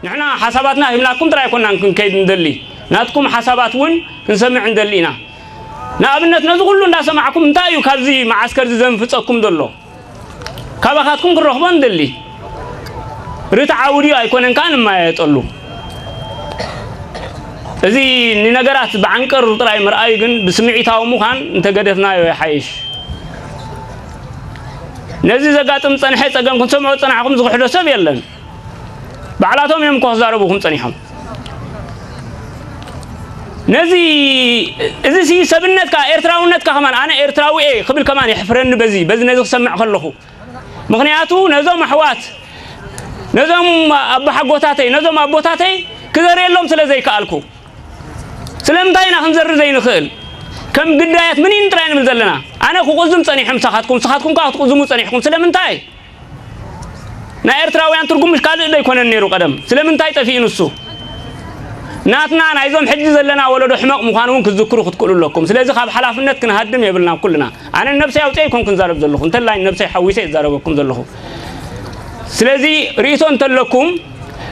ንሕና ሓሳባትና ሂብናኩም ጥራይ ኣይኮናን ክንከይድ ንደሊ፣ ናትኩም ሓሳባት እውን ክንሰምዕ ንደሊ ኢና። ንኣብነት፣ ነዚ ኩሉ እንዳሰማዕኩም፣ እንታይ እዩ ካብዚ መዓስከር እዚ ዘንፍጸኩም ዘሎ? ካባኻትኩም ክንረኽቦ ንደሊ። ርትዓዊ ድዩ ኣይኮነን ከኣ ንመያየጠሉ። እዚ ንነገራት ብዓንቀሩ ጥራይ ምርኣዩ ግን ብስምዒታዊ ምዃን እንተገደፍናዮ ይሓይሽ። ነዚ ዘጋጥም ጸንሐ ጸገም ክንሰምዖ ዝጸናሕኩም ዝኽሕዶ ሰብ የለን። ባዕላቶም እዮም እኮ ክዛረቡኹም ጸኒሖም። ነዚ፣ እዚ ሲ ሰብነትካ፣ ኤርትራውነትካ ከማን፣ ኣነ ኤርትራዊ እየ ክብል ከማን የሕፍረኒ። በዚ፣ በዚ ነዚ ክሰምዕ ከለኹ፣ ምኽንያቱ ነዞም ኣሕዋት፣ ነዞም ኣቦሓጎታተይ፣ ነዞም ኣቦታተይ ክዘርየሎም ስለ ዘይከኣልኩ። ስለምንታይ ኢና ክንዘርእ ዘይንኽእል? ከም ግዳያት ምኒን ጥራይ ንብል ዘለና። ኣነ ክቁዝም ጸኒሐ ምሳኻትኩም፣ ንስኻትኩም ከኣ ክትቁዝሙ ጸኒሕኩም። ስለምንታይ? ናይ ኤርትራውያን ትርጉም ምሽ ካልእ ዶ ኣይኮነን ነይሩ ቀደም? ስለምንታይ ጠፊኡ ንሱ? ናትና ናይዞም ሕጂ ዘለና ወለዶ ሕመቕ ምዃኑ እውን ክትዝክሩ ክትክእሉ ኣለኩም። ስለዚ ካብ ሓላፍነት ክንሃድም የብልናን ኩልና። ኣነ ንነብሰይ ኣውፅኤ ኣይኮንኩን ክዛረብ ዘለኹ፣ እንተላይ ንነብሰይ ሓዊሰ ይዛረበኩም ዘለኹ። ስለዚ ርእይቶ እንተለኩም፣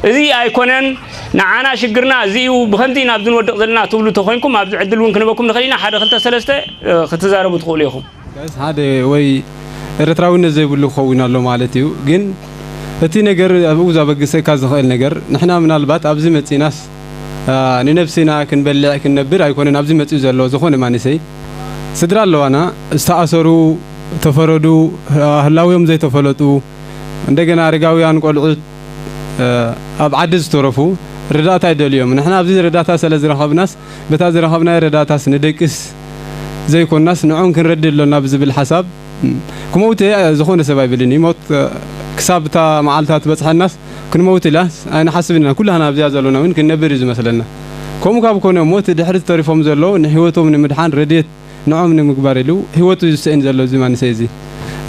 እዚ ኣይኮነን ንዓና ሽግርና እዚ እዩ፣ ብኸምዚ ኢና ኣብዚ ንወድቕ ዘለና ትብሉ ተኾይንኩም፣ ኣብዚ ዕድል እውን ክንበኩም ንኽእል ኢና። ሓደ ክልተ ሰለስተ፣ እ፣ ክትዛረቡ ትኽእሉ ኢኹም። ጋይስ፣ ሓደ ወይ ኤርትራዊነት ዘይብሉ ክኸውን ኣሎ ማለት እዩ። ግን እቲ ነገር ኣብኡ ዘበግሰካ ዝኽእል ነገር፣ ንሕና ምናልባት ኣብዚ መጺናስ፣ አ፣ ንነብስና ክንበልዕ ክንነብር ኣይኮነን ኣብዚ መጺኡ ዘሎ ዝኾነ ማንሰይ። ስድራ ኣለዋና፣ ዝተኣሰሩ፣ ተፈረዱ፣ አ፣ ህላውዮም ዘይተፈለጡ፣ እንደገና ኣረጋውያን፣ ቆልዑት፣ እ፣ ኣብ ዓዲ ዝተረፉ ረዳእታ ይደልዮም። ንሕና ኣብዚ ረዳእታ ስለ ዝረኸብናስ፣ በታ ዝረኸብናዮ ረዳእታስ ንደቅስ ዘይኮንናስ ንዖም ክንረድእ ኣሎና ብዝብል ሓሳብ፣ እም፣ ክመውት እየ ዝኾነ ሰብ ኣይብልን እዩ። ሞት፣ እ፣ ክሳብ እታ መዓልታ ትበጽሐናስ ክንመውት ኢላስ ኣይንሓስብን ኢና። ኩላህና ኣብዚኣ ዘሎና እውን ክንነብር እዩ ዝመስለና። ከምኡ ካብ ኮነ እሞ እቲ ድሕሪ ተሪፎም ዘሎ ንህይወቶም ንምድሓን ረድኤት ንዖም ንምግባር ኢሉ ህይወቱ እዩ ዝስእን ዘሎ እዚ ማንሰይ እዚ።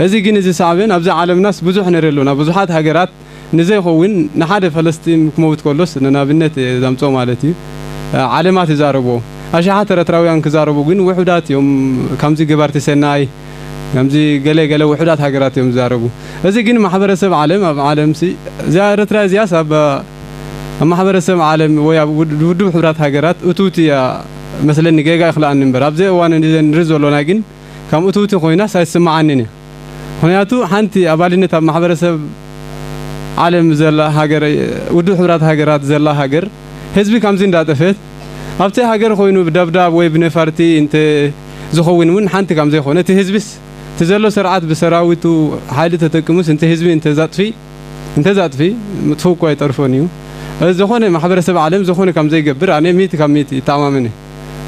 እዚ ግን እዚ ሳዕቤን ኣብዚ ዓለምናስ ብዙሕ ንርኢ ኣሎና። ብዙሓት ሃገራት ንዘይኸውን ንሓደ ፈለስጢን ክመውት ከሎስ ንኣብነት እየ ዘምጽኦ ማለት እዩ። ዓለማት ይዛረብዎ። ኣሽሓት ኤርትራውያን ክዛረቡ ግን ውሑዳት እዮም። ከምዚ ገባርቲ ሰናይ፣ ከምዚ ገለ ገለ ውሑዳት ሃገራት እዮም ዝዛረቡ። እዚ ግን ማሕበረሰብ ዓለም ኣብ ዓለምሲ እዚኣ ኤርትራ እዚኣስ ኣብ ኣብ ማሕበረሰብ ዓለም ወይ ኣብ ውድ-፣ ውድብ ሕቡራት ሃገራት እትውቲ እያ መስለኒ፣ ጌጋ ይኽልኣኒ እምበር። ኣብዚ እዋን እዚ ንርኢ ዘሎና ግን ከም እትውቲ ኮይናስ ኣይስምዓንን እዩ። ምኽንያቱ ሓንቲ ኣባልነት ኣብ ማሕበረሰብ ዓለም ዘላ ሃገር፣ ውድብ ሕቡራት ሃገራት ዘላ ሃገር፣ ህዝቢ ከምዚ እንዳጠፈት፣ ኣብቲ ሃገር ኮይኑ ብደብዳብ ወይ ብነፋርቲ እንተ ዝኸውን እውን ሓንቲ ከም ዘይኮነ፣ እቲ ህዝቢስ እቲ ዘሎ ስርዓት ብሰራዊቱ ሓይሊ ተጠቅሙስ እንተ ህዝቢ እንተ ዘጥፊ፣ እንተ ዘጥፊ፣ ምጥፍኡ እኮ ኣይተርፎን እዩ። እዚ ዝኾነ ማሕበረሰብ ዓለም ዝኾነ ከም ዘይገብር ኣነ ሚእቲ ካብ ሚእቲ ይተኣማመን እየ።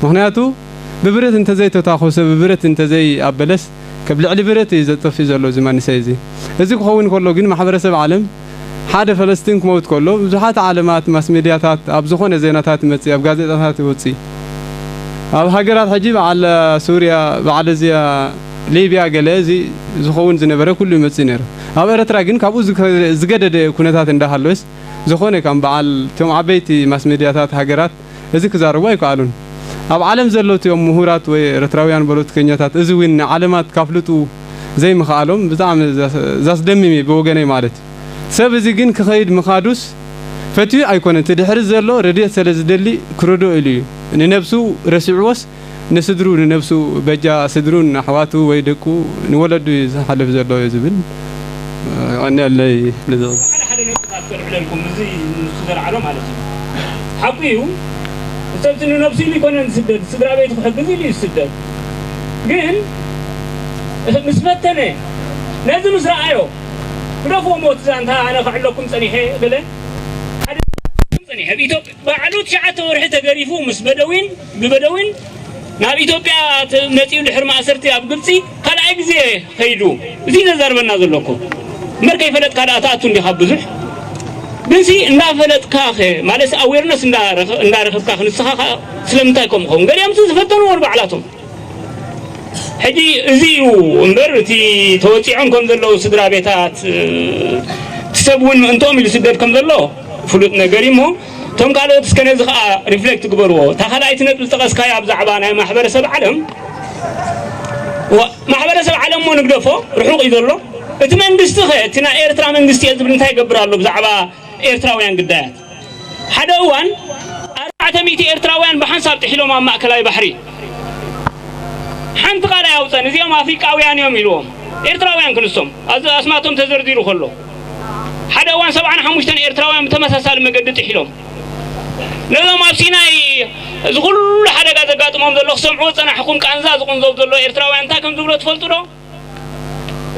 ምኽንያቱ ብብረት እንተ ዘይተታኾሰ፣ ብብረት እንተ ዘይኣበለስ፣ ከብ ልዕሊ ብረት እዩ ዘጠፍእ ዘሎ እዚ መንእሰይ እዚ። እዚ ክኸውን ከሎ ግን ማሕበረሰብ ዓለም ሓደ ፈለስቲን ክመውት ከሎ ብዙሓት ዓለማት ማስ ሜድያታት ኣብ ዝኾነ ዜናታት ይመጽእ፣ ኣብ ጋዜጣታት ይወጽእ። ኣብ ሃገራት ሕጂ በዓል ሱርያ፣ በዓል እዚኣ ሊብያ ገለ እዚ ዝኸውን ዝነበረ ኩሉ ይመጽእ ነይሩ። ኣብ ኤርትራ ግን ካብኡ ዝከ-፣ ዝገደደ ኩነታት እንዳሃለወስ ዝኾነ ከም በዓል እቶም ዓበይቲ ማስ ሜድያታት ሃገራት እዚ ክዛረቡ ኣይከኣሉን። ኣብ ዓለም ዘለዉ እቲኦም ምሁራት ወይ ኤርትራውያን ፖለቲከኛታት እዚ እውን ንዓለማት ካፍልጡ ዘይምኽኣሎም ብጣዕሚ ዘስ-፣ ዘስደምም እዩ ብወገነይ ማለት እዩ። ሰብ እዚ ግን ክኸይድ ምኻዱስ ፈትዩ ኣይኮነን። እቲ ድሕሪ ዘሎ ረድኤት ስለ ዝደሊ ክረድኦ ኢሉ እዩ። ንነብሱ ረሲዕዎስ ንስድሩ፣ ንነብሱ በጃ ስድሩን ኣሕዋቱ ወይ ደቁ ንወለዱ እዩ ዝሓልፍ ዘሎ እዩ ዝብል። የቐንየለይ። ሓደ ሓደ ነጥብታት ከልዕለልኩም፣ እዚ ንሱ ዘልዓሎ ማለት እዩ። ሓቁ እዩ፣ ሰብ ንነብሱ ኢሉ ይኮነን ዝስደድ፣ ስድራ ቤቱ ክሕግዝ ኢሉ እዩ ዝስደድ። ግን ምስ ፈተነ፣ ነዚ ምስ ረኣዮ፣ ግደፍዎ ሞት ዛንታ ኣነ ከዕለኩም ጸኒሐ ገለ፣ ሓደ ጸኒሐ ኣብ ኢትዮጵያ ባዕሉ ትሽዓተ ወርሒ ተገሪፉ ምስ በደዊን፣ ብበደዊን ናብ ኢትዮጵያ ተ-፣ መጺኡ ድሕሪ ማእሰርቲ ኣብ ግብጺ ካልኣይ ግዜ ከይዱ። እዚ ዘዛርበና ዘሎ እኮ። እምበር ከይፈለጥካ ደኣ ትኣቱ እንዲኻ ብዙሕ። ግንሲ እንዳፈለጥካ ኸ፣ ማለትሲ ኣዌርነስ እንዳረኸ-፣ እንዳረኸብካ ኸ ንስኻ ኸ ስለምንታይ ከምኡ ኸውን? ገሊኦምሲ ዝፈተንዎ ንባዕላቶም። ሕጂ እዚ እዩ እምበር፣ እቲ ተወጺዖም ከም ዘለዉ ስድራ ቤታት፣ እ፣ እቲ ሰብ እውን ምእንትኦም ኢሉ ስደድ ከም ዘሎ ፍሉጥ ነገር እዩ እሞ፣ እቶም ካልኦት እስከ ነዚ ኸኣ ሪፍሌክት ግበርዎ። እታ ካልኣይቲ ነጥቢ ዝጠቐስካያ ብዛዕባ ናይ ማሕበረሰብ ዓለም፣ ዋ-፣ ማሕበረሰብ ዓለም እሞ ንግደፎ፣ ርሑቕ እዩ ዘሎ። እቲ መንግስቲ ኸ፣ እቲ ናይ ኤርትራ መንግስቲ እየ ዝብል እንታይ ይገብር ኣሎ ብዛዕባ ኤርትራውያን ግዳያት? ሓደ እዋን ኣርባዕተ ሚእቲ ኤርትራውያን ብሓንሳብ ጥሒሎም ኣብ ማእከላይ ባሕሪ። ሓንቲ ቃል ኣያውፀን፣ እዚኦም ኣፍሪቃውያን እዮም ኢልዎም። ኤርትራውያን ክንሶም፣ ኣዝ-፣ ኣስማቶም ተዘርዚሩ ከሎ። ሓደ እዋን ሰብዓን ሓሙሽተን ኤርትራውያን ብተመሳሳሊ መገዲ ጥሒሎም። ነዞም ኣብ ሲናይ እዚ ኩሉ ሓደጋ ዘጋጥሞም ዘሎ ክሰምዕዎ ዝጸናሕኩም ቃንዛ ዝቕንዘው ዘሎ ኤርትራውያን እንታይ ከም ዝብሎ ትፈልጡ ዶ?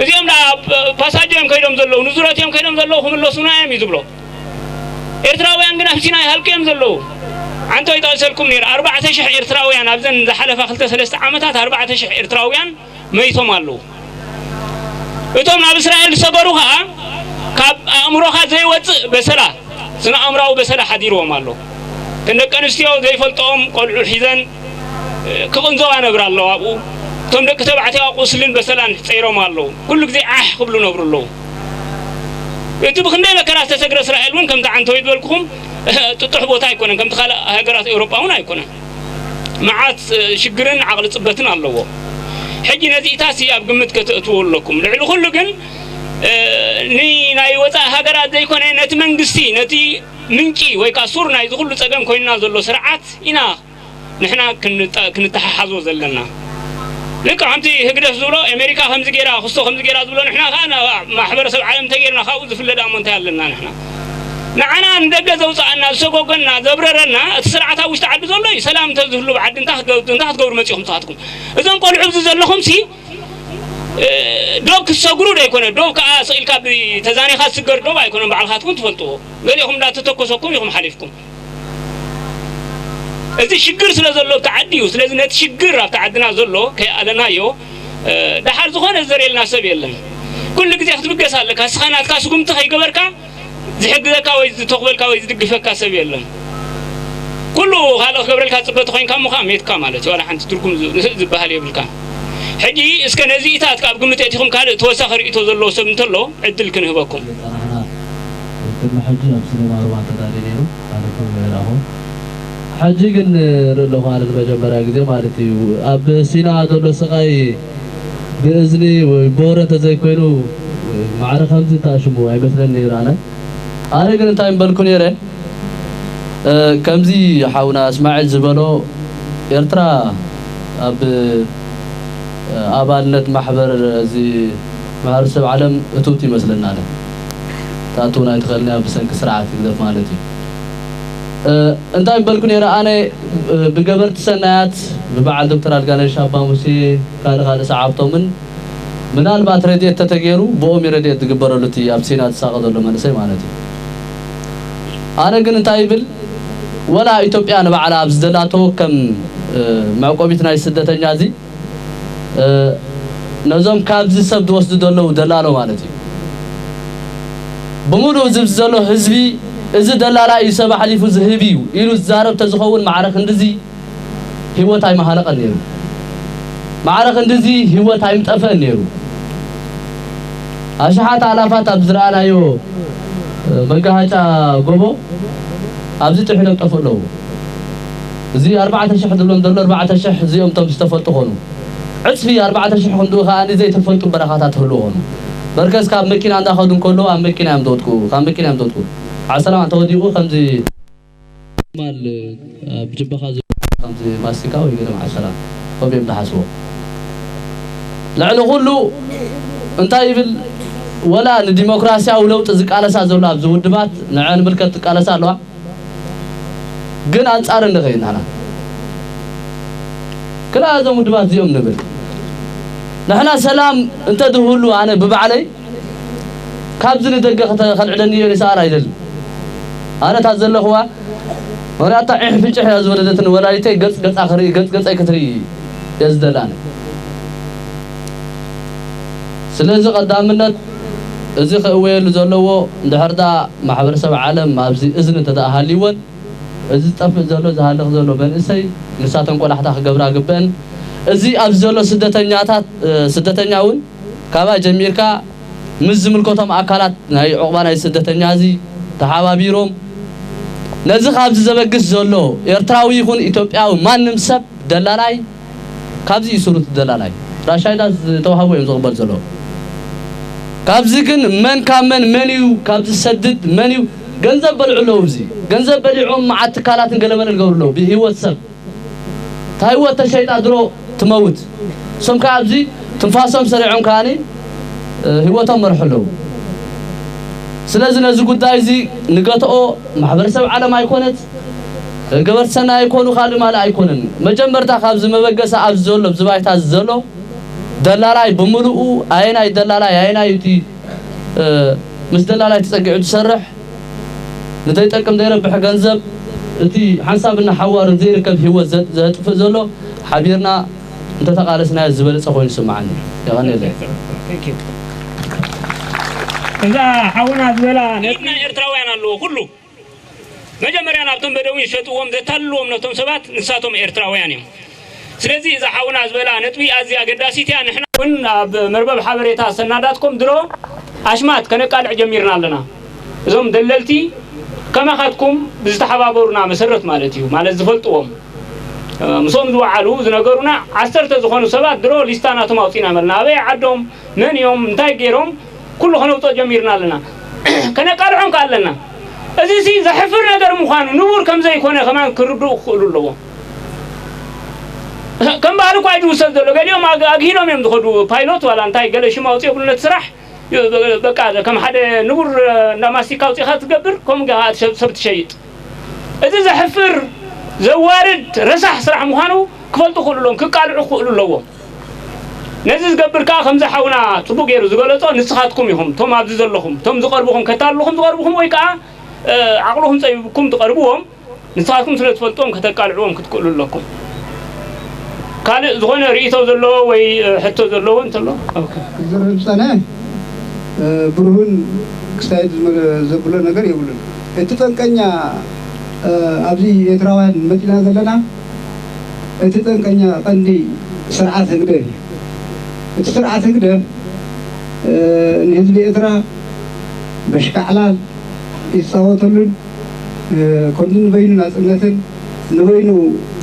እዚኦም ደኣ ፓሳጆ እዮም ከይዶም ዘለዉ፣ ንዙረት እዮም ከይዶም ዘለዉ፣ ክምለሱና እዮም እዩ ዝብሎ። ኤርትራውያን ግን ኣብ ሲናይ ሃልቂ እዮም ዘለዉ። ዓንቶ ይጠቕሰልኩም ነይረ፣ ኣርባዕተ ሽሕ ኤርትራውያን ኣብዘን ዝሓለፋ ክልተ ሰለስተ ዓመታት ኣርባዕተ ሽሕ ኤርትራውያን መይቶም ኣለዉ። እቶም ናብ እስራኤል ዝሰገሩ ኸኣ ካብ ኣእምሮኻ ዘይወጽእ በሰላ፣ ስነ ኣእምራዊ በሰላ ሓዲርዎም ኣሎ። እተን ደቂ ኣንስትዮ ዘይፈልጥኦም ቆልዑ ሒዘን፣ እ፣ ክቕንዘዋ ነብራ ኣለዋ ኣብኡ። እቶም ደቂ ተባዕትዮ ቁስልን በሰላን ጸይሮም ኣለዉ። ኩሉ ግዜ ዓሕ ክብሉ ነብሩ ኣለዉ። እቲ ብኽንደይ መከራ ዝተሰግረ እስራኤል እውን ከምቲ ዓንተወይ ዝበልኩኹም ጥጡሕ ቦታ ኣይኮነን፣ ከምቲ ካልእ ሃገራት ኤውሮጳ እውን ኣይኮነን። መዓት፣ እ፣ ሽግርን ዓቕሊ ጽበትን ኣለዎ። ሕጂ ነዚኢታሲ ኣብ ግምት ከተእትዎ ኣለኩም። ልዕሊ ኩሉ ግን፣ እ፣ ን-፣ ናይ ወጻኢ ሃገራት ዘይኮነ ነቲ መንግስቲ፣ ነቲ ምንጪ ወይ ከኣ ሱር ናይዚ ኩሉ ጸገም ኮይንና ዘሎ ስርዓት ኢና ንሕና ክንጠ-፣ ክንተሓሓዞ ዘለና። ልክዕ ከምቲ ህግደፍ ዝብሎ፣ ኣሜሪካ ከምዚ ገይራ፣ ክስቶ ከምዚ ገይራ ዝብሎ፣ ንሕና ከኣ ናብ ማሕበረሰብ ዓለም እንተጌርና ካብኡ ዝፍለ ደኣ እሞ እንታይ ኣለና ንሕና? ንዓና ንደገ ዘውጽኣና፣ ዝሰጎገና፣ ዘብረረና፣ እቲ ስርዓት ኣብ ውሽጢ ዓዲ ዘሎ እዩ። ሰላም እንተዝህሉ ብዓዲ እንታይ ክትገብ-፣ እንታይ ክትገብሩ መጺኹም ንስኻትኩም? እዞም ቆልዑ ኣብዚ ዘለኹምሲ፣ እ፣ ዶብ ክትሰግሩ ዶ ኣይኮነ፣ ዶብ ከኣ ስቕ ኢልካ ብ-፣ ተዛኒኻ ዝስገር ዶብ ኣይኮነን፣ ባዕልኻትኩም ትፈልጥዎ። ገሊኹም እንዳተተኮሰኩም ኢኹም ሓሊፍኩም። እዚ ሽግር ስለ ዘሎ ኣብቲ ዓዲ እዩ። ስለዚ ነቲ ሽግር ኣብቲ ዓድና ዘሎ ከይኣለናዮ፣ እ፣ ደሓር ዝኾነ ዝዘርእየልና ሰብ የለን። ኩሉ ግዜ ክትብገስ ኣለካ። ንስኻ ናትካ ስጉምቲ ከይገበርካ ዝሕግዘካ ወይ ዝተኽበልካ ወይ ዝድግፈካ ሰብ የለን። ኩሉ ካልእ ክገብረልካ ትጽበ ተኾይንካ እሞ ከኣ ሜትካ ማለት እዩ። ዋላ ሓንቲ ትርጉም ዝ-፣ ንስእ ዝበሃል የብልካን። ሕጂ እስከ ነዚኢታት ካብ ግምት ኣእቲኹም ካልእ ተወሳኺ ርእይቶ ዘለዎ ሰብ እንተሎ ዕድል ክንህበኩም። ዝጸናሕና ቅድሚ ሕጂ ኣብ ሲነማ ሮማ ተዳልዩ ነይሩ፣ ኣነ እውን ይረኣኹ። ሕጂ ግን ንርኢ ኣለኹ፣ ኣነ ንመጀመርያ ግዜ ማለት እዩ። ኣብ ሲና ዘሎ ስቓይ ብእዝኒ ወይ ብወረ እንተዘይኮይኑ ማዕረ ከምዚ ተኣሽሙ ኣይመስለኒ ነይሩ ኣነ። ኣነ ግን እንታይ ምበልኩ ነይረ፣ እ፣ ከምዚ ሓውና እስማዒል ዝበሎ ኤርትራ ኣብ፣ እ፣ ኣባልነት ማሕበር እዚ ማሕበረሰብ ዓለም እትውቲ ይመስለና ኣነ። ትኣትውን ኣይትኽእልን እያ ብሰንኪ ስርዓት ህግደፍ ማለት እዩ። እ፣ እንታይ ምበልኩ ነይረ ኣነ፣ እ፣ ብገበርቲ ሰናያት ብበዓል ዶክተር ኣልጋነሽ ኣባ ሙሴ ካልእ ካልእ ሰዓብቶምን ምናልባት ረድኤት ተተገይሩ ብኦም እዩ ረድኤት ዝግበረሉ እቲ ኣብ ሲና ዝሳቐ ዘሎ መንእሰይ ማለት እዩ። ኣነ ግን እንታይ ይብል፣ ወላ ኢትዮጵያ ንባዕላ ኣብ ዝደላቶ ከም፣ እ፣ መዕቆቢት ናይ ስደተኛ እዚ፣ እ፣ ነዞም ካብዚ ሰብ ዝወስዱ ዘለዉ ደላሎ ማለት እዩ። ብምሉእ እዚ ዘሎ ህዝቢ፣ እዚ ደላላ እዩ ሰብ ኣሕሊፉ ዝህብ እዩ ኢሉ ዝዛረብ ተዝኸውን ማዕረ ክንድዚ ህይወት ኣይመሃለቐን ነይሩ። ማዕረ ክንድዚ ህይወት ኣይምጠፍአን ነይሩ። ኣሽሓት ኣላፋት ኣብ ዝረኣናዮ፣ እ፣ መጋሃጫ ጎቦ ኣብዚ ጥሒሎም ጠፍኡ ኣለዉ። እዚ ኣርባዕተ ሽሕ ዝብሎም ዘሎ ኣርባዕተ ሽሕ እዚኦም እቶም ዝተፈልጡ ኾኑ። ዕጽፊ ኣርባዕተ ሽሕ ክንድኡ ከኣ ዘይተፈልጡ በረኻታት ክህልዉ ኾኑ። በርከስ ካብ መኪና እንዳኸዱ እንከለዉ ኣብ መኪና እዮም ዝወድቁ፣ ካብ መኪና እዮም ዝወድቁ። ዓሰላም እንተወዲቑ ከምዚ ማል ኣብ ጅባኻ ዝ-፣ ከምዚ ማስቲካ ወይ ገለ መዓሰላ ከምኡ እዮም ዝሓስቦ። ልዕሊ ኩሉ እንታይ ይብል፣ ወላ ንዲሞክራሲያዊ ለውጢ ዝቃለሳ ዘሎ ኣብዚ ውድባት ንዐን ምልከት ዝቃለሳ ኣለዋ። ግን ኣንጻር እንድኸይድ ንሕና ክላ እዞም ውድባት እዚኦም ንብል። ንሕና ሰላም እንተ ዝህሉ ኣነ ብባዕለይ ካብዚ ንደገ ከተ-፣ ከልዕለኒ እየ ንስኣል ኣይደልን። ኣነ እታ ዘለኽዋ ምኽንያቱ ዒሕ ፍጭሕ እያ ዝወለደትን ወላዲተይ ገጽ ገጻ ክርኢ፣ ገጽ ገጸይ ክትርኢ እየ ዝደሊ ኣነ። ስለዚ ቀዳምነት እዚ ክእወየሉ ዘለዎ እንድሕር ደኣ ማሕበረሰብ ዓለም ኣብዚ እዝኒ እንተ ደኣ ሃልይወን እዚ ዝጠፍእ ዘሎ ዝሃልኽ ዘሎ መንእሰይ ንሳተን ቆላሕታ ክገብራ ግበአን። እዚ ኣብዚ ዘሎ ስደተኛታት፣ እ፣ ስደተኛ እውን ካባይ ጀሚርካ ምስ ዝምልከቶም ኣካላት ናይ ዑቕባ ናይ ስደተኛ እዚ ተሓባቢሮም ነዚ ካብዚ ዘበግስ ዘሎ ኤርትራዊ ይኹን ኢትዮጵያዊ ማንም ሰብ ደላላይ ካብዚ እዩ ስሩት ደላላይ። ራሻይዳ ዝተዋህቦ እዮም ዝቕበል ዘሎ። ካብዚ ግን መን ካብ መን፣ መን እዩ ካብዚ ዝሰድድ፣ መን እዩ ገንዘብ በልዑ ኣለዉ። እዚ ገንዘብ በሊዖም መዓት ትካላትን ገለመለ ዝገብሩ ኣለዉ። ብህይወት ሰብ እታ ህይወት ተሸይጣ ድሮ ትመውት። እሶም ከዓ ኣብዚ ትንፋሶም ሰሪዖም ከዓኒ ህይወቶም መርሑ ኣለዉ። ስለዚ ነዚ ጉዳይ እዚ ንገትኦ። ማሕበረሰብ ዓለም ኣይኮነት፣ ገበርቲ ሰናይ ኣይኮኑ፣ ካልእ ማልእ ኣይኮነን። መጀመርታ ካብዚ መበገሲ ኣብዚ ዘሎ፣ ኣብዚ ባይታ እዚ ዘሎ ደላላይ ብምልኡ፣ ኣየናይ ደላላይ ኣየናይ እቲ ምስ ደላላይ ተጸጊዑ ዝሰርሕ፣ ንዘይጠቅም ዘይረብሕ ገንዘብ፣ እቲ ሓንሳብ እናሓዋርን ዘይርከብ ህይወት ዘጥፍእ ዘሎ ሓቢርና እንተተቓለስናዮ ዝበለጸ ኮይኑ ይስምዓኒ። የቐንየለይ። እዛ ሓውና ዝበላ ኢድና ኤርትራውያን ኣለዎ ኩሉ። መጀመርያ ናብቶም በደዊን ዝሸጥዎም ዘታልልዎም ነቶም ሰባት ንሳቶም ኤርትራውያን እዮም። ስለዚ እዛ ሓውና ዝበላ ነጥቢ ኣዝያ ኣገዳሲት እያ። ንሕና እውን ኣብ መርበብ ሓበሬታ ሰናዳትኮም ድሮ ኣሽማት ከነቃልዕ ጀሚርና ኣለና። እዞም ደለልቲ ከማኻትኩም ብዝተሓባበሩና መሰረት ማለት እዩ፣ ማለት ዝፈልጥዎም ምስኦም ዝወዓሉ ዝነገሩና ዓሰርተ ዝኾኑ ሰባት ድሮ ሊስታ ናቶም ኣውፂና መልና ኣበይ ዓዶም መን እዮም እንታይ ገይሮም ኩሉ ከነውፅኦ ጀሚርና ኣለና። ከነቃልዖም ከ ኣለና። እዚ ሲ ዘሕፍር ነገር ምዃኑ ንቡር ከም ዘይኮነ ከማን ክርድኡ ክኽእሉ ኣለዎም። ከም ባህሊ እኳ እዩ ዝውሰድ ዘሎ። ገሊኦም ኣግ- ኣግሂሎም እዮም ዝኸዱ። ፓይሎት ዋላ እንታይ ገለ ሽም ኣውፅኦ ብሉ ነቲ ስራሕ በቃ ከም ሓደ ንቡር እንዳ ማስቲካ ኣውፂኻ ትገብር ከምኡ ገ- ሰብ ትሸይጥ። እዚ ዘሕፍር ዘዋርድ ረሳሕ ስራሕ ምዃኑ ክፈልጡ ክኽእሉ ኣለዎም፣ ክቃልዑ ክኽእሉ ኣለዎም። ነዚ ዝገብር ከዓ ከምዚ ሓውና ፅቡቅ ገይሩ ዝገለፆ ንስኻትኩም ኢኹም። እቶም ኣብዚ ዘለኹም እቶም ዝቐርብኹም ከታልልኹም ዝቐርብኹም ወይ ከዓ ዓቕልኹም ፀቢብኩም ትቐርብዎም ንስኻትኩም ስለ ትፈልጥዎም ከተቃልዕዎም ክትክእሉ ኣለኩም። ካልእ ዝኾነ ርእይቶ ዘለዎ ወይ ሕቶ ዘለዎ እንተሎ። ዝርህብ ጸነ ብርሁን ክስታይ ዘብሎ ነገር የብሉን። እቲ ጠንቀኛ ኣብዚ ኤርትራውያን መጺና ዘለና እቲ ጠንቀኛ ቀንዲ ስርዓት ህግደፍ እዩ። እቲ ስርዓት ህግደፍ ንህዝቢ ኤርትራ በሽካዕላል ይፃወተሉን ከምዚ ንበይኑ ናፅነትን ንበይኑ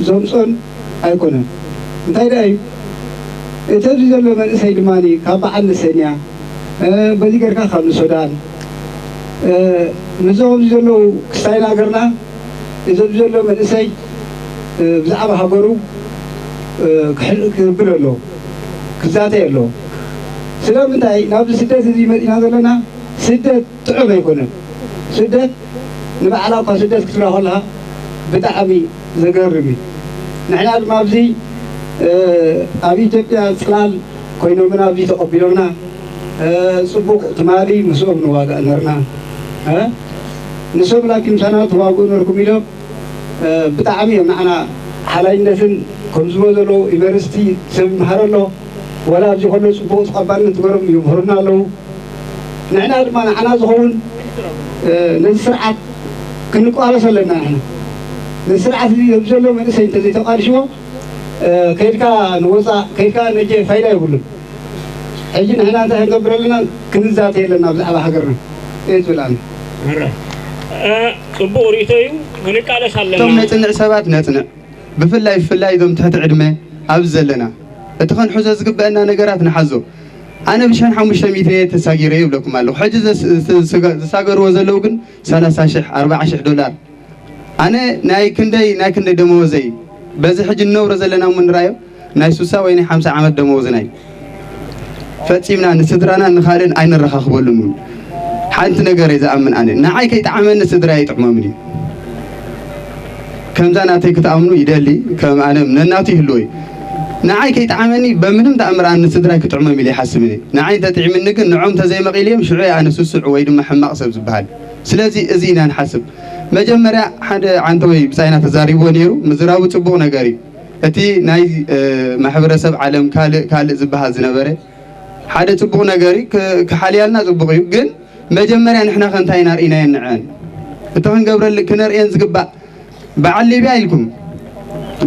ዘምፅኦን ኣይኮነን። እንታይ ደኣ እዩ እቲ ኣብዚ ዘሎ መንእሰይ ድማ ካብ በዓል ንሰንያ በዚ ገርካ ካብ ንሱዳን ምስዞም ኣብዚ ዘለዉ ክስታይ ንሃገርና እዚ ኣብዚ ዘሎ መንእሰይ ብዛዕባ ሃገሩ ክብል ኣሎ ክዛተይ ኣሎ። ስለምንታይ ናብዚ ስደት እዚ መፂና ዘለና ስደት ጥዑም ኣይኮነን። ስደት ንባዕላ እኳ ስደት ክትብላ ከለኻ ብጣዕሚ ዘገርም እዩ። ንሕና ድማ ኣብዚ ኣብ ኢትዮጵያ ፅላል ኮይኖምና ኣብዚ ተቐቢሎምና ፅቡቕ ትማሊ ምስኦም ንዋጋእ ነርና። ንሶም ላኪን ምሳና ተዋግኡ ነርኩም ኢሎም ብጣዕሚ እዮም ንዓና ሓላይነትን ከምዝቦ ዘለዉ ዩኒቨርሲቲ ሰብ ይምሃር ኣሎ ወላ ኣብዚ ከሎ ፅቡቕ ተቐባልነት ትገሮም ይምህሩና ኣለዉ። ንሕና ድማ ንዓና ዝኸውን ነዚ ስርዓት ክንቋለሶ ኣለና። ንሕና ነዚ ስርዓት እዚ ኣብዚ ዘሎ መንእሰይ እንተዘይተቋልሽዎ ከይድካ ንወፃእ ከይድካ ነጀ ፋይዳ የብሉን። ሕጂ ንሕና እንታይ ክንገብር ኣለና? ክንዛተ የለና ብዛዕባ ሃገርና እየ ዝብል ኣነ። ፅቡቕ ርእቶ እዩ። ክንቃለስ ኣለና። እቶም ነፅንዕ ሰባት ነፅንዕ። ብፍላይ ብፍላይ እዞም ትሕቲ ዕድመ ኣብዚ ዘለና እቲ ክንሕዞ ዝግበአና ነገራት ንሓዞ። ኣነ ብሸን ሓሙሽተ ሚእቲ እየ ተሳጊረ ይብለኩም ኣለኹ። ሕጂ ዝሳገርዎ ዘለዉ ግን ሰላሳ ሽሕ ኣርባዓ ሽሕ ዶላር ኣነ ናይ ክንደይ ናይ ክንደይ ደመወዘይ በዚ ሕጂ ንነብሮ ዘለና እሞ ንርኣዮ ናይ ሱሳ ወይ ናይ ሓምሳ ዓመት ደመወዝና እዩ። ፈጺምና ንስድራናን ንኻልእን ኣይነረኻኽበሉን እውን። ሓንቲ ነገር እየ ዝኣምን ኣነ ንዓይ ከይጠዓመኒ ስድራይ ኣይጥዕሞምን እዩ። ከምዛ ናተይ ክትኣምኑ ይደሊ ከም ኣነ ነናቱ ይህልዎ እዩ። ንዓይ ከይጠዓመኒ በምንም ተኣምር ኣነ ንስድራይ ክጥዕሞም ኢለ ይሓስብ እየ። ንዓይ እንተጥዒምኒ ግን ንዖም እንተዘይመቒለዮም ሽዑ እየ ኣነ ስሱዕ ወይ ድማ ሕማቕ ሰብ ዝበሃል። ስለዚ እዚ ኢና ንሓስብ። መጀመርያ ሓደ ዓንተወይ ብጻይና ተዛሪብዎ ነይሩ። ምዝራቡ ጽቡቕ ነገር እዩ። እቲ ናይ ማሕበረሰብ ዓለም ካልእ ካልእ ዝበሃል ዝነበረ ሓደ ጽቡቕ ነገር እዩ። ክሓልያልና ጽቡቕ እዩ። ግን መጀመርያ ንሕና ከ እንታይ ኢና ርኢናዮ ንዐን? እቲ ክንገብረል ክነርእየን ዝግባእ በዓል ሊብያ ኢልኩም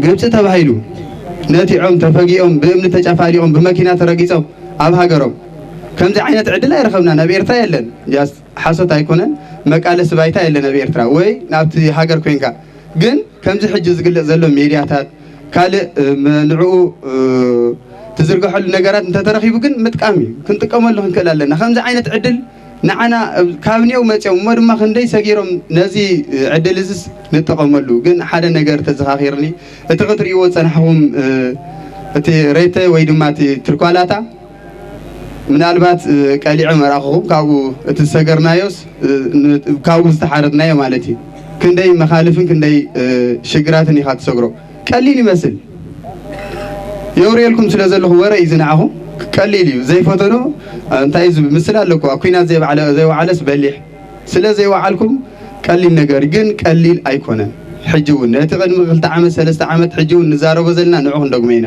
ግብጺ ተባሂሉ ነቲዖም ተፈጊኦም ብእምኒ ተጨፋሊቖም ብመኪና ተረጊጾም ኣብ ሃገሮም ከምዚ ዓይነት ዕድል ኣይረኸብናን። ኣብ ኤርትራ የለን። ሓሶት ኣይኮነን። መቃለሲ ባይታ የለን ኣብ ኤርትራ ወይ ናብቲ ሃገር ኮይንካ። ግን ከምዚ ሕጂ ዝግለጽ ዘሎ ሜድያታት ካልእ ንዕኡ ትዝርግሐሉ ነገራት እንተተረኺቡ ግን ምጥቃም እዩ። ክንጥቀመሉ ክንክእል ኣለና። ከምዚ ዓይነት ዕድል ንዓና ካብ ኔው መፅኦም እሞ ድማ ክንደይ ሰጊሮም ነዚ ዕድል እዝስ ንጠቐመሉ። ግን ሓደ ነገር ተዘኻኺርኒ፣ እቲ ክትርእይዎ ዝፀናሕኹም እቲ ሬተ ወይ ድማ እቲ ትርኳላታ ምናልባት ቀሊዐ መርኣኹኹም ካብኡ እቲ ዝሰገርናዮስ ካብኡ ዝተሓረድናዮ ማለት እዩ። ክንደይ መኻልፍን ክንደይ ሽግራትን ኢኻ ትሰግሮ። ቀሊል ይመስል። የውርየልኩም ስለ ዘለኹ ወረ እዩ ዝንዓኹም። ቀሊል እዩ ዘይፈተኖ። እንታይ እዩ ዝብል ምስል ኣለኩ ኣብ ኩናት ዘይባዕለ ዘይወዓለስ በሊሕ ስለ ዘይወዓልኩም ቀሊል ነገር ግን ቀሊል ኣይኮነን። ሕጂ እውን ነቲ ቅድሚ ክልተ ዓመት ሰለስተ ዓመት ሕጂ እውን ንዛረቦ ዘለና ንዑ ክንደግሞ ኢና።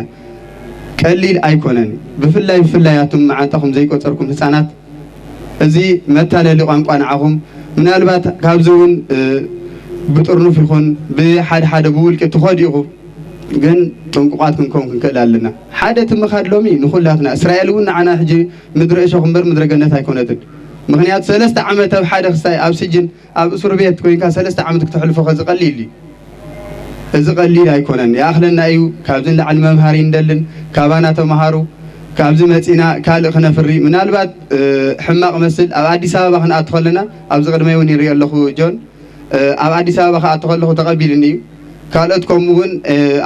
ቀሊል ኣይኮነን። ብፍላይ ብፍላይ ኣቱም መዓንጣኹም ዘይቆጸርኩም ህፃናት እዚ መታለሊ ቋንቋ ንዓኹም ምናልባት ካብዚ እውን ብጥርኑፍ ይኹን ብሓደ ሓደ ብውልቂ ትኸዱ ኢኹም። ግን ጥንቁቓት ክንከውን ክንክእል ኣለና። ሓደ እቲ ምኻድ ሎሚ ንኹላትና እስራኤል እውን ንዓና ሕጂ ምድሪ እሾኽ እምበር ምድረ ገነት ኣይኮነትን። ምኽንያቱ ሰለስተ ዓመት ኣብ ሓደ ክስታይ ኣብ ስጅን ኣብ እስር ቤት ኮይንካ ሰለስተ ዓመት ክተሕልፎ ከዚ ቀሊል እዩ። እዚ ቀሊል ኣይኮነን። ይኣኽለና እዩ። ካብዚ ንላዕሊ መምሃሪ እንደልን ካባና ተምሃሩ። ካብዚ መፂና ካልእ ክነፍሪ ምናልባት ሕማቕ መስል ኣብ ኣዲስ ኣበባ ክንኣቱ ከለና ኣብዚ ቅድመይ እውን ይሪኦ ኣለኹ ጆን ኣብ ኣዲስ ኣበባ ክኣቱ ከለኹ ተቐቢልኒ እዩ። ካልኦት ከምኡ እውን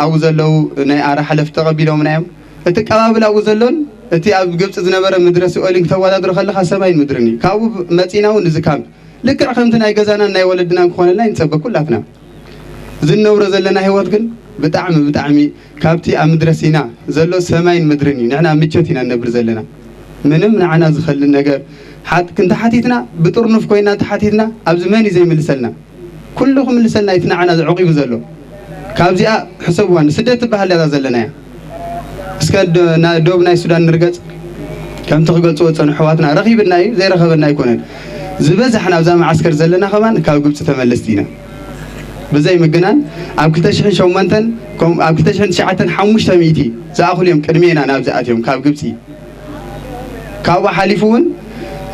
ኣብኡ ዘለዉ ናይ ኣራ ሓለፍቲ ተቐቢሎምና እዮም። እቲ ቀባብል ኣብኡ ዘሎን እቲ ኣብ ግብፂ ዝነበረ ምድረ ሲኦልን ክተወዳድሮ ከለኻ ሰማይን ምድርን እዩ። ካብኡ መፂና እውን እዚ ካምፕ ልክዕ ከምቲ ናይ ገዛናን ናይ ወለድናን ክኾነልና ይንፀበ ኩላትና። ዝነብሮ ዘለና ህይወት ግን ብጣዕሚ ብጣዕሚ ካብቲ ኣብ ምድረ ሲና ዘሎ ሰማይን ምድርን እዩ። ንሕና ምቾት ኢና ንነብር ዘለና። ምንም ንዓና ዝኸልን ነገር ሓት ክንተሓቲትና ብጥርኑፍ ኮይና እንተሓቲትና ኣብዚ መን እዩ ዘይምልሰልና? ኩሉ ክምልሰልና እቲ ንዓና ዘዕቂቡ ዘሎ። ካብዚኣ ሕሰብዋ ንስደት ትበሃል እያ ዘለናያ። እስከ ዶ- ና- ዶብ ናይ ሱዳን ንርገጽ። ከምቲ ክገልጽዎ ዝጸንሑ ኣሕዋትና ረኺብና እዩ ዘይረኸበና ኣይኮነን። ዝበዛሕ ናብዛ መዓስከር ዘለና ከማን ካብ ግብጺ ተመለስቲ ኢና። ብዘይ ምግናን ኣብ ክልተ ሽሕን ሸሞንተን ከም- ኣብ ክልተ ሽሕን ትሽዓተን ሓሙሽተ ሚእቲ ዝኣኽሉ እዮም ቅድሜና ናብዚ ኣትዮም ካብ ግብጺ። ካብኡ ሓሊፉ እውን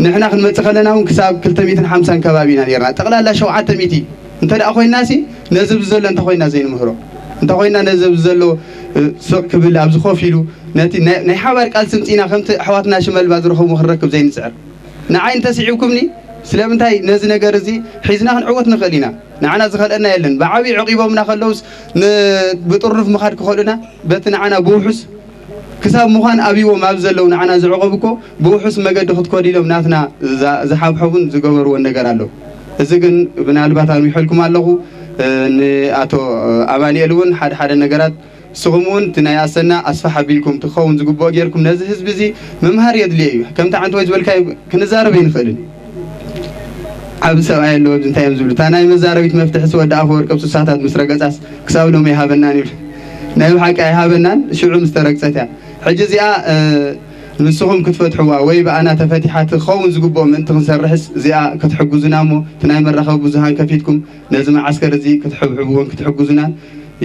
ንሕና ክንመጽእ ከለና እውን ክሳብ ክልተ ሚእትን ሓምሳን ከባቢ ኢና ነርና። ጠቕላላ ሸውዓተ ሚእቲ እንተ ደኣ ኮይንና ሲ ነዚ ኣብዚ ዘሎ እንተ ኮይንና ዘይንምህሮ እንተ ኮይንና ነዚ ኣብዚ ዘሎ ስቕ ክብል ኣብዚ ኮፍ ኢሉ ነቲ ናይ ሓባር ቃልሲ ምጺና ከምቲ ኣሕዋትና ሽመልባ ዝረኸብዎ ክንረክብ ዘይንጽዕር ንዓይ እንተስዒብኩምኒ ስለምንታይ ነዚ ነገር እዚ ሒዝና ክንዕወት ንኽእል ኢና። ንዓና ዝኸልአና የለን። ብዓብዪ ዕቂቦምና ከለውስ ብጥርኑፍ ምኻድ ክኸልኡና በቲ ንዓና ብውሑስ ክሳብ ምዃን ኣብይዎም ኣብ ዘለዉ ንዓና ዝዕቐቡ እኮ ብውሑስ መገዲ ክትኮዱ ኢሎም ናትና ዝሓብሐቡን ዝገበርዎን ነገር ኣሎ። እዚ ግን ምናልባት ኣንዊሐልኩም ኣለኹ። ንኣቶ ኣማንኤል እውን ሓደ ሓደ ነገራት ንስኹም እውን እቲ ናይ ኣሰና ኣስፋሕ ኣቢልኩም እቲ ክኸውን ዝግብኦ ጌርኩም ነዚ ህዝቢ እዚ ምምሃር የድልዮ እዩ። ከምቲ ዓንተ ወይ ዝበልካዮ ክንዛረብ ኣይንኽእልን። ዓቢ ሰብኣይ ኣለዎ ኣብዚ እንታይ እዮም ዝብሉ እታ ናይ መዛረቢት መፍትሒ ስወዲ ኣፈወርቂ ኣብ ስሳታት ምስ ረገጻስ ክሳብ ሎሚ ኣይሃበናን ይብል። ናይ ብሓቂ ኣይሃበናን ሽዑ ምስ ተረግጸት እያ። ሕጂ እዚኣ ንስኹም ክትፈትሕዋ ወይ ብኣና ተፈቲሓ ትኸውን ዝግብኦ ምእንቲ ክንሰርሕስ እዚኣ ክትሕግዙና እሞ እቲ ናይ መራኸቢ ብዙሃን ከፊትኩም ነዚ መዓስከር እዚ ክትሕብሕብዎን ክትሕግዙናን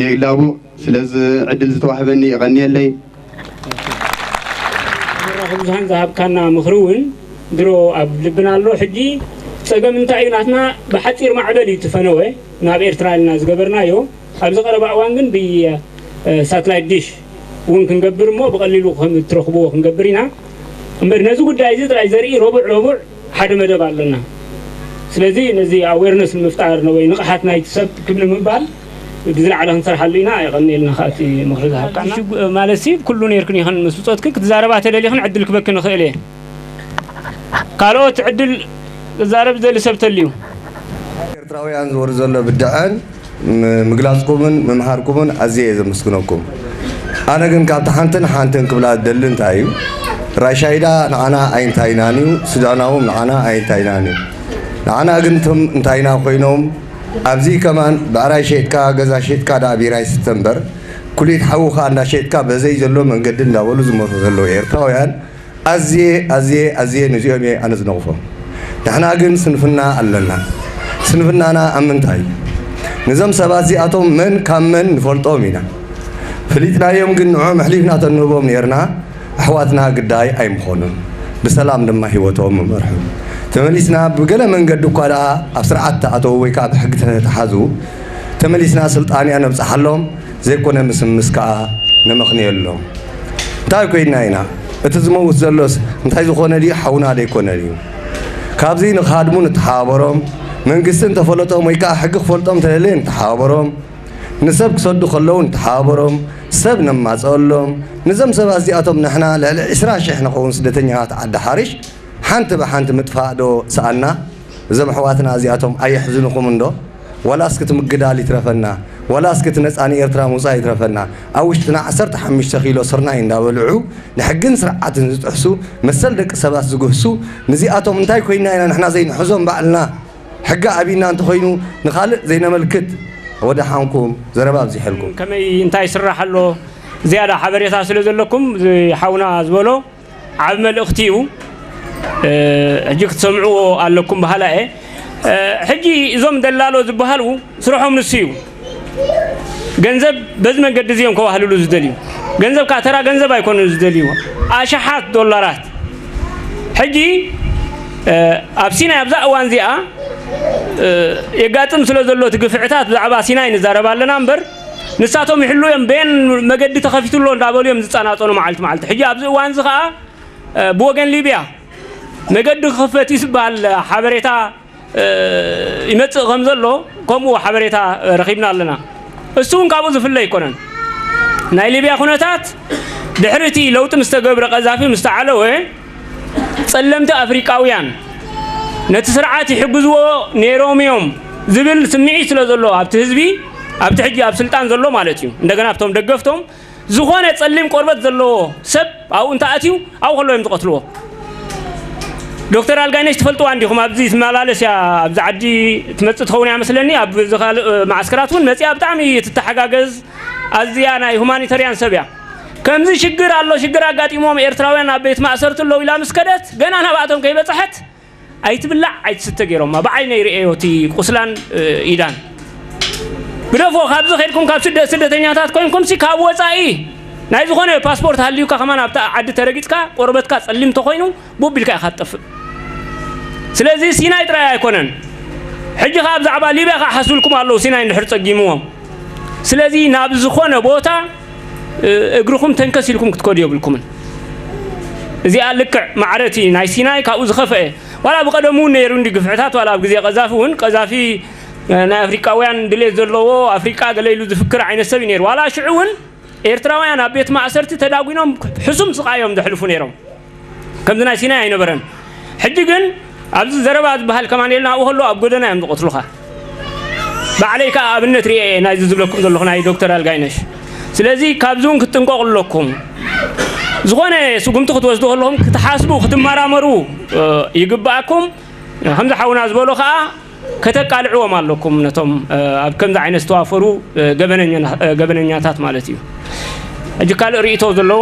ይላቦ። ስለዚ ዕድል ዝተዋህበኒ የቐንየለይ። መራኸቢ ብዙሃን ዝሃብካና ምኽሪ እውን ድሮ ኣብ ልብና ኣሎ። ሕጂ ጸገም እንታይ እዩ ናትና ብሓጺር ማዕበል እዩ ትፈነወ ናብ ኤርትራ ኢልና ዝገበርናዮ። ኣብዚ ቀረባ እዋን ግን ብሳትላይት ዲሽ እውን ክንገብር እሞ ብቐሊሉ ከም እትረኽብዎ ክንገብር ኢና። እምበር ነዚ ጉዳይ እዚ ጥራይ ዘርኢ ረቡዕ ረቡዕ ሓደ መደብ ኣለና። ስለዚ ነዚ ኣዌርነስ ንምፍጣር ወይ ንቕሓት ናይቲ ሰብ ክብ ንምባል ብዝለዓለ ክንሰርሓሉ ኢና። የቐንየልና ከኣ እቲ ምኽሪ ዝሃብካና። ሽጉ- ማለት ሲ ኩሉ ነርክን ይኽን ምስ ብጾትክ ክትዛረባ ተደሊኽን ዕድል ክበክ ንኽእል እየ። ካልኦት ዕድል ክዛረብ ዝደሊ ሰብ ተልዩ። ኤርትራውያን ዝወርድ ዘሎ ብድዐን ም- ምግላጽኩምን ምምሃርኩምን ኣዝየ እየ ዘመስግነኩም። ኣነ ግን ካብቲ ሓንትን ሓንትን ክብላ ዝደሊ እንታይ እዩ፣ ራሻይዳ ንዓና ኣይንታይናን እዩ፣ ሱዳናዎም ንዓና ኣይንታይናን እዩ። ንዓና ግን እቶም እንታይና ኮይኖም ኣብዚ ከማን ብዕራይ ሸይጥካ ገዛ ሸይጥካ ደኣ ቢራ ይስተ እምበር ኩሊት ሓውኻ እንዳሸይጥካ በዘይ ዘሎ መንገዲ እንዳበሉ ዝሞቱ ዘለዉ ኤርትራውያን ኣዝየ ኣዝየ ኣዝየ ንዚኦም እየ ኣነ ዝነቕፎም። ንሕና ግን ስንፍና ኣለና። ስንፍናና ኣብ ምንታይ? ንዞም ሰባት እዚኣቶም መን ካብ መን ንፈልጦም ኢና። ፈሊጥናዮም ግን ንዕኦም ኣሕሊፍና ተንህቦም ነርና ኣሕዋትና ግዳይ ኣይምኾኑን። ብሰላም ድማ ህይወቶም ምመርሑ። ተመሊስና ብገለ መንገዲ እኳ ደኣ ኣብ ስርዓት ተኣተዉ ወይ ከዓ ብሕጊ ተተሓዙ ተመሊስና ስልጣንያ ነብፅሓሎም ዘይኮነ ምስምስ ከዓ ነመኽንየሎም። እንታይ ኮይንና ኢና? እቲ ዝመውት ዘሎስ እንታይ ዝኾነ ድዩ? ሓውና ደይኮነ ድዩ? ካብዚ ንክሃድሙ ንተሓባበሮም። መንግስቲ እንተፈለጦም ወይ ከዓ ሕጊ ክፈልጦም እንተደለየ ንተሓባበሮም። ንሰብ ክሰዱ ከለዉ ንተሓባበሮም። ሰብ ነማፀሎም። ንዞም ሰባት እዚኣቶም ንሕና ልዕሊ ዕስራ ሽሕ ንኸውን ስደተኛታት ዓዲ ሓሪሽ ሓንቲ ብሓንቲ ምጥፋእ ዶ ሰኣና? እዞም ኣሕዋትና እዚኣቶም ኣየሕዝንኹም እንዶ? ዋላ እስኪ እቲ ምግዳል ይትረፈና፣ ዋላ እስኪ እቲ ነፃ ንኤርትራ ምውፃእ ይትረፈና። ኣብ ውሽጥና ዓሰርተ ሓሙሽተ ኪሎ ስርናይ እንዳበልዑ ንሕግን ስርዓትን ዝጥሕሱ፣ መሰል ደቂ ሰባት ዝግህሱ፣ ንዚኣቶም እንታይ ኮይና ኢና ንሕና ዘይንሕዞም ባዕልና? ሕጊ ኣቢና እንተኾይኑ ንኻልእ ዘይነመልክት። ወደሓንኩም፣ ዘረባ ኣብዚሐልኩም። ከመይ እንታይ ይስራሕ ኣሎ ዝያዳ ሓበሬታ ስለ ዘለኩም፣ እዚ ሓውና ዝበሎ ዓብ መልእኽቲ እዩ። እ፣ ሕጂ ክትሰምዕዎ ኣለኩም በሃላ እየ። እ፣ ሕጂ እዞም ደላሎ ዝበሃሉ ስርሖም ንሱ እዩ። ገንዘብ በዚ መንገዲ እዚኦም ከዋህልሉ ዝደልዩ። ገንዘብ ከዓ ተራ ገንዘብ ኣይኮኑን ዝደልዩ። ኣሽሓት ዶላራት። ሕጂ፣ እ፣ ኣብ ሲናይ ኣብዛ እዋን እዚኣ፣ እ፣ የጋጥም ስለ ዘሎ እቲ ግፍዕታት ብዛዕባ ሲናይ ንዛረብ ኣለና እምበር፣ ንሳቶም ይሕሉ እዮም፣ በየን መገዲ ተኸፊቱ ኣሎ እንዳበሉ እዮም ዝጸናጸኑ መዓልቲ መዓልቲ። ሕጂ ኣብዚ እዋን እዚ ኸኣ፣ እ፣ ብወገን ሊብያ መገዲ ክኽፈት እዩ ዝበሃል ሓበሬታ፣ እ፣ ይመጽእ ከም ዘሎ፣ ከምኡ ሓበሬታ፣ እ፣ ረኺብና ኣለና። እሱ እውን ካብኡ ዝፍለ ኣይኮነን። ናይ ሊብያ ኩነታት ድሕሪ እቲ ለውጢ ምስ ተገብረ፣ ቀዛፊ ምስ ተዓለወ፣ ጸለምቲ ኣፍሪቃውያን ነቲ ስርዓት ይሕግዝዎ ነይሮም እዮም ዝብል ስምዒት ስለ ዘሎ ኣብቲ ህዝቢ፣ ኣብቲ ሕጂ ኣብ ስልጣን ዘሎ ማለት እዩ፣ እንደገና ኣብቶም ደገፍቶም፣ ዝኾነ ጸሊም ቆርበት ዘለዎ ሰብ ኣብኡ እንተኣትዩ፣ ኣብኡ ከሎ እዮም ዝቐትልዎ። ዶክተር ኣልጋይነሽ ትፈልጥዋ እንዲኹም፣ ኣብዚ ትመላለስ እያ፣ ኣብዚ ዓዲ ትመጽእ ትኸውን እያ መስለኒ፣ ኣብ እዚ ካልእ ማዕስከራት እውን መጺኣ ብጣዕሚ ትተሓጋገዝ፣ ኣዝያ ናይ ሁማኒተርያን ሰብ እያ። ከምዚ ሽግር ኣሎ፣ ሽግር ኣጋጢሞም ኤርትራውያን ኣብ ቤት ማእሰርቲ ኣለዉ ኢላ ምስ ከደት፣ ገና ናብኣቶም ከይበጽሐት ኣይትብላዕ ኣይትስተ ገይሮማ። ብዓይነይ ርእየዮ እቲ ቁስላን፣ እ፣ ኢዳን። ግደፎ፣ ካብዚ ከድኩም ካብ ስደ-፣ ስደተኛታት ኮይንኩምሲ ካብ ወጻኢ ናይ ዝኾነ ፓስፖርት ሃልዩካ ከማን ኣብታ ዓዲ ተረጊጽካ ቆርበትካ ጸሊም ተኾይኑ ቡብ ኢልካ ኢኻ ትጠፍእ። ስለዚ ሲናይ ጥራይ ኣይኮነን። ሕጂ ከኣ ብዛዕባ ሊብያ ከኣ ሓስብልኩም ኣለዉ፣ ሲናይ እንድሕር ጸጊምዎም። ስለዚ ናብ ዝኾነ ቦታ፣ እ፣ እግርኹም ተንከስ ኢልኩም ክትከዱ የብልኩምን። እዚኣ ልክዕ ማዕረ እቲ ናይ ሲናይ ካብኡ ዝኸፍአ፣ ዋላ ብቐደሙ እውን ነይሩ እንዲ ግፍዕታት፣ ዋላ ኣብ ግዜ ቀዛፊ እውን፣ ቀዛፊ፣ እ፣ ናይ ኣፍሪቃውያን ድሌት ዘለዎ፣ ኣፍሪቃ ገለ ኢሉ ዝፍክር ዓይነት ሰብ እዩ ነይሩ። ዋላ ሽዑ እውን ኤርትራውያን ኣብ ቤት ማእሰርቲ ተዳጒኖም ሕሱም ስቓይ እዮም ዘሕልፉ ነይሮም። ከምዚ ናይ ሲናይ ኣይነበረን። ሕጂ ግን ኣብዚ ዘረባ ዝበሃል ከማን የለን፣ ኣብኡ ከሎ ኣብ ጎደና እዮም ዝቐትሉኻ። ባዕለይ ከኣ ኣብነት ርእየ እየ ናይዚ ዝብለኩም ዘለኹ ናይ ዶክተር ኣልጋይነሽ። ስለዚ ካብዚ እውን ክትጥንቀቑ ኣለኩም። ዝኾነ ስጉምቲ ክትወስዱ ከለኹም ክትሓስቡ፣ ክትመራመሩ፣ እ፣ ይግብኣኩም። ከምዚ ሓውና ዝበሎ ከኣ ከተቃልዕዎም ኣለኩም ነቶም፣ እ፣ ኣብ ከምዚ ዓይነት ዝተዋፈሩ፣ እ፣ ገበነኛ-፣ እ፣ ገበነኛታት ማለት እዩ። ሕጂ ካልእ ርእይቶ ዘለዎ?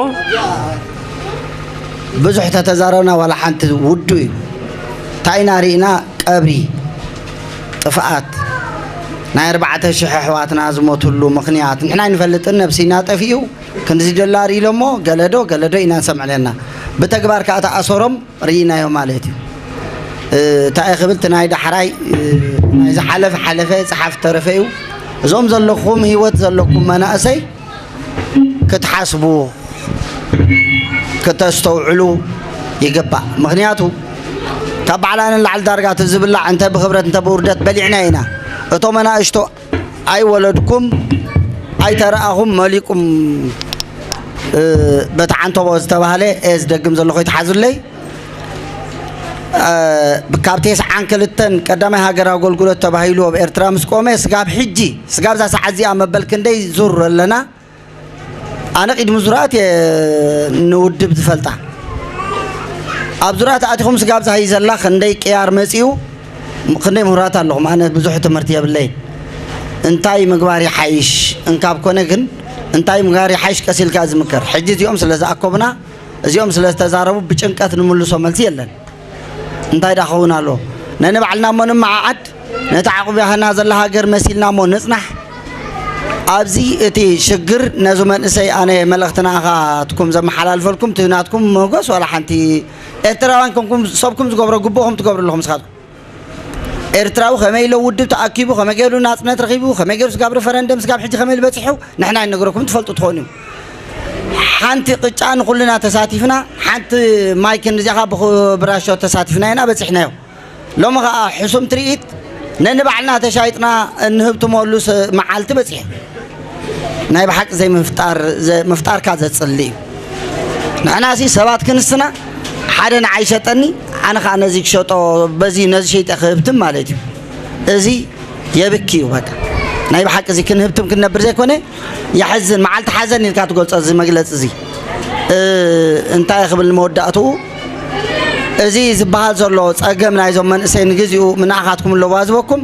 ብዙሕ ተተዛረብና ዋላ ሓንቲ ውዱ እዩ። እንታይ ኢና ርኢና? ቀብሪ፣ ጥፍኣት፣ ናይ ኣርባዕተ ሽሕ ኣሕዋትና ዝሞትሉ ምኽንያት ንሕና ኣይንፈልጥን። ነብሲና ጠፊኡ ክንዚ ዶላር ኢሎሞ ገለዶ ገለዶ ኢና ንሰምዕ ነርና። ብተግባር ከኣ ተኣሰሮም ርኢናዮ ማለት እዩ። እ፣ እንታይ ክብል፣ እቲ ናይ ዳሕራይ፣ እ፣ ናይ ዝሓለፈ ሓለፈ፣ ጸሓፍ ተረፈ እዩ። እዞም ዘለኹም፣ ህይወት ዘለኩም መናእሰይ ክትሓስቡ፣ ክተስተውዕሉ ይግባእ። ምኽንያቱ ካብ ባዕላን ንላዕሊ ዳርጋ እቲ ዝብላዕ እንተ ብኽብረት እንተ ብውርደት በሊዕና ኢና። እቶም ኣናእሽቶ ኣይወለድኩም፣ ኣይተረኣኹም፣ መሊቁም፣ እ፣ በቲ ዓንተቦ ዝተባህለ እየ ዝደግም ዘለኹ፣ ይትሓዙለይ። እ፣ ካብ ቴስዓን ክልተን ቀዳማይ ሃገራዊ ኣገልግሎት ተባሂሉ ኣብ ኤርትራ ምስ ቆመ ስጋብ ሕጂ፣ ስጋብ እዛ ሰዓት እዚኣ መበል ክንደይ ዙር ኣለና? ኣነ ቅድሚ ዙራት እየ ንውድብ ዝፈልጣ። ኣብ ዙራት ኣቲኹም ስጋብ እዛ ህይ ዘላ ክንደይ ቅያር መጺኡ፣ ክንደይ ምሁራት ኣለኹም። ኣነ ብዙሕ ትምህርቲ የብለይን። እንታይ ምግባር ይሓይሽ? እንካብ ኮነ ግን እንታይ ምግባር ይሓይሽ? ቀስ ኢልካ ዝምከር። ሕጂ እዚኦም ስለ ዝኣከቡና፣ እዚኦም ስለ ዝተዛረቡ ብጭንቀት ንምልሶ መልሲ የለን። እንታይ ደኣ ክኸውን ኣለዎ? ነንባዕልና እሞ ንመዓዓድ፣ ነቲ ዓቑቢያና ዘላ ሃገር መሲልና እሞ ንጽናሕ። ኣብዚ እቲ ሽግር ነዚ መንእሰይ ኣነ መልእኽቲ ንኣኻትኩም ዘመሓላልፈልኩም፣ እቲ ናትኩም መጎስ ዋላ ሓንቲ ኤርትራውያን ከምኩም ሰብኩም ዝገብሮ ግቡእኹም ትገብሩ ኣለኹም ንስኻትኩም። ኤርትራዊ ከመይ ኢሎ ውድብ ተኣኪቡ፣ ከመይ ገይሩ ናጽነት ረኺቡ፣ ከመይ ገይሩ ስጋብ ሪፈረንደም ስጋብ ሕጂ ከመይ ኢሉ በጺሑ ንሕና ኣይንነግረኩም ትፈልጡ ትኾኑ። ሓንቲ ቅጫ ንኹልና ተሳቲፍና፣ ሓንቲ ማይ ክንዚኣ ብራሾ ተሳቲፍና ኢና በጺሕናዮ። ሎሚ ኸኣ ሕሱም ትርኢት ነንባዕልና ተሻይጥና እንህብትመሉ መዓልቲ በጺሐ። ናይ ብሓቂ ዘይምፍጣር ምፍጣርካ ዘጽሊ እዩ። ንሕናሲ ሰባት ክንስና ሓደ ንዓይ ሸጠኒ፣ ኣነ ኸዓ ነዚ ክሸጦ፣ በዚ ነዚ ሸይጠ ክህብትም ማለት እዩ። እዚ የብኪ እዩ በቃ። ናይ ብሓቂ እዚ ክንህብትም ክንነብር ዘይኮነ፣ የሕዝን። መዓልቲ ሓዘን ኢልካ ትገልጾ እዚ መግለጺ እዚ። እንታይ ክብል ንመወዳእትኡ፣ እዚ ዝበሃል ዘሎ ጸገም ናይዞም መንእሰይ ንግዚኡ ምንኣኻትኩም ኣለዋ ዝበኩም።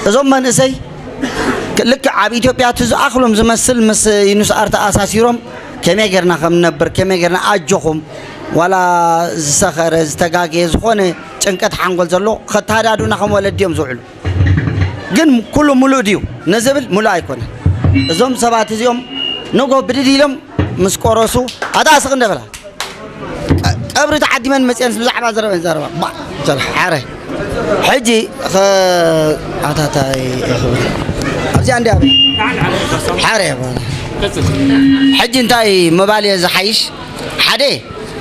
እዞም መንእሰይ ልክዕ ኣብ ኢትዮጵያ እቲ ዝኣኽሎም ዝመስል ምስ ዩኑስ ኣር ተኣሳሲሮም ከመይ ጌርና ከም ንነብር፣ ከመይ ጌርና ኣጆኹም፣ ዋላ ዝሰኸረ ዝተጋገየ ዝኾነ ጭንቀት ሓንጎል ዘሎ ከተሃዳዱና ከም ወለዲ እዮም ዝውዕሉ። ግን ኩሉ ሙሉእ ድዩ ንዝብል ሙሉእ ኣይኮነን። እዞም ሰባት እዚኦም ንጎ ብድድ ኢሎም ምስ ቆረሱ ኣታ ስቕ እንደበላ ቀብሪ ተዓዲመን መፅአን ብዛዕባ ዘረበን ዘረባ ሓረ ሕጂ ኣታታይ ኣብዚኣ እንዲ ሓረ ሕጂ እንታይ ምባል እየ ዝሓይሽ? ሓደ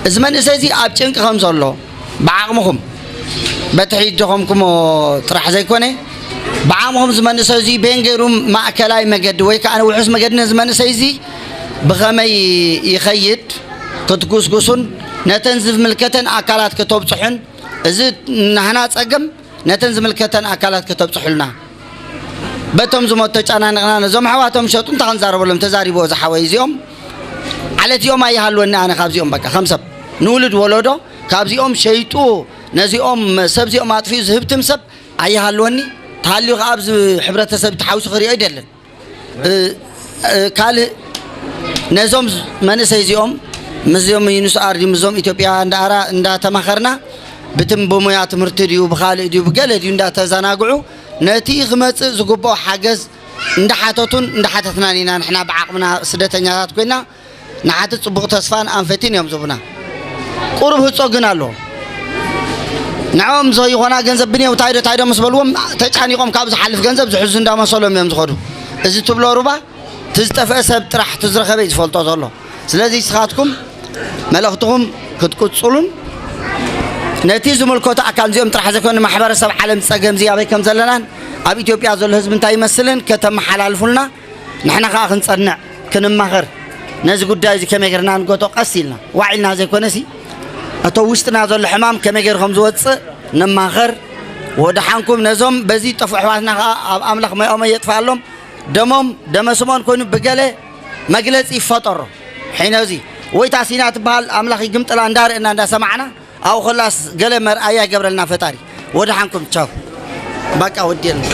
እዚ መንእሰይ እዚ ኣብ ጭንቂ ከም ዘሎ ብዓቕምኹም በቲ ሕጂ ደኸምኩሞ ጥራሕ ዘይኮነ ብዓቕምኹም ዝመንእሰይ እዚ ቤን ገይሩ ማእከላይ መገዲ ወይ ከዓ ውሑስ መገዲ ነዚ መንእሰይ እዚ ብኸመይ ይኸይድ ክትጉስጉሱን ነተን ዝምልከተን ኣካላት ከተብፅሑን እዚ ናህና ፀገም ነተን ዝምልከተን ኣካላት ከተብፅሑልና በቶም ዝሞት ተጨናኒቕና ነዞም ኣሕዋቶም ሸጡ እንታይ ክንዛረበሎም ተዛሪቦ ዝሓወይ እዚኦም ዓለት እዮም ኣይሃልወኒ ኣነ ካብዚኦም በቃ ከም ሰብ ንውሉድ ወለዶ ካብዚኦም ሸይጡ ነዚኦም ሰብ እዚኦም ኣጥፊኡ ዝህብትም ሰብ ኣይሃልወኒ ተሃልዩ ከዓ ኣብዚ ሕብረተሰብ ተሓዊሱ ክሪኦ ኣይደልን ካልእ ነዞም መንእሰይ እዚኦም ምስዚኦም ዩኑስ ኣር ድዩ ምስዞም ኢትዮጵያ እንዳኣራ እንዳተማኸርና ብትም ብሙያ ትምህርቲ ድዩ ብካልእ ድዩ ብገለ ድዩ እንዳተዘናግዑ ነቲ ክመፅእ ዝግብኦ ሓገዝ እንዳሓተቱን እንዳሓተትናን ኢና ንሕና ብዓቕምና ስደተኛታት ኮይና ንሓቲ ፅቡቕ ተስፋን ኣንፈቲን እዮም ዝቡና ቁሩብ ህፆ ግን ኣለዎም ንዕኦም ዘይኾና ገንዘብ ብንየው ታይዶ ታይዶ ምስ በልዎም ተጫኒቆም ካብ ዝሓልፍ ገንዘብ ዝሕዙ እንዳመሰሎም እዮም ዝኸዱ እዚ ትብሎ ሩባ ትዝጠፍአ ሰብ ጥራሕ ትዝረኸበ ዝፈልጦ ዘሎ ስለዚ ስኻትኩም መልእኽትኹም ክትቅፅሉን ነቲ ዝምልከቱ ኣካል እዚኦም ጥራሕ ዘይኮነ ማሕበረሰብ ዓለም ፀገም እዚ ኣበይ ከም ዘለናን ኣብ ኢትዮጵያ ዘሎ ህዝቢ እንታይ ይመስልን ከተመሓላልፉልና ንሕና ከዓ ክንፀንዕ ክንማኸር ነዚ ጉዳይ እዚ ከመይ ገርና ንገቶ ቀስ ኢልና ዋዒልና ዘይኮነሲ እቶ ውሽጥና ዘሎ ሕማም ከመይ ገይሩ ከም ዝወፅእ ንማኸር ወድሓንኩም ነዞም በዚ ጠፍኡ ኣሕዋትና ከዓ ኣብ ኣምላኽ መያኦመ የጥፍኣሎም ደሞም ደመ ስምኦን ኮይኑ ብገለ መግለፂ ይፈጠሮ ሕነ እዚ ወይታ ሲና ትበሃል ኣምላኽ ይግምጥላ እንዳርእና እንዳሰማዕና ኣብኡ ከላስ ገለ መርኣያ ይገብረልና ፈጣሪ ወድሓንኩም ቻው በቃ ወዲኤልና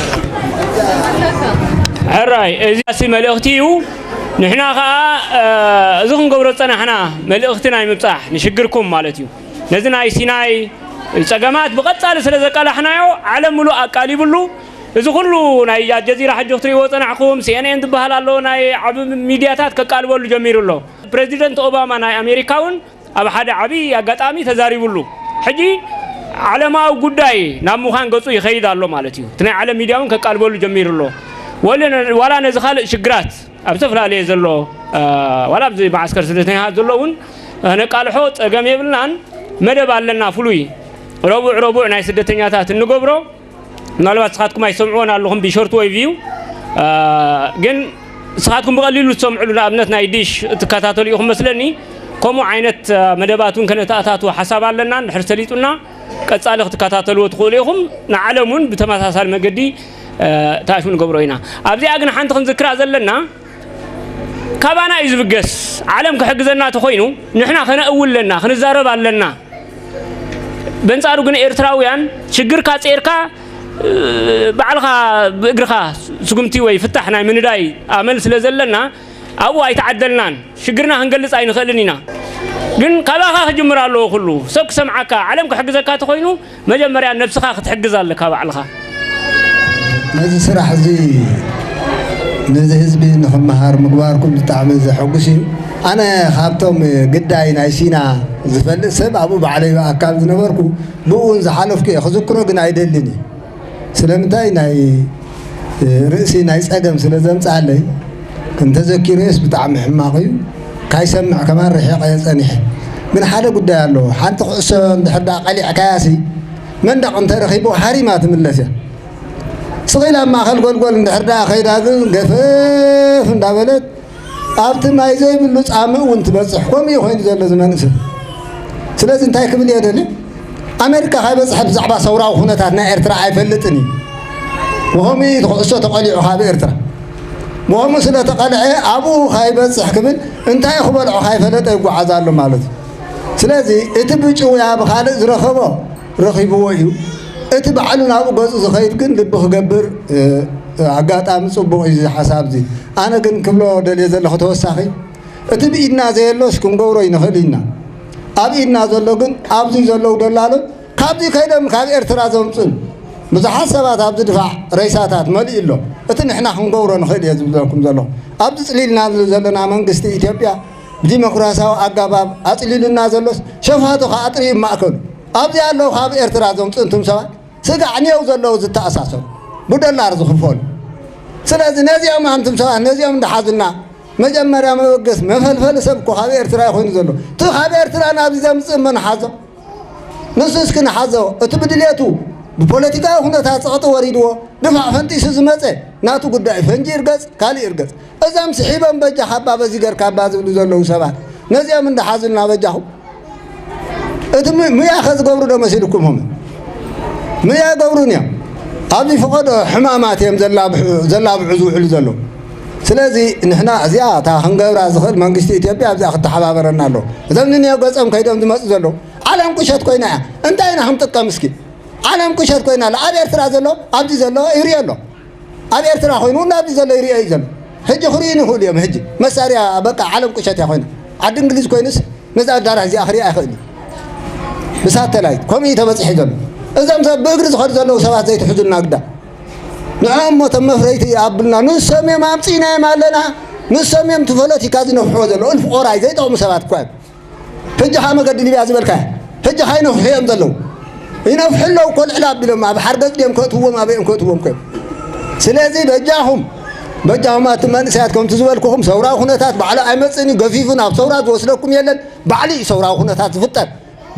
ሕራይ እዚ ሲ መልእኽቲ እዩ ንሕና ከዓ እዚ ክንገብሮ ዝፀናሕና መልእኽቲ ናይ ምብፃሕ ንሽግርኩም ማለት እዩ ነዚ ናይ ሲናይ ፀገማት ብቐፃሊ ስለ ዘቃላሕናዮ ዓለም ምሉእ ኣቃሊብሉ እዚ ኩሉ ናይ ኣልጀዚራ ሕጂ ክትሪእዎ ፀናሕኩም ሲኤንኤን ዝበሃል ኣሎ ናይ ዓብ ሚድያታት ከቃልበሉ ጀሚሩ ኣሎ ፕሬዚደንት ኦባማ ናይ ኣሜሪካ እውን ኣብ ሓደ ዓብዪ ኣጋጣሚ ተዛሪቡሉ ሕጂ ዓለማዊ ጉዳይ ናብ ምዃን ገፁ ይኸይድ ኣሎ ማለት እዩ እቲ ናይ ዓለም ሚድያ እውን ከቃልበሉ ጀሚሩ ኣሎ ዋላ ነዚ ካልእ ሽግራት ኣብ ዝተፈላለየ ዘሎ ዋላ ኣብዚ መዓስከር ስደተኛታት ዘሎ እውን ነቃልሖ ፀገም የብልናን መደብ ኣለና ፍሉይ ረቡዕ ረቡዕ ናይ ስደተኛታት እንገብሮ ምናልባት ስኻትኩም ኣይሰምዕዎን ኣለኹም ብሾርት ወይ ቪው ግን ስኻትኩም ብቐሊሉ ትሰምዕሉ ንኣብነት ናይ ዲሽ ትከታተሉ ኢኹም መስለኒ ከምኡ ዓይነት መደባት እውን ከነተኣታቱ ሓሳብ ኣለና እንድሕር ሰሊጡና ቀፃሊ ክትከታተልዎ ትኽእሉ ኢኹም ንዓለም እውን ብተመሳሳሊ መገዲ ተኣሽሙ ንገብሮ ኢና ኣብዚኣ ግን ሓንቲ ክንዝክራ ዘለና ካባና እዩ ዝብገስ ዓለም ክሕግዘና ተኮይኑ ንሕና ከነእው ኣለና ክንዛረብ ኣለና በንጻሩ ግን ኤርትራውያን ሽግርካ ጼርካ ባዕልኻ ብእግርኻ ስጉምቲ ወይ ፍታሕ ናይ ምንዳይ ኣመል ስለ ዘለና ኣብኡ ኣይተዓደልናን ሽግርና ክንገልጽ ኣይንኽእልን ኢና ግን ካባኻ ክጅምር ኣለዎ ኩሉ ሰብ ክሰምዓካ ዓለም ክሕግዘካ ተኾይኑ መጀመርያ ነብስኻ ክትሕግዝ ኣለካ ባዕልኻ ነዚ ስራሕ እዚ ነዚ ህዝቢ ንኽመሃር ምግባርኩም ብጣዕሚ ዘሐጉስ እዩ ኣነ ካብቶም ግዳይ ናይ ሲና ዝፈልጥ ሰብ ኣብኡ ባዕለይ ብኣካል ዝነበርኩ ብኡ እውን ዝሓለፍኩ እየ ክዝክሮ ግን ኣይደልን እዩ ስለምንታይ ናይ ርእሲ ናይ ጸገም ስለ ዘምጻለይ እንተዘኪረዮስ ብጣዕሚ ሕማቕ እዩ ካይሰምዕ ከማን ርሒቐ ጸኒሐ ግን ሓደ ጉዳይ ኣለዎ ሓንቲ ኩዕሶ እንድሕር ደኣ ቀሊዕካያሲ መንደቕ እንተረኺቡ ሃሪማ ትምለስ እያ። ስቕ ኢላ ኣብ ማእኸል ጎልጎል እንድሕር ደኣ ከይዳ ግን ገፈፍ እንዳበለት ኣብቲ ማይ ዘይብሉ ጻምእ እውን ትበጽሕ። ከምኡ እዩ ኮይኑ ዘሎ እዚ መንእሰይ። ስለዚ እንታይ ክብል እየ ደልየ? ኣሜሪካ ካይበጽሐ ብዛዕባ ሰውራዊ ኩነታት ናይ ኤርትራ ኣይፈልጥን እዩ። ወኸምኡ እዩ እቲ ኩዕሶ ተቐሊዑ ካብ ኤርትራ። ብኸምኡ ስለ ተቐልዐ ኣብኡ ካይበጽሕ ክብል እንታይ ክበልዖ ካይፈለጠ ይጓዓዝ ኣሎ ማለት እዩ። ስለዚ እቲ ብጭውያ ብኻልእ ዝረኸቦ ረኺብዎ እዩ። እቲ ባዕሉ ናብኡ ገጹ ዝኸይድ ግን ልቢ ክገብር፣ እ፣ ኣጋጣሚ ጽቡቕ እዩ እዚ ሓሳብ እዚ። ኣነ ግን ክብሎ ደልየ ዘለኹ ተወሳኺ፣ እቲ ብኢድና ዘየሎስ ክንገብሮ ይንኽእል ኢና። ኣብ ኢድና ዘሎ ግን ኣብዚ ዘለዉ ደላሎት ካብዚ ከይዶም ካብ ኤርትራ ዘምጹን ብዙሓት ሰባት ኣብዚ ድፋዕ ሬሳታት መሊኡ ኣሎ። እቲ ንሕና ክንገብሮ ንኽእል እየ ዝብለኩም ዘለኹ። ኣብዚ ጽሊልና ዘለና መንግስቲ ኢትዮጵያ ብዲሞክራሲያዊ ኣገባብ ኣጽሊሉና ዘሎስ ሸፋቱ ክኣጥር እዩ ማእከሉ። ኣብዚ ኣለዉ ካብ ኤርትራ ዘምጹ እንቱም ሰባት ስጋዕ ኔው ዘለዉ ዝተኣሳሰሩ ብዶላር ዝኽፈሉ። ስለዚ ነዚኦም ኣንቱም ሰባት ነዚኦም እንዳሓዙልና መጀመርያ መበገስ መፈልፈሊ ሰብ እኮ ካብ ኤርትራ እዩ ኮይኑ ዘሎ። እቲ ካብ ኤርትራ ናብዚ ዘምጽእ መን ሓዞ? ንሱ እስኪ ንሓዞ። እቲ ብድሌቱ ብፖለቲካዊ ኩነታት ጸቕጢ ወሪድዎ ድፋዕ ፈንጢሱ ዝመጸ ናቱ ጉዳይ፣ ፈንጂ ይርገጽ ካልእ ይርገጽ። እዞም ስሒቦም በጃኻ ኣባ በዚ ገርካ ኣባ ዝብሉ ዘለዉ ሰባት ነዚኦም እንዳሓዙልና በጃኹም። እቲ ሙ-፣ ሙያ ከዝገብሩ ዶ መሲልኩም ሆም? ሙያ ይገብሩን እዮም። ኣብዚ ፈቐዶ ሕማማት እዮም ዘላብሑ-፣ ዘላብዑ ዝውዕሉ ዘለዉ። ስለዚ ንሕና እዚኣ እታ ክንገብራ ዝኽእል መንግስቲ ኢትዮጵያ ኣብዚኣ ክተሓባበረና ኣለዎ። እዞም ንንዮ ገጾም ከይዶም ዝመጹ ዘለዉ ዓለም ቁሸት ኮይና እያ። እንታይ ኢና ክንጥቀም እስኪ? ዓለም ቁሸት ኮይና ኣላ። ኣብ ኤርትራ ዘሎ ኣብዚ ዘሎ ይርእዮ ኣሎ። ኣብ ኤርትራ ኮይኑ እውን ኣብዚ ዘሎ ይርእዮ እዩ ዘሎ። ሕጂ ክርእዩ ይኽእሉ እዮም። ሕጂ መሳርያ በቃ ዓለም ቁሸት እያ ኮይና። ዓዲ እንግሊዝ ኮይኑስ ነዛ ኣዳራሽ እዚኣ ክርእያ ኣይኽእል እዩ። ብሳተላይት ከምኡ እዩ ተበፂሑ ዘሎ። እዞም ሰብ ብእግሪ ዝኸዱ ዘለዉ ሰባት ዘይትሕዙልና ግዳ። ንዕኦም እሞ እቶም መፍረይቲ ኣብልና። ንሶም እዮም ኣምፂእናዮም ኣለና። ንሶም እዮም እቲ ፖለቲካ ዝነፍሕዎ ዘለዉ። እልፊ ቆራይ ዘይጠቕሙ ሰባት እኳ እዮም። ሕጂ ኸዓ መገዲ ሊብያ ዝበልካዮ። ሕጂ ኸዓ ይነፍሑ እዮም ዘለዉ። ይነፍሑ ኣለዉ እኮ ልዕል ኣቢሎም ኣብ ሓርገጽ ድዮም ከእትውዎም ኣበይ እዮም ከእትውዎም እኮ እዮም። ስለዚ በጃኹም፣ በጃኹም ኣቲ መንእሰያት ከምቲ ዝበልኩኹም ሰውራዊ ኩነታት ባዕሉ ኣይመጽእን እዩ። ገፊፉ ናብ ሰውራ ዝወስደኩም የለን። ባዕሉ እዩ ሰውራዊ ኩነታት ዝፍጠር።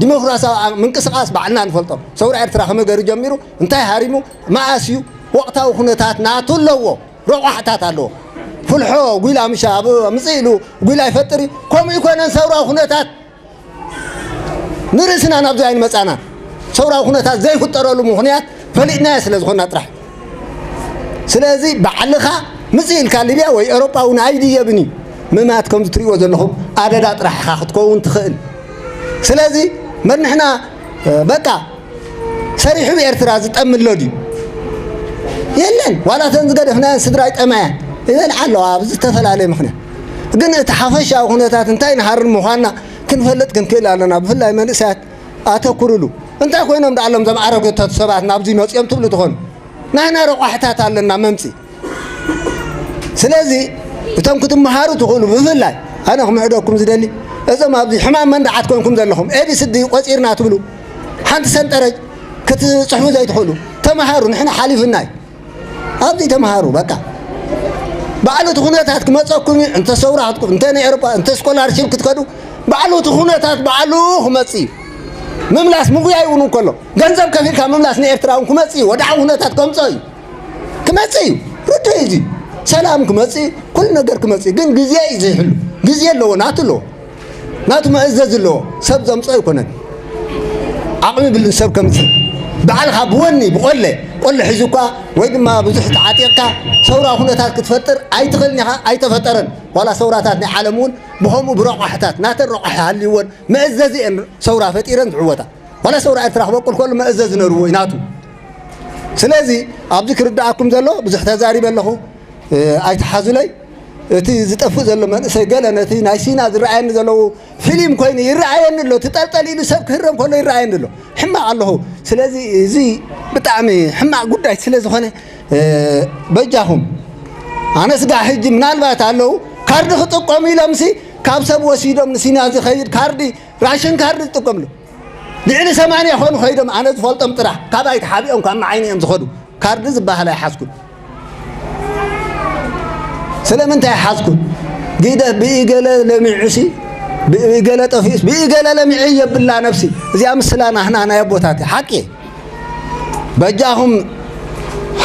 ዲሞክራሲያዊ ምንቅስቃስ ባዕልና ንፈልጦ። ሰውራ ኤርትራ ከመይ ገይሩ ጀሚሩ፣ እንታይ ሃሪሙ፣ መኣስ እዩ፣ ወቕታዊ ኩነታት ናቱ ኣለዎ። ረቋሕታት ኣለዎ። ፍልሖ ጒላ ምሻ ኣብ ምጽእ ኢሉ ጒላ ይፈጥር እዩ። ከምኡ ይኮነን ሰውራዊ ኩነታት ንርእስና ናብዚ ኣይንመጻናን። ሰውራዊ ኩነታት ዘይፍጠረሉ ምኽንያት ፈሊጥናዮ ስለ ዝኾንና ጥራሕ። ስለዚ ባዕልኻ ምጽእ ኢልካ ሊብያ ወይ ኤውሮጳ እውን ኣይድየብን እዩ። ምማት ከምዚ ትርእይዎ ዘለኹም ኣደዳ ጥራሕ ኢኻ ክትከውን ትኽእል። ስለዚ መን ንሕና፣ እ፣ በቃ ሰሪሑ ብኤርትራ ዝጠሚ ኣሎ ድዩ? የለን። ዋላ እተን ዝገደፍናየን ስድራ ይጠምያ ይበልዓ ኣለዋ ብዝተፈላለየ ምኽንያት። ግን እቲ ሓፈሻዊ ኩነታት እንታይ ንሃርም ምዃንና ክንፈልጥ ክንክእል ኣለና። ብፍላይ መንእሰያት ኣተኩርሉ። እንታይ ኮይኖም ደኣ ኣሎም እዞም ኣረገቶት ሰባት ናብዚ መጺኦም ትብሉ ትኾኑ? ናህና ረቋሕታት ኣለና መምጺ። ስለዚ እቶም ክትመሃሩ ትኽእሉ ብፍላይ ኣነ ክምዕደኩም ዝደሊ እዞም ኣብዚ ሕማም መንደዓት ኮንኩም ዘለኹም ኤቢሲዲ ቆጺርና ትብሉ ሓንቲ ሰንጠረጅ ክትጽሕፉ ዘይትኽእሉ ተመሃሩ። ንሕና ሓሊፍና እዩ። ኣብዚ ተመሃሩ በቃ። ባዕሉ እቲ ኩነታት ክመጸኩም እዩ። እንተ ሰውራ ክትኩ-፣ እንተ ናይ ኤውሮጳ፣ እንተ ስኮላርሺፕ ክትከዱ ባዕሉ እቲ ኩነታት ባዕሉ ክመጽእ እዩ። ምምላስ ምጉያይ እውን እንከሎ ገንዘብ ከፊልካ ምምላስ ንኤርትራ እውን ክመጽእ እዩ። ወድዓዊ ኩነታት ከምጽኦ እዩ። ክመጽእ እዩ። ርዱእ እዩ እዚ። ሰላም ክመጽእ እዩ። ኩሉ ነገር ክመጽእ እዩ። ግን ግዜ እዩ ዝሕሉ። ግዜ ኣለዎ፣ ናቱ ኣለዎ። ናቱ መእዘዝ ኣለዎ። ሰብ ዘምጽኦ ኣይኮነን። ዓቕሚ ብልን ሰብ ከምጽእ። ባዕልኻ ብወኒ፣ ብቆለ፣ ቆለ ሒዙ እኳ ወይ ድማ ብዙሕ ተዓጢቕካ ሰውራዊ ኩነታት ክትፈጥር ኣይትኽእልን ኢኻ፣ ኣይተፈጠረን። ዋላ ሰውራታት ናይ ዓለም እውን ብኸምኡ ብረቋሕታት፣ ናተን ረቋሒ ሃልይወን መእዘዚአን ሰውራ ፈጢረን ዝዕወታ። ዋላ ሰውራ ኤርትራ ክበቁል ከሎ መእዘዚ ነርዎ እዩ ናቱ። ስለዚ ኣብዚ ክርድኣኩም ዘሎ ብዙሕ ተዛሪበ ኣለኹ፣ እ፣ ኣይትሓዙለይ። እቲ ዝጠፍእ ዘሎ መንእሰይ ገለ ነቲ ናይ ሲና ዝረኣየኒ ዘለዉ ፊልም ኮይኑ ይረኣየኒ ኣሎ። እቲ ጠልጠል ኢሉ ሰብ ክህረም ከሎ ይረኣየኒ ኣሎ። ሕማቕ ኣለኹ። ስለዚ እዚ ብጣዕሚ ሕማቕ ጉዳይ ስለ ዝኾነ፣ እ፣ በጃኹም ኣነ ስጋዕ ሕጂ ምናልባት ኣለዉ ካርዲ ክጥቀሙ ኢሎምሲ ካብ ሰብ ወሲዶም ንሲና ዝኸይድ ካርዲ ራሽን ካርዲ ዝጥቀምሉ ልዕሊ ሰማንያ ኾኑ ኸይዶም ኣነ ዝፈልጦም ጥራሕ ካባይ ተሓቢኦም ካብ መዓይኒ እዮም ዝኸዱ። ካርዲ ዝበሃል ኣይሓዝኩን። ስለምንታይ ሓዝኩን? ግደ ብኢገለ ለሚዑሲ ብኢገለ ጠፊኡስ ብኢገለ ለሚዑ የብላ ነብሲ። እዚኣ ምስላ ናህና ናይ ኣቦታት ሓቂ። በጃኹም፣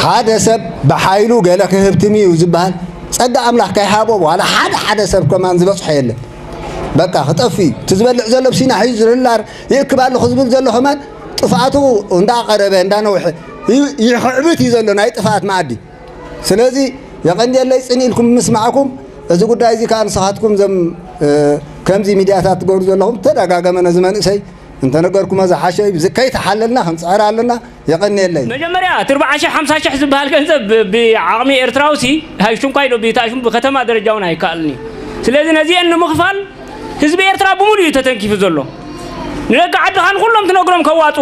ሓደ ሰብ ብሓይሉ ገለ ክህብትም እዩ ዝበሃል፣ ጸጋ ኣምላኽ ከይሃቦ ዋላ ሓደ ሓደ ሰብ ከማን ዝበጽሖ የለን። በቃ ክጠፍእ እዩ። እቲ ዝበልዕ ዘሎ ብሲና ሒዙ ዝርላር ይእክብ ኣለኹ ዝብል ዘሎ ከማን ጥፍኣቱ እንዳቐረበ እንዳነውሐ ይ-፣ ይኽዕብት እዩ ዘሎ ናይ ጥፍኣት መኣዲ። ስለዚ የቐንየለይ ጽን ኢልኩም ምስማዕኩም። እዚ ጉዳይ እዚ ከኣ ንስኻትኩም ዘም-፣ እ፣ ከምዚ ሚድያታት ትገብሩ ዘለኹም ተደጋገመ ነዚ መንእሰይ እንተነገርኩሞ ዝሓሸ እዩ። ከይተሓለልና ክንጽዕር ኣለና። የቐንየለይ። መጀመርያ እቲ ኣርባዓ ሽሕ ሓምሳ ሽሕ ዝበሃል ገንዘብ ብ-፣ ብዓቕሚ ኤርትራውሲ ሃይሹም ኳይዶ ብታሽም ብከተማ ደረጃ እውን ኣይከኣልን እዩ። ስለዚ ነዚአን ንምኽፋል ህዝቢ ኤርትራ ብምሉእ እዩ ተተንኪፉ ዘሎ። ንደቂ ዓድኻ ንኩሎም ትነግሮም ከዋጡ፣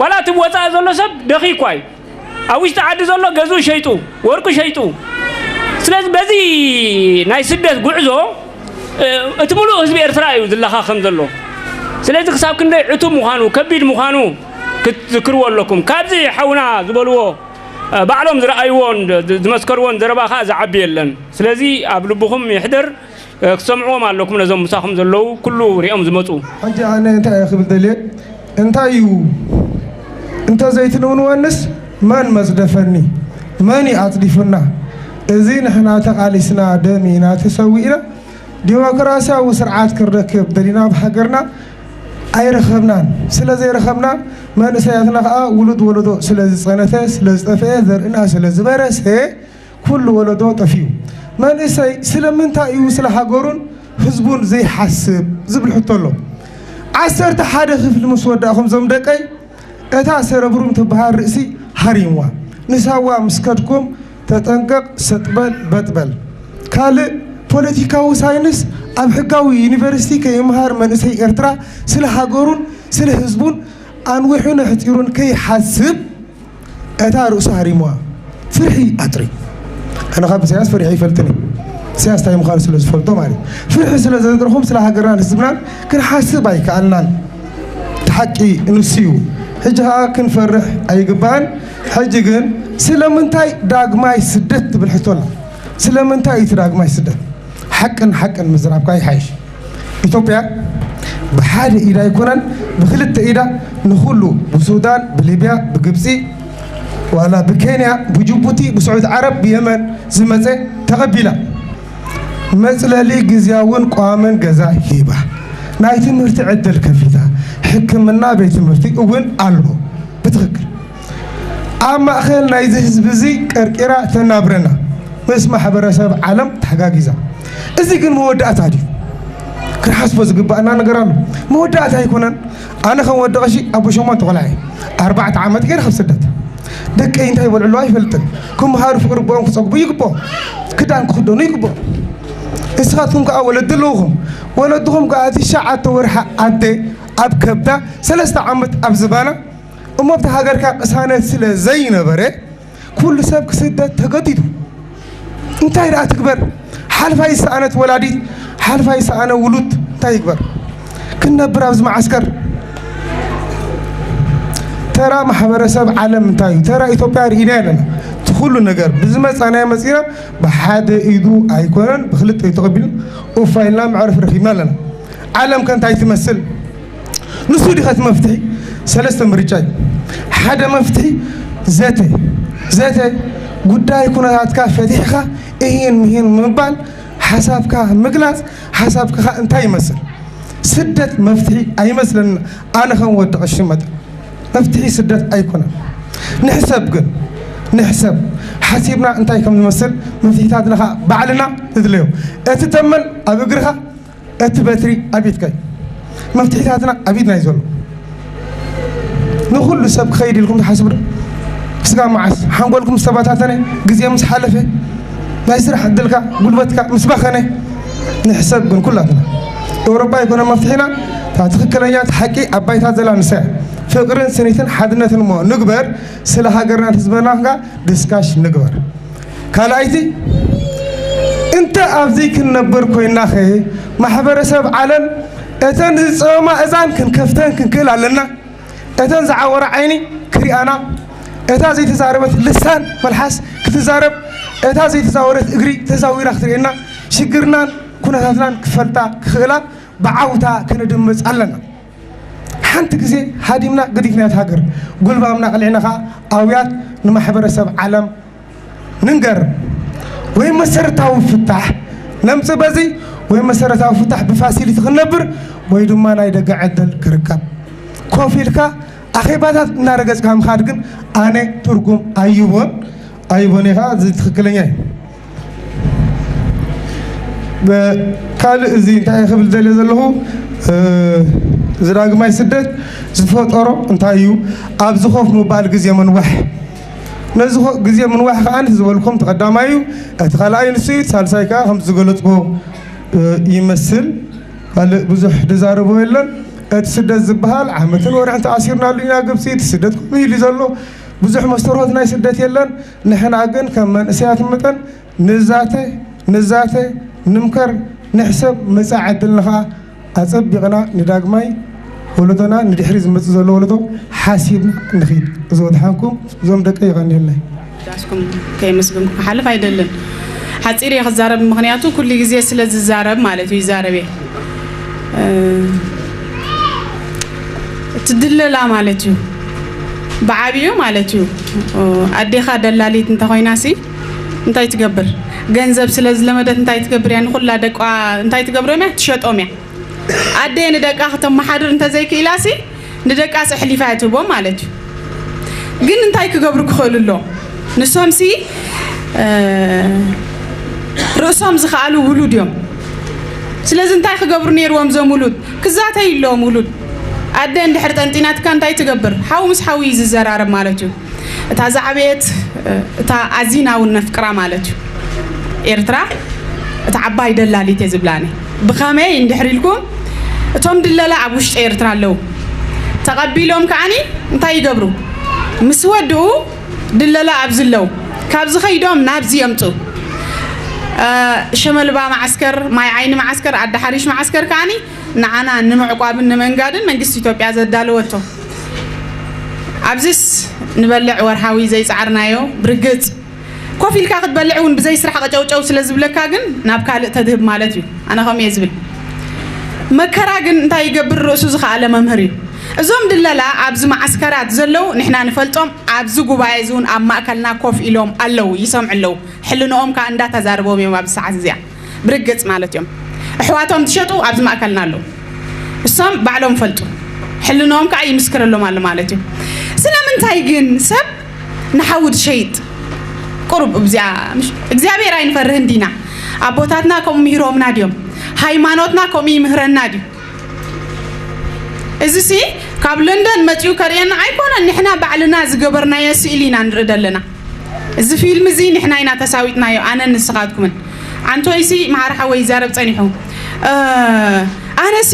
ዋላ እቲ ወፃኢ ዘሎ ሰብ ደኺ እኳ እዩ። ኣብ ውሽጢ ዓዲ ዘሎ ገዝኡ ሸይጡ፣ ወርቁ ሸይጡ። ስለዚ በዚ ናይ ስደት ጉዕዞ፣ እ፣ እቲ ምሉእ ህዝቢ ኤርትራ እዩ ዝለኻኸም ዘሎ። ስለዚ ክሳብ ክንደይ ዕቱብ ምዃኑ፣ ከቢድ ምዃኑ ክትዝክርዎ ኣለኩም። ካብዚ ሓውና ዝበልዎ፣ እ፣ ባዕሎም ዝረኣይዎን ዝ-፣ ዝመስከርዎን ዘረባ ከኣ ዝዓቢ የለን። ስለዚ ኣብ ልብኹም ይሕደር። እ፣ ክትሰምዕዎም ኣለኩም ነዞም ምሳኹም ዘለዉ ኩሉ ሪኦም ዝመጹ። ሕጂ ኣነ እንታይ እየ ክብል ደልየ? እንታይ እዩ እንተዘይትንውንወንስ መን መጽደፈኒ? መን እዩ ኣጽዲፉና? እዚ ንሕና ተቓሊስና፣ ደሚና፣ ተሰዊእና ዲሞክራሲያዊ ስርዓት ክንረክብ ደሊና ኣብ ሃገርና ኣይረኸብናን። ስለ ዘይረኸብና መንእሰያትና ከኣ ውሉድ ወለዶ ስለ ዝጸነተ፣ ስለ ዝጠፍአ፣ ዘርእና ስለ ዝበረሰ ኩሉ ወለዶ ጠፊኡ። መንእሰይ ስለምንታይ እዩ ስለ ሃገሩን ህዝቡን ዘይሓስብ ዝብል ሕቶ ኣሎ። ዓሰርተ ሓደ ክፍሊ ምስ ወዳእኹም ዞም ደቀይ እታ ሰረብሩም ትበሃል ርእሲ ሃሪምዋ። ንሳዋ ምስ ከድኩም ተጠንቀቕ፣ ሰጥ በል በጥ በል። ካልእ ፖለቲካዊ ሳይንስ ኣብ ሕጋዊ ዩኒቨርሲቲ ከይምሃር መንእሰይ ኤርትራ ስለ ሃገሩን ስለ ህዝቡን ኣንዊሑን ኣሕጺሩን ከይሓስብ እታ ርእሱ ሃሪምዋ። ፍርሒ ኣጥሪ። ኣነ ካብ ኢሳያስ ፈሪሐ ይፈልጥን እዩ። ኢሳያስ እንታይ ምዃኑ ስለ ዝፈልጦ ማለት እዩ። ፍርሒ ስለ ዘጥርኹም ስለ ሃገርናን ህዝብናን ክንሓስብ ኣይከኣልናን። እቲ ሓቂ ንሱ እዩ። ሕጂ ኸኣ ክንፈርሕ ኣይግባእን። ሕጂ ግን ስለምንታይ ዳግማይ ስደት ትብል ሕቶ ኣላ። ስለምንታይ እቲ ዳግማይ ስደት? ሓቅን ሓቅን ምዝራብካ ይሓይሽ። ኢትዮጵያ ብሓደ ኢዳ ኣይኮነን፣ ብክልተ ኢዳ ንኹሉ፣ ብሱዳን፣ ብሊብያ፣ ብግብፂ፣ ዋላ ብኬንያ፣ ብጅቡቲ፣ ብስዑድ ዓረብ፣ ብየመን ዝመፀ ተቐቢላ። መፅለሊ ግዝያውን ቋምን ገዛ ሂባ። ናይ ትምህርቲ ዕድል ከፊታ። ሕክምና ቤት ትምህርቲ እውን ኣሎ። ብትኽክል። ኣብ ማእኸል ናይዚ ህዝቢ እዚ ቀርቂራ ተናብረና፣ ምስ ማሕበረሰብ ዓለም ተሓጋጊዛ። እዚ ግን መወዳእታ ድዩ? ክንሓስቦ ዝግባኣና ነገር ኣሎ። መወዳእታ ኣይኮነን። ኣነ ከም ወዲ ቀሺ ኣቦ ሸሞንተ ቆልዓ እየ። ኣርባዕተ ዓመት ገይረ ካብ ስደት። ደቀይ እንታይ ይበልዕሉ ኣይፈልጥን። ክምሃሩ ፍቅሪ ቦኦም ክፀግቡ ይግብኦም። ክዳን ክኽደኑ ይግብኦም። እስኻትኩም ከዓ ወለዲ ኣለውኹም። ወለድኹም ከዓ ትሽዓተ ወርሒ ኣደ ኣብ ከብዳ፣ ሰለስተ ዓመት ኣብ ዝባና፣ እሞ ኣብቲ ሃገርካ ቅሳነት ስለ ዘይነበረ፣ ኩሉ ሰብ ክስደድ ተገዲዱ። እንታይ ደኣ ትግበር? ሓልፋ ይሰኣነት ወላዲት፣ ሓልፋ ይሰኣነ ውሉድ፣ እንታይ ይግበር? ክንነብር ኣብዚ መዓስከር? ተራ ማሕበረሰብ ዓለም እንታይ እዩ? ተራ ኢትዮጵያ ርኢና ኣለና። እቲ ኩሉ ነገር ብዝመጻናዮ መጺና፣ ብሓደ ኢዱ ኣይኮነን፣ ብክልተ ኢዱ ተቐቢልና፣ ኡፋ ኢልና መዕረፊ ረኺብና ኣለና። ዓለም ከ እንታይ ትመስል? ንሱ ድኸት መፍትሒ ሰለስተ ምርጫ እዩ። ሓደ መፍትሒ ዘተ፣ ዘተ ጉዳይ ኩነታትካ ፈቲሕካ እሂን ምሂን ምባል፣ ሓሳብካ ምግላጽ፣ ሓሳብካ እንታይ ይመስል? ስደት መፍትሒ ኣይመስለንን። ኣነ ከም ወዲ ቀሺ መጠን መፍትሒ ስደት ኣይኮነን። ንሕሰብ ግን፣ ንሕሰብ፣ ሓሲብና እንታይ ከም ዝመስል መፍትሒታትና ኸኣ ባዕልና ንድለዮ። እቲ ተመን ኣብ እግርኻ፣ እቲ በትሪ ኣብ ኢድካ እዩ። መፍትሒታትና ኣብ ኢድና እዩ ዘሎ። ንኹሉ ሰብ ክኸይድ ኢልኩም ትሓስቡ ዶ? ስጋብ መዓስ? ሓንጎልኩም ዝተበታተነ፣ ግዜ ምስ ሓለፈ፣ ናይ ስራሕ ዕድልካ፣ ጉልበትካ ምስ ባኸነ፣ ንሕሰብ ግን ኩላትና። ኤውሮጳ ኣይኮነ መፍትሒና፣ እታ ትኽክለኛ፣ እቲ ሓቂ ኣብ ባይታ ዘላ ንሳ እያ። ፍቅርን ስኒትን ሓድነትን እሞ ንግበር፣ ስለ ሃገርናን ህዝብናን ከኣ ድስካሽ ንግበር። ካልኣይቲ፣ እንተ ኣብዚ ክንነብር ኮይንናኸ፣ ማሕበረሰብ ዓለም እተን ዝጸመማ እዛን ክንከፍተን ክንክእል ኣለና። እተን ዝዓወራ ዓይኒ ክሪኣና፣ እታ ዘይተዛረበት ልሳን መልሓስ ክትዛረብ፣ እታ ዘይተዛወረት እግሪ ተዛዊራ ክትርእየና፣ ሽግርናን ኩነታትናን ክፈልጣ ክኽእላ ብዓውታ ከነድምጽ ኣለና። ሓንቲ ግዜ ሃዲምና ገዲፍናያ እታ ሃገር፣ ጉልባብና ኣቕሊዕና ኸኣ ኣውያት ንማሕበረሰብ ዓለም ንንገር። ወይ መሰረታዊ ፍታሕ ነምጽእ በዚ፣ ወይ መሰረታዊ ፍታሕ ብፋሲሊቲ ክንነብር፣ ወይ ድማ ናይ ደገ ዕድል ክርከብ። ኮፍ ኢልካ ኣኼባታት እናረገጽካ ምኻድ ግን ኣነ ትርጉም ኣይቦን ኣይቦን ኢኻ። እዚ ትኽክለኛ እዩ። ካልእ እዚ እንታይ ክብል ዘለ ዘለኹ፣ እዚ ዳግማይ ስደት ዝፈጠሮ እንታይ እዩ? ኣብዚ ኮፍ ምባል ግዜ ምንዋሕ። ነዚ ኮ- ግዜ ምንዋሕ ከዓ ዝበልኩም ተቐዳማይ እዩ። እቲ ካልኣይ ንሱ እዩ። እቲ ሳልሳይ ከዓ ከምቲ ዝገለፅኩ ይመስል። ካልእ ብዙሕ ድዛረቦ የለን። እቲ ስደት ዝበሃል ዓመትን ወርሕን ተኣሲርናሉ ኢና። ግብፂ እቲ ስደት ከምኡ ኢሉ ዘሎ ብዙሕ መስተርሆት ናይ ስደት የለን። ንሕና ግን ከም መንእሰያት መጠን ንዛተ ንዛተ ንምከር፣ ንሕሰብ፣ መጻኢ ዕድልና ኸዓ ኣጸቢቕና ንዳግማይ ወለዶና፣ ንድሕሪ ዝመጽእ ዘሎ ወለዶ ሓሲብና ንኺድ። እዚ ወድሓንኩም እዞም ደቀይ ይቐንየለይ። ዳስኩም ከይመስግንኩም ክሓልፍ ኣይደልን። ሓጺር እየ ክዛረብ፣ ምኽንያቱ ኩሉ ግዜ ስለ ዝዛረብ ማለት እዩ፣ ይዛረብ እየ። እቲ ድለላ ማለት እዩ፣ ብዓብዩ ማለት እዩ። ኣዴኻ ደላሊት እንተኾይናሲ እንታይ ትገብር? ገንዘብ ስለ ዝለመደት እንታይ ትገብር እያ? ንኹላ ደቃ እንታይ ትገብሮም እያ? ትሸጦም እያ። ኣደ ንደቃ ከተመሓድር እንተዘይክኢላሲ ንደቃስ ኣሕሊፋ እያ ትህቦም ማለት እዩ። ግን እንታይ ክገብሩ ክኽእሉ ኣለዎም? ንሶምሲ ርእሶም ዝኸኣሉ ውሉድ እዮም። ስለዚ እንታይ ክገብሩ ነይርዎም እዞም ውሉድ? ክዛተዩ ኣለዎም ውሉድ። ኣደ እንድሕር ጠንጢናትካ እንታይ ትገብር? ሓው ምስ ሓው እዩ ዝዘራረብ ማለት እዩ። እታ ዝዓበየት እታ ኣዚና እውን ነፍቅራ ማለት እዩ። ኤርትራ እታ ዓባይ ደላሊት እየ ዝብላ ኣነ። ብኸመይ እንድሕር ኢልኩም እቶም ድለላ ኣብ ውሽጢ ኤርትራ ኣለዉ። ተቐቢሎም ከዓኒ እንታይ ይገብሩ? ምስ ወድኡ ድለላ ኣብዚ ኣለዉ። ካብዚ ኸይዶም ናብዚ የምፁ። ሸመልባ መዓስከር፣ ማይ ዓይኒ መዓስከር፣ ኣዲ ሓሪሽ መዓስከር ከዓኒ ንዓና ንምዕቋብን ንምእንጋድን መንግስቲ ኢትዮጵያ ዘዳለወቶ። ኣብዚስ ንበልዕ ወርሓዊ ዘይጸዓርናዮ ብርግጽ ኮፍ ኢልካ ክትበልዕ እውን ብዘይ ስራሕ ቀጨውጨው ስለ ዝብለካ ግን ናብ ካልእ ተድህብ ማለት እዩ። ኣነ ከምኡ እየ ዝብል። መከራ ግን እንታይ ይገብር ርእሱ ዝኸኣለ መምህር እዩ። እዞም ድለላ ኣብዚ መዓስከራት ዘለዉ ንሕና ንፈልጦም ኣብዚ ጉባኤ እዚ እውን ኣብ ማእከልና ኮፍ ኢሎም ኣለዉ ይሰምዑ ኣለዉ። ሕልንኦም ከዓ እንዳተዛርቦም እዮም ኣብዚ ሰዓት እዚኣ። ብርግጽ ማለት እዮም። ኣሕዋቶም ዝሸጡ ኣብዚ ማእከልና ኣለዉ። እሶም ባዕሎም ፈልጡ። ሕልንኦም ከዓ ይምስክረሎም ኣሎ ማለት እዩ። ስለምንታይ ግን ሰብ ንሓዉ ዝሸይጥ? ቁሩብ እዚኣ እግዚኣብሔር ኣይንፈርህን ዲና? ኣቦታትና ከምኡ ምሂሮምና ድዮም? ሃይማኖትና ከምኡ ይምህረና ድዩ? እዚ ሲ ካብ ለንደን መፂኡ ከርእየና ኣይኮነን፣ ንሕና ባዕልና ዝገበርናዮ ስእሊ ኢና ንርኢ ዘለና። እዚ ፊልም እዚ ንሕና ኢና ተሳዊጥናዮ፣ ኣነን ንስኻትኩምን። ዓንቶይሲ መሓሪ ሓወይ ይዛረብ ጸኒሑ። ኣነሲ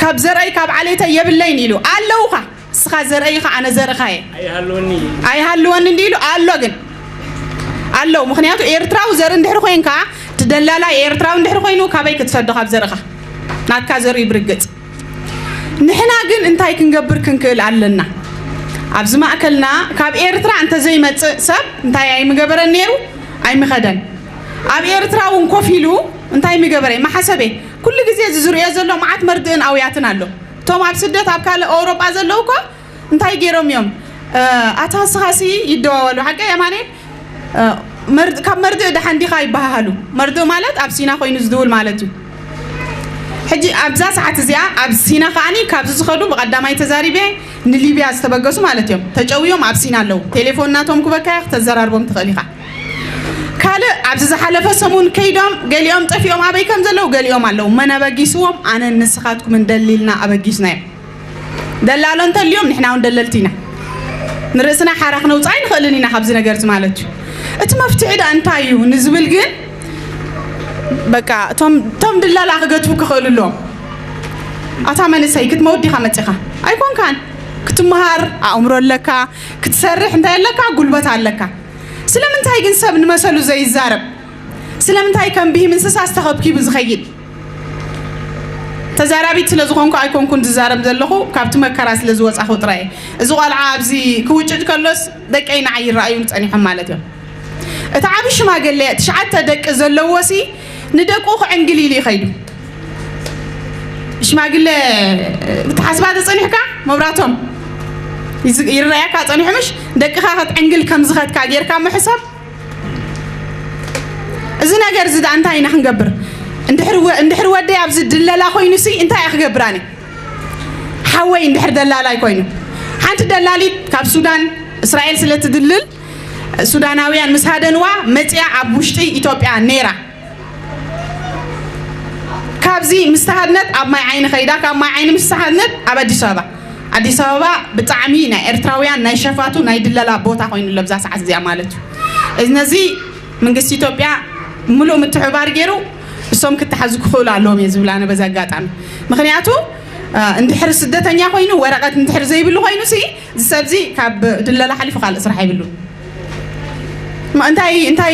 ካብ ዘርአይ ካብ ዓሌተይ የብለይን ኢሉ ኣለውኻ። እስኻ ዘርአይ ኢኻ፣ ኣነ ዘርእኻ እየ። ኣይሃልወኒ እንዲ ኢሉ ኣሎ ግን ኣለዉ። ምኽንያቱ ኤርትራዊ ዘርኢ እንድሕሪ ኮይንካ፣ እቲ ደላላይ ኤርትራዊ እንድሕሪ ኮይኑ ካበይ ክትሰዶ ካብ ዘርእኻ? ናትካ ዘርኢ ብርግጽ። ንሕና ግን እንታይ ክንገብር ክንክእል ኣለና? ኣብዚ ማእከልና ካብ ኤርትራ እንተዘይመጽእ ሰብ እንታይ ኣይምገበረን ነይሩ? ኣይምኸደን። ኣብ ኤርትራ እውን ኮፍ ኢሉ እንታይ ምገበረ? መሓሰበ። ኩሉ ግዜ እዚ ዝርእዮ ዘሎ መዓት መርድእን ኣውያትን ኣሎ። እቶም ኣብ ስደት ኣብ ካልእ ኣውሮጳ ዘለዉ እኮ እንታይ ገይሮም እዮም? ኣታ ንስኻሲ ይደዋወሉ። ሓቀይ ኣማኑኤል? ካብ መርድእ ደሓን ዲኻ ይበሃሃሉ። መርድእ ማለት ኣብ ሲና ኮይኑ ዝድውል ማለት እዩ። ሕጂ ኣብዛ ሰዓት እዚኣ ኣብ ሲና ከዓኒ ካብዚ ዝኸዱ ብቐዳማይ ተዛሪበ ንሊብያ ዝተበገሱ ማለት እዮም። ተጨውዮም ኣብ ሲና ኣለዉ። ቴሌፎን ናቶም ክበካያ ክተዘራርቦም ትኽእል ኢኻ። ካልእ ኣብዚ ዝሓለፈ ሰሙን ከይዶም ገሊኦም ጠፊኦም ኣበይ ከም ዘለዉ ገሊኦም ኣለዉ። መን ኣበጊስዎም? ኣነን ንስኻትኩምን ደሊልና ኣበጊስናዮም። ደላሎ እንተልዮም ንሕና እውን ደለልቲ ኢና። ንርእስና ሓራ ክነውፅእ ኣይንኽእልን ኢና ካብዚ ነገር እዚ ማለት እዩ። እቲ መፍትሒ ደኣ እንታይ እዩ ንዝብል ግን በቃ እቶም እቶም ድላላ ክገትፉ ክኽእሉ ኣለዎም። ኣታ መንእሰይ ክትመውት ዲኻ መፂኻ? ኣይኮንካን። ክትመሃር ኣእምሮ ኣለካ፣ ክትሰርሕ እንታይ ኣለካ? ጉልበት ኣለካ። ስለምንታይ ግን ሰብ ንመሰሉ ዘይዛረብ? ስለምንታይ ከም ብሂም እንስሳ ዝተኸብኪቡ ዝኸይድ? ተዛራቢት ስለ ዝኾንኩ ኣይኮንኩን ዝዛረብ ዘለኹ፣ ካብቲ መከራ ስለ ዝወጻኹ ጥራይ እየ። እዚ ቆልዓ ኣብዚ ክውጭጭ ከሎስ ደቀይ ንዓይ ይረኣዩን ጸኒሖም ማለት እዮም። እቲ ዓቢ ሽማግለ ትሽዓተ ደቂ ዘለዎሲ ንደቁ ክዕንግል ኢሉ ይኸይዱ። ሽማግለ ክትሓስባ ተጸኒሕካ መብራቶም ይዝ- ይረኣየካ ጸኒሑ፣ ምሽ ደቅኻ ክትዕንግል ከም ዝኸድካ ጌርካ ምሕሳብ። እዚ ነገር እዚ ደኣ እንታይ ኢና ክንገብር? እንድሕር ወ- እንድሕር ወደይ ኣብዚ ድለላ ኮይኑ ሲ እንታይ እየ ክገብር ኣነ? ሓወይ እንድሕር ደላላይ ኮይኑ፣ ሓንቲ ደላሊት ካብ ሱዳን እስራኤል ስለ ትድልል፣ ሱዳናውያን ምስ ሃደንዋ መጽያ ኣብ ውሽጢ ኢትዮጵያ ነይራ። ካብዚ ምስ ተሃድነት ኣብ ማይ ዓይኒ ከይዳ፣ ካብ ማይ ዓይኒ ምስ ተሃድነት ኣብ ኣዲስ ኣበባ። ኣዲስ ኣበባ ብጣዕሚ ናይ ኤርትራውያን ናይ ሸፋቱ ናይ ድለላ ቦታ ኮይኑ ኣሎ ብዛ ሰዓት እዚኣ ማለት እዩ። እዚ ነዚ መንግስቲ ኢትዮጵያ ምሉእ ምትሕብባር ገይሩ እሶም ክተሓዙ ክኽእሉ ኣለዎም እየ ዝብል ኣነ በዚ ኣጋጣሚ። ምኽንያቱ፣ እ፣ እንድሕር ስደተኛ ኮይኑ ወረቐት እንድሕር ዘይብሉ ኮይኑ ሲ እዚ ሰብዚ ካብ ድለላ ሓሊፉ ካልእ ስራሕ የብሉን። ማ እንታይ እንታይ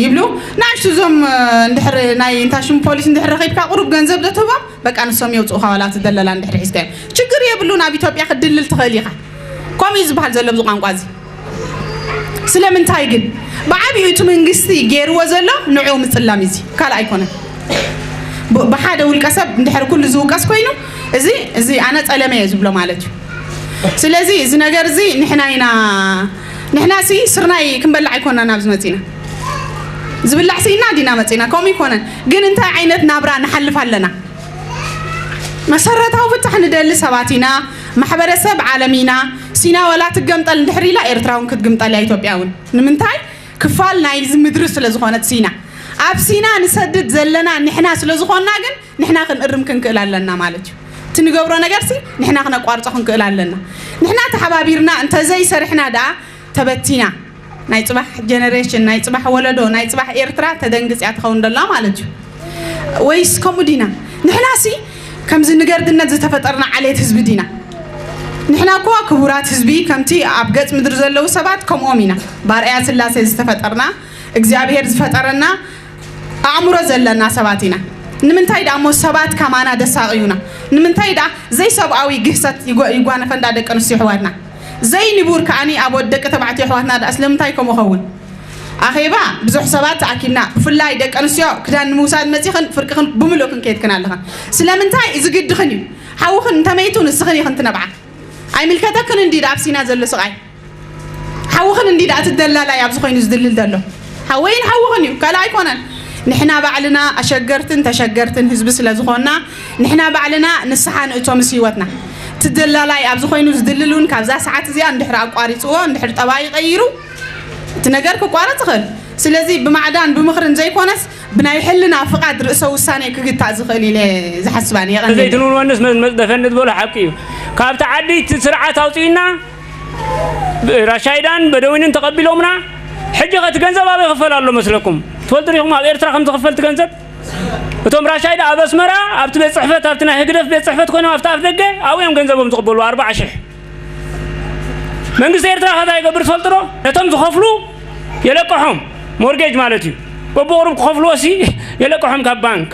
ይብሉ? ንኣሽቱ እዞም፣ እ፣ እንድሕር ናይ እንታይ ሽም ፖሊስ እንድሕር ረኺብካ ቁሩብ ገንዘብ ዶ ትህቦም? በቃ ንሶም የውፅኡኻ ዋላ እቲ ደለላ እንድሕር ሒዝካዮም። ችግር የብሉን፣ ኣብ ኢትዮጵያ ክትድልል ትኽእል ኢኻ። ከምኡ እዩ ዝበሃል ዘሎ ኣብዚ ቋንቋ እዚ። ስለምንታይ ግን? ብዓብዩ እቲ መንግስቲ ገይርዎ ዘሎ ንዑ ምፅላም እዩ እዚ፣ ካልእ ኣይኮነን። ብ- ብሓደ ውልቀ ሰብ እንድሕር ኩሉ ዝውቀስ ኮይኑ፣ እዚ እዚ ኣነ ጸለመ እየ ዝብሎ ማለት እዩ። ስለዚ እዚ ነገር እዚ ንሕና ኢና፣ ንሕና ሲ ስርናይ ክንበልዕ ኣይኮናን ኣብዚ መጺና። ዝብላዕ ስኢና ዲና መጺና፣ ከምኡ ይኮነን። ግን እንታይ ዓይነት ናብራ ንሓልፍ ኣለና? መሰረታዊ ፍትሕ ንደሊ ሰባት ኢና። ማሕበረሰብ ዓለም ኢና። ሲና ወላ ትገምጠል እንድሕር ኢላ፣ ኤርትራ እውን ክትግምጠል እያ፣ ኢትዮጵያ እውን። ንምንታይ? ክፋል ናይዚ ምድሪ ስለ ዝኾነት ሲና። ኣብ ሲና ንሰድድ ዘለና ንሕና ስለ ዝኾንና ግን፣ ንሕና ክንእርም ክንክእል ኣለና ማለት እዩ። እቲ ንገብሮ ነገርሲ ንሕና ክነቋርጾ ክንክእል ኣለና። ንሕና ተሓባቢርና እንተዘይሰርሕና ደኣ ተበቲና። ናይ ጽባሕ ጀነሬሽን፣ ናይ ጽባሕ ወለዶ፣ ናይ ጽባሕ ኤርትራ ተደንግጽ እያ ትኸውን ደላ ማለት እዩ። ወይስ ከምኡ ዲና? ንሕናሲ ከምዚ ንገርድነት ዝተፈጠርና ዓሌት ህዝቢ ዲና? ንሕና እኮ ክቡራት ህዝቢ፣ ከምቲ ኣብ ገጽ ምድሪ ዘለዉ ሰባት ከምኦም ኢና። ባርኣያ ስላሴ ዝተፈጠርና፣ እግዚኣብሔር ዝፈጠረና ኣእምሮ ዘለና ሰባት ኢና። ንምንታይ ደኣ እሞ ሰባት ከማና ደሳቕዩና? ንምንታይ ደኣ ዘይሰብኣዊ ግህሰት ይጓ-፣ ይጓነፈ እንዳ ደቂ ኣንስትዮ ኣሕዋትና? ዘይንቡር ከኣኒ ኣብ ወድ ደቂ ተባዕትዮ ኣሕዋትና ደኣ ስለምንታይ ከምኡ ኸውን? ኣኼባ ብዙሕ ሰባት ተኣኪብና፣ ብፍላይ ደቂ ኣንስትዮ ክዳን ንምውሳድ መጺኽን ፍርቅኽን ብምሉእክን ከይድክን ኣለኽን። ስለምንታይ? እዚ ግድኽን እዩ። ሓውኽን እንተመይቱ ንስኽን ኢኽን ትነብዓ። ኣይምልከተክን እንዲ ደኣ ኣብ ሲና ዘሎ ስቓይ። ሓውኽን እንዲ ደኣ እቲ ደላላይ ኣብዚ ኮይኑ ዝድልል ዘሎ። ሓወይን ሓውኽን እዩ፣ ካልእ ኣይኮነን። ንሕና ባዕልና ኣሸገርትን ተሸገርትን ህዝቢ ስለ ዝኾንና፣ ንሕና ባዕልና ንስሓ ንእቶ ምስ ህይወትና። እቲ ደላላይ ኣብዚ ኮይኑ ዝድልል እውን ካብዛ ሰዓት እዚኣ እንድሕር ኣቋሪጽዎ፣ እንድሕር ጠባይ ቀይሩ፣ እቲ ነገር ክቋረጽ ይኽእል። ስለዚ ብማዕዳን ብምኽርን ዘይኮነስ ብናይ ሕልና ፍቓድ ርእሰ ውሳኔ ክግታእ ዝኽእል ኢለ ዝሓስብ ኣነ። የቐንየለይ። ዘይትንውንወንስ መ-፣ መጽደፈኒ ዝበሎ ሓቂ እዩ። ካብቲ ዓዲ እቲ ስርዓት ኣውፅዩና፣ ብ-፣ ራሻይዳን በደዊንን ተቐቢሎምና። ሕጂ ኸ እቲ ገንዘብ ኣበይ ክፈል ኣሎ መስለኩም? ትፈልጡ ዲኹም ኣብ ኤርትራ ከም ዝኽፈል እቲ ገንዘብ? እቶም ራሻይዳ ኣብ ኣስመራ ኣብቲ ቤት ጽሕፈት፣ ኣብቲ ናይ ህግደፍ ቤት ጽሕፈት ኮይኖም ኣብቲ ኣፍ ደገ ኣብኡ እዮም ገንዘቦም ዝቕበሉ፣ ኣርባዓ ሽሕ። መንግስቲ ኤርትራ ከ እንታይ ይገብር ትፈልጡ ዶ? ነቶም ዝኸፍሉ የለቅሖም፣ ሞርጌጅ ማለት እዩ። በብቑሩብ ክኸፍልዎ ሲ የለቅሖም ካብ ባንክ።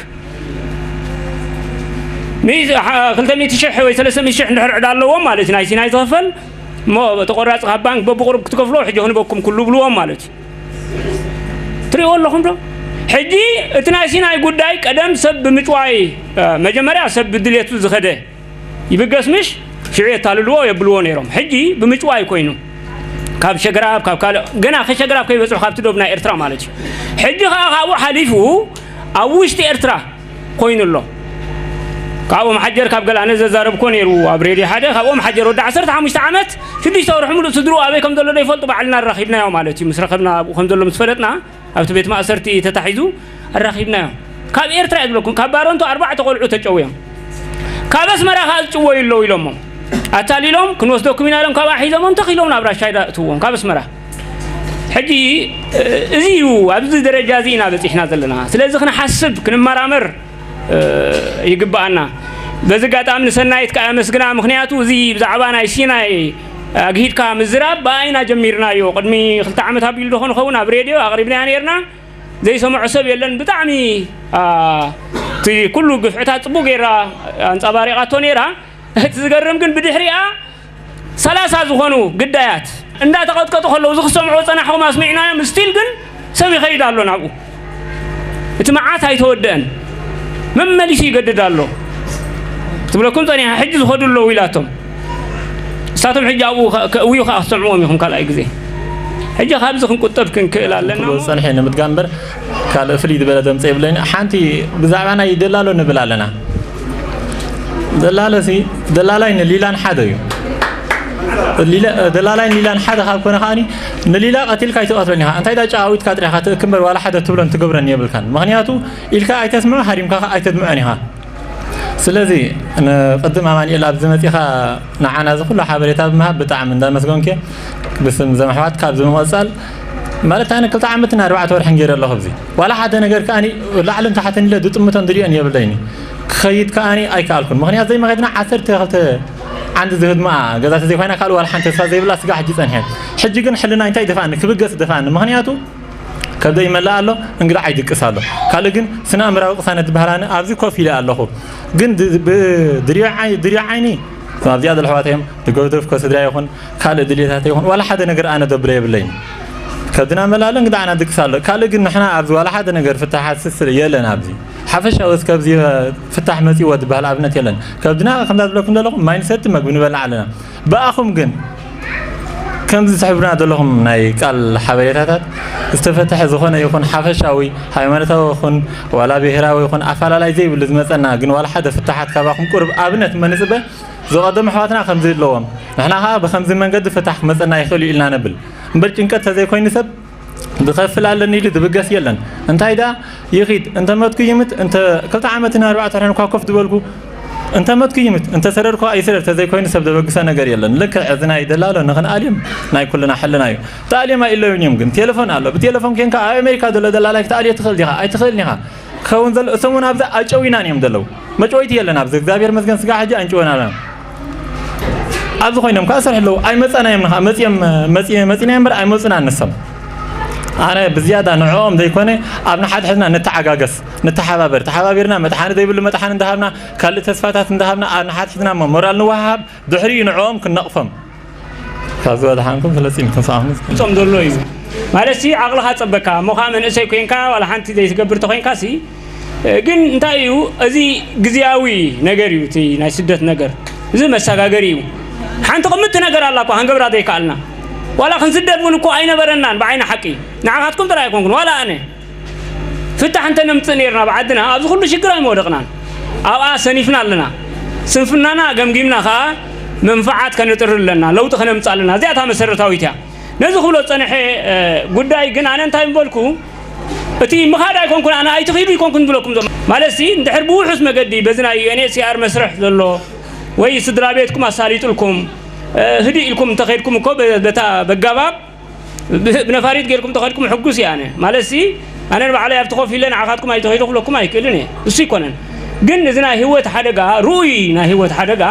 ሚእቲ፣ ሓ-፣ ክልተ ሚእቲ ሽሕ ወይ ሰለስተ ሚእቲ ሽሕ እንድሕር ዕዳ ኣለዎም ማለት እዩ፣ ናይ ሲናይ ዝኸፈል እሞ ተቆራፂ ካብ ባንክ በብቑሩብ ክትከፍልዎ ሕጂ ክንበኩም ኩሉ ብልዎም ማለት እዩ። ትሪእዎ ኣለኹም ዶ? ሕጂ እቲ ናይ ሲናይ ጉዳይ ቀደም ሰብ ብምጭዋይ፣ እ፣ መጀመርያ ሰብ ብድሌቱ ዝኸደ ይብገስ ምሽ ሽዑ የታልልዎ የብልዎ ነይሮም። ሕጂ ብምጭዋይ ኮይኑ ካብ ሸግራብ ካብ ካልእ ገና ከሸግራብ ከይበፅሑ ካብቲ ዶብ ናይ ኤርትራ ማለት እዩ። ሕጂ ከዓ ካብኡ ሓሊፉ ኣብ ውሽጢ ኤርትራ ኮይኑ ኣሎ። ካብኦም ሓጀር ካብ ገለ ኣነ ዘዛረብኮ ነይሩ ኣብ ሬድዮ ሓደ ካብኦም ሓጀር ወዲ ዓሰርተ ሓሙሽተ ዓመት ሽዱሽተ ወርሒ ሙሉእ ስድርኡ ኣበይ ከም ዘሎ ዘይፈልጡ ባዕልና ኣራኺብናዮ ማለት እዩ። ምስ ረኸብና ኣብኡ ከም ዘሎ ምስ ፈለጥና ኣብቲ ቤት ማእሰርቲ ተታሒዙ ኣራኺብናዮ። ካብ ኤርትራ እየ ዝብለኩም፣ ካብ ባረንቱ ኣርባዕተ ቆልዑ ተጨውዮም። ካብ ኣስመራ ከኣ ዝጭወዩ ኣለዉ ኢሎሞ። ኣታሊሎም ክንወስደኩም ኢና ኢሎም ካብኣ ሒዞሞም ተኺሎም ናብ ራሻይዳ እትዎም ካብ ኣስመራ። ሕጂ፣ እ-፣ እዚ እዩ፣ ኣብዚ ደረጃ እዚ ኢና በጺሕና ዘለና። ስለዚ ክንሓስብ፣ ክንመራመር፣ እ፣ ይግብኣና። በዚ ኣጋጣሚ ንሰናይት ከኣ የመስግና። ምኽንያቱ እዚ ብዛዕባ ናይ ሲናይ ኣግሂድካ ምዝራብ ብኣይና ጀሚርናዮ። ቅድሚ ክልተ ዓመት ኣቢሉ ዶ ኾን ኸውን ኣብ ሬድዮ ኣቕሪብናያ ነይርና። ዘይሰምዖ ሰብ የለን። ብጣዕሚ፣ ኣ፣ እቲ ኩሉ ግፍዕታት ጽቡቅ ጌራ ኣንጸባሪቓቶ ነይራ። እቲ ዝገርም ግን ብድሕሪኣ ሰላሳ ዝኾኑ ግዳያት እንዳተቐጥቀጡ ከለዉ፣ እዚ ክሰምዑ ጸናሕኩም ኣስሚዕናዮም፣ ስቲል ግን ሰብ ይኸይድ ኣሎ ናብኡ። እቲ መዓት ኣይተወደአን። መመሊሱ ይገድድ ኣሎ። ትብለኩም ጸኒሓ፣ ሕጂ ዝኸዱ ኣለዉ ኢላቶም። ንሳቶም ሕጂ ኣብኡ ከ-፣ ከእውዩ ከኣ ክትሰምዕዎም ኢኹም ካልኣይ ግዜ። ሕጂ ካብዚ ክንቁጠብ ክንክእል ኣለና ትብሎ እሞ። ዝጸንሐ ንምድጋም እምበር ካልእ ፍልይ ዝበለ ዘምጽእ የብለይን። ሓንቲ ብዛዕባ ናይ ደላሎ ንብል ኣለና። ደላሎሲ፣ ደላላይን ሊላን ሓደ እዩ። ሊላ-፣ ደላላይን ሊላን ሓደ ካብ ኮነ ከኣኒ ንሊላ ቀቲልካ ኣይትቐትሎን ኢኻ። እንታይ ዳ ጨዋዊትካ ጥሪኻ ትእክብ እምበር ዋላ ሓደ ትብሎን ትገብረን የብልካን። ምኽንያቱ ኢልካ ኣይተስምዖ፣ ሃሪምካ ከኣ ኣይተድምዖን ኢኻ። ስለዚ ንቅድም ኣማኑኤል ኣብዚ መጺኻ ንዓና እዚ ኩሉ ሓበሬታ ብምሃብ ብጣዕሚ እንዳመስገንኩ ብስም ዘም ኣሕዋት ካብዚ ብምቕጻል ማለት ኣነ ክልተ ዓመትን ኣርባዕተ ወርሕን ገይረ ኣለኹ ኣብዚ ዋላ ሓደ ነገር ከኣ ላዕልን ታሕትን ኢለ ዝጥምቶን ዝሪኦን የብለይኒ ክኸይድ ከኣ ኣይከኣልኩን ምኽንያት ዘይመኸድና ዓሰርተ ክልተ ዓንዲ ዝህድማ ገዛ ተዘይኮይና ካልእ ዋላ ሓንቲ ተስፋ ዘይብላ ስጋ ሕጂ ጸንሐ ሕጂ ግን ሕልና እንታይ ደፋኒ ክብገስ ደፋኒ ምኽንያቱ ከብደይ ይመልእ ኣሎ፣ እንግዳ ዓይድቅስ ኣሎ። ካልእ ግን ስነ ኣእምራዊ ቅሳነት ዝበሃል ኣነ ኣብዚ ኮፍ ኢለ ኣለኹ። ግን ድ-፣ ብ-፣ ድሪዮ ዓይ-፣ ድሪዮ ዓይኒ ኣብዚኣ ዘለዉ ኣሕዋት እዮም፣ ድገደፍኮ ስድራ ይኹን ካልእ ድሌታት ይኹን ዋላ ሓደ ነገር ኣነ ደብሎ የብለይን። ከብድና መላእ ኣሎ፣ እንግዳ ዓና ድቅስ ኣሎ። ካልእ ግን ንሕና ኣብዚ ዋላ ሓደ ነገር ፍታሓት ስስር የለን ኣብዚ። ሓፈሻዊ እስከ ኣብዚ ፍታሕ መጺዎ ዝበሃል ኣብነት የለን። ከብድና ከምዛ ዝብለኩም ዘለኹም ማይ ንሰቲ መግቢ ንበልዕ ኣለና። ብኣኹም ግን ከምዚ ትሕብሩና ዘለኹም ናይ ቃል ሓበሬታታት ዝተፈተሐ ዝኾነ ይኹን ሓፈሻዊ ሃይማኖታዊ ይኹን ዋላ ብሄራዊ ይኹን ኣፈላላይ ዘይብሉ ዝመፀና ግን ዋላ ሓደ ፍታሓት ካባኹም ቁሩብ ኣብነት እመ ንፅበ ዝቐደሙ ኣሕዋትና ከምዚ ኣለዎም ንሕና ከዓ ብከምዚ መንገዲ ፍታሕ ክመፀና ይኽእል እዩ ኢልና ነብል እምበር ጭንቀት ተዘይኮይኑ ሰብ ዝኸፍል ኣለኒ ኢሉ ዝብገስ የለን እንታይ ደኣ ይኺድ እንተ መትኩ ይምት እንተ ክልተ ዓመትን ኣርባዕተ ወርሕን እኳ ኮፍ ዝበልኩ እንተ መትኩ ይምት እንተ ሰደድኩ ይስደድ ተዘይኮይኑ ሰብ ዘበግሶ ነገር የለን ልክዕ እዚ ናይ ደላሎ ንኽንኣልዮም ናይ ኩልና ሕልና እዩ ተኣልዮም ኣይለዩን እዮም ግን ቴሌፎን ኣሎ ብቴሌፎን ኬንካ ኣብ ኣሜሪካ ዘሎ ደላላይ ክትኣልዮ ትኽእል ዲኻ ኣይትኽእልን ኢኻ ክኸውን ዘሎ እሶም እውን ኣብዛ ኣጨዊናን እዮም ዘለዉ መጨወይቲ የለን ኣብዚ እግዚኣብሔር መስገን ስጋ ሕጂ ኣንጭወና ኣለና ኣብዚ ኮይኖም ከዓ ሰርሑ ኣለዉ ኣይመፀናዮም ንኻ መፅዮም መፂናዮ እምበር ኣይመፁና ንሶም ኣነ ብዝያዳ ንዕኦም ዘይኮነ ኣብ ንሓድሕድና ንተዓጋገስ ንተሓባበር ተሓባቢርና መጥሓኒ ዘይብሉ መጥሓኒ እንዳሃብና ካልእ ተስፋታት እንዳሃብና ኣብ ንሓድሕድና እሞ ሞራል ንወሃሃብ ድሕሪኡ ንዕኦም ክንነቕፎም ካብ ዝበድሓንኩም ስለፂ ንክንሰኣኹም ጾም ዘሎ እዩ ማለት ሲ ዓቕልኻ ጸበካ እሞ ከዓ መንእሰይ ኮይንካ ዋላ ሓንቲ ዘይትገብር ተኮይንካ ሲ ግን እንታይ እዩ እዚ ግዝያዊ ነገር እዩ እቲ ናይ ስደት ነገር እዚ መሰጋገሪ እዩ ሓንቲ ቅምቲ ነገር ኣላ እኳ ክንገብራ ዘይከኣልና ዋላ ክንስደድ እውን እኮ ኣይነበረናን ብዓይኒ ሓቂ ንዓኻትኩም ጥራይ ኣይኮንኩን ዋላ ኣነ ፍታሕ እንተ ነምፅእ ነርና ብዓድና ኣብዚ ኩሉ ሽግር ኣይምወደቕናን ኣብኣ ሰኒፍና ኣለና ስንፍናና ገምጊምና ከዓ መንፍዓት ከነጥሪ ኣለና ለውጢ ከነምፅእ ኣለና እዚኣታ መሰረታዊት እያ ነዚ ክብሎ ዝፀንሐ ጉዳይ ግን ኣነ እንታይ ምበልኩ እቲ ምኻድ ኣይኮንኩን ኣነ ኣይትኺዱ ይኮንኩን ዝብለኩም ዘሎ ማለት ሲ እንድሕር ብውሑስ መገዲ በዚ ናይ ዩኤንኤችሲኣር መስርሕ ዘሎ ወይ ስድራ ቤትኩም ኣሳሊጥልኩም ህድእ ኢልኩም እንተኸድኩም እኮ በታ በጋባብ ብነፋሪት ጌርኩም ተኸድኩም ሕጉስ እየ ኣነ ማለት ሲ ኣነ ንባዕለይ ኣብቲ ኮፍ ኢለ ንዓኻትኩም ኣይትኸዱ ክብለኩም ኣይክእልን እየ እሱ ይኮነን ግን እዚ ናይ ህይወት ሓደጋ ርኡይ ናይ ህይወት ሓደጋ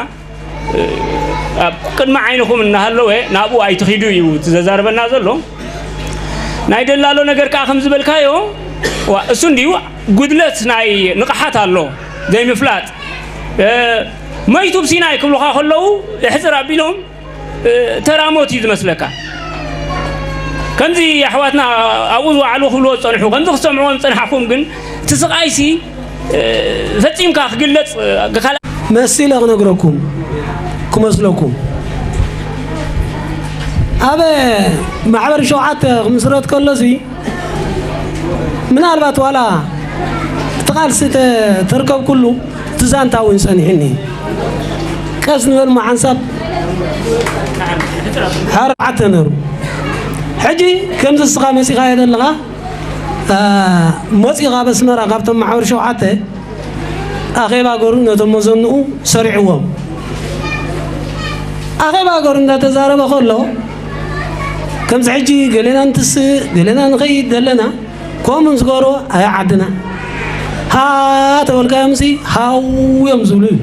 ኣብ ቅድሚ ዓይንኹም እናሃለወ ናብኡ ኣይትኺዱ እዩ እቲ ዘዛርበና ዘሎ ናይ ደላሎ ነገር ከዓ ከም ዝበልካዮ እሱ እንዲዩ ጉድለት ናይ ንቕሓት ኣሎ ዘይምፍላጥ መይቱ ብሲናይ ክብሉኻ ከለዉ የሕፅር ኣቢሎም ተራ ሞት እዩ ዝመስለካ ከምዚ ኣሕዋትና ኣብኡ ዝወዓሉ ክብልዎ ዝፀንሑ ከምዚ ክሰምዕዎም ዝፀናሕኩም ግን እቲ ስቃይሲ ፈፂምካ ክግለፅ ካልእ መሲለ ክነግረኩም ክመስለኩም ኣብ ማሕበር ሸውዓተ ክምስረት ከሎሲ ምናልባት ዋላ እቲ ቃልሲ ተርከብኩሉ እቲ ዛንታ እውን ጸኒሕኒ ቀስ ንበል መሓንሳብ ሓርዓተ ነሩ ሕጂ ከምዚ እስኻ መጺኻዮ ዘለኻ መጺኻ በስመራ ካብቶም ማሕበር ሸውዓተ ኣኼባ ገሩ ነቶም መዘንኡ ሰሪዕዎም ኣኼባ ገሩ እንዳተዛረበ ከሎ ከምዚ ሕጂ ገሌና እንትስእ ገሌና ንኸይድ ዘለና ከምኡ ምስ ገበርዎ ኣይ ዓድና ሃ ተበልካዮምሲ ሃው እዮም ዝብሉ እዩ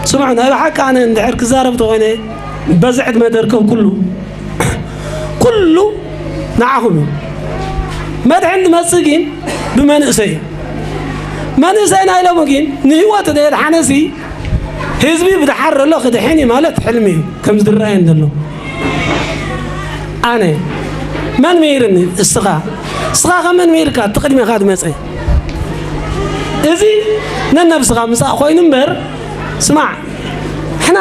ስምዑ ናይ ብሓቂ ኣነ እንድሕር ክዛረብ ተኾይነ በዚ ዕድመ ደርከብ ኩሉ ኩሉ ንዓኹም እዩ መድሕን ዝመፅእ ግን ብመንእሰይ እዩ መንእሰይ ናይ ሎሚ ግን ንህይወቱ ዘየድሓነሲ ህዝቢ ብድሓር ዘሎ ክድሕን እዩ ማለት ሕልሚ እዩ ከም ዝረኣየን ዘሎ ኣነ መን መይርኒ እስኻ እስኻ ከመን መይርካ እቲ ቅድሜኻ ዝመፀ እዚ ነነብስኻ ምሳእ ኮይኑ እምበር ስማዕ ሕና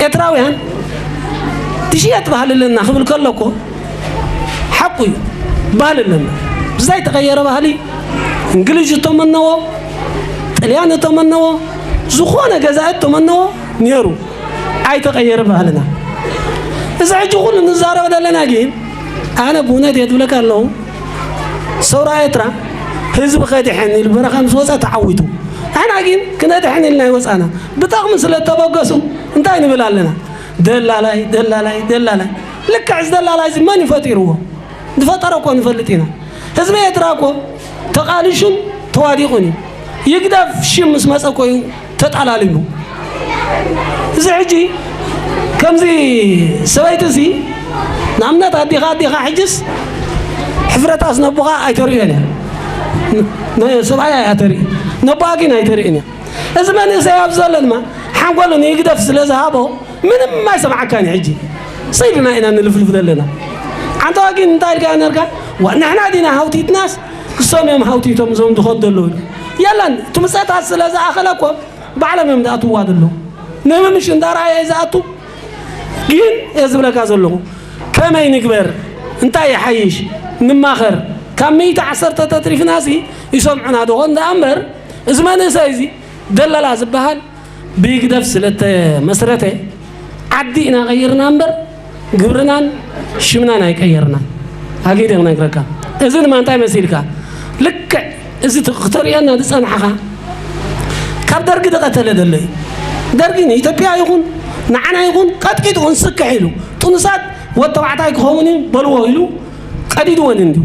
ኤርትራውያን ትሽየጥ ባህሊ ኣለና ክብል ከሎ እኮ ሓቁ እዩ። ባህሊ ኣለና። ብዛይ ተቐየረ ባህሊ፣ እንግሊዝ እተመነዎ፣ ጥልያን እተመነዎ፣ ዝኾነ ገዛኢ እተመነዎ ነይሩ። ኣይተቐየረ ባህልና። እዚ ሕጂ ኩሉ ንዛረብ ዘለና ግን፣ ኣነ ብእውነት እየ ዝብለካ ኣለኹ፣ ሰውራ ኤርትራ ህዝቢ ከድሕን ኢሉ በረኻ ምስ ወፀ ተዓዊቱ። ኣና ግን ክነድሕን ኢልና ይወፃና። ብጠቕሚ ስለ እተበገሱ እንታይ ንብል ኣለና? ደላላይ፣ ደላላይ፣ ደላላይ። ልክዕ እዚ ደላላይ እዚ መን እዩ ፈጢርዎ? ዝፈጠረ እኮ ንፈልጥ ኢና። ህዝቢ ኤርትራ እኮ ተቓሊሹን ተዋዲቑን እዩ። ይግደፍ ሽም ምስ መጸ እኮ እዩ ተጣላሊሙ። እዚ ሕጂ ከምዚ ሰበይቲ እዚ ንኣብነት ኣዲኻ ኣዲኻ ሕጅስ ሕፍረታስ ነቦኻ ኣይተርእዮን እያ። ን-፣ ን-፣ ሰብኣይ እያ ተርኢ። ነቦኣ ግን ኣይተርእን እያ። እዚ መንእሰይ ኣብዚ ዘሎ ድማ ሓንጎሉ ንይግደፍ ስለ ዝሃቦ ምንም ኣይሰምዓካን እዩ። ሕጂ ሰይድና ኢና ንልፍልፍ ዘለና። ዓንተዋ ግን እንታይ ኢልካ ነርካ? ዋ፣ ንሕና ዲና ሃውቲትናስ እሶም እዮም ሃውቲቶም እዞም ዝኸዱ ዘለዉ። የለን፣ እቲ ምጸታት ስለ ዝኣኸለ እኮ ባዕሎም እዮም ዝኣትውዋ ዘለዉ። ንምምሽ እንዳረኣየ እዩ ዝኣቱ። ግን እየ ዝብለካ ዘለኹ፣ ከመይ ንግበር? እንታይ ይሓይሽ? ንማኸር። ካብ ሚእቲ ዓሰርተ ተትሪፍናሲ ይሰምዑና ዶ ኾን ደኣ እምበር፣ እዚ መንእሰይ እዚ ደለላ ዝበሃል ብህግደፍ ስለ እተመስረተ፣ ዓዲ ኢና ቀይርና እምበር፣ ግብርናን ሽምናን ኣይቀየርናን። ኣጊደ ክነግረካ። እዚ ድማ እንታይ መሲልካ? ልክዕ እዚ ት-፣ ክተርእየና ዝጸናሕኻ፣ ካብ ደርጊ ዝቐተለ ዘሎ እዩ። ደርጊ ንኢትዮጵያ ይኹን ንዓና ይኹን ቀጥቂጡ እንስክሕ ኢሉ፣ ጥኑሳት ወድ ተባዕታይ ክኸውን እዩ በልዎ ኢሉ ቀዲድወን እንድዩ።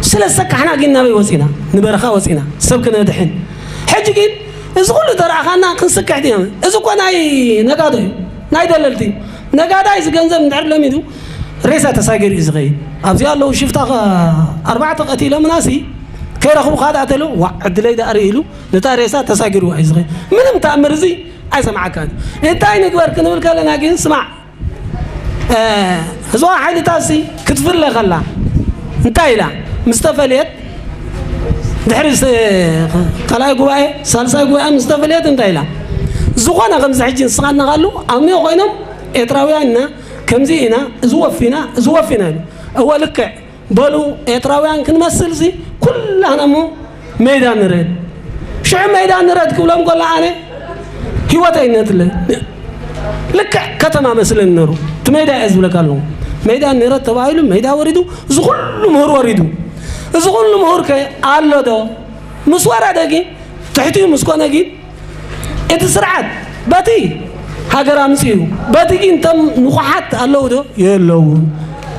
ስለ ዝሰካሕና ግን ናበይ ወፂና? ንበረኻ ወፂና፣ ሰብ ክነድሕን። ሕጂ ግን እዚ ኩሉ ተረኣኻና ክንስክሕ ዲና? እዚ እኮ ናይ ነጋዶ እዩ፣ ናይ ደለልቲ እዩ። ነጋዳይ እዚ ገንዘብ እንድሕር ለሚዱ ሬሳ ተሳጊሩ እዩ ዝኸይድ። ኣብዚ ኣለዉ ሽፍታ ኸ-፣ ኣርባዕተ ቀቲሎምናሲ ከይረኽቡ ካድኣ ተሉ፣ ዋ፣ ዕድለይ ደኣ ርኢ ኢሉ ነታ ሬሳ ተሳጊርዋ እዩ ዝኸይድ። ምንም ተኣምር እዚ ኣይሰምዓካን። እንታይ ንግበር ክንብል ከለና ግን ስማዕ፣ እ፣ ህዝባዊ ሓይልታትሲ ክትፍለ ከላ እንታይ ኢላ? ምስ ተፈልየት፣ ድሕሪ ስ-፣ ካልኣይ ጉባኤ፣ ሳልሳይ ጉባኤ ምስ ተፈልየት እንታይ ኢላ? ዝኾነ ከምዚ ሕጂ ንስኻ እናኻሉ ኣብኒኦ ኮይኖም ኤርትራውያን ኢና፣ ከምዚ ኢና፣ እዚ ወፊና፣ እዚ ወፊና ኢሉ። እወ ልክዕ። በሉ ኤርትራውያን ክንመስልሲ ኩላህና እሞ ሜዳ ንረድ። ሽዑ ሜዳ ንረድ ክብሎም ከሎ ኣነ ህይወተይ ነትለ። ልክዕ ከተማ መስለኒ ነሩ። እቲ ሜዳ እየ ዝብለካ ኣለኹ። ሜዳ ንረድ ተባሂሉ ሜዳ ወሪዱ፣ እዚ ኩሉ ምሁር ወሪዱ። እዚ ኩሉ ምሁር ከ ኣሎ ዶ? ምስ ወረደ ግን፣ ትሕቲኡ ምስ ኮነ ግን፣ እቲ ስርዓት በቲ ሃገር ኣምፅኡ፣ በቲ ግን እቶም ንቑሓት ኣለዉ ዶ? የለዉ።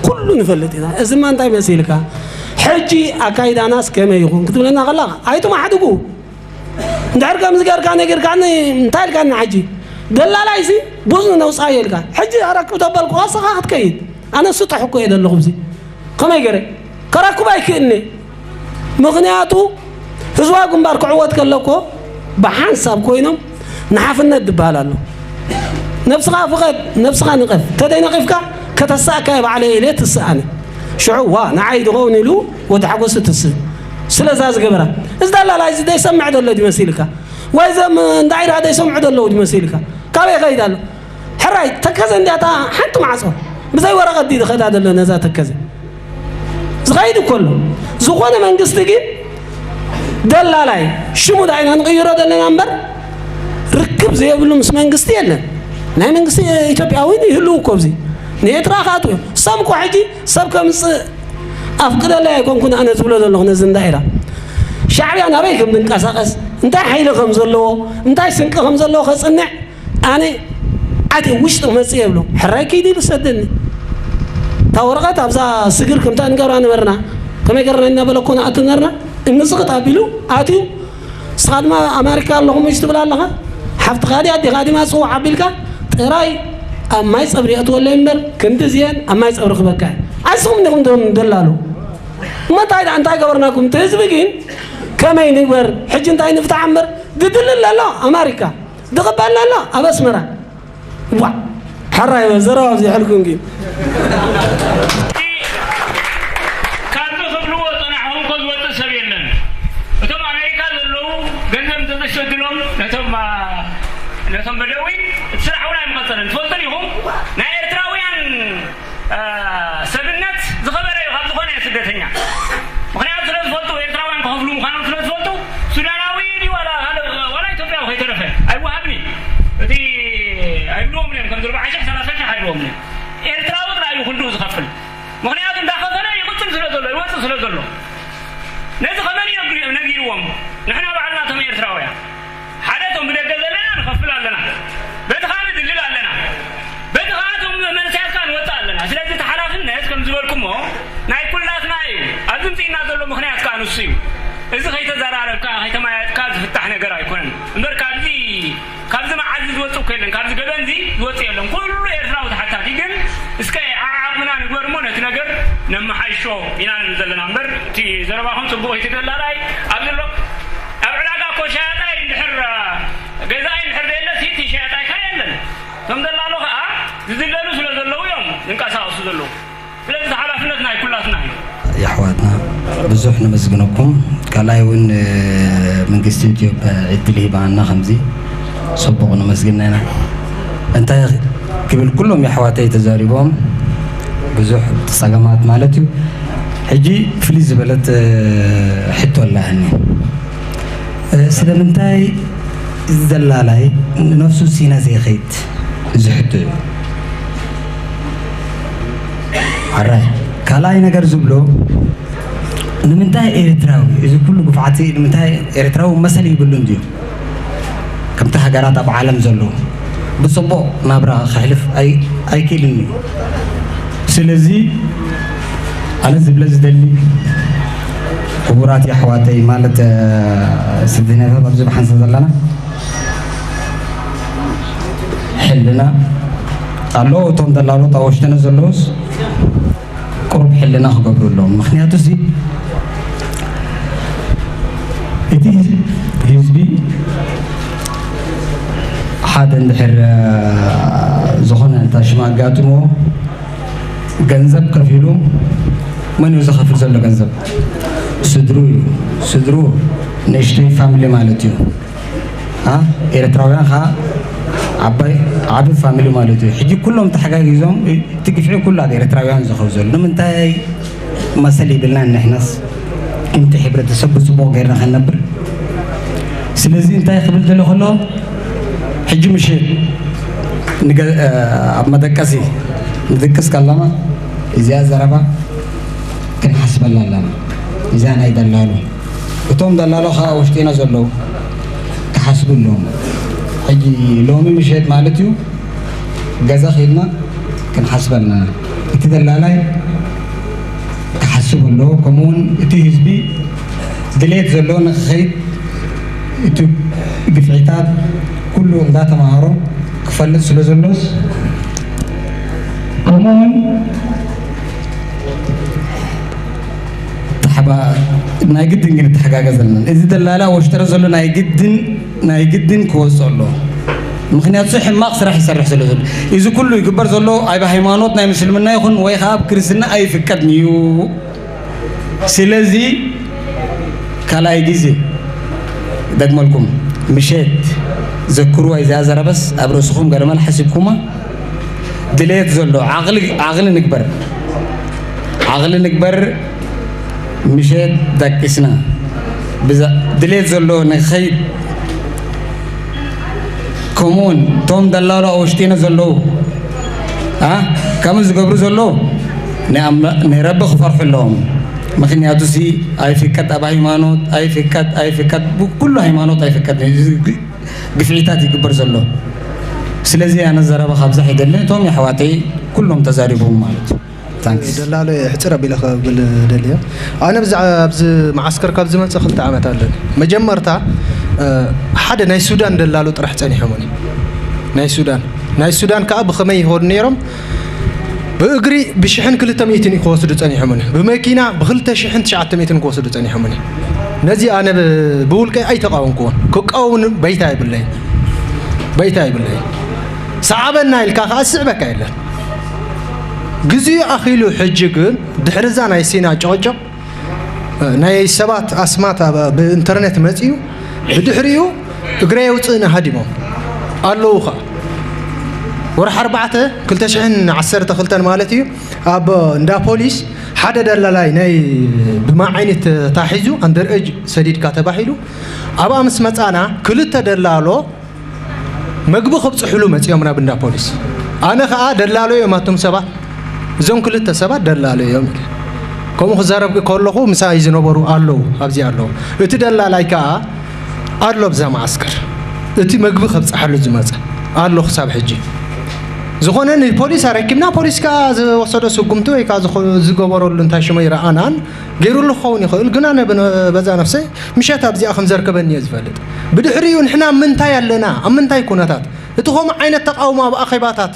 ኩሉ ንፈልጥ ኢና። እዚማ እንታይ መሲልካ? ሕጂ ኣካይዳናስ ከመይ ይኹን ክትብለና ከለኻ፣ ኣይትማሕድጉ። እንድሕር ከምዚ ጌርካ ነጊርካኒ፣ እንታይ ኢልካኒ ሕጂ? ደላላይሲ ብዙ ነውፃዮ ኢልካ። ሕጂ ኣረክብ ተበልኩ፣ ንስኻ ክትከይድ። ኣነ ስጡሕ እኮ እየ ዘለኹ ኣብዚ። ከመይ ገይረ? ከረክቦ ኣይክእልኒ። ምኽንያቱ ህዝባዊ ግንባር ክዕወት ከሎ እኮ ብሓንሳብ ኮይኖም ንሓፍነት ዝበሃል ኣሎ። ነብስኻ ፍቐድ፣ ነብስኻ ንቐፍ። ተደይነቒፍካ ከተሳእካ እየ ባዕለይ ኢለ ትስእ ኣነ። ሽዑ ዋ ንዓይ ዝኸውን ኢሉ ወዲ ሓጎስ ትስእ። ስለዛ ዝገበራ። እዚ ደላላይ እዚ ዘይሰምዕ ዘሎ ድዩ መሲልካ? ወይ ዘም እንዳዒራ ዘይሰምዑ ዘለዉ ድዩ መሲልካ? ካበይ ይኸይድ ኣሎ? ሕራይ ተከዘ እንዲያታ ሓንቲ ማዕጾ ብዘይ ወረቐት ድዩ ዝኸዳ ዘሎ ነዛ ተከዘ? ዝኸይድ እኮ ኣሎ። ዝኾነ መንግስቲ ግን ደላላይ ሽሙ ዳይና ንቕይሮ ዘለና እምበር ርክብ ዘየብሉ ምስ መንግስቲ የለን። ናይ መንግስቲ ኢትዮጵያዊ ይህልው እኮ ኣብዚ ንኤርትራ ክኣትው እዮም። ሰም እኮ ሕጂ ሰብ ከምፅእ ኣፍቅደለይ ኣይኮንኩን ኣነ ዝብሎ ዘለኹ ነዚ እንዳኢራ ሻዕብያ ናበይ ከም ዝንቀሳቐስ እንታይ ሓይሊ ከም ዘለዎ እንታይ ስንቂ ከም ዘለዎ ከፅንዕ ኣነ ኣቲ ውሽጢ መጽእ የብሎ ሕራይ ከይዲ ኢሉ ሰደኒ። እታ ወረቐት ኣብዛ ስግር ከምታ ንገብራ ነበርና። ከመይ ገርና እናበለ እኮ ንኣቱ ነርና። እንስቕጥ ኣቢሉ ኣትዩ። ንስኻ ድማ ኣማሪካ ኣለኹም እሽ ትብል ኣለኻ። ሓፍትኻ ድያ ኣዴኻ ድማ ጽውዕ ኣቢልካ ጥራይ ኣብ ማይ ጸብሪ የእትወለይ እምበር ክንዲ እዚአን ኣብ ማይ ጸብሪ ክበካ እየ። ኣስኹም ዲኹም ቶም ደላሉ? እሞ እንታይ ደኣ እንታይ ገበርናኩም? እቲ ህዝቢ ግን ከመይ ንግበር? ሕጂ እንታይ ንፍታሕ እምበር ድድልል ኣሎ ኣማሪካ። ዝቕበል ኣሎ ኣብ ኣስመራ። ዋ፣ ሕራይ በል፣ ዘረባ ኣብዚሐልኩም ግን። ካብዚ ክብልዎ ጸናሕኹም እኮ ዝወጽእ ሰብ የለን። እቶም ኣሜሪካ ዘለዉ ገንዘብ እንተዘይሰድሎም ነቶም፣ ኣ፣ ነቶም በደዊ እቲ ስራሕ እውን ኣይምቐጸለን። ትፈልጡ ዲኹም? ናይ ኤርትራውያን፣ እ፣ ሰብነት ዝኸበረ እዩ ካብ ዝኾነ ስደተኛ። ምኽንያቱ ስለ ዝፈልጡ፣ ኤርትራውያን ክኸፍሉ ምዃኖም ስለ ዝፈልጡ፣ ሱዳናዊ ድዩ ዋላ ካልእ፣ ዋላ ኢትዮጵያዊ ከይተረፈ ኣይወሃብን እዩ። እቲ ኣይብልዎምን እዮም፣ ከም ዝርብዓ ሽሕ፣ ሰላሳ ሽሕ ኣይብልዎምን እዮም። ኤርትራዊ ጥራይ እዩ ክንድኡ ዝኸፍል። ምኽንያቱ እንዳኸፈለ ይቕጽል ስለ ዘሎ፣ ይወጽእ ስለ ዘሎ። ነዚ ከመን እዩ ነጊርዎም? ንሕና ባዕልና እቶም ኤርትራውያን። ሓደ እቶም ብደገ ዘለና ንኸፍል ኣለና። በቲ ኸኣ ንድልል ኣለና። በቲ ኸኣ እቶም መንእሰያት ከኣ ንወጽእ ኣለና። ስለዚ እቲ ሓላፍነት ከም ዝበልኩሞ ናይ ኩላትና እዩ። ኣብዚ ምጽእና ዘሎ ምኽንያት ከኣ ንሱ እዩ። እዚ ከይተዘራረብካ፣ ከይተማያጥካ ዝፍታሕ ነገር ኣይኮነን። እምበር ካብዚ፣ ካብዚ መዓዚ ዝወጽእ እኮ የለን። ካብዚ ገበን እዚ ዝወጽእ የለን። ኩሉ ኤርትራዊ ተሓታቲ ግን እስከ ዓዓቕምና ንግበር እሞ ነቲ ነገር ነመሓይሾ ኢና ንብል ዘለና። እምበር እቲ ዘረባኹም ጽቡቕ እዩ። እቲ ደላላይ ኣብዚ ኣሎ። ኣብ ዕዳጋ እኮ ሸያጣይ እንድሕር፣ ገዛኢ እንድሕር ደየለ እቲ ሸያጣይ ከኣ የለን። እቶም ደላሎ ከኣ ዝድለሉ ስለ ዘለዉ እዮም ዝንቀሳቐሱ ዘለዉ። ስለዚ ሓላፍነት ናይ ኩላትና እዩ። የሕዋትና ብዙሕ ነመስግነኩም። ካልኣይ እውን፣ እ፣ መንግስቲ ኢትዮጵያ ዕድል ሂባና ከምዚ ጽቡቕ ነመስግና ኢና። እንታይ ክብል ኩሎም የሕዋተይ ተዛሪቦም ብዙሕ ጸገማት ማለት እዩ። ሕጂ ፍልይ ዝበለት፣ እ፣ ሕቶ ኣላኒ። እ፣ ስለምንታይ እዚ ደላላይ ንነፍሱ ሲና ዘይኸይድ? እዚ ሕቶ እዩ። ኣራይ ካልኣይ ነገር ዝብሎ ንምንታይ ኤርትራዊ እዚ ኩሉ ግፍዓት እዚ ንምንታይ ኤርትራዊ መሰል ይብሉን ድዩ? ከምቲ ሃገራት ኣብ ዓለም ዘለዉ ብጽቡቕ ናብራ ከሕልፍ ኣይ-፣ ኣይክእልን እዩ። ስለዚ ኣነ ዝብለ ዝደሊ ክቡራት የሕዋተይ ማለት፣ እ፣ ስደተኛታት ኣብዚ ብሓንሳብ ዘለና ሕልና ኣሎ። እቶም ደላሎት ኣብ ውሽጥና ዘለዉስ ቁሩብ ሕልና ክገብሩ ኣለዎም። ምኽንያቱ እዚ እቲ ህዝቢ ሓደ እንድሕር፣ እ፣ ዝኾነ እንታ ሽም ኣጋጥሞ ገንዘብ ከፊሉ፣ መን እዩ ዝኸፍል ዘሎ ገንዘብ? ስድሩ እዩ። ስድሩ ንእሽተይ ፋሚሊ ማለት እዩ። አ፣ ኤርትራውያን ኸኣ ዓባይ፣ ዓቢ ፋሚሊ ማለት እዩ። ሕጂ ኩሎም ተሓጋጊዞም እቲ ግፍዒ ኩሉ ኣብ ኤርትራውያን ዝኸው ዘሎ ንምንታይ መሰል ይብልና ንሕናስ? ከምቲ ሕብረተሰብ ብጽቡቕ ጌርና ከነብር። ስለዚ እንታይ ክብል ደለ ከሎ፣ ሕጂ ምሽት ንገ-፣ እ፣ ኣብ መደቀሲ ንድቅስ ከለና እዚኣ ዘረባ ክንሓስበላ ኣለና። እዚኣ ናይ ደላሉ። እቶም ደላሎ ኸኣ ውሽጢና ዘለዉ ክሓስቡ ኣለዎም። ሕጂ ሎሚ ምሽት ማለት እዩ፣ ገዛ ኸይድና ክንሓስበልና። እቲ ደላላይ ክሓስብ ኣለዎ። ከምኡውን እቲ ህዝቢ ድሌት ዘለዎ ንኽኸይድ እቲ ግፍዒታት ኩሉ እንዳተማሃሮ ክፈልጥ ስለ ዘሎስ፣ ከምኡውን ተሓባ-፣ ናይ ግድን ግን ተሓጋገዝ ኣለና። እዚ ደላላ ወሽጥረ ዘሎ ናይ ግድን፣ ናይ ግድን ክወጽኦ ኣሎ። ምኽንያቱ ሕማቕ ስራሕ ይሰርሕ ስለ ዘሎ። እዚ ኩሉ ይግበር ዘሎ ኣብ ሃይማኖት ናይ ምስልምና ይኹን ወይ ኸዓ ኣብ ክርስትና ኣይፍቀድን እዩ። ስለዚ ካልኣይ ግዜ ደግመልኩም፣ ምሸት ዘክርዋ እዚኣ ዘረበስ ኣብ ርእስኹም ገለመል ሓሲብኩማ። ድሌት ዘሎ ዓቕሊ፣ ዓቕሊ ንግበር፣ ዓቕሊ ንግበር። ምሸት ደቂስና ብዛ-፣ ድሌት ዘሎ ንኸይድ። ከምኡውን እቶም ደላሎ ኣብ ውሽጢና ዘለዉ፣ አ፣ ከምኡ ዝገብሩ ዘለዉ ንኣምላ-፣ ንረቢ ክፈርሑ ኣለዎም። ምኽንያቱ ሲ ኣይፍቀድ ኣብ ሃይማኖት፣ ኣይፍቀድ፣ ኣይፍቀድ፣ ብኩሉ ሃይማኖት ኣይፍቀድ። እዚ ግ-፣ ግፍዒታት ይግበር ዘሎ። ስለዚ ኣነ ዘረባ ካብዛ ኣይደልን፣ እቶም የሕዋተይ ኩሎም ተዛሪቦም ማለት እዩ። ታንክስ። ደላሎ ሕጽር ኣቢለ ክብል ደልየ። ኣነ ብዛዕባ ኣብዚ መዓስከር ካብ ዝመጽእ ክልተ ዓመት ኣለኒ። መጀመርታ፣ እ፣ ሓደ ናይ ሱዳን ደላሎ ጥራሕ ጸኒሖምኒ። ናይ ሱዳን። ናይ ሱዳን ከኣ ብኸመይ ይኸዱ ነይሮም? ብእግሪ ብሽሕን ክልተ ሚእትን እዩ ክወስዱ ጸኒሖምኒ። ብመኪና ብክልተ ሽሕን ትሽዓተ ሚእትን ክወስዱ ጸኒሖምኒ። ነዚ ኣነ ብ-፣ ብውልቀይ ኣይተቃወምኩዎን። ክቃወምን በይታ የብለይን። በይታ የብለይን። ሰዓበና ኢልካ ከኣ ዝስዕበካ የለን። ግዜኡ ኣኺሉ ሕጂ ግን ድሕሪ እዛ ናይ ሲና ጨቕጨቕ፣ ናይ ሰባት ኣስማት ኣብ፣ ብኢንተርኔት መጺኡ፣ ብድሕሪኡ እግረይ የውጽእኒ ሃዲሞም። ኣለዉ ኸዓ። ወርሒ ኣርባዕተ ክልተ ሽሕን ዓሰርተ ክልተን ማለት እዩ። ኣብ እንዳ ፖሊስ ሓደ ደላላይ ናይ ብማዓይኒ ተታሒዙ ኣንደር ኤጅ ሰዲድካ ተባሂሉ ኣብኣ ምስ መጻና ክልተ ደላሎ መግቢ ከብጽሕሉ መጺኦም ናብ እንዳ ፖሊስ። ኣነ ኸዓ ደላሎ እዮም ኣቶም ሰባት፣ እዞም ክልተ ሰባት ደላሎ እዮም ኢለ። ከምኡ ክዛረብ ከለኹ ምሳይ ዝነበሩ ኣለዉ፣ ኣብዚ ኣለዉ። እቲ ደላላይ ከኣ ኣሎ ኣብዛ መዓስከር፣ እቲ መግቢ ከብጽሓሉ ዝመጸ ኣሎ ክሳብ ሕጂ። ዝኾነ ንፖሊስ ኣረኪብና፣ ፖሊስ ከኣ ዝወሰዶ ስጉምቲ ወይ ከኣ ዝኾ-፣ ዝገበረሉ እንታይ ሽሞ ይረኣናን ገይሩሉ ክኸውን ይኽእል፣ ግን ኣነ ብነ-፣ በዛ ነፍሰይ ምሸት ኣብዚኣ ከም ዘርከበኒ እየ ዝፈልጥ። ብድሕሪኡ ንሕና ኣብ ምንታይ ኣለና? ኣብ ምንታይ ኩነታት? እቲ ከምኡ ዓይነት ተቃውሞ ኣብ ኣኼባታት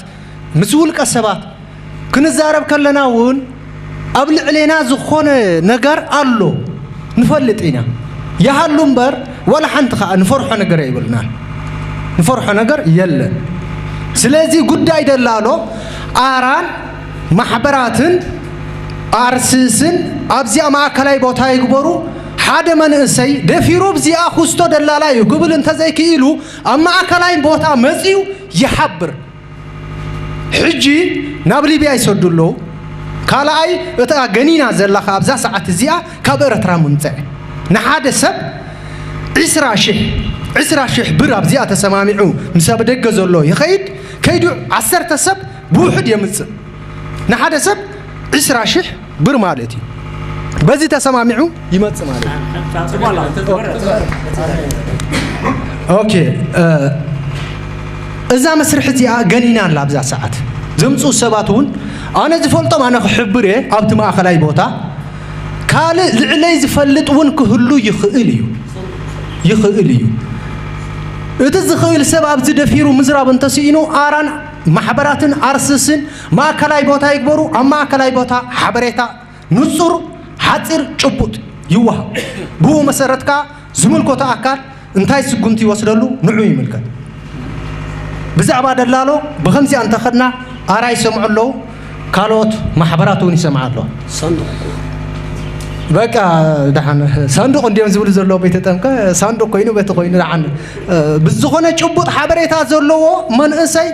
ምስ ውልቀ ሰባት ክንዛረብ ከለና እውን ኣብ ልዕሌና ዝኾነ ነገር ኣሎ ንፈልጥ ኢና። ይሃሉ እምበር ዋላ ሓንቲ ከኣ ንፈርሖ ነገር ኣይብልናን። ንፈርሖ ነገር የለን። ስለዚ ጉዳይ ደላሎ ኣራን ማሕበራትን ኣርስስን ኣብዚኣ ማእከላይ ቦታ ይግበሩ። ሓደ መንእሰይ ደፊሩ ኣብዚኣ ኩስቶ ደላላ እዩ ክብል እንተዘይክኢሉ ኣብ ማእከላይ ቦታ መጺኡ ይሓብር። ሕጂ ናብ ሊብያ ይሰዱ ኣለዉ። ካልኣይ እታ ገኒና ዘላ ከኣ ኣብዛ ሰዓት እዚኣ ካብ ኤርትራ ምምጽእ ንሓደ ሰብ ዒስራ ሽሕ ዒስራ ሽሕ ብር ኣብዚኣ ተሰማሚዑ ምስ ኣብ ደገ ዘሎ ይኸይድ፣ ከይዱ ዓሰርተ ሰብ ብውሑድ የምጽእ። ንሓደ ሰብ ዒስራ ሽሕ ብር ማለት እዩ። በዚ ተሰማሚዑ ይመጽእ ማለት እዩ። ኦኬ፣ እ፣ እዛ መስርሕ እዚኣ ገኒና ኣላ ኣብዛ ሰዓት። ዘምጽኡ ሰባት እውን ኣነ ዝፈልጦም ኣነ ክሕብር እየ ኣብቲ ማእኸላይ ቦታ። ካልእ ልዕለይ ዝፈልጥ እውን ክህሉ ይኽእል እዩ። ይኽእል እዩ። እቲ ዝኽእል ሰብ ኣብዚ ደፊሩ ምዝራብ እንተስኢኑ ኣራን ማሕበራትን ኣርስስን ማእከላይ ቦታ ይግበሩ። ኣብ ማእከላይ ቦታ ሓበሬታ ንጹር፣ ሓጺር፣ ጭቡጥ ይወሃብ። ብኡ መሰረት ከኣ ዝምልከቶ ኣካል እንታይ ስጉምቲ ይወስደሉ ንዑ ይምልከት። ብዛዕባ ደላሎ ብኸምዚኣ እንተኸድና ኣራ ይሰምዑ ኣለዉ፣ ካልኦት ማሕበራት እውን ይሰምዓ ኣለዋ። ሳንዱቕ እኮ። በቃ ደሓን ሳንዱቕ እንዲዮም ዝብሉ ዘለዉ ቤተ ጠምቀ ሳንዱቕ ኮይኑ በቲ ኮይኑ ደሓን፣ እ፣ ብዝኾነ ጭቡጥ ሓበሬታ ዘለዎ መንእሰይ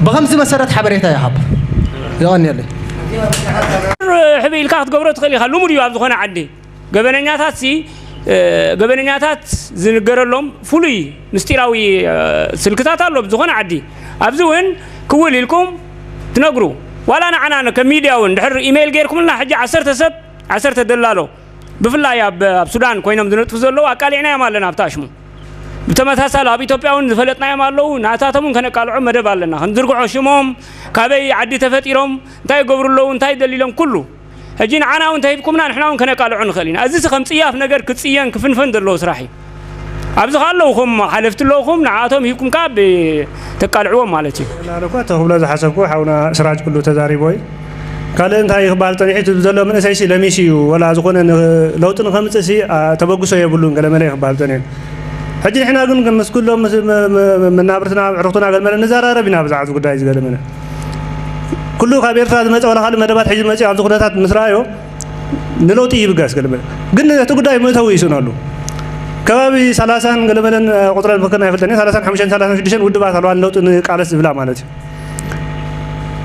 ብኸምዚ መሰረት ሓበሬታ ይሃብ። የቐንየለይ። ሕቢ ኢልካ ክትገብሮ ትኽእል ኢኻ። ልሙድ እዩ ኣብ ዝኾነ ዓዲ። ገበነኛታት ሲ፣ እ፣ ገበነኛታት ዝንገረሎም ፍሉይ ምስጢራዊ፣ እ፣ ስልክታት ኣሎ ብዝኾነ ዓዲ። ኣብዚ እውን ክውል ኢልኩም ትነግሩ። ዋላ ንዓና ን-፣ ከም ሚድያ እውን ድሕር ኢሜይል ገይርኩምልና ሕጂ ዓሰርተ ሰብ፣ ዓሰርተ ደላሎ ብፍላይ ኣብ፣ ኣብ ሱዳን ኮይኖም ዝነጥፉ ዘለዉ ኣቃሊዕናዮም ኣለና ኣብቲ ኣሽሙ። ብተመሳሳሊ ኣብ ኢትዮጵያ እውን ዝፈለጥናዮም ኣለዉ። ናታቶም እውን ከነቃልዖ መደብ ኣለና። ክንዝርግሖ ሽሞም፣ ካበይ ዓዲ ተፈጢሮም፣ እንታይ ይገብሩ ኣለዉ፣ እንታይ ደሊሎም ኩሉ። ሕጂ ንዓና እውን ተሂብኩምና ንሕና እውን ከነቃልዖ ንኽእል ኢና። እዚስ ከም ጽያፍ ነገር ክጽየን ክፍንፈን ዘለዎ ስራሕ እዩ። ኣብዚ ከ ኣለዉ ከም ሓለፍቲ ኣለዉ ከም ንዓኣቶም ሂብኩም ከኣ ብ-፣ ተቃልዕዎም ማለት እዩ። ናለ እኳ ተኽብሎ ዝሓሰብኩ ሓውና ስራጅ ኩሉ ተዛሪቦ እዩ። ካልእ እንታይ ክበሃል ጸኒሑ፣ እቲ ዘሎ መንእሰይ ሲ ለሚሱ እዩ፣ ወላ ዝኾነ ን-፣ ለውጢ ንኸምጽእ ሲ፣ ኣ፣ ተበግሶ የብሉን፣ ገለ መለ ክበሃል ጸኒሑ። ሕጂ ንሕና ግን ምስ ኩሎም ምስ መ-፣ መ-፣ መናብርትና፣ ኣዕሩኽትና ገለ መለ ንዘራረብ ኢና ብዛዕባ እዚ ጉዳይ እዚ ገለ መለ። ኩሉ ካብ ኤርትራ ዝመጸ ዋላ ካልእ መደባት ሒዙ መጺኡ ኣብዚ ኩነታት ምስ ረኣዮ ንለውጢ ይብገስ ገለ መለ። ግን እቲ ጉዳይ መእተዊ ይስእነሉ። ከባቢ ሰላሳን ገለ መለን ቁጽረን ምክክር ኣይፈልጠን እየ፣ ሰላሳን ሓሙሽተን ሰላሳን ሽዱሽተን ውድባት ኣለዋ ንለውጢ ንቃለስ ዝብላ ማለት እዩ።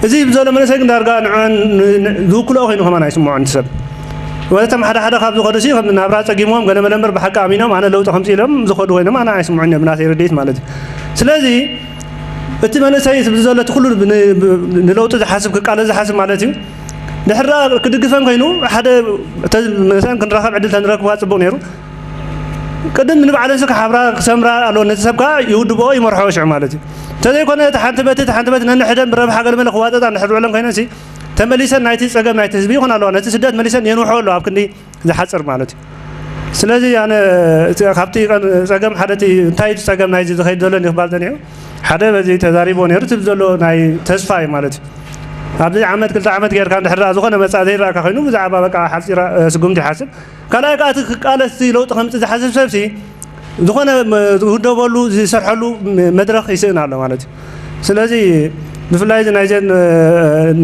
እዚ ዘሎ መንእሰይ ግን ዳርጋ ንዕን ን-፣ ን-፣ ዝውክልኦ ኮይኑ ከማን ኣይስምዖን እቲ ሰብ። ወለቶም ሓደ ሓደ ካብ ዝኸዱ ሲ ከም ናብራ ጸጊሞም ገለ መለ እምበር ብሓቂ ኣሚኖም ኣነ ለውጢ ከምጽእ ኢሎም ዝኸዱ ኮይኖም ኣነ ኣይስምዑን እዮም ብናተይ ርድኢት ማለት እዩ። ስለዚ እቲ መንእሰይ እዚ ዘሎ እቲ ኩሉ ን-፣ ብ-፣ ንለውጢ ዝሓስብ ክቃለስ ዝሓስብ ማለት እዩ። ድሕር ደኣ ክድግፈን ኮይኑ ሓደ ተ-፣ መንእሰያን ክንራኸብ ዕድል ተንረክብዋ ጽቡቕ ነይሩ። ቅድም ንባዕለንሲ ክሓብራ ክሰምራ ኣለዎ። ነቲ ሰብ ከኣ ይውድብኦ ይመርሖ ሽዑ ማለት እዩ። እንተዘይኮነ እቲ ሓንቲ በቲ እቲ ሓንቲ በቲ ነንሕደን ብረብሓ ገለ መለ ክዋጠጣ እንድሕር ዝውዕለን ኮይነንሲ ተመሊሰን ናይቲ ጸገም ናይቲ ህዝቢ ይኹን ኣለዋ ነቲ ስደት መሊሰን የንውሖ ኣለዋ ኣብ ክንዲ ዝሓጽር ማለት እዩ። ስለዚ ኣነ እቲ ካብቲ ቀን-፣ ጸገም ሓደ እቲ እንታይ እቲ ጸገም ናይዚ ዝኸይድ ዘሎ ክባል ጸኒሑ ሓደ በዚ ተዛሪቦ ነይሩ እቲ ዘሎ ናይ ተስፋ እዩ ማለት እዩ። ኣብዚ ዓመት ክልተ ዓመት ጌርካ እንድሕር ደኣ ዝኾነ መጻ ዘይረኣካ ኮይኑ ብዛዕባ በቃ ሓጺራ፣ እ፣ ስጉምቲ ይሓስብ። ካልኣይ ከኣ እቲ ክቃለስ እቲ ለውጢ ከምጽእ ዝሓስብ ሰብሲ ዝኾነ መ-፣ ዝውደበሉ ዝሰርሐሉ መ-፣ መድረኽ ይስእን ኣሎ ማለት እዩ። ስለዚ ብፍላይ እዚ ናይዘን፣ እ፣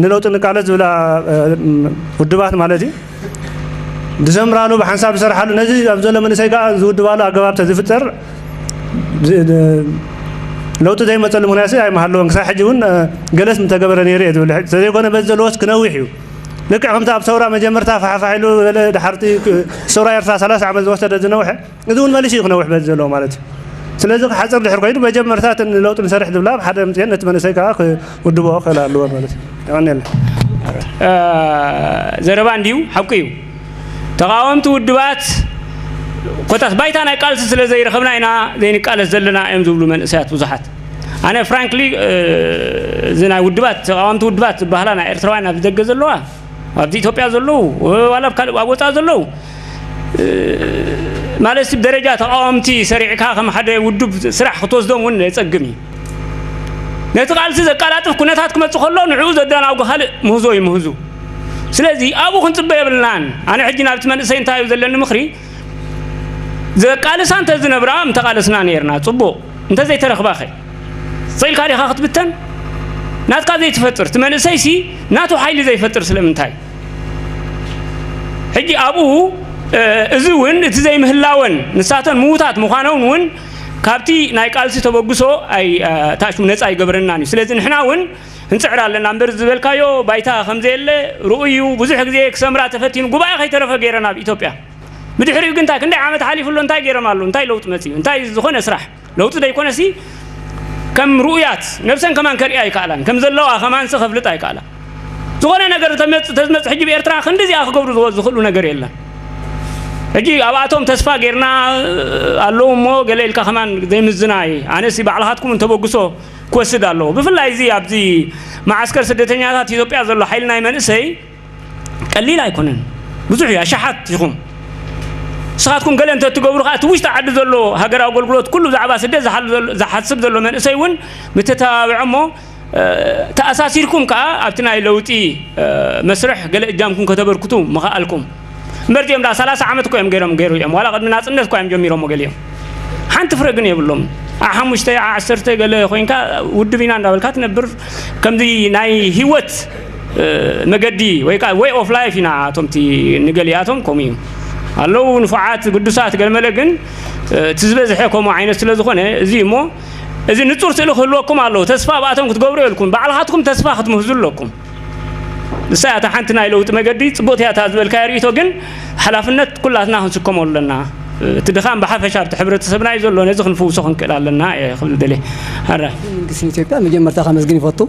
ንለውጢ ንቃለስ ዝብላ፣ እ፣ ውድባት ማለት እዩ ዝሰምራሉ ብሓንሳብ ዝሰርሓሉ ነዚ ኣብ ዘሎ መንእሰይ ከኣ ዝውድባሉ ኣገባብ ተዝፍጠር ዝ-፣ እ፣ ለውጢ ዘይመፀሉ ምክንያት ኣይመሃለዎን። ክሳብ ሕጂ እውን ገለስ ምተገበረ ነይሩ እየ ዝብል። ተዘይኮነ በዚ ዘለዎስ ክነዊሕ እዩ። ልክዕ ከምቲ ኣብ ሰውራ መጀመርታ ፋሕፋሕ ኢሉ ገለ ድሓርቲ ሰውራ ኤርትራ ሰላሳ ዓመት ዝወሰደ ዝነውሐ፣ እዚ እውን መሊሱ እዩ ክነውሕ በዚ ዘለዎ ማለት እዩ። ስለዚ ክሓፅር ድሕር ኮይኑ መጀመርታ እቲ ለውጢ ንሰርሕ ዝብላ ሓደ ምፅኤን ነቲ መንእሰይ ከዓ ክውድብኦ ክኽእል ኣለዎ ማለት እዩ። የቐንየለ። ዘረባ እንዲዩ ሓቁ እዩ። ተቓወምቲ ውድባት ኮታስ ባይታ ናይ ቃልሲ ስለ ዘይረኸብና ኢና ዘይንቃለስ ዘለና እዮም ዝብሉ መንእሰያት ብዙሓት። ኣነ ፍራንክሊ እዚ ናይ ውድባት ተቓወምቲ ውድባት ዝበሃላ ናይ ኤርትራውያን ኣብዚ ደገ ዘለዋ ኣብዚ ኢትዮጵያ ዘለዉ ዋላ ኣብ ካልእ ኣብ ወፃእ ዘለዉ ማለት ደረጃ ተቓወምቲ ሰሪዕካ ከም ሓደ ውድብ ስራሕ ክትወስዶም እውን የፀግም እዩ። ነቲ ቃልሲ ዘቀላጥፍ ኩነታት ክመፅእ ከሎ ንዕኡ ዘደናጉ ካልእ ምህዞ ይምህዙ። ስለዚ ኣብኡ ክንፅበ የብልናን። ኣነ ሕጂ ናብቲ መንእሰይ እንታይ እዩ ዘለኒ ምኽሪ፣ ዘቃልሳ እንተዝነብራ ምተቓለስና ነይርና ፅቡቕ፣ እንተዘይተረኽባኸ? ስቕ ኢልካ ዲኻ ክትብተን? ናትካ ዘይትፈጥር፣ እቲ መንእሰይሲ ናቱ ሓይሊ ዘይፈጥር ስለምንታይ? ሕጂ ኣብኡ እዚ እውን እቲ ዘይምህላወን ንሳተን ምዉታት ምዃነውን እውን ካብቲ ናይ ቃልሲ ተበግሶ ኣይ ታሽሙ ነፃ ኣይገብረናን እዩ። ስለዚ ንሕና እውን እንፅዕር ኣለና እምበር ዝበልካዮ ባይታ ከምዘየለ ርኡይ እዩ። ብዙሕ ግዜ ክሰምራ ተፈቲኑ ጉባኤ ከይተረፈ ገይረና ኣብ ኢትዮጵያ። ብድሕሪኡ ግን እንታይ ክንደይ ዓመት ሓሊፉ ኣሎ? እንታይ ገይሮም ኣለዉ? እንታይ ለውጢ መፅዩ? እንታይ ዝኾነ ስራሕ ለውጢ ዘይኮነሲ ከም ርኡያት ነብሰን ከማን ከርእያ ኣይከኣላን። ከም ዘለዋ ከማንሲ ከፍልጥ ኣይከኣላን። ዝኾነ ነገር ተመፅ- ተዝመፅ ሕጂ ብኤርትራ ክንዲ እዚኣ ክገብሩ ዝወ- ዝኽእሉ ነገር የለን። ሕጂ ኣብኣቶም ተስፋ ጌርና ኣለዉ እሞ ገለ ኢልካ ከማን ዘይምዝናይ ኣነሲ ባዕልኻትኩም እንተበግሶ ክወስድ ኣለዎ። ብፍላይ እዚ ኣብዚ መዓስከር ስደተኛታት ኢትዮጵያ ዘሎ ሓይሊ ናይ መንእሰይ ቀሊል ኣይኮነን። ብዙሕ እዩ ኣሽሓት ኢኹም። ንስኻትኩም ገለ እንተትገብሩ ከዓ እቲ ውሽጢ ዓዲ ዘሎ ሃገራዊ ኣገልግሎት ኩሉ ብዛዕባ ስደት ዝሓሉ ዘሎ- ዝሓስብ ዘሎ መንእሰይ እውን ምተተባብዐ እሞ ተኣሳሲርኩም ከዓ ኣብቲ ናይ ለውጢ መስርሕ ገለ እጃምኩም ከተበርክቱ ምኸኣልኩም። እምበር እዚኦም ዳ ሰላሳ ዓመት እኮ እዮም ገይሮም ገይሩ እዮም ዋላ ቅድሚ ናፅነት እኳ እዮም ጀሚሮሞ ገሊኦም ሓንቲ ፍረ ግን የብሎም። ዓ ሓሙሽተ ዓ ዓሰርተ ገለ ኮይንካ ውድብ ኢና እንዳበልካ ትነብር። ከምዚ ናይ ህይወት መገዲ ወይ ከዓ way of life ኢና እቶም እቲ ንገሊኣቶም ከምኡ እዩ ኣለዉ ንፉዓት ግዱሳት ገለመለ ግን እቲ ዝበዝሐ ከምኡ ዓይነት ስለ ዝኾነ እዚ እሞ እዚ ንፁር ስእሊ ክህልወኩም ኣለዎ። ተስፋ ኣብኣቶም ክትገብሩ የልኩም። ባዕልኻትኩም ተስፋ ክትምህዙ ኣለኩም። ንሳ እያ እታ ሓንቲ ናይ ለውጢ መገዲ ፅቡቕቲ እያ እታ ዝበልካያ ርእይቶ ግን ሓላፍነት ኩላትና ክንስከሞ ኣለና። እቲ ድኻም ብሓፈሻ ኣብቲ ሕብረተሰብና እዩ ዘሎ ነዚ ክንፍውሶ ክንክእል ኣለና እየ ክብል ደልየ። ኣረ መንግስቲ ኢትዮጵያ መጀመርታ ከመስግን ይፈቱ።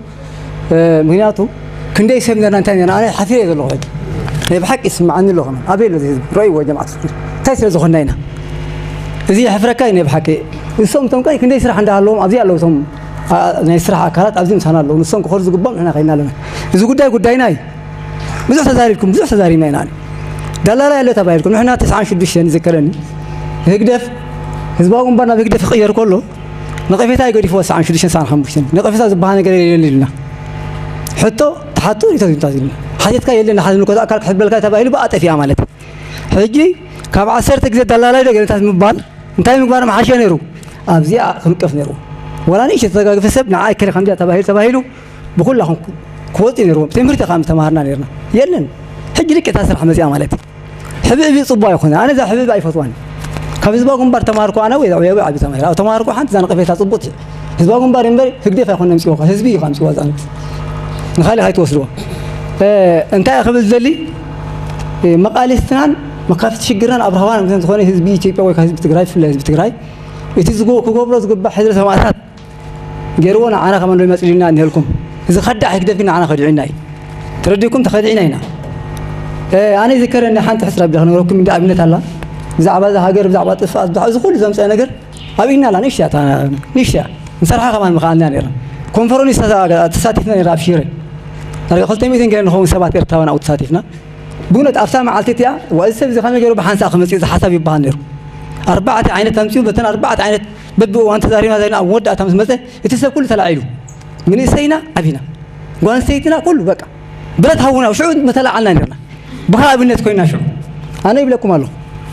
ምክንያቱ ክንደይ ሰብ ነርና እንታይ ነርና ኣነ ሓፊረ እየ ዘለኹ ሕጂ ናይ ብሓቂ ይስምዓኒ ኣለኹ ኣበይ ኣሎ ህዝቢ ረእይዎ ጀማዓት እንታይ ስለ ዝኾንና ኢና እዚ የሕፍረካ እዩ ናይ ብሓቂ እሶም እቶም ቀይ ክንደይ ስራሕ እንዳሃለዎም ኣብዚ ኣለዉ እቶም ናይ ስራሕ ኣካላት ኣብዚ ምሳና ኣለዉ ንሶም ክኸዱ ዝግባኦም ንሕና ከይና ኣለና እዚ ጉዳይ ጉዳይና እዩ ብዙሕ ተዛሪብኩም ብዙሕ ተዛሪብና ኢና ዳላላ ያለ ተባሂልኩም ንሕና ተስዓን ሽዱሽተን ይዝከረኒ ህግደፍ ህዝባዊ ግንባር ናብ ህግደፍ ክቕየር ከሎ ነቐፌታ ይገዲፍዎ ተስዓን ሽዱሽተን ተስዓን ሓሙሽተን ነቐፌታ ዝበሃል ነገር የለን ኢልና ሕቶ ተሓቶ ሪቶ ዝምታ ዝልና ሓቲትካ የለን ሓደ ንኮታ ኣካል ክሕበልካ ተባሂሉ ብኣ ጠፊኣ ማለት ሕጂ ካብ ዓሰርተ ግዜ ዳላላይ ዶ ገለታት ምባል እንታይ ምግባር መሓሸ ነይሩ ኣብዚኣ ክንቀፍ ነይሩ ወላ ንእሽተ ተጋግፈ ሰብ ንዓ ይከለ ከምዚኣ ተባሂሉ ተባሂሉ ብኩላኹም ክወፅኡ ነይርዎም ትምህርቲ ካብ ተማሃርና ነርና የለን ሕጂ ልክታ ስራሕ መፅኣ ማለት እዩ ሕብእቢ ፅቡቅ ኣይኮነ ኣነ እዛ ሕብእቢ ኣይፈትዋን ካብ ህዝባዊ ግንባር ተማሃርኩ ኣነ ወይ ወይ ዓቢ ተማሂር ኣብ ተማሃርኩ ሓንቲ እዛ ነቀፌታ ፅቡቅ ህዝባዊ ግንባር እምበር ህግደፍ ኣይኮነ ምፅወካ ህዝቢ እዩ ምፅዋ ዛ ንካሊእ ኣይትወስድዎ እንታይ ክብል ዝደሊ መቃሊስትናን መካፍቲ ሽግርናን ኣብ ረሃባን ምክንያት ዝኾነ ህዝቢ ኢትዮጵያ ወይ ህዝቢ ትግራይ ብፍላይ ህዝቢ ትግራይ እቲ ክገብሮ ዝግባእ ሕድሪ ሰማእታት ገይርዎ ንዓና ከማን ዶ ይመፅእ ኢልና እንሄልኩም እዚ ከዳዕ ህግደፍ ግን ንዓና ከዲዑና እዩ ተረዲእኩም ተኸዲዕና ኢና ኣነ ይዝከረኒ ሓንቲ ሕፅር ኣቢለ ክነግረኩም እንዲ ኣብነት ኣላ ብዛዕባ እዛ ሃገር ብዛዕባ ጥፍኣት ብዛዕባ እዚ ኩሉ ዘምፀአ ነገር ኣብ ኢድና ኣላ ንእሽትያ ንእሽትያ ንሰርሓ ከማን ምኽኣልና ነርና ኮንፈረንስ ተሳቲፍና ነርና ኣብ ሽረ ዳርጋ ክልተ ሚእትን ገለ ንኸውን ሰባት ኤርትራውያን ኣብኡ ተሳቲፍና ብእውነት ኣብታ መዓልቲ እቲኣ እዚ ሰብ እዚ ከመይ ገይሩ ብሓንሳእ ክመፅእ እዚ ሓሳብ ይበሃል ነይሩ ኣርባዕተ ዓይነት ኣምፅኡ በተን ኣርባዕተ ዓይነት በብእዋን ተዛሪብና ዘለና ኣብ መወዳእታ ምስ መፀ እቲ ሰብ ኩሉ ተላዒሉ ምንእሰይና ዓቢና ጓል ኣንስተይትና ኩሉ በቃ ብረት ሃውና ሽዑ መተላዓልና ነርና ብኻ ኣብነት ኮይና ሽዑ ኣነ ይብለኩም ኣለኹ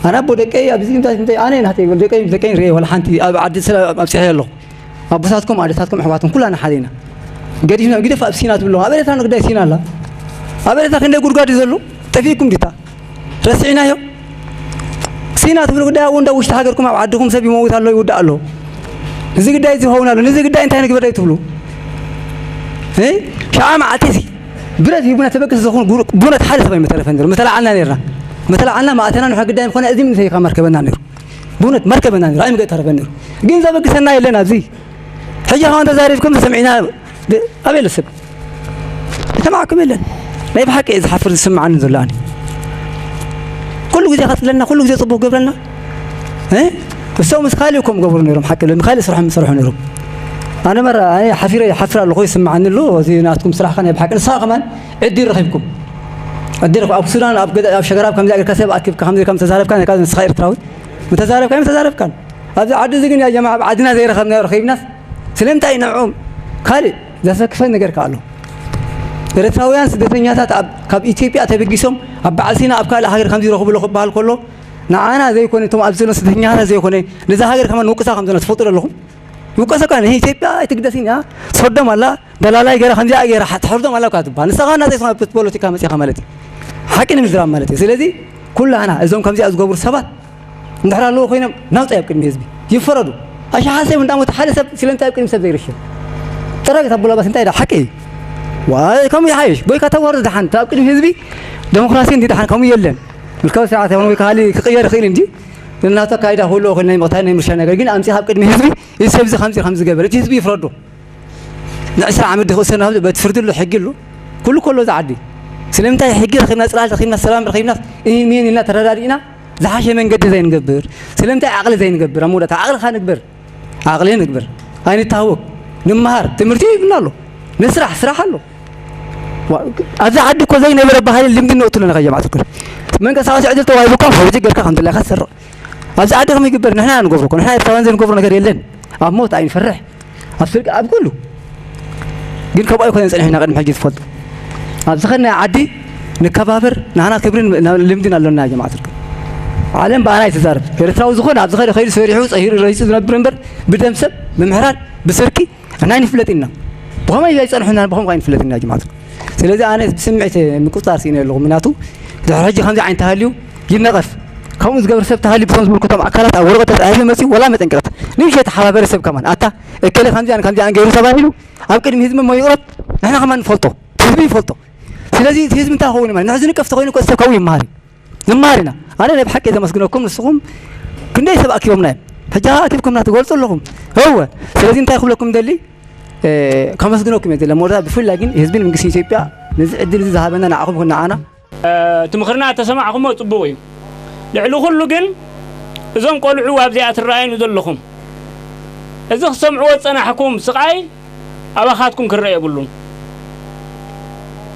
ኣነ ኣቦ ደቀይ ኣብዚ እንታይ እንታይ ኣነ ናተይ ደቀይ ደቀይ ርኤ ወላ ሓንቲ ኣብ ዓዲ ስለ ኣብፅሐ ኣለኹ ኣቦታትኩም ኣደታትኩም ኣሕዋትኩም ኩላና ሓደ ኢና ገዲፍና ግደፍ ኣብ ሲና ትብለኹ ኣብ ኤረትራ ንግዳይ ሲና ኣላ ኣብ ኤረትራ ክንደይ ጉድጓድ እዩ ዘሎ ጠፊእኩም ዲታ ረሲዕናዮ ሲና ትብሉ ጉዳይ ኣብኡ እንዳ ውሽጢ ሃገርኩም ኣብ ዓድኹም ሰብ ይመውት ኣሎ ይውዳእ ኣሎ እዚ ግዳይ እዚ ይኸውን ኣሎ፣ ነዚ ግዳይ እንታይ ንግበር ትብሉ? እ? ሸዓ መዓልቲ እዚ ብረት ሂቡና ተበገስ ዝኾኑ ጉሩ-፣ ብእውነት ሓደ ሰብ ኣይመተረፈን ነይሩ። መተላዓልና ነይርና። መተላዓልና ማእተና ንሖ ግዳይ ምኾነ እዚ ምን ሰይኻ መርከበና ነይሩ። ብእውነት መርከበና ነይሩ። ኣይምገ ተረፈን ነይሩ። ግን ዘበግሰና የለን ኣብዚ። ሕጂ ኸማን ተዛሪብኩም ተሰሚዕና ብ-፣ ኣበይ ኣሎ ሰብ? ዝሰማዕኩም የለን። ናይ ብሓቂ እየ ዝሓፍር ዝስምዓኒ ዘሎ ኣነ። ኩሉ ግዜ ከፅለና፣ ኩሉ ግዜ ፅቡቅ ገብረልና። እ? እሶም ምስ ካልእ እኮም ገብሩ ነይሮም ሓቂ ለ-፣ ካልእ ስርሖም ዝሰርሑ ነይሮም። ኣነ መራ፣ ኣነ ሓፊረ፣ ሓፍር ኣለኹ ይስምዓኒ ኣሎ። እዚ ናትኩም ስራሕ ከ ናይ ብሓቂ ንስኻ ከማን ዕድል ረኺብኩም። ዕድል ረኺብ-፣ ኣብ ሱዳን፣ ኣብ ገዛ፣ ኣብ ሸገራብ ከምዚኣ ጌርካ ሰብ ኣኪብካ ከምዚ ከም ተዛረብካ፣ ነካ ንስኻ ኤርትራዊ ምተዛረብካ፣ ምተዛረብካን። ኣብዚ ዓዲ እዚ ግን ያ ጀማዓ፣ ኣብ ዓድና ዘይረኸብናዮ ረኺብናስ ስለምንታይ ንዕኦም ካልእ ዘሰክፈን ነገር ከ ኣሎ? ኤርትራውያን ስደተኛታት ኣብ፣ ካብ ኢትዮጵያ ተበጊሶም ኣብ በዓል ሲና ኣብ ካልእ ሃገር ከምዚ ይረኽቡ ኣለኹ ክበሃል ከሎ፣ ንዓና ዘይኮነ፣ እቶም ኣብዚ ዘሎ ስደተኛታት ዘይኮነ፣ ነዛ ሃገር ከማን ንውቅሳ ከም ዘለና ትፈልጡ ዶ ኣለኹም? ይውቀሰካ፣ ንኢትዮጵያ ኣይትግደስን እያ፣ ትፈርዶም ኣላ፣ ደላላይ ገይራ ከምዚኣ ገይራ ሓ-፣ ትሕርዶም ኣላ እኳ ትበሃል። ንስኻ ናተይ ስማ ፖለቲካ መጺኻ ማለት እዩ። ሓቂ ንምዝራብ ማለት እዩ። ስለዚ ኩላህና እዞም ከምዚኣ ዝገብሩ ሰባት እንድሕር ኣለዉ ኮይኖም ናውፃ ኣብ ቅድሚ ህዝቢ ይፈረዱ። ኣሽሓ ሰብ እንዳሞተ ሓደ ሰብ ስለምንታይ ኣብ ቅድሚ ሰብ ዘይርሽን? ጥራይ ታቡላ ባስ እንታይ ዳ ሓቂ እዩ? ዋ፣ ከምኡ ይሓይሽ። ጎይካ ተዋርድ ደሓን፣ ኣብ ቅድሚ ህዝቢ ዴሞክራሲ እንዲ ደሓን ከምኡ የለን። ምልካዊ ስርዓት ይኹን ወይ ካልእ ክቕየር ይኽእል እንጂ፣ ናቱ ኣካይዳ ክህልዎ ይኽእል ናይ ምቕታይ ናይ ምርሻ ነገር፣ ግን ኣምጺኻ ኣብ ቅድሚ ህዝቢ፣ እዚ ሰብ እዚ ከምዚ ከም ዝገበር፣ እቲ ህዝቢ ይፍረዶ። ንዕስራ ዓመት ድኽእሰና በቲ ፍርዲ ኣሎ፣ ሕጊ ኣሎ። ኩሉ ከሎ እዚ ዓዲ። ስለምንታይ ሕጊ ረኺብና፣ ጽላል ረኺብና፣ ሰላም ረኺብና፣ ኢሜን ኢልና ተረዳዲእና፣ ዝሓሸ መንገዲ ዘይንገብር? ስለምንታይ ዓቕሊ ዘይንገብር? ኣብ መወዳእታ ዓቕልኻ ንግበር። ዓቕሊ ንግበር። ኣይንተሃወክ። ንመሃር። ትምህርቲ ይብልና ኣሎ። ንስራሕ፣ ስራሕ ኣሎ። ዋ-፣ ኣብዚ ዓዲ እኮ ዘይነበረ ባህሊ ልምዲ ነእትሉ ነኻ ጀማዓት እኮ። መንቀሳቐሲ ዕድል ተዋሂቡ እኮ ፕሮጀክት ጌርካ ከም ድላይካ ትሰርቕ። ኣብዚ ዓዲ ከም ይግበር ንሕና ንገብሮ እኮ። ንሕና ኤርትራውያን ዘይንገብሮ ነገር የለን። ኣብ ሞት ኣይንፈርሕ። ኣብ ስርቂ፣ ኣብ ኩሉ። ግን ከምኡ ኣይኮነን ጸኒሕና ቅድሚ ሕጂ ትፈልጡ። ኣብ ዝኸድናዮ ዓዲ ንከባበር፣ ንሕና ክብርን ና-፣ ልምድን ኣሎና ጀማዓት እኮ። ዓለም ብኣና ይትዛረብ። ኤርትራዊ ዝኾነ ኣብ ዝኸደ ከይዱ ሰሪሑ፣ ጸሂሩ፣ ረሂጹ ዝነብር እምበር ብደም ሰብ፣ ብምሕራድ፣ ብስርቂ፣ ንሕና ኣይንፍለጥ ኢና። ብኸመይ ኣይጸንሑና፣ ብኸምኡ ኣይንፍለጥ ኢና ጀማዓት። ስለዚ ኣነ ብስምዒት ምቁጽጻር ስኢነ ኣለኹ። ምክንያቱ ድሕሪ ሕጂ ከምዚ ዓይነት ተሃልዩ ይነቐፍ። ከምኡ ዝገብር ሰብ ተሃልዩ ብቶም ዝምልከቶም ኣካላት ኣብ ወረቐት ተጻሒፉ መጺኡ ወላ መጠንቀቕታ። ንእሽተይ ተሓባበረ ሰብ ከማን። ኣታ እከለ ከምዚኣን ከምዚኣን ገይሩ ተባሂሉ ኣብ ቅድሚ ህዝቢ እሞ ይቕረብ። ንሕና ከማን ንፈልጦ። ህዝቢ ይፈልጦ። ስለዚ እቲ ህዝቢ እንታይ ክኸውን ማለት? ንሕዚ ንቀፍ ተኾይኑ እኮ ሰብ ካብኡ ይመሃር እዩ። ንመሃር ኢና። ኣነ ናይ ብሓቂ ዘመስግነኩም ንስኹም ክንደይ ሰብ ኣኪቦምና እዮም። ሕጂ ኣኪብኩምና ትገልጹ ኣለኹም። እወ። ስለዚ እንታይ ክብለኩም ደሊ? እ፣ ከመስግነኩም እየ ደሊ። ሞላ ብፍላይ ግን ህዝብን መንግስቲ ኢትዮጵያ ነዚ ዕድል እዚ ዝሃበና ንዓኹም ይኹን ንዓና። እ፣ እቲ ምኽርና ተሰማዕኹሞ ጽቡቕ እዩ። ልዕሊ ኩሉ ግን እዞም ቆልዑ ኣብዚኣ ትረኣዩኒ ዘለኹም፣ እዚ ክሰምዕዎ ዝጸናሕኩም ስቓይ ኣባኻትኩም ክረአ የብሉን።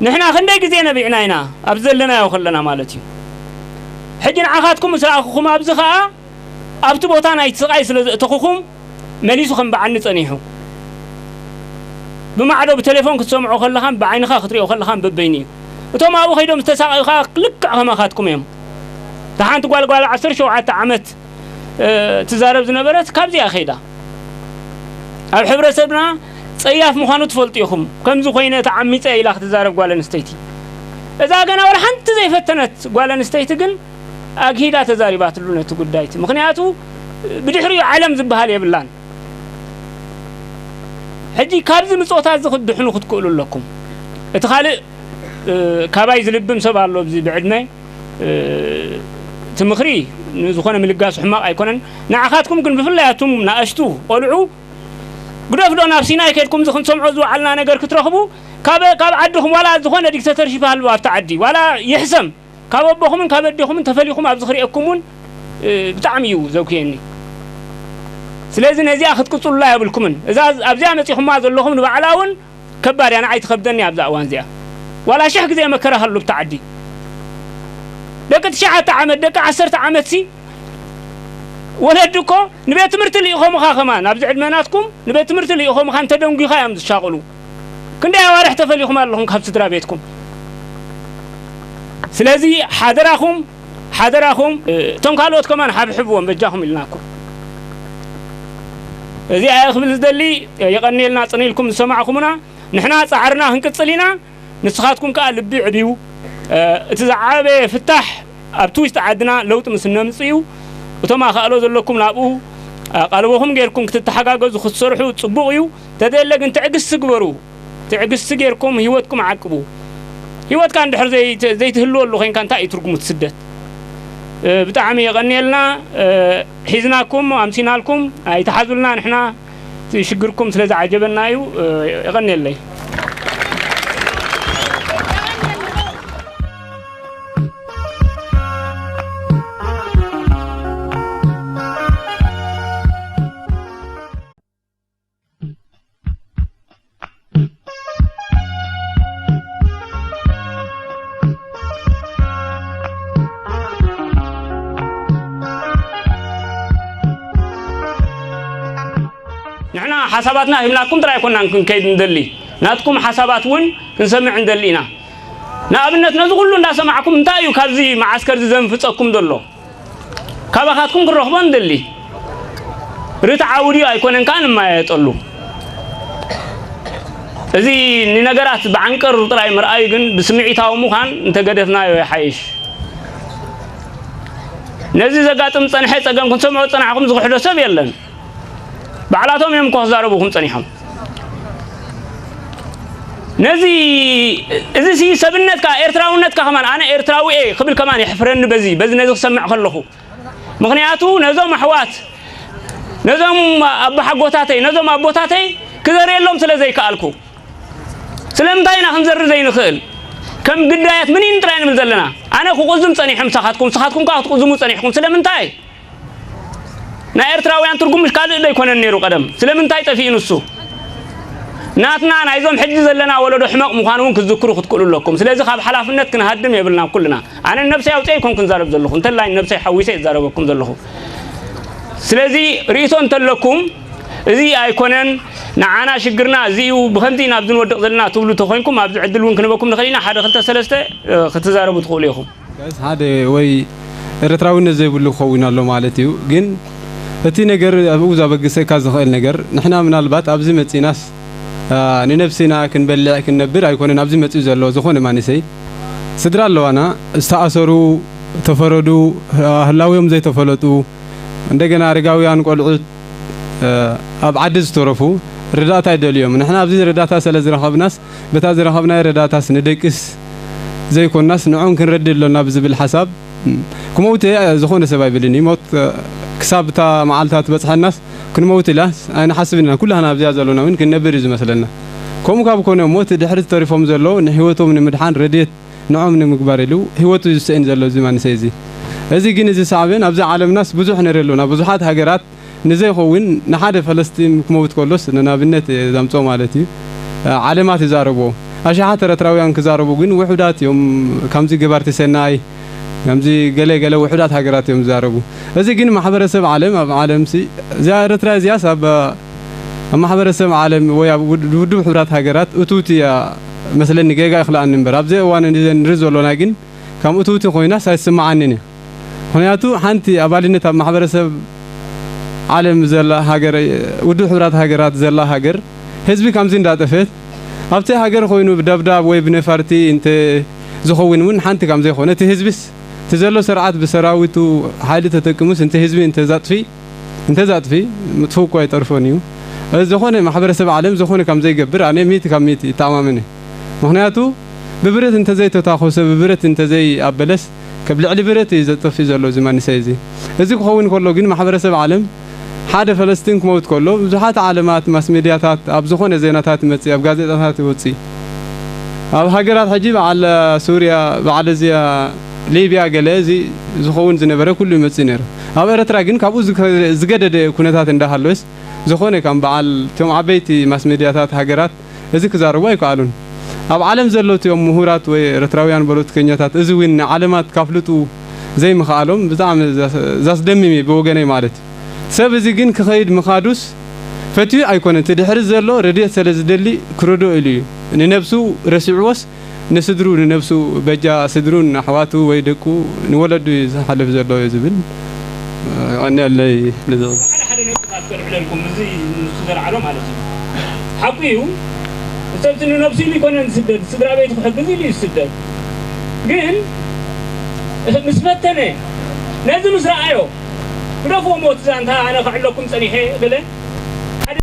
ንሕና ክንደይ ግዜ ነቢዕና ኢና፣ ኣብ ዘለናዮ ከለና ማለት እዩ። ሕጂ ንዓኻትኩም ምስ ረኣኹኹም ኣብዚ ኸኣ ኣብቲ ቦታ ናይቲ ስቓይ ስለ ዘእተኹኹም መሊሱ ከም በዓኒ ጸኒሑ። ብማዕዶ ብቴሌፎን ክትሰምዖ ከለኻን ብዓይንኻ ክትሪኦ ከለኻን በበይኑ እዩ። እቶም ኣብኡ ከይዶም ዝተሳቐዩ ኸኣ ልክዕ ከማኻትኩም እዮም። እታ ሓንቲ ጓል፣ ጓል ዓሰርተ ሸውዓተ ዓመት እ፣ ትዛረብ ዝነበረት ካብዚኣ ከይዳ። ኣብ ሕብረተሰብና ጸያፍ ምዃኑ ትፈልጡ ኢኹም። ከምዚ ኮይነ ተዓሚጸ ኢላ ክትዛረብ ጓል ኣንስተይቲ። እዛ ገና ወላ ሓንቲ ዘይፈተነት ጓል ኣንስተይቲ ግን ኣግሂዳ ተዛሪባትሉ ነቲ ጉዳይ እቲ። ምኽንያቱ ብድሕሪኡ ዓለም ዝበሃል የብላን። ሕጂ ካብዚ ምጾታት እዚ ክትድሕኑ ክትክእሉ ኣለኩም። እቲ ካልእ፣ እ፣ ካባይ ዝልብም ሰብ ኣሎ ኣብዚ ብዕድመ፣ እ፣ እቲ ምኽሪ ንዝኾነ ምልጋሱ ሕማቕ ኣይኮነን። ንዓኻትኩም ግን ብፍላይ ኣቱም ንኣሽቱ ቆልዑ ግደፍ ዶ ናብ ሲናይ ከድኩም እዚ ክንሰምዖ ዝወዓልና ነገር ክትረኽቡ ካብ፣ ካብ ዓድኹም ዋላ ዝኾነ ዲክተተርሺፕ ሃልዎ ኣብቲ ዓዲ ዋላ ይሕሰም ካብ ኣቦኹምን ካብ ኣዴኹምን ተፈሊኹም ኣብዚ ክርእየኩም እውን፣ እ፣ ብጣዕሚ እዩ ዘጉህየኒ። ስለዚ ነዚኣ ክትቅጽሉላ የብልኩምን። እዛ ኣብዚኣ መጺኹማ ዘለኹም ንባዕላ እውን ከባድ እያ፣ ንዓይ ትኸብደኒ ኣብዛ እዋን እዚኣ። ዋላ ሽሕ ግዜ መከራ ሃሉ ብታ ዓዲ። ደቂ ትሽዓተ ዓመት፣ ደቂ ዓሰርተ ዓመት ሲ ወለዲ እኮ ንቤት ትምህርቲ ልኢኾምኻ ከማን፣ ኣብዚ ዕድመ ናትኩም ንቤት ትምህርቲ ልኢኾምኻ እንተደንጒኻ እዮም ዝሻቕሉ። ክንደይ ኣዋርሕ ተፈሊኹም ኣለኹም ካብ ስድራ ቤትኩም። ስለዚ ሓደራኹም፣ ሓደራኹም፣ እቶም ካልኦት ከማን ሓብሕብዎም በጃኹም ኢልናኩም። እዚኣ እየ ክብል ዝደሊ። የቐንየልና ጽን ኢልኩም ዝሰማዕኩምና። ንሕና ጻዕርና ክንቅጽል ኢና። ንስኻትኩም ከኣ ልቢ ዕብዩ። እ፣ እቲ ዝዓበየ ፍታሕ ኣብቲ ውሽጢ ዓድና ለውጢ ምስ እነምጽእ እዩ። እቶም ኣኻእሎ ዘለኩም ናብኡ ኣቓልቦኹም ጌርኩም ክትተሓጋገዙ ክትሰርሑ ጽቡቕ እዩ። ተደለ ግን ትዕግስቲ ግበሩ። ትዕግስቲ ጌርኩም ህይወትኩም ዓቅቡ። ህይወትካ እንድሕር ዘይት-፣ ዘይትህልወሉ ኮይንካ እንታይ እዩ ትርጉሙ እቲ ስደት? እ፣ ብጣዕሚ የቐንየልና። እ፣ ሒዝናኩም፣ ኣምሲናልኩም፣ ኣይትሓዙልና። ንሕና እቲ ሽግርኩም ስለ ዝዓጀበና እዩ። እ፣ የቐንየለይ። ንሕና ሓሳባትና ሂብናኩም ጥራይ ኣይኮናን ክንከይድ ንደሊ፣ ናትኩም ሓሳባት እውን ክንሰምዕ ንደሊ ኢና። ንኣብነት፣ ነዚ ኩሉ እንዳሰማዕኩም፣ እንታይ እዩ ካብዚ መዓስከር እዚ ዘንፍጸኩም ዘሎ? ካባኻትኩም ክንረኽቦ ንደሊ። ርትዓዊ ድዩ ኣይኮነን ከኣ ንመያየጠሉ። እዚ ንነገራት ብዓንቀር ጥራይ ምርኣዩ ግን ብስምዒታዊ ምዃን እንተገደፍናዮ ይሓይሽ። ነዚ ዘጋጥም ጸንሐ ጸገም ክንሰምዖ ዝጸናሕኩም ዝኽሕዶ ሰብ የለን። ባዕላቶም እዮም እኮ ክዛረቡኹም ጸኒሖም። ነዚ፣ እዚ ሲ ሰብነትካ፣ ኤርትራውነትካ ከማን፣ ኣነ ኤርትራዊ እየ ክብል ከማን የሕፍረኒ በዚ፣ በዚ ነዚ ክሰምዕ ከለኹ። ምኽንያቱ ነዞም ኣሕዋት፣ ነዞም ኣቦሓጎታተይ፣ ነዞም ኣቦታተይ ክዘርየሎም ስለ ዘይከኣልኩ። ስለምንታይ ኢና ክንዘሪ ዘይንኽእል? ከም ግዳያት ምኒን ጥራይ ንብል ዘለና። ኣነ ክቁዝም ጸኒሐ ምሳኻትኩም፣ ንስኻትኩም ከኣ ክትቁዝሙ ጸኒሕኩም። ስለምንታይ? ናይ ኤርትራውያን ትርጉም ምሽ ካልእ ዶ ኣይኮነን ነይሩ ቀደም? ስለምንታይ ጠፊኡ ንሱ? ናትና ናይዞም ሕጂ ዘለና ወለዶ ሕመቕ ምዃኑ እውን ክትዝክሩ ክትክእሉ ኣለኩም። ስለዚ ካብ ሓላፍነት ክንሃድም የብልናን ኩልና። ኣነ ነብሰይ ኣውፅኤ ኣይኮንኩን ዛረብ ዘለኹ፣ እንተላይ ነብሰይ ሓዊሰ እዛረበኩም ዘለኹ። ስለዚ ርእይቶ እንተለኩም፣ እዚ ኣይኮነን፣ ንዓና ሽግርና እዚ እዩ፣ ብኸምዚ ኢና ኣብዚ ንወድቕ ዘለና ትብሉ ተኾይንኩም፣ ኣብዚ ዕድል እውን ክንበኩም ንኽእል ኢና። ሓደ ክልተ ሰለስተ፣ እ፣ ክትዛረቡ ትኽእሉ ኢኹም። ጋይስ፣ ሓደ ወይ ኤርትራውነት ዘይብሉ ክኸውን ኣሎ ማለት እዩ። ግን እቲ ነገር ኣብኡ ዘበግሰካ ዝኽእል ነገር፣ ንሕና ምናልባት ኣብዚ መጺናስ፣ አ፣ ንነብስና ክንበልዕ ክንነብር ኣይኮነን ኣብዚ መጺኡ ዘሎ ዝኾነ ማንሰይ። ስድራ ኣለዋና፣ ዝተኣሰሩ፣ ተፈረዱ፣ አ፣ ህላዌኦም ዘይተፈለጡ፣ እንደገና ኣረጋውያን ቆልዑት፣ እ፣ ኣብ ዓዲ ዝተረፉ ረዳእታ ይደልዮም። ንሕና ኣብዚ ረዳእታ ስለ ዝረኸብናስ፣ በታ ዝረኸብናዮ ረዳእታስ ንደቅስ ዘይኮናስ ንዕኦም ክንረድእ ኣሎና ብዝብል ሓሳብ፣ ም፣ ክመውት እየ ዝኾነ ሰብ ኣይብልን እዩ። ሞት፣ እ፣ ክሳብ እታ መዓልታ ትበጽሐናስ ክንመውት ኢላስ ኣይንሓስብን ኢና። ኩላህና ኣብዚኣ ዘሎና እውን ክንነብር እዩ ዝመስለና። ከምኡ ካብ ኮነ እሞ እቲ ድሕሪ ተሪፎም ዘለዉ ንህይወቶም ንምድሓን ረድኤት ንዖም ንምግባር ኢሉ ህይወቱ እዩ ዝስእን ዘሎ እዚ ማንሰይ እዚ። እዚ ግን እዚ ሳዕቤን ኣብዚ ዓለምናስ ብዙሕ ንርኢ ኣሎና። ብዙሓት ሃገራት ንዘይኸውን ንሓደ ፈለስጢን ክመውት ከሎስ ንኣብነት እየ ዘምጽኦ ማለት እዩ። ዓለማት ይዛረብዎ። ኣሽሓት ኤርትራውያን ክዛረቡ ግን ውሑዳት እዮም። ከምዚ ገባርቲ ሰናይ፣ ከምዚ ገለ ገለ ውሑዳት ሃገራት እዮም ዝዛረቡ። እዚ ግን ማሕበረሰብ ዓለም ኣብ ዓለምሲ እዚኣ ኤርትራ እዚኣስ ኣብ ኣብ ማሕበረሰብ ዓለም ወይ ኣብ ውድ-፣ ውድብ ሕቡራት ሃገራት እትውቲ እያ መስለኒ፣ ጌጋ ይኽልኣኒ እምበር። ኣብዚ እዋን እዚ ንርኢ ዘሎና ግን ከም እትውቲ ኮይናስ ኣይስምዓንን እዩ። ምኽንያቱ ሓንቲ ኣባልነት ኣብ ማሕበረሰብ ዓለም ዘላ ሃገር፣ ውድብ ሕቡራት ሃገራት ዘላ ሃገር፣ ህዝቢ ከምዚ እንዳጠፈት፣ ኣብቲ ሃገር ኮይኑ ብደብዳብ ወይ ብነፋርቲ እንተ ዝኸውን እውን ሓንቲ ከም ዘይኮነ፣ እቲ ህዝብስ፣ እቲ ዘሎ ስርዓት ብሰራዊቱ ሓይሊ ተጠቅሙስ፣ እንተ ህዝቢ እንተ ዘጥፊ፣ እንተ ዘጥፊ፣ ምጥፍኡ እኮ ኣይተርፎን እዩ። እዚ ዝኾነ ማሕበረሰብ ዓለም ዝኾነ ከም ዘይገብር ኣነ ሚእቲ ካብ ሚእቲ ይተኣማመን እየ። ምኽንያቱ፣ ብብረት እንተ ዘይተታኾሰ፣ ብብረት እንተ ዘይኣበለስ፣ ከብ ልዕሊ ብረት እዩ ዘጥፍእ ዘሎ እዚ መንእሰይ እዚ። እዚ ክኸውን ከሎ ግን ማሕበረሰብ ዓለም ሓደ ፈለስጢን ክመውት ከሎ፣ ብዙሓት ዓለማት፣ ማስ ሜድያታት፣ ኣብ ዝኾነ ዜናታት ይመጽእ፣ ኣብ ጋዜጣታት ይወጽእ። ኣብ ሃገራት ሕጂ በዓል ሱርያ፣ በዓል እዚኣ ሊብያ ገለ እዚ ዝኸውን ዝነበረ ኩሉ ይመጽእ ነይሩ። ኣብ ኤርትራ ግን ካብኡ ዝከ-፣ ዝገደደ ኩነታት እንዳሃለወስ፣ ዝኾነ ከም በዓል እቶም ዓበይቲ ማስ ሜድያታት ሃገራት እዚ ክዛረቡ ኣይከኣሉን። ኣብ ዓለም ዘሎ እቲኦም ምሁራት ወይ ኤርትራውያን ፖለቲከኛታት እዚ እውን ንዓለማት ካፍልጡ ዘይምኽኣሎም ብጣዕሚ ዘስ-፣ ዘስደምም እዩ ብወገነይ ማለት እዩ። ሰብ እዚ ግን ክኸይድ ምኻዱስ ፈትዩ ኣይኮነን። እቲ ድሕሪ ዘሎ ረድኤት ስለ ዝደሊ ክረድኦ ኢሉ እዩ። ንነብሱ ረሲዕዎስ ንስድሩ፣ ንነብሱ በጃ ስድሩን ኣሕዋቱ ወይ ደቁ ንወለዱ እዩ ዝሓልፍ ዘሎ እዩ ዝብል። የቐንየለይ ነዚ። ሓደ ሓደ ነጥብታት ከልዕለልኩም፣ እዚ ንሱ ዘልዓሎ ማለት እዩ። ሓቁ እዩ፣ እቲ ሰብ ንነብሱ ኢሉ ይኮነን ዝስደድ፣ ስድራ ቤቱ ክሕግዝ ኢሉ እዩ ዝስደድ። ግን ምስ ፈተነ፣ ነዚ ምስ ረኣዮ፣ ግደፍዎ ሞት ዛንታ ኣነ ከዕለኩም ጸኒሐ ገለ ሓደ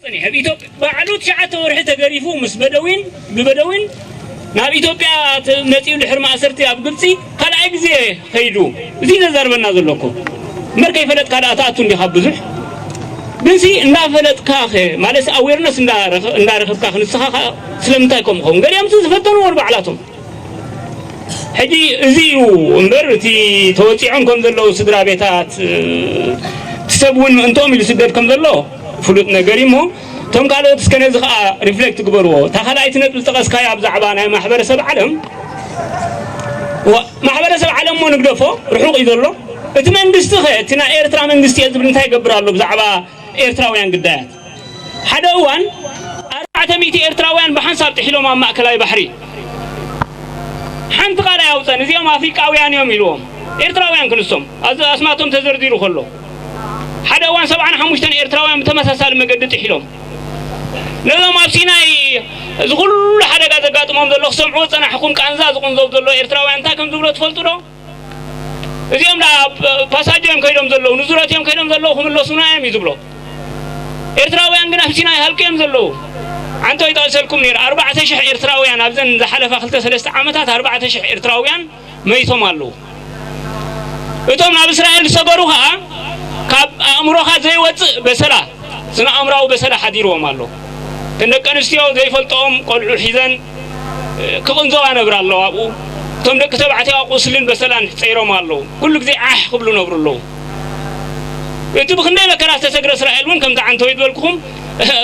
ጸኒሐ ኣብ ኢትዮጵያ ባዕሉ ትሽዓተ ወርሒ ተገሪፉ ምስ በደዊን ብበደዊን ናብ ኢትዮጵያ መጺኡ ድሕሪ ማእሰርቲ ኣብ ግብጺ ካልኣይ ግዜ ከይዱ። እዚ ዘዛርበና ዘሎ እኮ እምበር ከይፈለጥካ ደኣ ትኣቱ እንዲኻ ብዙሕ ግንሲ እንዳፈለጥካ ማለት ኣዌርነስ እንዳረኸብካ ክንስኻ ስለምንታይ ከምኡ ኸውን ገሊኦም ዝፈተንዎ ባዕላቶም ሕጂ እዚ እዩ እምበር እቲ ተወፂዖም ከም ዘለዉ ስድራ ቤታት እቲ ሰብ እውን ምእንቶም ኢሉ ስደድ ከም ዘሎ ፍሉጥ ነገር እዩ እሞ እቶም ካልኦት እስከ ነዚ ከዓ ሪፍሌክት ግበርዎ እታ ካልኣይቲ ነጥቢ ዝጠቐስካያ ብዛዕባ ናይ ማሕበረሰብ ዓለም ማሕበረሰብ ዓለም ሞ ንግደፎ ርሑቕ እዩ ዘሎ እቲ መንግስቲ ኸ እቲ ናይ ኤርትራ መንግስቲ እየ ዝብል እንታይ ይገብር ኣሎ ብዛዕባ ኤርትራውያን ግዳያት ሓደ እዋን ኣርባዕተ ሚእቲ ኤርትራውያን ብሓንሳብ ጥሒሎም ኣብ ማእከላይ ባሕሪ ሓንቲ ቃል ኣያውፀን እዚኦም ኣፍሪቃውያን እዮም ኢልዎም ኤርትራውያን ክንሶም ኣስማቶም ተዘርዚሩ ከሎ ሓደ እዋን ሰብዓን ሓሙሽተን ኤርትራውያን ብተመሳሳሊ መገዲ ጥሒሎም ነዞም ኣብ ሲናይ እዚ ኩሉ ሓደጋ ዘጋጥሞም ዘሎ ክሰምዑ ዝፀናሕኩም ቃንዛ ዝቁንዘው ዘሎ ኤርትራውያን እንታይ ከም ዝብሎ ትፈልጡ ዶ እዚኦም ዳ ፓሳጅ እዮም ከይዶም ዘለዉ ንዙረት እዮም ከይዶም ዘለዉ ክምለሱና እዮም እዩ ዝብሎ ኤርትራውያን ግን ኣብ ሲናይ ሃልቂ እዮም ዘለዉ ኣንተ ይጠቕሰልኩም ነይሩ ኣርባዕተ ሽሕ ኤርትራውያን ኣብዘን ዝሓለፋ ክልተ ሰለስተ ዓመታት ኣርባዕተ ሽሕ ኤርትራውያን መይቶም ኣለዉ እቶም ናብ እስራኤል ዝሰገሩ ከዓ ካብ ኣእምሮኻ ዘይወፅእ በሰላ ስነ ኣእምራዊ በሰላ ሓዲርዎም ኣሎ እተን ደቂ ኣንስትዮ ዘይፈልጠኦም ቆልዑ ሒዘን ክቕንዘዋ ነብራ ኣለዋ ኣብኡ እቶም ደቂ ተባዕትዮ ቁስልን በሰላን ፀይሮም ኣለዉ ኩሉ ግዜ ዓሕ ክብሉ ነብሩ ኣለዉ እቲ ብክንደይ መከራ ዝተሰግረ እስራኤል እውን ከምቲ ዓንተወይ ዝበልኩኹም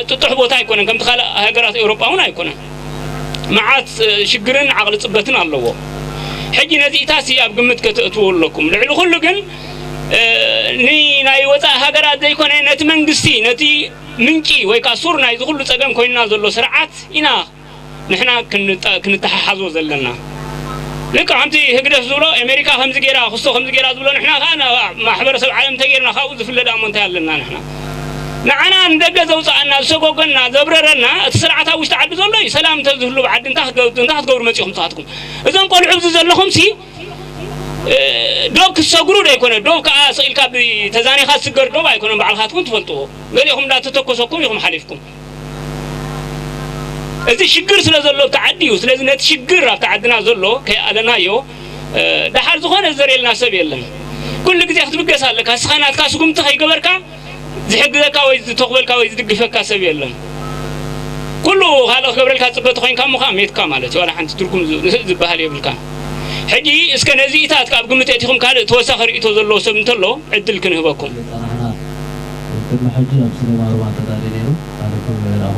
ጥጡሕ ቦታ ኣይኮነን ከምቲ ካልእ ሃገራት ኤውሮጳ እውን ኣይኮነን መዓት ሽግርን ዓቕሊ ፅበትን ኣለዎ ሕጂ ነዚኢታሲ ኣብ ግምት ከተእትዎ ኣለኩም ልዕሊ ኩሉ ግን ንናይ ወፃኢ ሃገራት ዘይኮነ ነቲ መንግስቲ ነቲ ምንጪ ወይ ከዓ ሱር ናይዚ ኩሉ ፀገም ኮይንና ዘሎ ስርዓት ኢና ንሕና ክንተሓሓዞ ዘለና ልክ ከምቲ ህግደፍ ዝብሎ ኣሜሪካ ከምዚ ገይራ ክስቶ ከምዚ ገይራ ዝብሎ ንሕና ከዓ ማሕበረሰብ ዓለም እንተገይርና ካብኡ ዝፍለጥ ኣሞ እንታይ ኣለና ንሕና ንዓና ንደገ ዘውፅኣና ዝሰጎገና ዘብረረና እቲ ስርዓት ኣብ ውሽጢ ዓዲ ዘሎ እዩ ሰላም እንተዝህሉ ብዓዲ እንታይ ክትገብሩ መፂኹም ንስኻትኩም እዞም ቆልዑ እዚ ዘለኹም ሲ ዶብ ክትሰግሩ ዶ ኣይኮነ ዶብ ከዓ ስኢልካ ተዛኒኻ ዝስገር ዶብ ኣይኮነን ባዕልኻትኩም ትፈልጥዎ ገሊኹም እንዳተተኮሰኩም ኢኹም ሓሊፍኩም እዚ ሽግር ስለ ዘሎ ኣብቲ ዓዲ እዩ ስለዚ ነቲ ሽግር ኣብቲ ዓድና ዘሎ ከይኣለናዮ ደሓር ዝኾነ ዘርእየልና ሰብ የለን ኩሉ ግዜ ክትብገስ ኣለካ እስኻ ናትካ ስጉምቲ ከይገበርካ ዝሕግዘካ ወይ ዝተኽበልካ ወይ ዝድግፈካ ሰብ የለን ኩሉ ካልእ ክገብረልካ ፅበ ተኮይንካ እሞ ከዓ ሜትካ ማለት እዩ ዋላ ሓንቲ ትርጉም ዝስእ ዝበሃል የብልካ ሕጂ እስከ ነዚኢታት ካብ ግምት የቲኹም ካልእ ተወሳኺ ርእቶ ዘለዎ ሰብ እንተሎ ዕድል ክንህበኩም ቅድሚ ሕጂ ኣብ ሲነማ ሮማ ተዳልዩ ነይሩ ማለት እዩ ይራኹ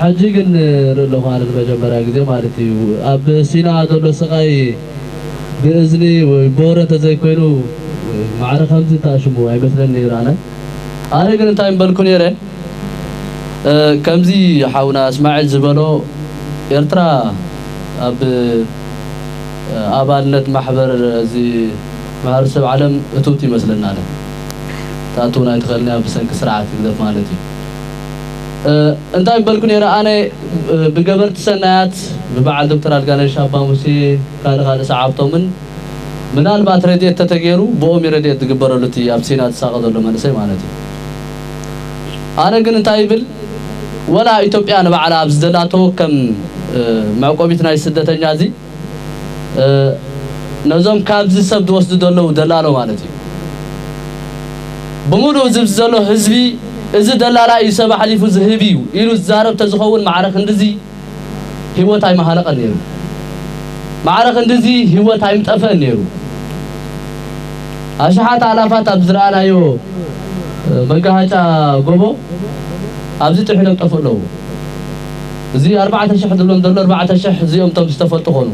ሕጂ ግን ርኢ ኣለኹ ኣነ ንመጀመርያ ግዜ ማለት እዩ ኣብ ሲና ዘሎ ስቓይ ብእዝኒ ወይ ብወረ ተዘይኮይኑ ማዕረ ከምዚ ተኣሽሙ ኣይመስለን ነይሩ ኣነ ኣነ ግን እንታይ ምበልኩ ነይረ ከምዚ ሓውና እስማዒል ዝበሎ ኤርትራ ኣብ ኣባልነት ማሕበር እዚ ማሕበረሰብ ዓለም እትውቲ ይመስለና ኣነ ትኣትውና ኣይትኽእልን እያ ብሰንኪ ስርዓት ህግደፍ ማለት እዩ እንታይ ምበልኩ ነይረ ኣነ ብገበርቲ ሰናያት ብበዓል ዶክተር ኣልጋነሽ ኣባ ሙሴ ካልእ ካልእ ሰዓብቶምን ምናልባት ረድኤት ተተገይሩ ብኦም እዩ ረድኤት ዝግበረሉ እቲ ኣብ ሲና ዝሳቐ ዘሎ መንእሰይ ማለት እዩ ኣነ ግን እንታይ ይብል ወላ ኢትዮጵያ ንባዕላ ኣብዚ ዘላቶ ከም መዕቆቢት ናይ ስደተኛ እዚ ነዞም ካብዚ ሰብ ዝወስዱ ዘለዉ ደላሎ ማለት እዩ ብምሉእ ዝብዚ ዘሎ ህዝቢ እዚ ደላላ እዩ ሰብ ኣሕሊፉ ዝህብ እዩ ኢሉ ዝዛረብ ተዝኸውን ማዕረ ክንድዚ ህይወት ኣይመሃለቐን ነይሩ ማዕረ ክንድዚ ህይወት ኣይምጠፍአን ነይሩ ኣሽሓት ኣላፋት ኣብ ዝረኣናዮ መጋሃጫ ጎቦ ኣብዚ ጥሒሎም ጠፍኡ ኣለዉ እዚ ኣርባዕተ ሽሕ ዝብሎም ዘሎ ኣርባዕተ ሽሕ እዚኦም እቶም ዝተፈልጡ ኾኑ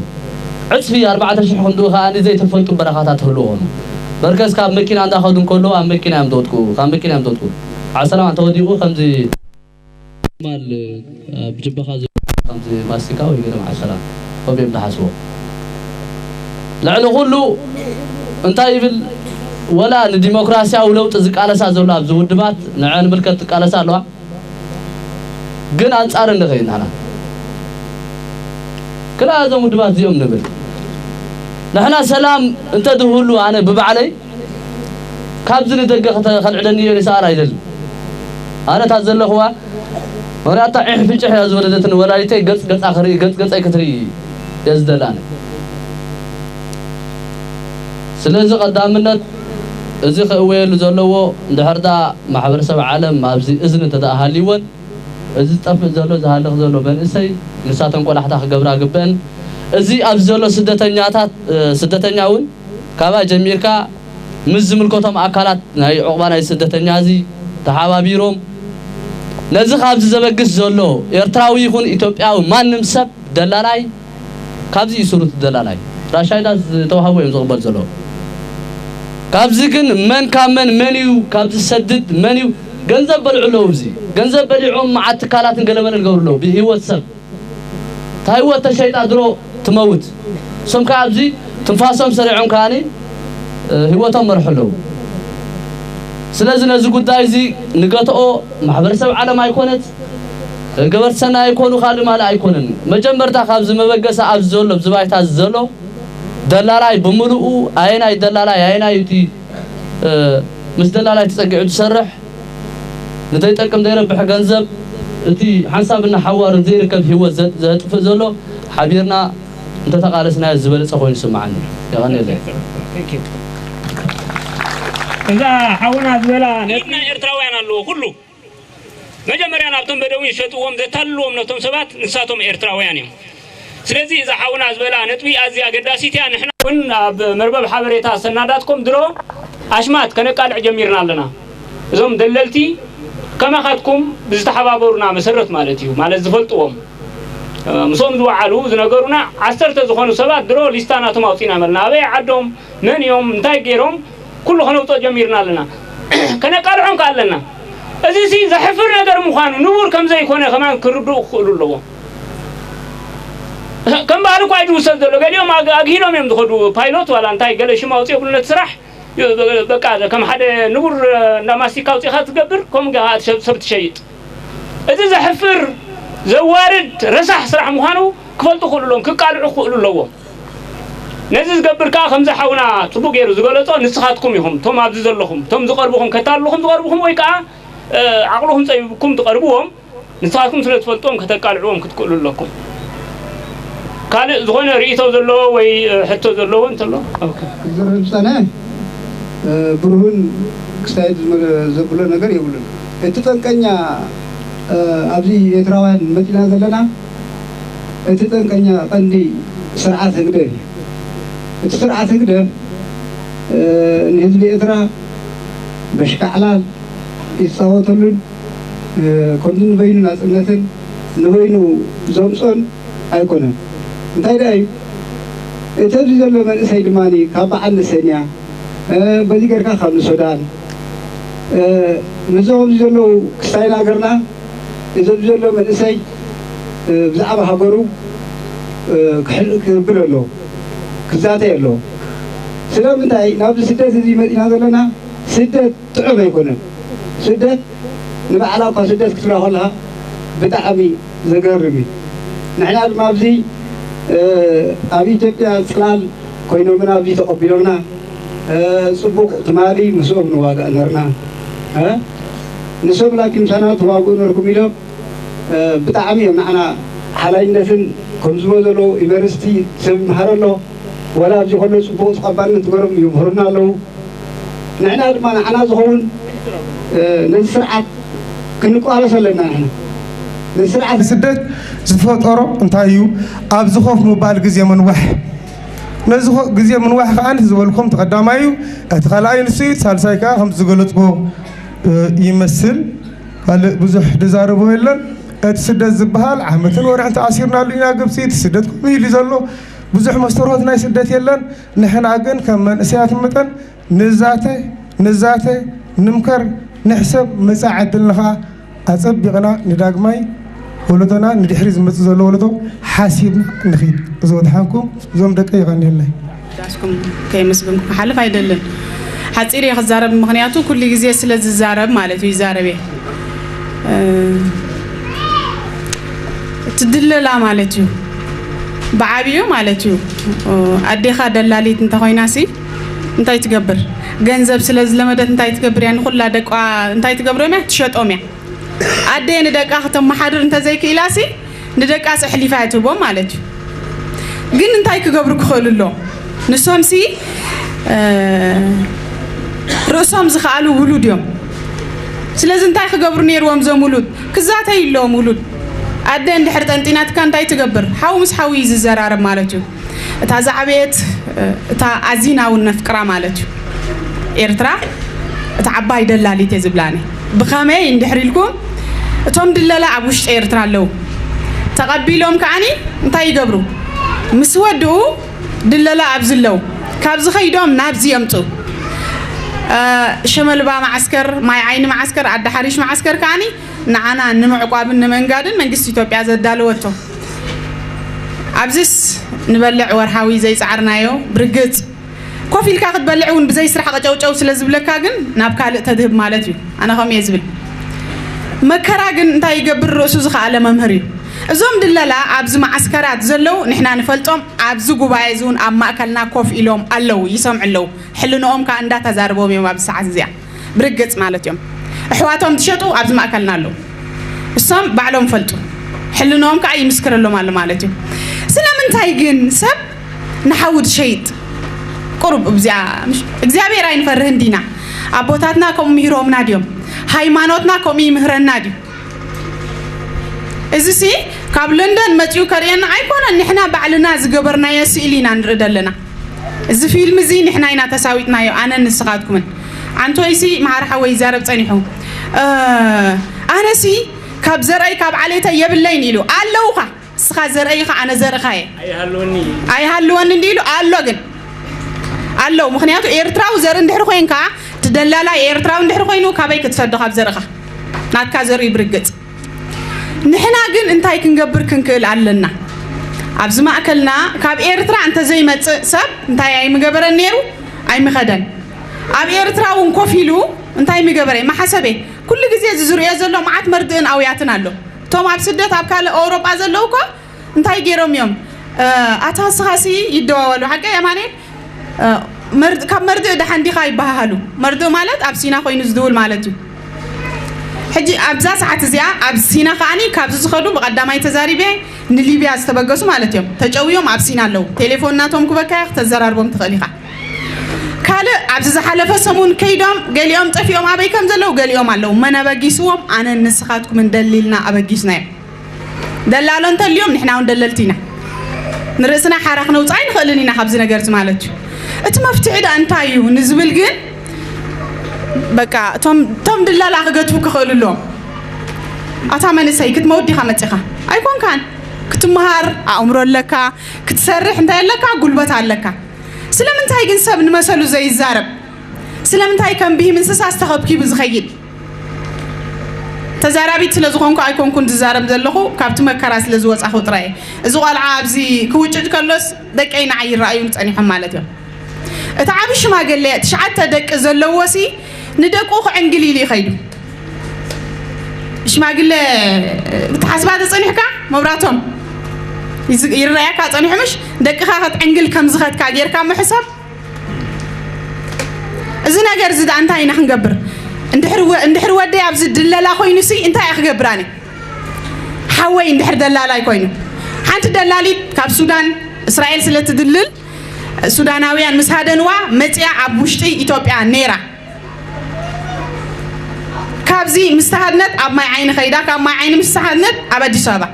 ዕፅፊ ኣርባዕተ ሽሕ ክንድኡ ከዓ ዘይተፈልጡ በረኻታት ህሉ ኾኑ በርከስ ካብ መኪና እንዳኸዱ እንከለዉ ኣብ መኪና እዮም ዝወድቁ ካብ መኪና እዮም ዝወድቁ ዓሰላማ ተወዲቑ ከምዚ ማል ኣብ ጅባኻ ከምዚ ማስቲካ ወይ ገለ መዓሸራ ከምኡ እዮም ዝሓስቦ ልዕሊ ኩሉ እንታይ ይብል ወላ ንዲሞክራሲያዊ ለውጢ ዝቃለሳ ዘሎ ኣብዚ ውድባት ንዐ ንምልከት ትቃለሳ ኣለዋ ግን ኣንጻር እንድኸይድ ንሕና ክላ እዞም ውድባት እዚኦም ንብል ንሕና ሰላም እንተድህሉ ኣነ ብባዕለይ ካብዚ ንደገ ከተ- ከልዕለኒ እየ፣ ንስኣል ኣይደልን። ኣነ እታ ዘለኽዋ ወላታ ዒሕ ፍጭሕ እያ ዝወለደትን ወላዲተይ ገጽ ገጻ ክርኢ፣ ገጽ ገጸይ ክትርኢ እየ ዝደላነ። ስለዚ ቀዳምነት እዚ ክእወየሉ ዘለዎ፣ እንድሕር ደኣ ማሕበረሰብ ዓለም ኣብዚ እዝኒ እንተ ደኣ ሃልይወን፣ እዚ ዝጠፍእ ዘሎ ዝሃልኽ ዘሎ መንእሰይ ንሳተን ቆላሕታ ክገብራ ግበን። እዚ ኣብዚ ዘሎ ስደተኛታት፣ እ፣ ስደተኛ እውን ካባይ ጀሚርካ ምስ ዝምልከቶም ኣካላት ናይ ዑቕባ ናይ ስደተኛ እዚ ተሓባቢሮም ነዚ ካብዚ ዘበግስ ዘሎ ኤርትራዊ ይኹን ኢትዮጵያዊ ማንም ሰብ ደላላይ ካብዚ እዩ ስሩት ደላላይ ራሻይዳ ዝተዋህቦ እዮም ዝቕበል ዘሎ። ካብዚ ግን መን ካብ መን፣ መን እዩ ካብዚ ዝሰድድ፣ መን እዩ ገንዘብ በልዑ ኣለዉ። እዚ ገንዘብ በሊዖም መዓት ትካላትን ገለመለን ይገብሩ ኣለዉ ብህይወት ሰብ። እታ ህይወት ተሸይጣ ድሮ ትመውት። እሶም ከዓ ኣብዚ ትንፋሶም ሰሪዖም ከዓኒ፣ እ፣ ህይወቶም መርሑ ኣለዉ። ስለዚ ነዚ ጉዳይ እዚ ንገትኦ። ማሕበረሰብ ዓለም ኣይኮነት፣ ገበርቲ ሰናይ ኣይኮኑ፣ ካልእ ማልእ ኣይኮነን። መጀመርታ ካብዚ መበገሲ ኣብዚ ዘሎ፣ ኣብዚ ባይታ እዚ ዘሎ ደላላይ ብምልኡ፣ ኣየናይ ደላላይ፣ ኣየናይ እቲ፣ እ፣ ምስ ደላላይ ተጸጊዑ ዝሰርሕ፣ ንዘይጠቅም ዘይረብሕ ገንዘብ፣ እቲ ሓንሳብና ሓዋሩ ዘይርከብ ህይወት ዘ-፣ ዘጥፍእ ዘሎ፣ ሓቢርና እንተተቓለስናዮ ዝበለጸ ኮይኑ ይስምዓኒ። የቐንየለይ። እዛ ሓውና ዝበላ ኢድና ኤርትራውያን ኣለዎ ኩሉ። መጀመርያ ናብቶም በደዊን ዝሸጥዎም ዘታልልዎም ነቶም ሰባት ንሳቶም ኤርትራውያን እዮም። ስለዚ እዛ ሓውና ዝበላ ነጥቢ ኣዝያ ኣገዳሲት እያ። ንሕና እውን ኣብ መርበብ ሓበሬታ ሰናዳትኮም ድሮ ኣሽማት ከነቃልዕ ጀሚርና ኣለና። እዞም ደለልቲ ከማኻትኩም ብዝተሓባበሩና መሰረት ማለት እዩ፣ ማለት ዝፈልጥዎም፣ እ፣ ምስኦም ዝወዓሉ ዝነገሩና ዓሰርተ ዝኾኑ ሰባት ድሮ ሊስታ ናቶም ኣውፂና መልና። ኣበይ ዓዶም፣ መን እዮም፣ እንታይ ገይሮም፣ ኩሉ ከነውፅኦ ጀሚርና ኣለና። ከነቃልዖም ከ ኣለና። እዚ ሲ ዘሕፍር ነገር ምዃኑ ንቡር ከም ዘይኮነ ከማን ክርድኡ ክኽእሉ ኣለዎም። ከም ባህሊ እኳ እዩ ዝውሰድ ዘሎ። ገሊኦም ኣግ-፣ ኣግሂዶም እዮም ዝኸዱ። ፓይሎት ዋላ እንታይ ገለ ሽም ኣውፅኦ ብሉነት ስራሕ፣ በቃ ከም ሓደ ንቡር እንዳ ማስቲካ ኣውፂኻ ትገብር፣ ከምኡ ገ-፣ ሰብ ትሸይጥ። እዚ ዘሕፍር፣ ዘዋርድ፣ ረሳሕ ስራሕ ምዃኑ ክፈልጡ ክኽእሉ ኣለዎም፣ ክቃልዑ ክኽእሉ ኣለዎም። ነዚ ዝገብር ከኣ ከምዚ ሓውና ጽቡቕ ገይሩ ዝገለጾ ንስኻትኩም ኢኹም፣ እቶም ኣብዚ ዘለኹም፣ እቶም ዝቐርብኹም፣ ከታልልኹም ዝቐርብኹም ወይ ከኣ፣ እ፣ ዓቕልኹም ጸቢብኩም ትቐርብዎም፣ ንስኻትኩም ስለ ትፈልጥዎም ከተቃልዕዎም ክትክእሉ ኣለኩም። ካልእ ዝኾነ ርእይቶ ዘለዎ ወይ፣ እ፣ ሕቶ ዘለዎ እንተሎ? ኦኬ። ክዝረብ ዝጸንሐ፣ እ፣ ብሩህን ክስታይ ዝመ-፣ ዘብሎ ነገር የብሉን። እቲ ጠንቀኛ፣ እ፣ ኣብዚ ኤርትራውያን መጺና ዘለና፣ እቲ ጠንቀኛ ቀንዲ ስርዓት ህግደፍ እዩ። እቲ ስርዓት ህግደፍ፣ እ፣ ንህዝቢ ኤርትራ በሽካዕላል ይጻወተሉን፣ እ፣ ከምዚ ንበይኑ ናጽነትን ንበይኑ ዘምጾን ኣይኮነን። እንታይ ደኣ እዩ? እቲ ኣብዚ ዘሎ መንእሰይ ድማ ካብ በዓል ንሰንያ፣ እ፣ በዚ ጌርካ ካብ ንሱዳን፣ እ፣ ነዞም ኣብዚ ዘለዉ ክስታይ ሃገርና፣ እዚ ኣብዚ ዘሎ መንእሰይ፣ እ፣ ብዛዕባ ሃገሩ፣ እ፣ ክሕል-፣ ክብል ኣሎ፣ ክዛተይ ኣሎ። ስለምንታይ ናብዚ ስደት እዚ መጺና ዘለና? ስደት ጥዑም ኣይኮነን። ስደት ንባዕላ እኳ ስደት ክትብላ ከለኻ ብጣዕሚ ዘገርም እዩ። ንሕና ድማ ኣብዚ፣ እ፣ ኣብ ኢትዮጵያ ጽላል ኮይኖምና ኣብዚ ተቐቢሎምና፣ እ፣ ጽቡቕ ትማሊ ምስኦም ንዋጋእ ነርና። እ፣ ንሶም ላኪን ምሳና ተዋግኡ ነርኩም ኢሎም፣ እ፣ ብጣዕሚ እዮም ንዓና ሓላይነትን ከምዚ ዝበሎ ዩኒቨርሲቲ ሰብ ይምሃር ኣሎ። ወላ ኣብዚ ከሎ ጽቡቕ ተቐባልነት ገሮም ይምህሩና ኣለዉ። ንሕና ድማ ንዓና ዝኸውን፣ እ፣ ነዚ ስርዓት ክንቋለሶ ኣለና። ንሕና ነዚ ስርዓት ስደት ዝፈጠሮ እንታይ እዩ? ኣብዚ ኮፍ ምባል ግዜ ምንዋሕ። ነዚ ኮ-፣ ግዜ ምንዋሕ ከኣ ዝበልኩም እቲ ቀዳማይ እዩ። እቲ ካልኣይ ንሱ እዩ። እቲ ሳልሳይ ከኣ ከም ዝገለጽኩ፣ እ፣ ይመስል። ካልእ ብዙሕ ዝዛረቦ የለን። እቲ ስደት ዝበሃል ዓመትን ወርሕን ተኣሲርናሉ ኢና ግብጺ። እቲ ስደት ከምኡ ኢሉ ዘሎ ብዙሕ መስተርሆት ናይ ስደት የለን። ንሕና ግን ከም መንእሰያት መጠን ንዛተ፣ ንዛተ፣ ንምከር፣ ንሕሰብ፣ መጻኢ ዕድልና ኸኣ ኣጸቢቕና ንዳግማይ ወለዶና ንድሕሪ ዝመጽእ ዘሎ ወለዶ ሓሲብና ንኺድ። እዚ ወድሓንኩም፣ እዞም ደቀይ የቐንየለይ። ዳስኩም ከየመስገንኩ ክሓልፍ ኣይደልን። ሓጺር እየ ክዛረብ፣ ምኽንያቱ ኩሉ ግዜ ስለ ዝዛረብ ማለት እዩ፣ ይዛረብ እየ። እ፣ እቲ ድለላ ማለት እዩ፣ ብዓቢኡ ማለት እዩ። እ፣ ኣዴኻ ደላሊት እንተኾይናሲ፣ እንታይ ትገብር? ገንዘብ ስለ ዝለመደት እንታይ ትገብር እያ? ንኹላ ደቃ እንታይ ትገብሮም እያ? ትሸጦም እያ። ኣደ ንደቃ ከተመሓድር እንተዘይክኢላሲ ንደቃስ ኣሕሊፋ እያ ትህቦም ማለት እዩ። ግን እንታይ ክገብሩ ክኽእሉ ኣለዎም? ንሶምሲ እ፣ ርእሶም ዝኸኣሉ ውሉድ እዮም። ስለዚ እንታይ ክገብሩ ነይርዎም እዞም ውሉድ? ክዛተዩ ኣለዎም ውሉድ። ኣደ እንድሕር ጠንጢናትካ እንታይ ትገብር? ሓው ምስ ሓው እዩ ዝዘራረብ ማለት እዩ። እታ ዝዓበየት፣ እ፣ እታ ኣዚና እውን ነፍቅራ ማለት እዩ። ኤርትራ እታ ዓባይ ደላሊት እየ ዝብላ ኣነ። ብኸመይ እንድሕር ኢልኩም፣ እቶም ድለላ ኣብ ውሽጢ ኤርትራ ኣለዉ። ተቐቢሎም ከዓኒ እንታይ ይገብሩ? ምስ ወድኡ ድለላ ኣብዚ ኣለዉ። ካብዚ ኸይዶም ናብዚ የምጽኡ። እ፣ ሸመልባ መዓስከር፣ ማይ ዓይኒ መዓስከር፣ ኣዲ ሓሪሽ መዓስከር ከዓኒ ንዓና ንምዕቋብን ንምእንጋድን መንግስቲ ኢትዮጵያ ዘዳለወቶ። ኣብዚስ ንበልዕ ወርሓዊ ዘይጸዓርናዮ ብርግጽ ኮፍ ኢልካ ክትበልዕ እውን ብዘይ ስራሕ ቀጨውጨው ስለ ዝብለካ ግን ናብ ካልእ ተድህብ ማለት እዩ። ኣነ ከምኡ እየ ዝብል። መከራ ግን እንታይ ይገብር? ርእሱ ዝኸኣለ መምህር እዩ። እዞም ድለላ ኣብዚ መዓስከራት ዘለዉ ንሕና ንፈልጦም፣ ኣብዚ ጉባኤ እዚ እውን ኣብ ማእከልና ኮፍ ኢሎም ኣለዉ፣ ይሰምዑ ኣለዉ። ሕልንኦም ከኣ እንዳተዛረቦም እዮም ኣብዚ ሰዓት እዚኣ። ብርግጽ ማለት እዮም። ኣሕዋቶም ዝሸጡ ኣብዚ ማእከልና ኣለዉ። እሶም ባዕሎም ፈልጡ። ሕልንኦም ከኣ ይምስክረሎም ኣሎ ማለት እዩ። ስለምንታይ ግን ሰብ ንሓዊ ትሸይጥ? ቁሩብ እዚኣ፣ ምሽ-፣ እግዚኣብሔር ኣይንፈርህን ዲና? ኣቦታትና ከምኡ ምሂሮምና ድዮም? ሃይማኖትና ከምኡ ይምህረና ድዩ? እዚሲ ካብ ለንደን መጺኡ ከርእየና ኣይኮነን፣ ንሕና ባዕልና ዝገበርናዮ ስእሊ ኢና ንርኢ ዘለና። እዚ ፊልም እዚ ንሕና ኢና ተሳዊጥናዮ፣ ኣነን ንስኻትኩምን። ኣንቶይሲ መሃር ሓወይ ይዛረብ ጸኒሑ። እ፣ ኣነሲ ካብ ዘርአይ ካብ ዓሌተይ የብለይን ኢሉ ኣለውኻ። ንስኻ ዘርአይ ኢኻ፣ ኣነ ዘርእኻ እየ። ኣይሃልወኒ። ኣይሃልወኒ እንዲ ኢሉ ኣሎ ግን። ኣለዉ። ምኽንያቱ ኤርትራዊ ዘርኢ እንድሕር ኮይንካ፣ እቲ ደላላይ ኤርትራዊ እንድሕር ኮይኑ፣ ካበይ ክትሰዶ ካብ ዘርእኻ? ናትካ ዘርኢ ብርግጽ። ንሕና ግን እንታይ ክንገብር ክንክእል ኣለና? ኣብዚ ማእከልና ካብ ኤርትራ እንተዘይመጽእ ሰብ እንታይ ኣይምገበረን ነይሩ? ኣይምኸደን። ኣብ ኤርትራ እውን ኮፍ ኢሉ እንታይ ምገበረ? መሓሰበ። ኩሉ ግዜ እዚ ዝርእዮ ዘሎ መዓት መርድእን ኣውያትን ኣሎ። እቶም ኣብ ስደት ኣብ ካልእ ኣውሮጳ ዘለዉ እኮ እንታይ ገይሮም እዮም? እ፣ ኣታ ንስኻሲ ይደዋወሉ። ሓቀይ ኣማኑኤል? እ፣ መርድ-፣ ካብ መርድእ ደሓን ዲኻ ይበሃሃሉ። መርድእ ማለት ኣብ ሲና ኮይኑ ዝድውል ማለት እዩ። ሕጂ ኣብዛ ሰዓት እዚኣ ኣብ ሲና ከዓኒ ካብዚ ዝኸዱ ብቐዳማይ ተዛሪበ ንሊብያ ዝተበገሱ ማለት እዮም። ተጨውዮም ኣብ ሲና ኣለዉ። ቴሌፎን ናቶም ክበካ እያ፣ ክተዘራርቦም ትኽእል ኢኻ። ካልእ ኣብዚ ዝሓለፈ ሰሙን ከይዶም ገሊኦም ጠፊኦም ኣበይ ከም ዘለዉ ገሊኦም ኣለዉ። መን ኣበጊስዎም? ኣነን ንስኻትኩምን ደሊልና ኣበጊስናዮም። ደላሎ እንተልዮም ንሕና እውን ደለልቲ ኢና። ንርእስና ሓራ ክነውጽእ ኣይንኽእልን ኢና ካብዚ ነገር እዚ ማለት እዩ። እቲ መፍትሒ ደኣ እንታይ እዩ ንዝብል ግን በቃ እቶም፣ እቶም ድላላ ክገትፉ ክኽእሉ ኣለዎም። ኣታ መንእሰይ ክትመውት ዲኻ መጺኻ? ኣይኮንካን። ክትመሃር ኣእምሮ ኣለካ፣ ክትሰርሕ እንታይ ኣለካ? ጉልበት ኣለካ። ስለምንታይ ግን ሰብ ንመሰሉ ዘይዛረብ? ስለምንታይ ከም ብሂም እንስሳ ዝተኸብኪቡ ዝኸይድ? ተዛራቢት ስለ ዝኾንኩ ኣይኮንኩን ዝዛረብ ዘለኹ፣ ካብቲ መከራ ስለ ዝወጻኹ ጥራይ እየ። እዚ ቆልዓ ኣብዚ ክውጭጭ ከሎስ ደቀይ ንዓይ ይረኣዩን ጸኒሖም ማለት እዮም። እቲ ዓቢ ሽማግለ ትሽዓተ ደቂ ዘለዎሲ ንደቁ ክዕንግል ኢሉ ይኸይዱ። ሽማግለ ክትሓስባ ተጸኒሕካ መብራቶም ይዝ-፣ ይረኣየካ ጸኒሑ ምሽ ደቅኻ ክትዕንግል ከም ዝኸድካ ጌርካ ምሕሳብ። እዚ ነገር እዚ ደኣ እንታይ ኢና ክንገብር? እንድሕር ወ-፣ እንድሕር ወደይ ኣብዚ ድለላ ኮይኑሲ እንታይ እየ ክገብር ኣነ? ሓወይ እንድሕር ደላላይ ኮይኑ። ሓንቲ ደላሊት ካብ ሱዳን እስራኤል ስለ ትድልል ሱዳናውያን ምስ ሃደንዋ መጽያ ኣብ ውሽጢ ኢትዮጵያ ነይራ። ካብዚ ምስ ተሃድነት ኣብ ማይ ዓይኒ ከይዳ፣ ካብ ማይ ዓይኒ ምስ ተሃድነት ኣብ ኣዲስ ኣበባ።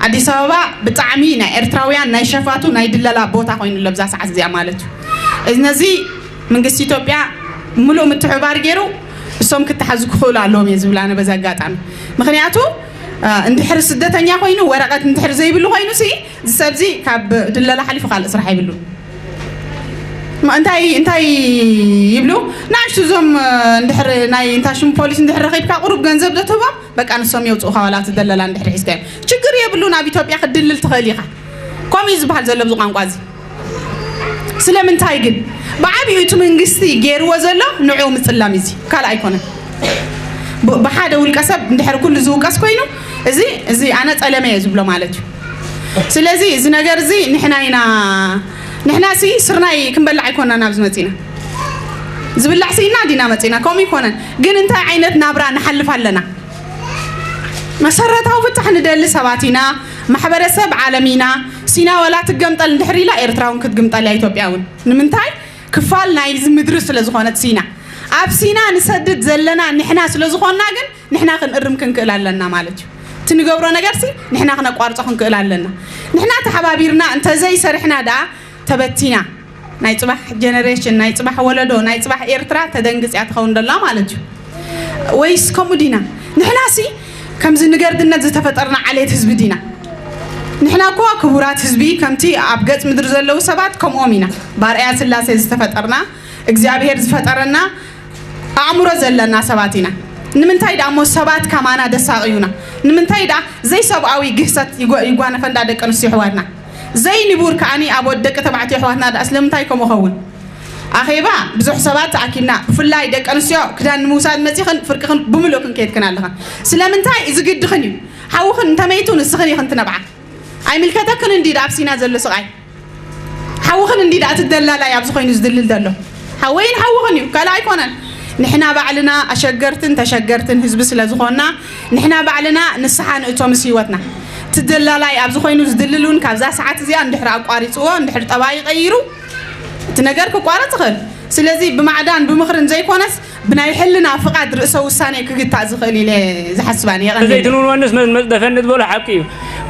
ኣዲስ ኣበባ ብጣዕሚ ናይ ኤርትራውያን ናይ ሸፋቱ ናይ ድለላ ቦታ ኮይኑ ኣሎ ብዛ ሰዓት እዚኣ ማለት እዩ። እዚ ነዚ መንግስቲ ኢትዮጵያ ምሉእ ምትሕብባር ገይሩ እሶም ክተሓዙ ክኽእሉ ኣለዎም እየ ዝብል ኣነ በዚ ኣጋጣሚ። ምኽንያቱ፣ እ፣ እንድሕር ስደተኛ ኮይኑ ወረቐት እንድሕር ዘይብሉ ኮይኑ ሲ እዚ ሰብዚ ካብ ድለላ ሓሊፉ ካልእ ስራሕ ኣይብሉን። ማ-፣ እንታይ፣ እንታይ ይብሉ? ንኣሽቱ እዞም፣ እ፣ እንድሕር ናይ እንታሽም ፖሊስ እንድሕር ረኺብካ ቁሩብ ገንዘብ ዶ ትህቦም? በቃ ንሶም የውፅኡኻ ዋላ እቲ ደለላ እንድሕር ሒዝካዮም። ችግር የብሉን፣ ኣብ ኢትዮጵያ ክትድልል ትኽእል ኢኻ። ከምኡ እዩ ዝበሃል ዘሎ ኣብዚ ቋንቋ እዚ። ስለምንታይ ግን? ብዓቢኡ እቲ መንግስቲ ገይርዎ ዘሎ ንዕኡ ምፅላም እዩ እዚ፣ ካልእ ኣይኮነን። ብ-፣ ብሓደ ውልቀ ሰብ እንድሕር ኩሉ ዝውቀስ ኮይኑ፣ እዚ፣ እዚ ኣነ ፀለመ እየ ዝብሎ ማለት እዩ። ስለዚ እዚ ነገር እዚ ንሕና ኢና፣ ንሕና ሲ ስርናይ ክንበልዕ ኣይኮናን ኣብዚ መፂና። ዝብላዕ ስኢና ዲና መፂና? ከምኡ ይኮነን። ግን እንታይ ዓይነት ናብራ ንሓልፍ ኣለና? መሰረታዊ ፍታሕ ንደሊ ሰባት ኢና። ማሕበረሰብ ዓለም ኢና። ሲና ወላ ትገምጠል እንድሕር ኢላ፣ ኤርትራ እውን ክትግምጠል እያ፣ ኢትዮጵያ እውን። ንምንታይ? ክፋል ናይዚ ምድሪ ስለ ዝኾነት ሲና። ኣብ ሲና ንሰድድ ዘለና ንሕና ስለ ዝኾንና ግን ንሕና ክንእርም ክንክእል ኣለና ማለት እዩ። እቲ ንገብሮ ነገርሲ ንሕና ክነቋርጾ ክንክእል ኣለና። ንሕና ተሓባቢርና እንተዘይሰሪሕና ደኣ ተበቲና። ናይ ጽባሕ ጀነሬሽን፣ ናይ ጽባሕ ወለዶ፣ ናይ ጽባሕ ኤርትራ ተደንግጽ እያ ትኸውን ደላ ማለት እዩ። ወይስ ከምኡ ዲና? ንሕናሲ ከምዚ ንገርድነት ዝተፈጠርና ዓሌት ህዝቢ ዲና? ንሕና እኮ ክቡራት ህዝቢ፣ ከምቲ ኣብ ገጽ ምድሪ ዘለዉ ሰባት ከምኦም ኢና። ባርኣያ ስላሴ ዝተፈጠርና፣ እግዚኣብሔር ዝፈጠረና ኣእምሮ ዘለና ሰባት ኢና። ንምንታይ ደኣ እሞ ሰባት ከማና ደሳቕዩና? ንምንታይ ደኣ ዘይሰብኣዊ ግህሰት ይጓ-፣ ይጓነፈ እንዳ ደቂ ኣንስትዮ ኣሕዋትና? ዘይንቡር ከኣኒ ኣብ ወድ ደቂ ተባዕትዮ ኣሕዋትና ደኣ ስለምንታይ ከምኡ ኸውን? ኣኼባ ብዙሕ ሰባት ተኣኪብና፣ ብፍላይ ደቂ ኣንስትዮ ክዳን ንምውሳድ መጺኽን ፍርቅኽን ብምሉእክን ከይድክን ኣለኽን። ስለምንታይ? እዚ ግድኽን እዩ። ሓውኽን እንተመይቱ ንስኽን ኢኽን ትነብዓ። ኣይምልከተክን እንዲ ደኣ ኣብ ሲና ዘሎ ስቓይ። ሓውኽን እንዲ ደኣ እቲ ደላላይ ኣብዚ ኮይኑ ዝድልል ዘሎ። ሓወይን ሓውኽን እዩ፣ ካልእ ኣይኮነን። ንሕና ባዕልና ኣሸገርትን ተሸገርትን ህዝቢ ስለ ዝኾንና፣ ንሕና ባዕልና ንስሓ ንእቶ ምስ ህይወትና። እቲ ደላላይ ኣብዚ ኮይኑ ዝድልል እውን ካብዛ ሰዓት እዚኣ እንድሕር ኣቋሪፅዎ፣ እንድሕር ጠባይ ቀይሩ፣ እቲ ነገር ክቋረፅ ይኽእል። ስለዚ ብማዕዳን ብምኽርን ዘይኮነስ ብናይ ሕልና ፍቓድ ርእሰ ውሳኔ ክግታእ ዝኽእል ኢለ ዝሓስብ ኣነ። የቐንየለይ። ዘይትንውንወንስ መ-፣ መጽደፈኒ ዝበሎ ሓቂ እዩ።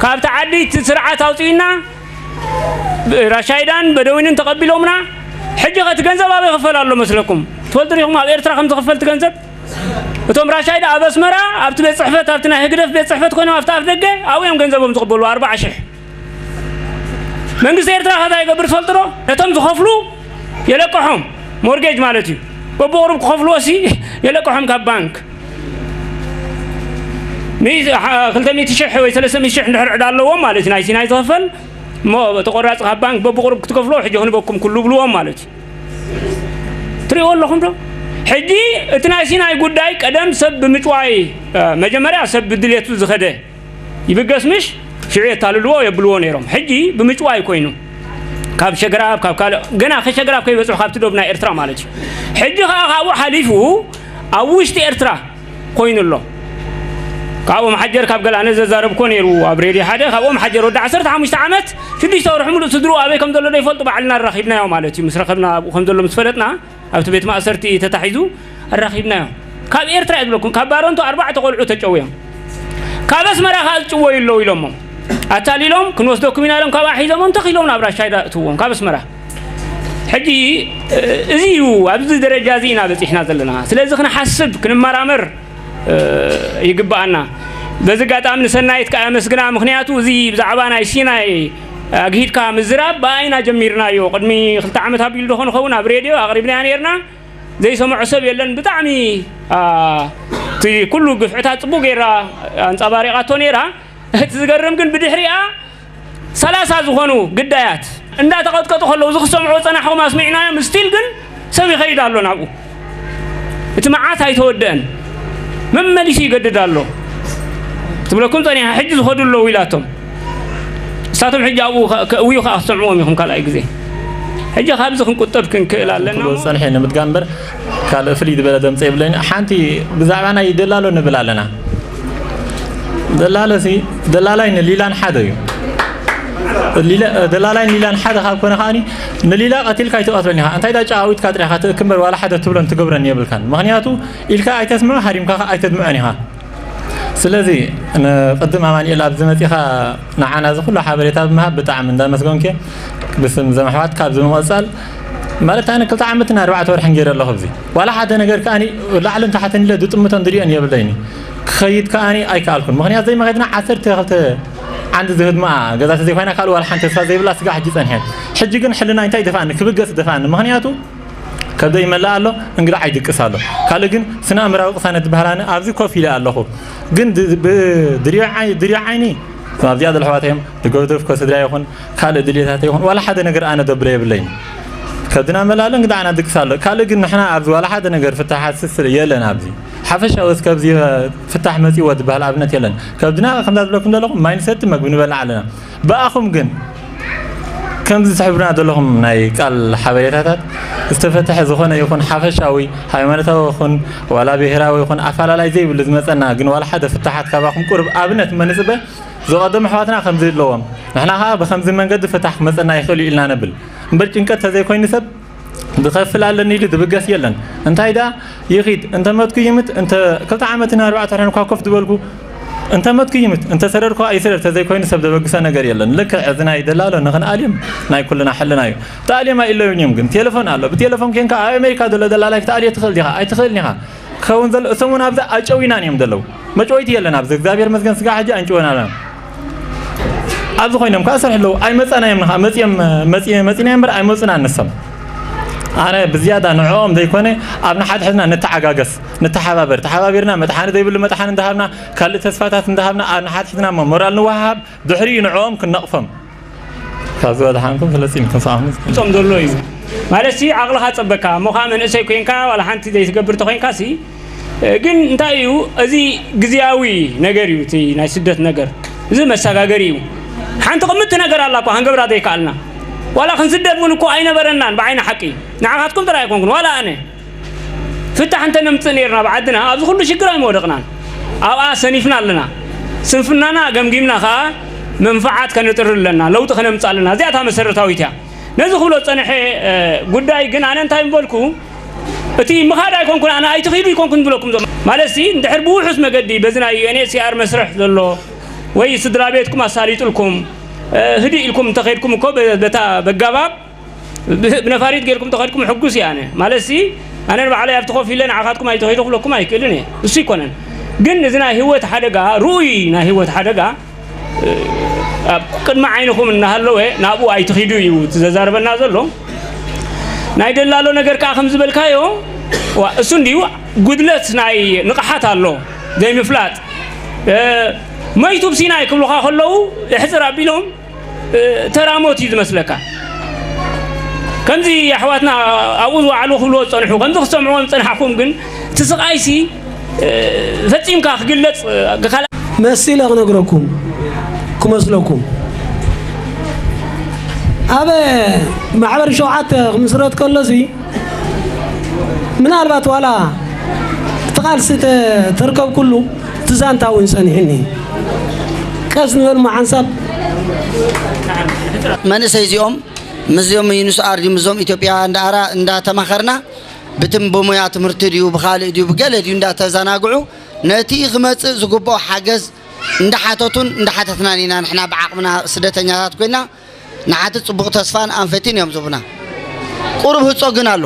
ካብቲ ዓዲ እቲ ስርዓት ኣውጺእና፣ ብ-፣ ራሻይዳን በደዊንን ተቐቢሎምና። ሕጂ ኸ እቲ ገንዘብ ኣበይ ይኽፈል ኣሎ መስለኩም? ትፈልጡ ዲኹም ኣብ ኤርትራ ከም ዝኽፈል እቲ ገንዘብ? እቶም ራሻይዳ ኣብ ኣስመራ ኣብቲ ቤት ጽሕፈት፣ ኣብቲ ናይ ህግደፍ ቤት ጽሕፈት ኮይኖም ኣብቲ ኣፍ ደገ ኣብኡ እዮም ገንዘቦም ዝቕበሉ፣ ኣርባዓ ሽሕ። መንግስቲ ኤርትራ ከ እንታይ ይገብር ትፈልጡ ዶ? ነቶም ዝኸፍሉ የለቅሖም፣ ሞርጌጅ ማለት እዩ። በብቑሩብ ክኸፍልዎ ሲ የለቅሖም ካብ ባንክ። ሚእቲ፣ ሓ-፣ ክልተ ሚእቲ ሽሕ ወይ ሰለስተ ሚእቲ ሽሕ እንድሕር ዕዳ ኣለዎም ማለት እዩ፣ ናይ ሲናይ ዝኸፈል እሞ ተቆራፂ ካብ ባንክ በብቑሩብ ክትከፍልዎ ሕጂ ክንበኩም ኩሉ ብልዎም ማለት እዩ። ትሪእዎ ኣለኹም ዶ? ሕጂ እቲ ናይ ሲናይ ጉዳይ ቀደም ሰብ ብምጭዋይ፣ እ፣ መጀመርያ ሰብ ብድሌቱ ዝኸደ ይብገስ ምሽ? ሽዑ የታልልዎ የብልዎ ነይሮም። ሕጂ ብምጭዋይ ኮይኑ ካብ ሸግራብ፣ ካብ ካልእ፣ ገና ከሸግራብ ከይበጽሑ ካብቲ ዶብ ናይ ኤርትራ ማለት እዩ። ሕጂ ከኣ ካብኡ ሓሊፉ ኣብ ውሽጢ ኤርትራ ኮይኑ ኣሎ። ካብኡ መሓጀር ካብ ገላነ ዘዛረብኮ ነይሩ ኣብ ሬድዮ ሓደ፣ ካብኡ መሓጀር ወዲ ዓሰርተ ሓሙሽተ ዓመት፣ ሽዱሽተ ወርሒ ሙሉእ ስድርኡ ኣበይ ከም ዘሎ ዘይፈልጡ ባዕልና ኣራኺብናዮ ማለት እዩ። ምስ ረኸብና ኣብኡ ከም ዘሎ ምስ ፈለጥና ኣብቲ ቤት ማእሰርቲ ተታሒዙ ኣራኺብናዮ። ካብ ኤርትራ እየ ዝብለኩም፣ ካብ ባረንቱ ኣርባዕተ ቆልዑ ተጨውዮም። ካብ ኣስመራ ከኣ ዝጭወዩ ኣለዉ ኢሎሞ። ኣታሊሎም ክንወስደኩም ኢና ኢሎም ካብኣ ሒዞሞም ተኺሎም ናብ ራሻይዳ እትዎም ካብ ኣስመራ። ሕጂ፣ እ-፣ እዚ እዩ፣ ኣብዚ ደረጃ እዚ ኢና በጺሕና ዘለና። ስለዚ ክንሓስብ፣ ክንመራመር፣ እ፣ ይግብኣና። በዚ ኣጋጣሚ ንሰናይት ከኣ ኣመስግና፣ ምኽንያቱ እዚ ብዛዕባ ናይ ሲናይ ኣግሂድካ ምዝራብ ብኣይና ጀሚርናዮ። ቅድሚ ክልተ ዓመት ኣቢሉ ዶ ኾን ኸውን ኣብ ሬድዮ ኣቕሪብናያ ነይርና። ዘይሰምዖ ሰብ የለን። ብጣዕሚ፣ ኣ፣ እቲ ኩሉ ግፍዕታት ጽቡቕ ገይራ ኣንጸባሪቓቶ ነይራ። እቲ ዝገርም ግን ብድሕሪኣ ሰላሳ ዝኾኑ ግዳያት እንዳተቐጥቀጡ ከለዉ፣ እዚ ክሰምዑ ጸናሕኹም ኣስሚዕናዮም፣ ስቲል ግን ሰብ ይኸይድ ኣሎ ናብኡ። እቲ መዓት ኣይተወደአን፣ መመሊሱ ይገድድ ኣሎ። ትብለኩም ጸኒሓ፣ ሕጂ ዝኸዱ ኣለዉ ኢላቶም። ንሳቶም ሕጂ ኣብኡ ከ-፣ ከእውዩ ከኣ ክሰምዕዎም ኢኹም ካልኣይ ግዜ። ሕጂ ካብዚ ክንቁጠብ ክንክእል ኣለና። ክብሎ ዝጸንሐ ንምድጋም እምበር፣ ካልእ ፍልይ ዝበለ ደምፂ የብለይን። ሓንቲ ብዛዕባ ናይ ደላሎ ንብል ኣለና። ደላሎሲ፣ ደላላይን ሊላን ሓደ እዩ። ሊላ-፣ ደላላይን ሊላን ሓደ ካብ ኮነ ከኣኒ፣ ንሊላ ቀቲልካ ኣይትቐትሎን ኢኻ። እንታይ ዳ ጨዋዊትካ ጥሪኻ ትእክብ እምበር ዋላ ሓደ ትብሎን ትገብረን የብልካን። ምኽንያቱ ኢልካ ኣይተስምዖ፣ ሃሪምካ ከኣ ኣይተድምዖን ኢኻ። ስለዚ ንቅድም ኣማኑኤል ኣብዚ መጺኻ ንዓና እዚ ኩሉ ሓበሬታ ብምሃብ ብጣዕሚ እንዳመስገንኩ ብስም ዘም ኣሕዋት ካብዚ ብምቕጻል ማለት ኣነ ክልተ ዓመትን ኣርባዕተ ወርሕን ገይረ ኣለኹ ኣብዚ። ዋላ ሓደ ነገር ከኣኒ ላዕልን ታሕትን ኢለ ዝጥምቶን ዝሪኦን የብለይኒ። ክኸይድ ከኣኒ ኣይከኣልኩን። ምኽንያት ዘይመኸድና ዓሰርተ ክልተ ዓንዲ ዝህድማ ገዛ ተዘይኮይና ካልእ ዋላ ሓንቲ ተስፋ ዘይብላ ስጋ ሕጂ ጸንሐ። ሕጂ ግን ሕልና እንታይ ደፋኒ? ክብገስ ደፋኒ። ምኽንያቱ ከብደይ ይመልእ ኣሎ፣ እንግዳ ዓይድቅስ ኣሎ። ካልእ ግን ስነ ኣእምራዊ ቅሳነት ዝበሃል ኣነ ኣብዚ ኮፍ ኢለ ኣለኹ። ግን ድ-፣ ብ-፣ ድሪዮ ዓይ-፣ ድሪዮ ዓይኒ ኣብዚኣ ዘለዉ ኣሕዋተይ እዮም፣ ዝገደፍኮ ስድራ ይኹን ካልእ ድሌታተይ ይኹን ዋላ ሓደ ነገር ኣነ ደብሎ የብለይን። ከብድና መላእ ኣሎ፣ እንግዳ ዓና ድቅስ ኣሎ። ካልእ ግን ንሕና ኣብዚ ዋላ ሓደ ነገር ፍታሓት ስስር የለን ኣብዚ። ሓፈሻዊ እስከ ኣብዚ ፍታሕ መጺዎ ዝበሃል ኣብነት የለን። ከብድና ከምዛ ዝብለኩም ዘለኹም ማይ ንሰቲ መግቢ ንበልዕ ኣለና። ብኣኹም ግን ከምዚ ትሕብሩና ዘለኹም ናይ ቃል ሓበሬታታት ዝተፈትሐ ዝኾነ ይኹን ሓፈሻዊ፣ ሃይማኖታዊ ይኹን ዋላ ብሄራዊ ይኹን ኣፈላላይ ዘይብሉ ዝመጸና ግን ዋላ ሓደ ፍታሓት ካባኹም ቁሩብ ኣብነት መ ንጽበ። ዝቐደሙ ኣሕዋትና ከምዚ ኣለዎም፣ ንሕና ኸኣ ብኸምዚ መንገዲ ፍታሕ ክመጸና ይኽእል እዩ ኢልና ነብል። እምበር ጭንቀት ተዘይኮይኑ ሰብ ዝኸፍል ኣለኒ ኢሉ ዝብገስ የለን። እንታይ ደኣ ይኺድ፣ እንተ መትኩ ይምት፣ እንተ ክልተ ዓመትን ኣርባዕተ ወርሕን እኳ ኮፍ ዝበልኩ፣ እንተ መትኩ ይምት፣ እንተ ሰደድኩ ይስደድ፣ ተዘይኮይኑ ሰብ ዘበግሶ ነገር የለን። ልክዕ እዚ ናይ ደላሎ ንኽንኣልዮም ናይ ኩልና ሕልና እዩ። ተኣልዮም ኣይእለዩን እዮም ግን። ቴሌፎን ኣሎ። ብቴሌፎን ኬንካ ኣብ ኣሜሪካ ዘሎ ደላላይ ክትኣልዮ ትኽእል ዲኻ? ኣይትኽእልን ኢኻ። ክኸውን ዘሎ እሶም እውን ኣብዛ ኣጨዊናን እዮም ዘለዉ። መጨወይቲ የለን ኣብዚ። እግዚኣብሔር መስገን ስጋ ሕጂ ኣይንጭወን ኣለና። ኣብዚ ኮይኖም ከዓ ሰርሑ ኣለዉ። ኣይመጻናዮም ንኻ መጺኦም መጺ-፣ መጺናዮም እምበር ኣይመጹና ንሶም። ኣነ ብዝያዳ ንዕኦም ዘይኮነ ኣብ ንሓድሕድና ንተዓጋገስ፣ ንተሓባበር። ተሓባቢርና መጥሓኒ ዘይብሉ መጥሓኒ እንዳሃብና፣ ካልእ ተስፋታት እንዳሃብና ኣብ ንሓድሕድና እሞ ሞራል ንወሃሃብ፣ ድሕሪኡ ንዕኦም ክንነቕፎም። ካብዚ ወድሓንኩም ፈለጺምኩም ሰኣኹም። ጾም ዘሎ እዩ። ማለት ሲ ዓቕልኻ ጸበካ እሞ ኸዓ መንእሰይ ኮይንካ ዋላ ሓንቲ ዘይትገብር ተኾይንካ ሲ፣ እ፣ ግን እንታይ እዩ፣ እዚ ግዝያዊ ነገር እዩ፣ እቲ ናይ ስደት ነገር። እዚ መሰጋገሪ እዩ። ሓንቲ ቅምቲ ነገር ኣላ እኮ ክንገብራ ዘይከኣልና። ዋላ ክንስደድ እውን እኮ ኣይነበረናን ብዓይኒ ሓቂ። ንዓኻትኩም ጥራይ ኣይኮንኩን፣ ዋላ ኣነ። ፍታሕ እንተ ነምጽእ ነይርና ብዓድና ኣብዚ ኩሉ ሽግር ኣይምወደቕናን። ኣብኣ ሰኒፍና ኣለና። ስንፍናና ገምጊምና ኸኣ መንፍዓት ከነጥሪ ኣለና፣ ለውጢ ከነምጽእ ኣለና። እዚኣ እታ መሰረታዊት እያ። ነዚ ክብሎ ዝጸንሐ፣ እ፣ ጉዳይ ግን ኣነ እንታይ ምበልኩ፣ እቲ ምኻድ ኣይኮንኩን፣ ኣነ ኣይትኺዱ ኣይኮንኩን ዝብለኩም ዘሎ። ማለትሲ፣ እንድሕር ብውሑስ መገዲ በዚ ናይ ዩ ኤን ኤች ሲ ኣር መስርሕ ዘሎ ወይ ስድራ ቤትኩም ኣሳሊጡልኩም፣ እ፣ ህድእ ኢልኩም እንተኸይድኩም እኮ በ-፣ በታ በጋባብ ብ-፣ ብነፋሪት ጌርኩም ተኸድኩም ሕጉስ እየ ኣነ። ማለትሲ፣ ኣነ ንባዕለይ ኣብቲ ኮፍ ኢለ ንዓኻትኩም ኣይትኺዱ ክብለኩም ኣይክእልን እየ። እሱ ኣይኮነን። ግን እዚ ናይ ህይወት ሓደጋ፣ ርኡይ ናይ ህይወት ሓደጋ፣ እ፣ ኣብ ቅድሚ ዓይንኹም እናሃለወ ናብኡ ኣይትኺዱ እዩ እቲ ዘዛርበና ዘሎ። ናይ ደላሎ ነገር ከዓ ከም ዝበልካዮ፣ ዋ፣ እሱ እንድዩ ጉድለት ናይ ንቕሓት ኣሎ፣ ዘይምፍላጥ። እ፣ መይቱ ኣብ ሲናይ ክብሉኻ ከለዉ፣ የሕጽር ኣቢሎም፣ እ፣ ተራ ሞት እዩ ዝመስለካ። ከምዚ ኣሕዋትና ኣብኡ ዝወዓሉ ክብልዎ ዝጸንሑ፣ ከምዚ ክሰምዕዎ ዝጸናሕኩም ግን፣ እቲ ስቓይሲ፣ እ፣ ፈጺምካ ክግለጽ፣ እ፣ ካልእ መሲለ ክነግረኩም ክመስለኩም። ኣብ ማሕበር ሸውዓተ ክምስረት ከሎሲ፣ ምናልባት ዋላ እቲ ቃልሲ ተ-፣ ተርከብኩሉ፣ እቲ ዛንታ እውን ጸኒሕኒ። ቀስ ንበል እሞ ሓንሳብ። መንእሰይ እዚኦም ምስዞም ዩኒስ ኣር ድዩ ምስዞም ኢትዮጵያ እንዳኣራ-፣ እንዳተማኸርና ብትም ብሞያ ትምህርቲ ድዩ ብኻልእ ድዩ ብገለ ድዩ እንዳተዘናግዑ ነቲ ክመጽእ ዝግብኦ ሓገዝ እንዳሓተቱን እንዳሓተትናን ኢና። ንሕና ብዓቕምና ስደተኛታት ኮይና ንሓትት ጽቡቕ ተስፋን ኣንፈትን እዮም ዝህቡና። ቁሩብ ህጾ ግን ኣሎ።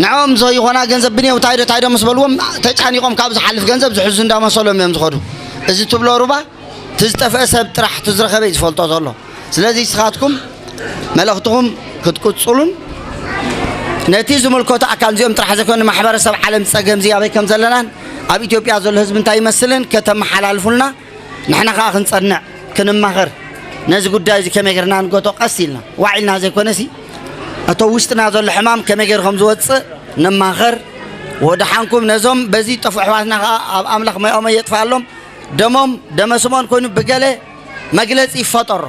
ንዕኦም ዘይኾና ገንዘብ ብንየው ታይዶ ታይዶ ምስ በልዎም ተጫኒቖም ካብ ዝሓልፍ ገንዘብ ዝሕዙ እንዳመሰሎም እዮም ዝኸዱ። እዚ ትብሎ ሩባ እቲ ዝጠፍአ ሰብ ጥራሕ እቲ ዝረኸበ እዩ ዝፈልጦ ዘሎ። ስለዚ ንስኻትኩም መልእኽትኹም ክትቅጽሉን ነቲ ዝምልከቶ ኣካል እዚኦም ጥራሕ ዘይኮነ ማሕበረሰብ ዓለም ጸገም እዚ ኣበይ ከም ዘለናን ኣብ ኢትዮጵያ ዘሎ ህዝቢ እንታይ ይመስልን ከተመሓላልፉልና ንሕና ኸኣ ክንጸንዕ፣ ክንማኸር፣ ነዚ ጉዳይ እዚ ከመይ ጌርና ንገቶ ቀስ ኢልና፣ ዋዕ ኢልና ዘይኮነሲ፣ እቶ ውሽጥና ዘሎ ሕማም ከመይ ጌሩ ከም ዝወጽእ ንማኸር። ወደሓንኩም ነዞም በዚ ጠፍኡ ኣሕዋትና ኸኣ ኣብ ኣምላኽ ማይኦም የጥፍኣሎም። ደሞም ደመ ስምኦን ኮይኑ ብገለ መግለጺ ይፈጠሮ።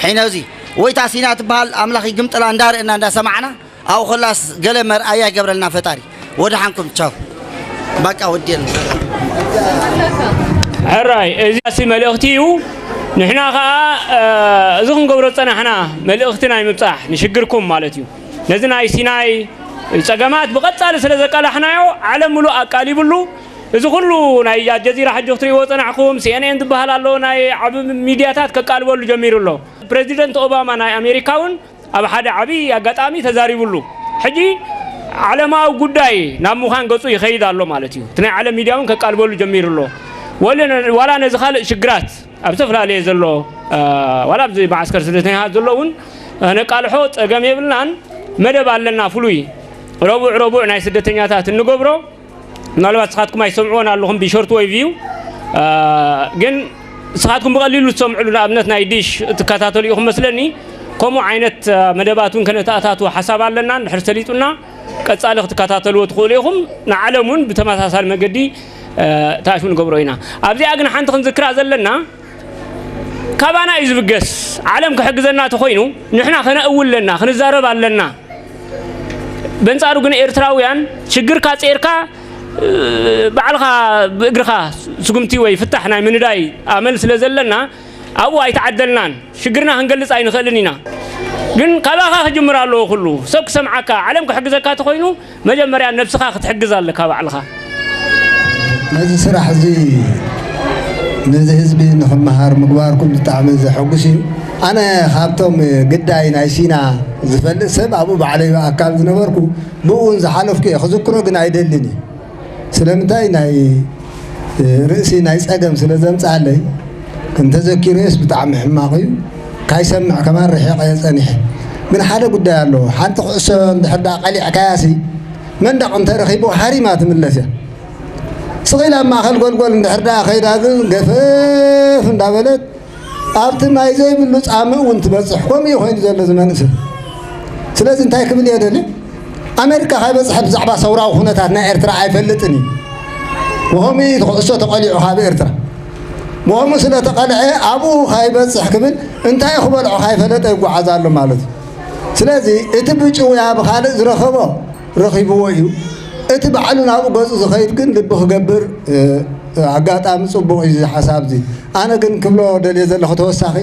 ሕነ እዚ ወይታ ሲና ትበሃል ኣምላኽ ይግምጥላ እንዳርእና እንዳሰማዕና ኣብኡ ከላስ ገለ መርኣያ ይገብረልና ፈጣሪ። ወደሓንኩም ቻው። በቃ ወዲኤልና። ሕራይ፣ እዚ ኣሲ መልእኽቲ እዩ። ንሕና ኸኣ፣ እ፣ እዚ ክንገብሮ ዝጸናሕና መልእኽቲ ናይ ምብጻሕ ንሽግርኩም ማለት እዩ። ነዚ ናይ ሲናይ ጸገማት ብቐጻሊ ስለ ዘቃላሕናዮ፣ ዓለም ምሉእ ኣቃሊብሉ፣ እዚ ኩሉ ናይ ኣልጀዚራ ሕጂ ክትርእይዎ ጸናሕኩም፣ ሲ ኤን ኤን ዝበሃል ኣሎ፣ ናይ ዓቢ ሚድያታት ከቃልበሉ ጀሚሩ ኣሎ። ፕረዚደንት ኦባማ ናይ ኣሜሪካ እውን ኣብ ሓደ ዓቢ ኣጋጣሚ ተዛሪቡሉ። ሕጂ ዓለማዊ ጉዳይ ናብ ምዃን ገጹ ይኸይድ ኣሎ ማለት እዩ። እቲ ናይ ዓለም ሚድያ እውን ከቃልበሉ ጀሚሩ ኣሎ። ወለ-፣ ዋላ ነዚ ካልእ ሽግራት ኣብ ዝተፈላለየ ዘሎ፣ እ፣ ዋላ ኣብዚ መዓስከር ስደተኛታት ዘሎ እውን፣ እ፣ ነቃልሖ ጸገም የብልናን። መደብ ኣለና ፍሉይ። ረቡዕ ረቡዕ ናይ ስደተኛታት እንገብሮ። ምናልባት ንስኻትኩም ኣይትሰምዕዎን ኣለኹም ብሾርት ዌቭ እዩ። እ፣ ግን ንስኻትኩም ብቐሊሉ ትሰምዕሉ፣ ንኣብነት ናይ ዲሽ ትከታተሉ ኢኹም መስለኒ። ከምኡ ዓይነት፣ እ፣ መደባት እውን ከነተኣታቱ ሓሳብ ኣለና። እንድሕር ሰሊጡና ቀጻሊ ክትከታተልዎ ትኽእሉ ኢኹም። ንዓለም እውን ብተመሳሳሊ መገዲ፣ እ፣ ተኣሽሙ ንገብሮ ኢና። ኣብዚኣ ግን ሓንቲ ክንዝክራ ዘለና፣ ካባና እዩ ዝብገስ። ዓለም ክሕግዘና ተኾይኑ ንሕና ከነእው ኣለና፣ ክንዛረብ ኣለና። በንጻሩ ግን ኤርትራውያን ሽግርካ ጼርካ ባዕልኻ ብእግርኻ ስጉምቲ ወይ ፍታሕ ናይ ምንዳይ ኣመል ስለ ዘለና ኣብኡ ኣይተዓደልናን። ሽግርና ክንገልጽ ኣይንኽእልን ኢና። ግን ካባኻ ክጅምር ኣለዎ ኩሉ። ሰብ ክሰምዓካ፣ ዓለም ክሕግዘካ ተኾይኑ መጀመርያ ነብስኻ ክትሕግዝ ኣለካ ባዕልኻ። ነዚ ስራሕ እዚ ነዚ ህዝቢ ንኽመሃር ምግባርኩም ብጣዕሚ ዘሐጉስ እዩ። ኣነ ካብቶም ግዳይ ናይ ሲና ዝፈልጥ ሰብ ኣብኡ ባዕለይ ኣካል ዝነበርኩ ብኡ እውን ዝሓለፍኩ እየ። ክዝክሮ ግን ኣይደልን እዩ። ስለምንታይ ናይ ርእሲ ናይ ጸገም ስለ ዘምጽኣለይ እንተዘኪረዮስ ብጣዕሚ ሕማቕ እዩ። ካይሰምዕ ከማን ርሒቐ እየ ጸኒሐ። ግን ሓደ ጉዳይ ኣለዎ። ሓንቲ ኩዕሶ እንድሕር ደኣ ቀሊዕካያሲ መንደቕ እንተረኺቡ ሃሪማ ትምለስ እያ። ስቕ ኢላ ኣብ ማእኸል ጎልጎል እንድሕር ደኣ ከይዳ ግን ገፈፍ እንዳበለት ኣብቲ ማይ ዘይብሉ ጻምእ እውን ትበጽሕ። ከምኡ እዩ ኮይኑ ዘሎ እዚ መንእሰይ። ስለዚ እንታይ ክብል እየ ደልየ? ኣሜሪካ ካይበጽሐ ብዛዕባ ሰውራዊ ኩነታት ናይ ኤርትራ ኣይፈልጥን እዩ። ብኸምኡ እዩ እቲ ኩዕሶ ተቐሊዑ ካብ ኤርትራ። ብኸምኡ ስለ ተቐልዐ ኣብኡ ካይበጽሕ ክብል እንታይ ክበልዖ ካይፈለጠ ይጓዓዝ ኣሎ ማለት እዩ። ስለዚ እቲ ብጭውያ ብኻልእ ዝረኸቦ ረኺብዎ እዩ። እቲ ባዕሉ ናብኡ ገጹ ዝኸይድ ግን ልቢ ክገብር ኣጋጣሚ ጽቡቕ እዩ እዚ ሓሳብ እዚ። ኣነ ግን ክብሎ ደልየ ዘለኹ ተወሳኺ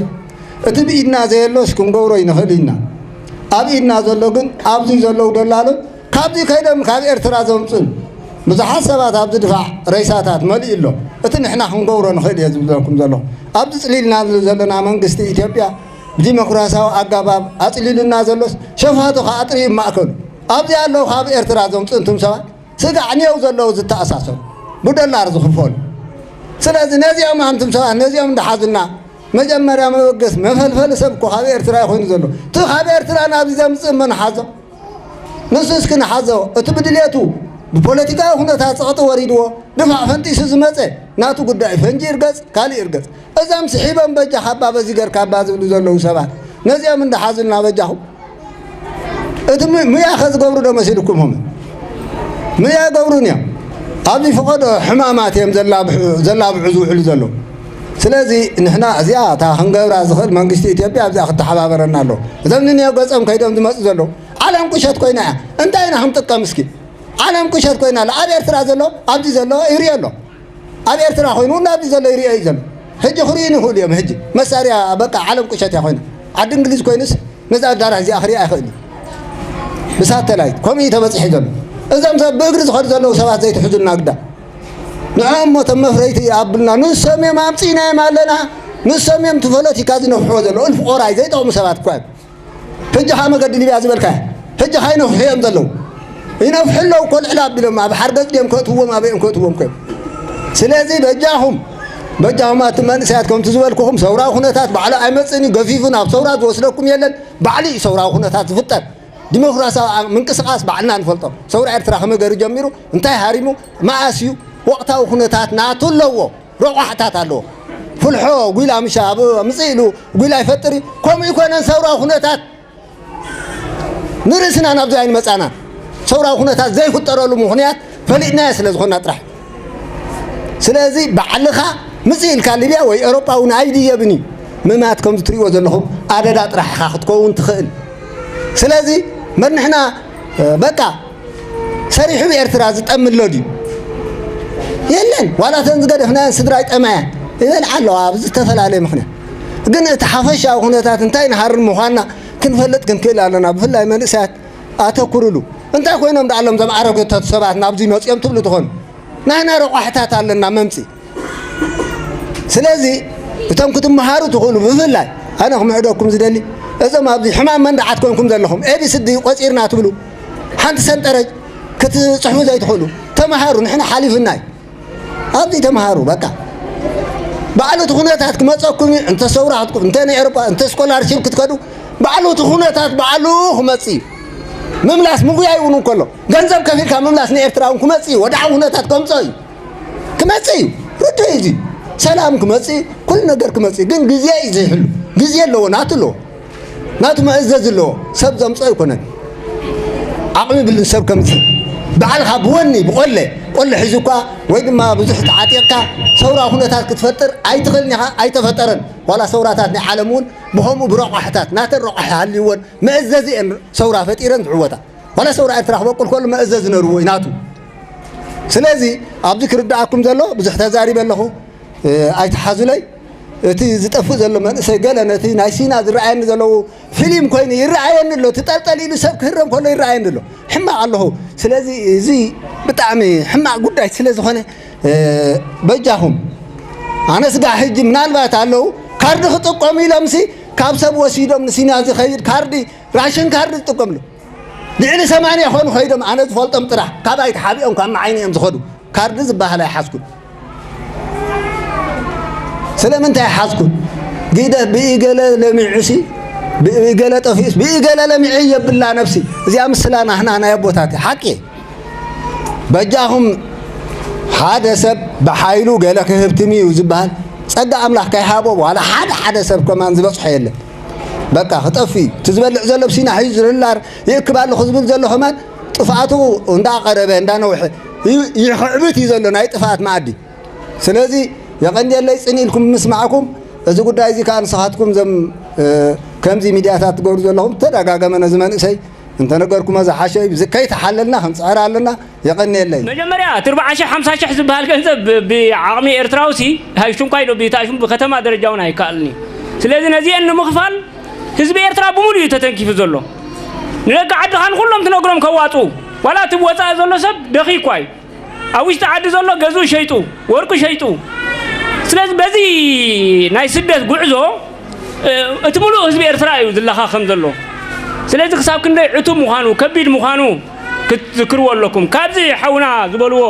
እቲ ብኢድና ዘየሎስ ክንገብሮ ይንኽእል ኢና። ኣብ ኢድና ዘሎ ግን ኣብዚ ዘለዉ ደላሎት ካብዚ ከይዶም ካብ ኤርትራ ዘምጹን ብዙሓት ሰባት ኣብዚ ድፋዕ ሬሳታት መሊኡ ኣሎ። እቲ ንሕና ክንገብሮ ንኽእል እየ ዝብለኩም ዘለኹ። ኣብዚ ጽሊልና ዘለና መንግስቲ ኢትዮጵያ ብዲሞክራሲያዊ ኣጋባብ ኣጽሊሉና ዘሎስ ሸፋቱ ከኣ ኣጥሪዩ ማእከሉ ኣብዚ ኣለዉ ካብ ኤርትራ ዘምጹ እንቱም ሰባት ስጋዕ ኔው ዘለዉ ዝተኣሳሰሩ ብዶላር ዝኽፈሉ። ስለዚ ነዚኦም ኣንቱም ሰባት ነዚኦም እንዳሓዙና መጀመርያ መበገስ መፈልፈሊ ሰብ እኮ ካብ ኤርትራ ኮይኑ ዘሎ እቲ ካብ ኤርትራ ናብዚ ዘምጽእ መን ሓዞ? ንሱ እስኪ ንሓዞ። እቲ ብድሌቱ ብፖለቲካዊ ኩነታት ጸቕጢ ወሪድዎ ድፋዕ ፈንጢሱ ዝመጸ ናቱ ጉዳይ ፈንጂ ይርገጽ ካልእ ይርገጽ እዞም ስሒቦም በጃኻ ኣባ በዚ ገርካ ኣባ ዝብሉ ዘለዉ ሰባት ነዚኦም እንዳሓዙልና በጃኹም እቲ ምያ ከዝገብሩ ዶ መሲልኩም ሆም ምያ ገብሩን እዮም ኣብዚ ፈቐዶ ሕማማት እዮም ዘላብዑ ዝውዕሉ ዘለዉ ስለዚ ንሕና እዚኣ እታ ክንገብራ ዝኽእል መንግስቲ ኢትዮጵያ ኣብዚኣ ክተሓባበረና ኣለዎ እዞም ንንዮ ገጾም ከይዶም ዝመፁ ዘለዉ ዓለም ቁሸት ኮይና እያ እንታይ ኢና ክንጥቀም እስኪ ዓለም ቁሸት ኮይና ኣላ ኣብ ኤርትራ ዘሎ ኣብዚ ዘሎ ይሪኦ ኣሎ ኣብ ኤርትራ ኮይኑ እውን ኣብዚ ዘሎ ይሪኦ እዩ ዘሎ ሕጂ ክርእዩ ንኽእሉ እዮም ሕጂ መሳርያ በቃ ዓለም ቁሸት እያ ኮይና ዓዲ እንግሊዝ ኮይኑስ ነዛ ኣዳራሽ እዚኣ ክሪኣ ኣይኽእል እዩ ብሳተላይት ከምኡ እዩ ተበፂሑ ዘሎ እዞም ሰብ ብእግሪ ዝኸዱ ዘለዉ ሰባት ዘይትሕዙልና ግዳ ንዕኦም ሞ ተም መፍረይቲ ኣብልና ንሶም እዮም ኣምፂእናዮም ኣለና ንሶም እዮም ትፈለቲካ ዝነፍሕዎ ዘለዉ እልፊ ቆራይ ዘይጠቕሙ ሰባት እኳ እዮም ሕጂ ኻ መገዲ ሊብያ ዝበልካያ ሕጂ ኻ ይነፍሑ እዮም ዘለዉ ይነፍሑ ኣለዉ እኮ ልዕሊ ኣቢሎም ኣብ ሓርገፅ ድዮም ከእትዎም ኣበይ እዮም ከእትዎም ከ ስለዚ በጃኹም በጃኹም ኣቲ መንእሰያት ከምቲ ዝበልኩኹም ሰውራዊ ኩነታት ባዕሉ ኣይመፅእን እዩ ገፊፉ ናብ ሰውራ ዝወስደኩም የለን ባዕሉ እዩ ሰውራዊ ኩነታት ዝፍጠር ዲሞክራሲያዊ ምንቅስቃስ ባዕልና ንፈልጦ ሰውራ ኤርትራ ከመይ ገይሩ ጀሚሩ እንታይ ሃሪሙ መኣስ እዩ ወቕታዊ ኩነታት ናቱ ኣለዎ ረቋሕታት ኣለዎ ፍልሖ ጉይላ ምሻ ኣብ ምፅእ ኢሉ ጉይላ ይፈጥር እዩ ከምኡ ይኮነን ሰውራዊ ኩነታት ንርእስና ናብዚ ኣይንመፃና ሰውራዊ ኩነታት ዘይፍጠረሉ ምክንያት ፈሊጥናዮ ስለ ዝኾንና ጥራሕ ስለዚ ባዕልኻ ምፅእ ኢልካ ሊብያ ወይ ኤሮጳ እውን ኣይድየብን እዩ ምማት ከምዚ ትሪእዎ ዘለኹም ኣደዳ ጥራሕ ኢኻ ክትከውን ትኽእል ስለዚ መድንሕና በቃ ሰሪሑ ኤርትራ ዝጠሚ ኣሎ ድዩ የለን ዋላ ተን ዝገደፍናየን ስድራ ይጠማያ ይበልዓ ኣለዋ ብዝተፈላለየ ምክንያት ግን እቲ ሓፈሻዊ ኩነታት እንታይ ንሃርን ምዃንና ክንፈልጥ ክንክእል ኣለና ብፍላይ መንእሰያት ኣተኩርሉ እንታይ ኮይኖም ዳኣሎም ዘም ኣረገቶት ሰባት ናብዚ መፅኦም ትብሉ ትኾኑ ናህና ረቋሕታት ኣለና መምፂ ስለዚ እቶም ክትመሃሩ ትኽእሉ ብፍላይ ኣነ ክምዕደኩም ዝደሊ እዞም ኣብዚ ሕማም መንድዓት ኮንኩም ዘለኹም ኤቢስዲ ቆፂርና ትብሉ ሓንቲ ሰንጠረጅ ክትፅሕፉ ዘይትኽእሉ ተምሃሩ ንሕና ሓሊፍና እዩ ኣብዚ ተምሃሩ በቃ ባዕሉ እቲ ኩነታት ክመፀኩም እዩ እንተ ሰውራ ክትኩም እንተ ንኤሮፓ እንተ ስኮላርሽፕ ክትከዱ ባዕሉ እቲ ኩነታት ባዕሉ ክመፅ እዩ ምምላስ ምጉያይ እውን እንከሎ ገንዘብ ከፊልካ ምምላስ ንኤርትራ እውን ክመፅ እዩ ወድዓ ኩነታት ከምፀ እዩ ክመጽእ እዩ ርዱእ እዩ እዚ ሰላም ክመጽእ ኩሉ ነገር ክመጽእ ግን ግዜ እዩ ዘይሕሉ ግዜ ኣለዎ ናቱ ኣለዎ ናቱ መእዘዝ ኣለዎ ሰብ ዘምጾ ኣይኮነን ዓቕሚ ብልን ሰብ ከምጽእ ባዕልኻ ብወኒ ብቆለ ቆለ ሒዙ እኳ ወይ ድማ ብዙሕ ተዓጢቕካ ሰውራ ኩነታት ክትፈጥር ኣይትኽእልን ኢኻ። ኣይተፈጠረን። ዋላ ሰውራታት ናይ ዓለም እውን ብኸምኡ ብረቋሕታት ናተን ረቋሒ ሃልይወን መእዘዚ እየን ሰውራ ፈጢረን ዝዕወታ። ዋላ ሰውራ ኤርትራ ክበቁል ከሎ መእዘዚ ነርዎ እዩ ናቱ። ስለዚ ኣብዚ ክርድኣኩም ዘሎ ብዙሕ ተዛሪበ ኣለኹ። ኣይትሓዙለይ። እቲ ዝጠፍእ ዘሎ መንእሰይ ገለ ነቲ ናይ ሲና ዝረኣየኒ ዘለዉ ፊልም ኮይኑ ይረኣየኒ ኣሎ። ትጠልጠል ኢሉ ሰብ ክህረም ከሎ ይረኣየኒ ኣሎ። ሕማቕ ኣለኹ። ስለዚ እዚ ብጣዕሚ ሕማቕ ጉዳይ ስለ ዝኾነ በጃኹም ኣነ ስጋዕ ሕጂ ምናልባት ኣለዉ ካርዲ ክጥቀሙ ኢሎምሲ ካብ ሰብ ወሲዶም ንሲና ዝኸይድ ካርዲ ራሽን ካርዲ ዝጥቀምሉ ልዕሊ ሰማንያ ይኾኑ ከይዶም ኣነ ዝፈልጦም ጥራሕ ካባይ ተሓቢኦም ካብ መዓይኒ እዮም ዝኸዱ። ካርዲ ዝበሃል ኣይሓዝኩን። ስለምንታይ ሓዝኩን? ግደ ብኢገለ ለሚዑሲ ብኢገለ ጠፊኡስ ብኢገለ ለሚዑ የብላ ነብሲ። እዚኣ ምስላ ናህና ናይ ኣቦታት ሓቂ። በጃኹም ሓደ ሰብ ብሓይሉ ገለ ክህብትም እዩ ዝበሃል ጸጋ ኣምላኽ ከይሃቦ ዋላ ሓደ ሓደ ሰብ ከማን ዝበጽሖ የለን። በቃ ክጠፍእ እዩ። እቲ ዝበልዕ ዘሎ ብሲና ሒዙ ዝርላር ይእክብ ኣለኹ ዝብል ዘሎ ከማን ጥፍኣቱ እንዳቐረበ እንዳነውሐ ይኽዕብት እዩ ዘሎ ናይ ጥፍኣት መኣዲ። ስለዚ የቐንየለይ ጽን ኢልኩም ምስማዕኩም። እዚ ጉዳይ እዚ ከዓ ንስኻትኩም ዘም ከምዚ ሚድያታት ትገብሩ ዘለኹም ተደጋገመ ነዚ መንእሰይ እንተነገርኩሞ ዝሓሸ እዩ። ከይተሓለልና ክንፅዕር ኣለና። የቐንየለይ። መጀመርያ እቲ ኣርባዓ ሽሕ ሓምሳ ሽሕ ዝበሃል ገንዘብ ብዓቕሚ ኤርትራውሲ ሃይሽንኳይ ዶ ብታሽም ብከተማ ደረጃ እውን ኣይከኣልን እዩ። ስለዚ ነዚአን ንምኽፋል ህዝቢ ኤርትራ ብምሉእ እዩ ተተንኪፉ ዘሎ። ንደቂ ዓድኻን ኩሎም ትነግሮም ከዋጡ ዋላ እቲ ወፃኢ ዘሎ ሰብ ደኺኳ እዩ። ኣብ ውሽጢ ዓዲ ዘሎ ገዝኡ ሸይጡ ወርቁ ሸይጡ። ስለዚ በዚ ናይ ስደት ጉዕዞ እቲ ሙሉእ ህዝቢ ኤርትራ እዩ ዝለኻኸም ዘሎ። ስለዚ ክሳብ ክንደይ ዕቱብ ምዃኑ ከቢድ ምዃኑ ክትዝክርዎ ኣለኩም። ካብዚ ሓውና ዝበልዎ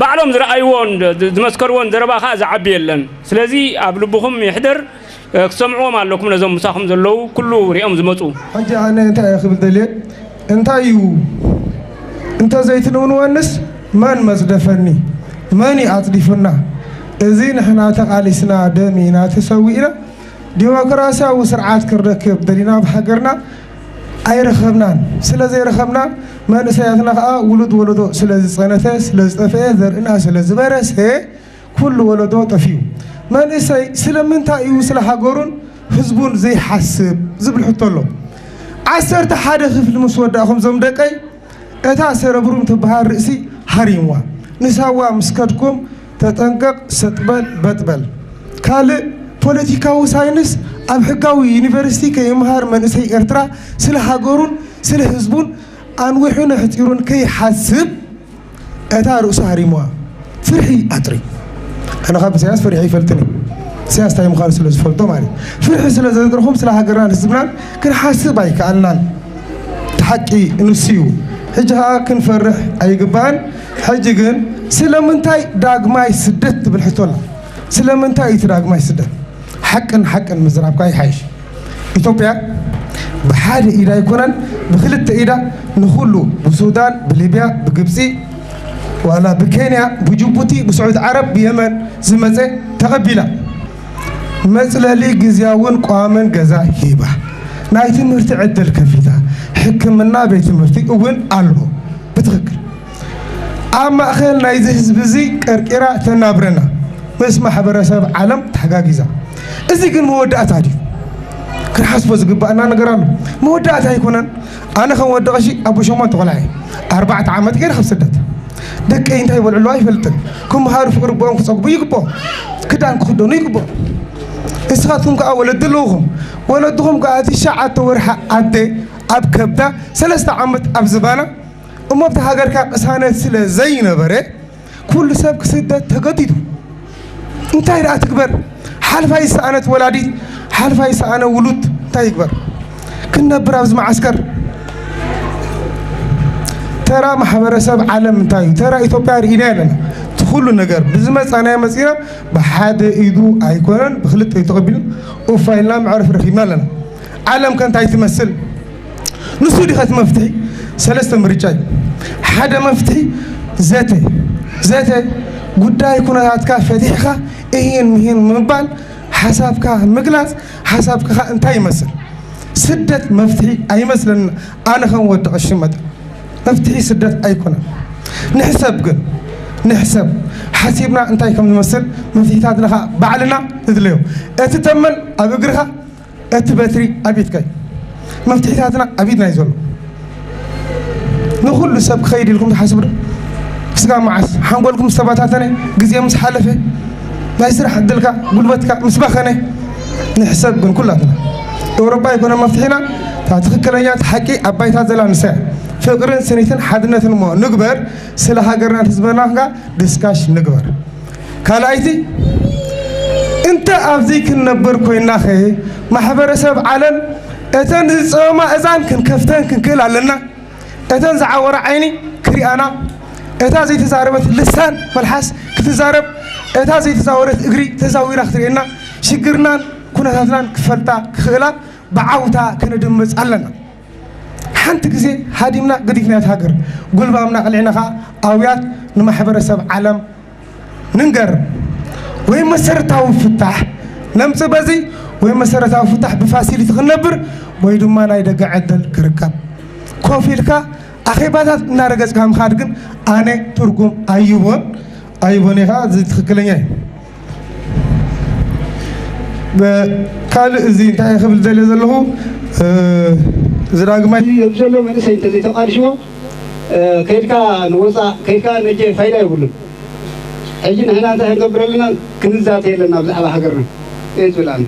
ባዕሎም ዝረኣይዎን ዝመስከርዎን ዘረባ ከዓ ዝዓቢ የለን። ስለዚ ኣብ ልብኹም ይሕደር። ክሰምዕዎም ኣለኩም ነዞም ምሳኹም ዘለዉ ኩሉ ሪኦም ዝመፁ። ሕጂ ኣነ እንታይ እየ ክብል ደልየ እንታይ እዩ እንተዘይትንውንወንስ መን መፅደፈኒ? መን እዩ ኣፅዲፉና? እዚ ንሕና ተቓሊስና ደም ኢና ተሰዊእና ዲሞክራሲያዊ ስርዓት ክንረክብ ደሊና ኣብ ሃገርና ኣይረኸብናን። ስለ ዘይረኸብና መንእሰያትና ከዓ ውሉድ ወለዶ ስለ ዝፀነተ ስለ ዝጠፍአ ዘርእና ስለ ዝበረሰ ኩሉ ወለዶ ጠፊኡ። መንእሰይ ስለምንታይ እዩ ስለ ሃገሩን ህዝቡን ዘይሓስብ ዝብል ሕቶ ኣሎ። ዓሰርተ ሓደ ክፍሊ ምስ ወዳእኹም ዞም ደቀይ እታ ሰረብሩም ትበሃል ርእሲ ሃሪምዋ። ንሳዋ ምስ ከድኩም ተጠንቀቕ ሰጥበል በጥበል። ካልእ ፖለቲካዊ ሳይንስ ኣብ ሕጋዊ ዩኒቨርሲቲ ከይምሃር መንእሰይ ኤርትራ ስለ ሃገሩን ስለ ህዝቡን ኣንዊሑን ኣሕፂሩን ከይሓስብ እታ ርእሱ ሃሪምዋ ፍርሒ ኣጥሪ። ኣነ ካብ ኢሳያስ ፈሪሐ ይፈልጥን እዩ። ኢሳያስ እንታይ ምዃኑ ስለ ዝፈልጦ ማለት ፍርሒ ስለ ዘጥርኹም ስለ ሃገርናን ህዝብናን ክንሓስብ ኣይከኣልናን። እቲ ሓቂ ንሱ እዩ። ሕጂ ከዓ ክንፈርሕ ኣይግባእን። ሕጂ ግን ስለምንታይ ዳግማይ ስደት ትብል ሕቶ ኣላ። ስለምንታይ እቲ ዳግማይ ስደት? ሓቅን ሓቅን ምዝራብካ ይሓይሽ። ኢትዮጵያ ብሓደ ኢዳ ኣይኮነን ብክልተ ኢዳ ንኩሉ ብሱዳን ብሊብያ ብግብፂ ዋላ ብኬንያ ብጅቡቲ ብስዑድ ዓረብ ብየመን ዝመፀ ተቐቢላ መፅለሊ ግዝያውን ቋምን ገዛ ሂባ ናይ ትምህርቲ ዕድል ከፊታ ሕክምና ቤት ትምህርቲ እውን ኣሎ ብትኽክል ኣብ ማእኸል ናይዚ ህዝቢ እዚ ቀርቂራ ተናብረና ምስ ማሕበረሰብ ዓለም ተሓጋጊዛ። እዚ ግን መወዳእታ ድዩ? ክንሓስቦ ዝግባእና ነገር ኣሎ። መወዳእታ ኣይኮነን። ኣነ ከም ወዲ ቀሺ ኣቦ ሸሞንተ ቆልዓ እየ። ኣርባዕተ ዓመት ገይረ ካብ ስደት ደቀይ እንታይ ይበልዕሉ ኣይፈልጥን። ክምሃሩ ፍቅሪ ቦኦም ክፀግቡ ይግብኦም። ክዳን ክክደኑ ይግብኦም። ንስኻትኩም ከዓ ወለዲ ኣለውኹም። ወለድኹም ከዓ ትሽዓተ ወርሒ ኣደ ኣብ ከብዳ ሰለስተ ዓመት ኣብ ዝባና እሞ ኣብቲ ሃገርካ ቅሳነት ስለ ዘይነበረ ኩሉ ሰብ ክስደድ ተገዲዱ። እንታይ ደኣ ትግበር? ሓልፋ ይሰኣነት ወላዲት፣ ሓልፋ ይሰኣነ ውሉድ እንታይ ይግበር? ክንነብር ኣብዚ መዓስከር ተራ ማሕበረሰብ ዓለም እንታይ እዩ? ተራ ኢትዮጵያ ርኢና ኣለና። እቲ ኩሉ ነገር ብዝመፃናዮ መፂና ብሓደ ኢዱ ኣይኮነን ብክልተ ኢዱ ተቐቢልና ኡፋ ኢልና መዕረፊ ረኺብና ኣለና። ዓለም ከ እንታይ ትመስል? ንሱ ዲኸ እቲ መፍትሒ? ሰለስተ ምርጫ እዩ። ሓደ መፍትሒ ዘተ ዘተ ጉዳይ ኩነታትካ ፈቲሕካ እሂን ምሂን ምባል ሓሳብካ ምግላፅ ሓሳብካ እንታይ ይመስል? ስደት መፍትሒ ኣይመስለኒ ኣነ ከም ወዲ ቀሺ መጠን መፍትሒ ስደት ኣይኮነን። ንሕሰብ ግን፣ ንሕሰብ። ሓሲብና እንታይ ከም ዝመስል መፍትሒታትና ኸዓ ባዕልና ንድለዮ። እቲ ተመን ኣብ እግርኻ፣ እቲ በትሪ ኣብ ኢድካ እዩ። መፍትሒታትና ኣብ ኢድና እዩ ዘሎ። ንኹሉ ሰብ ክኸይድ ኢልኩም ትሓስቡ ዶ? ስጋ መዓስ ሓንጎልኩም ዝተበታተነ፣ ግዜ ምስ ሓለፈ፣ ናይ ስራሕ ዕድልካ፣ ጉልበትካ ምስ ባኸነ፣ ንሕሰብ ግን ኩላትና። ኤውሮጳ ኣይኮነ መፍትሒና፣ እታ ትኽክለኛ፣ እቲ ሓቂ ኣብ ባይታ ዘላ ንሳ እያ። ፍቕርን ስኒትን ሓድነትን እሞ ንግበር፣ ስለ ሃገርናን ህዝብናን ከኣ ድስካሽ ንግበር። ካልኣይቲ፣ እንተ ኣብዚ ክንነብር ኮይንናኸ፣ ማሕበረሰብ ዓለም እተን ዝጸመማ እዛን ክንከፍተን ክንክእል ኣለና። እተን ዝዓወራ ዓይኒ ክሪኣና፣ እታ ዘይተዛረበት ልሳን መልሓስ ክትዛረብ፣ እታ ዘይተዛወረት እግሪ ተዛዊራ ክትርእየና፣ ሽግርናን ኩነታትናን ክፈልጣ ክኽእላ ብዓውታ ክንድምጽ ኣለና። ሓንቲ ግዜ ሃዲምና ገዲፍናያ እታ ሃገር፣ ጉልባብና ኣቕሊዕና ኸኣ ኣውያት ንማሕበረሰብ ዓለም ንንገር። ወይ መሰረታዊ ፍታሕ ነምጽእ በዚ፣ ወይ መሰረታዊ ፍታሕ ብፋሲሊቲ ክንነብር፣ ወይ ድማ ናይ ደገ ዕድል ክርከብ። ኮፍ ኢልካ ኣኼባታት እናረገጽካ ምኻድ ግን ኣነ ትርጉም ኣይቦን፣ ኣይቦን ኢኻ፣ እዚ ትኽክለኛ እዩ። በ-፣ ካልእ እዚ እንታይ ክብል ደልየ ዘለኹ፣ እ፣ እዚ ዳግማይ እዚ ዘሎ መንእሰይ እንተዘይተቃልሽዎ፣ እ፣ ከይድካ ንወፃእ፣ ከይድካ ነጀ ፋይዳ የብሉን። ሕጂ ንሕና እንታይ ክንገብር ኣለና? ክንዛተ የለና ብዛዕባ ሃገርና። እየ ዝብል ኣነ።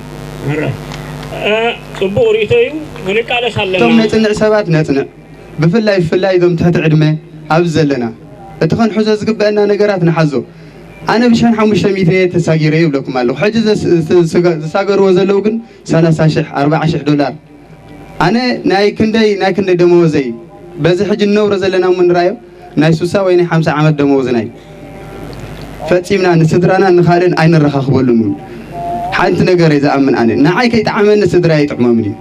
ሕረ። እ፣ ጽቡቕ ርእይቶ እዩ። ክንቃለስ ኣለና። እቶም ነጽንዕ ሰባት ነጽንዕ። ብፍላይ፣ ብፍላይ እዞም ትሕቲ ዕድመ ኣብዚ ዘለና። እቲ ክንሕዞ ዝግበአና ነገራት ንሓዞ። ኣነ ብሽሕን ሓሙሽተ ሚእቲ እየ ተሳጊረ ይብለኩም ኣለኹ። ሕጂ ዘስ-፣ ዝ-፣ ዝሳገርዎ ዘለዉ ግን ሰላሳ ሽሕ፣ ኣርባዓ ሽሕ ዶላር። ኣነ ናይ ክንደይ፣ ናይ ክንደይ ደመወዘይ፣ በዚ ሕጂ እንነብሮ ዘለና እሞ ንርኣዮ፣ ናይ ሱሳ ወይ ናይ ሓምሳ ዓመት ደመወዝና እዩ። ፈጺምና ንስድራና ንኻልእን ኣይነረኻኽበሉን እውን። ሓንቲ ነገር እየ ዝኣምን ኣነ፣ ንዓይ ከይጠዓመኒ ስድራይ ኣይጥዕሞምን እዩ።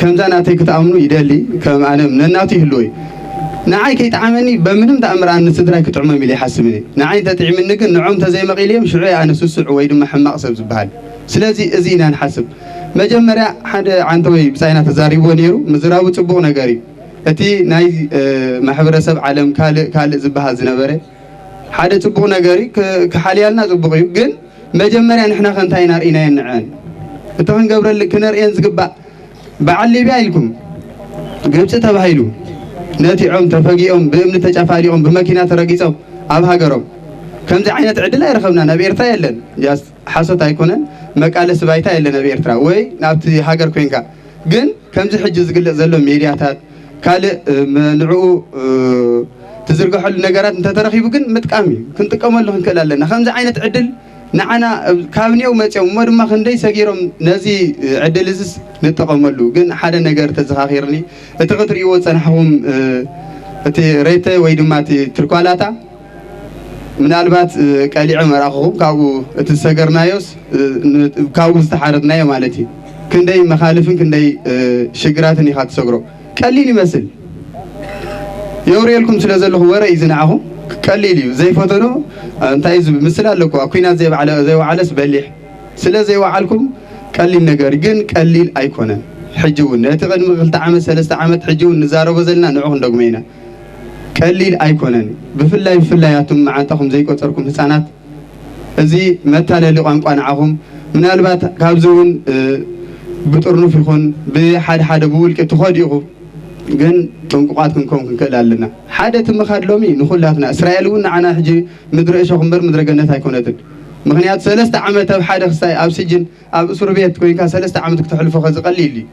ከምዛ ናተይ ክትኣምኑ ይደሊ፣ ከም ኣነ ነናቱ ይህልዎ እዩ። ንዓይ ከይጠዓመኒ በምንም ተኣምር ኣነ ንስድራይ ክጥዕሞም ኢለ ይሓስብን እየ። ንዓይ እንተጥዒምኒ ግን ንዖም ተዘይመቒልዮም ሽዑ እየ ኣነ ስሱዕ ወይ ድማ ሕማቕ ሰብ ዝበሃል። ስለዚ እዚ ኢና ንሓስብ። መጀመርያ ሓደ ዓንተወይ ብጻይና ተዛሪብዎ ነይሩ፣ ምዝራቡ ጽቡቕ ነገር እዩ። እቲ ናይ፣ እ፣ ማሕበረሰብ ዓለም ካልእ፣ ካልእ ዝበሃል ዝነበረ ሓደ ጽቡቕ ነገር እዩ፣ ክ-፣ ክሓልያልና ጽቡቕ እዩ። ግን መጀመርያ ንሕና ከ እንታይ ኢና ርኢናየን ንዐን? እቲ ክንገብረል-፣ ክነርእየን ዝግባእ በዓል ሊብያ ኢልኩም ግብጺ ተባሂሉ ነቲዖም፣ ተፈጊኦም፣ ብእምኒ ተጨፋሊቖም፣ ብመኪና ተረጊጾም ኣብ ሃገሮም። ከምዚ ዓይነት ዕድል ኣይረኸብናን። ኣብ ኤርትራ የለን። ጃስት ሓሶት ኣይኮነን። መቃለሲ ባይታ የለን ኣብ ኤርትራ ወይ ናብቲ ሃገር ኮንካ። ግን ከምዚ ሕጂ ዝግለጽ ዘሎ ሜድያታት፣ ካልእ፣ እ፣ መ-፣ ንዕኡ፣ እ፣ ትዝርግሐሉ ነገራት እንተተረኺቡ ግን ምጥቃም እዩ። ክንጥቀመሉ ክንክእል ኣለና። ከምዚ ዓይነት ዕድል ንዓና፣ እ፣ ካብ ኔው መጽዮም እሞ ድማ ክንደይ ሰጊሮም ነዚ፣ እ፣ ዕድል እዝስ ንጠቐመሉ። ግን ሓደ ነገር ተዘኻኺርኒ፣ እቲ ክትርእይዎ ዝጸናሕኹም፣ እ፣ እቲ ሬተ ወይ ድማ እቲ ትርኳላታ፣ ምናልባት፣ እ፣ ቀሊዐ መርኣኹኹም፣ ካብኡ እቲ ዝሰገርናዮስ፣ እ፣ ን-፣ ካብኡ ዝተሓረድናዮ ማለት እዩ። ክንደይ መኻልፍን ክንደይ፣ እ፣ ሽግራትን ኢኻ ትሰግሮ። ቀሊል ይመስል። የውርየልኩም ስለ ዘለኹ ወረ እዩ ዝንዓኹም። ቀሊል እዩ። ዘይፈተኖ፣ እ፣ እንታይ እዩ ዝብል ምስል ኣለኩ። ኣብ ኲናት ዘይባዕለ-፣ ዘይወዓለስ በሊሕ። ስለ ዘይወዓልኩም ቀሊል ነገር ግን ቀሊል ኣይኮነን። ሕጂ እውን ነቲ ቅድሚ ክልተ ዓመት፣ ሰለስተ ዓመት፣ ሕጂ እውን ንዛረቦ ዘለና ንዑ ክንደግሞ ኢና። ቀሊል ኣይኮነን። ብፍላይ፣ ብፍላይ ኣቱም መዓንጣኹም ዘይቆጸርኩም ህጻናት፣ እዚ መታለሊ ቋንቋ ንዓኹም። ምናልባት ካብዚ እውን፣ እ፣ ብጥርኑፍ ይኹን ብሓደ ሓደ ብውልቂ ትኸዱ ኢኹም፣ ግን ጥንቁቓት ክንከውን ክንክእል ኣለና። ሓደ እቲ ምኻድ ሎሚ ንኹላትና፣ እስራኤል እውን ንዓና ሕጂ ምድሪ እሾኽ እምበር ምድረ ገነት ኣይኮነትን። ምኽንያቱ ሰለስተ ዓመት ኣብ ሓደ ክሳይ ኣብ ስጅን ኣብ እስር ቤት ኮይንካ ሰለስተ ዓመት ክተሕልፎ ከዚ ቀሊል እዩ።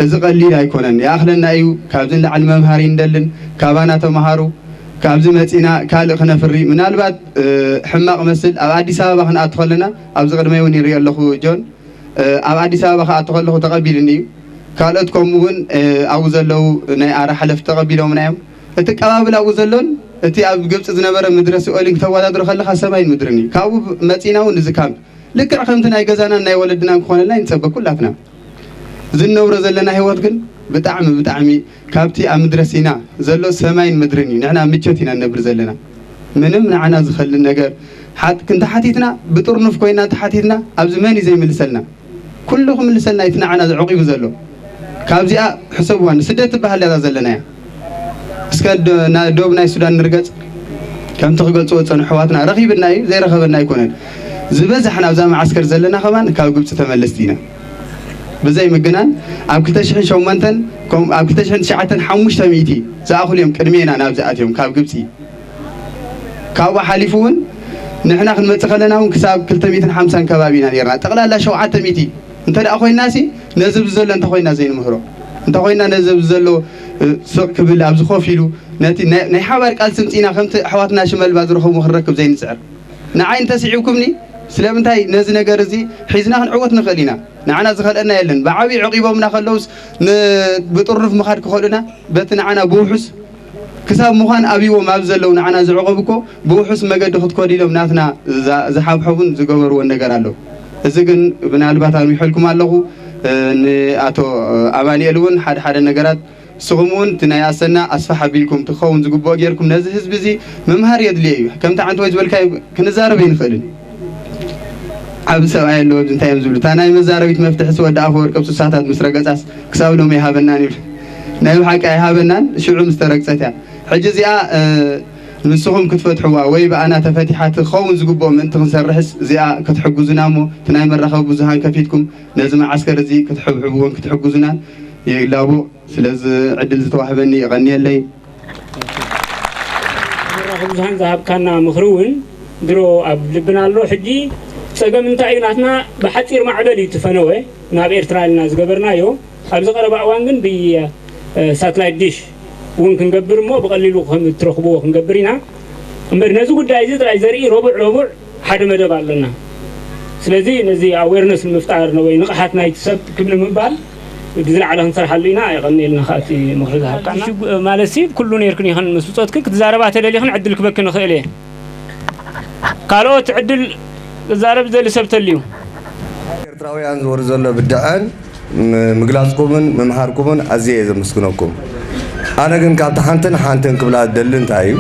እዚ ቀሊል ኣይኮነን። ይኣኽለና እዩ። ካብዚ ንላዕሊ መምሃሪ እንደልን፣ ካባና ተምሃሩ። ካብዚ መጺና ካልእ ክነፍሪ። ምናልባት፣ እ፣ ሕማቕ መስል ኣብ ኣዲስ ኣበባ ክንኣቱ ከለና፣ ኣብዚ ቅድመይ እውን ይርኢ ኣለኹ ጆን፣ እ፣ ኣብ ኣዲስ ኣበባ ክኣቱ ከለኹ ተቐቢልኒ እዩ። ካልኦት ከምኡ እውን፣ እ፣ ኣብኡ ዘለዉ ናይ ኣራ ሓለፍቲ ተቐቢሎምና እዮም። እቲ ኣቀባብላ ኣብኡ ዘሎን እቲ ኣብ ግብጺ ዝነበረ ምድረ ሲኦልን ክተወዳድሮ ከለኻ ሰማይን ምድርን እዩ። ካብኡ መጺና እውን እዚ ካምፕ ልክዕ ከምቲ ናይ ገዛናን ናይ ወለድናን ክኾነልና ይንጸበ ኩላትና። ዝንነብሮ ዘለና ህይወት ግን ብጣዕሚ፣ ብጣዕሚ ካብቲ ኣብ ምድረ ሲና ዘሎ ሰማይን ምድርን እዩ። ንሕና ምቾት ኢና ንነብር ዘለና። ምንም ንዓና ዝኸልእ ነገር ሓት-፣ ክንተሓቲትና ብጥርኑፍ ኮይና እንተሓቲትና ኣብዚ መን እዩ ዘይምልሰልና? ኩሉ ክምልሰልና እቲ ንዓና ዘዕቂቡ ዘሎ። ካብዚኣ ሕሰብዋ፣ ንስደት ትበሃል እያ ዘለናያ። እስከ ዶ-፣ ና-፣ ዶብ ናይ ሱዳን ንርገጽ። ከምቲ ክገልጽዎ ዝጸንሑ ኣሕዋትና ረኺብና እዩ፣ ዘይረኸበና ኣይኮነን። ዝበዝሕ ናብዛ መዓስከር ዘለና ከማን ካብ ግብጺ ተመለስቲ ኢና። ብዘይ ምግናን ኣብ ክልተ ሽሕን ሸሞንተን ከም-፣ ኣብ ክልተ ሽሕን ትሽዓተን ሓሙሽተ ሚእቲ ዝኣኽሉ እዮም ቅድሜና ናብዚ ኣትዮም ካብ ግብጺ። ካብኡ ሓሊፉ እውን ንሕና ክንመጽእ ከለና እውን ክሳብ ክልተ ሚእትን ሓምሳን ከባቢ ኢና ነርና። ጠቕላላ ሸውዓተ ሚእቲ እንተ ደኣ ኮይንናሲ ነዚ ኣብዚ ዘሎ እንተ ኮይንና ዘይንምህሮ፣ እንተ ኮይንና ነዚ ኣብዚ ዘሎ፣ እ፣ ስቕ ክብል ኣብዚ ኮፍ ኢሉ ነቲ ናይ፣ ናይ ሓባር ቃልሲ ምጺእና ከምቲ ኣሕዋትና ሽመልባ ዝረኸብዎ ክንረክብ ዘይንጽዕር። ንዓይ እንተስዒብኩምኒ ስለምንታይ ነዚ ነገር እዚ ሒዝና ክንዕወት ንኽእል ኢና። ንዓና ዝኸልአና የለን። ብዓብዪ ዕቂቦምና ከለውስ ን-፣ ብጥርኑፍ ምኻድ ክኸሉና በቲ ንዓና ብውሑስ ክሳብ ምዃን ኣብይዎም ኣብ ዘለዉ ንዓና ዝዕቐቡ እኮ ብውሑስ መገዲ ክትከዱ ኢሎም ናትና ዛ-፣ ዝሓብሐቡን ዝገበርዎን ነገር ኣሎ። እዚ ግን ምናልባት ኣንዊሐልኩም ኣለኹ፣ እ፣ ንኣቶ ኣማኑኤል እውን ሓደ ሓደ ነገራት ንስኹም እውን እቲ ናይ ኣሰና ኣስፋሕ ኣቢልኩም እቲ ክኸውን ዝግብኦ ጌርኩም ነዚ ህዝቢ እዚ ምምሃር የድልዮ እዩ። ከምቲ ዓንተወይ ዝበልካዮ ክንዛረብ ኣይንኽእልን። ዓቢ ሰብኣይ ኣለዎ፣ ኣብዚ እንታይ እዮም ዝብሉ? እታ ናይ መዛረቢት መፍትሒ ስወዲ ኣፈወርቂ ኣብ ስሳታት ምስ ረገጻስ ክሳብ ሎሚ ኣይሃበናን ይብል። ናይ ብሓቂ ኣይሃበናን፣ ሽዑ ምስ ተረግጸት እያ። ሕጂ እዚኣ፣ እ፣ ንስኹም ክትፈትሕዋ ወይ ብኣና ተፈቲሓ ትኸውን ዝግብኦ ምእንቲ ክንሰርሕስ እዚኣ ክትሕግዙና እሞ እቲ ናይ መራኸቢ ብዙሃን ከፊትኩም ነዚ መዓስከር እዚ ክትሕብሕብዎን ክትሕግዙናን ይላቦ። ስለዚ ዕድል ዝተዋህበኒ የቐንየለይ። መራኸቢ ብዙሃን ዝሃብካና ምኽሪ እውን ድሮ ኣብ ልብና ኣሎ። ሕጂ ጸገም እንታይ እዩ? ናትና ብሓጺር ማዕበል እዩ ትፈነወ ናብ ኤርትራ ኢልና ዝገበርናዮ። ኣብዚ ቀረባ እዋን ግን ብሳትላይት ዲሽ እውን ክንገብር እሞ ብቐሊሉ ከም እትረኽብዎ ክንገብር ኢና። እምበር ነዚ ጉዳይ እዚ ጥራይ ዘርኢ ረቡዕ ረቡዕ ሓደ መደብ ኣለና። ስለዚ ነዚ ኣዌርነስ ንምፍጣር ወይ ንቕሓት ናይቲ ሰብ ክብ ንምባል ብዝለዓለ ክንሰርሓሉ ኢና። የቐንየልና ከኣ እቲ ምኽሪ ዝሃብካና። ሽጉ-፣ ማለት ሲ ኩሉ ነይርክን ኢኽን ምስ ብጾትክን ክትዛረባ ተደሊኽን ዕድል ክበክን ንኽእል እየ። ካልኦት ዕድል ክዛረብ ዝደሊ ሰብ ተልዩ። ኤርትራውያን ዝወርድ ዘሎ ብድዐን ም-፣ ምግላጽኩምን ምምሃርኩምን ኣዝየ እየ ዘመስግነኩም። ኣነ ግን ካብቲ ሓንትን ሓንትን ክብላ ዝደሊ እንታይ እዩ፣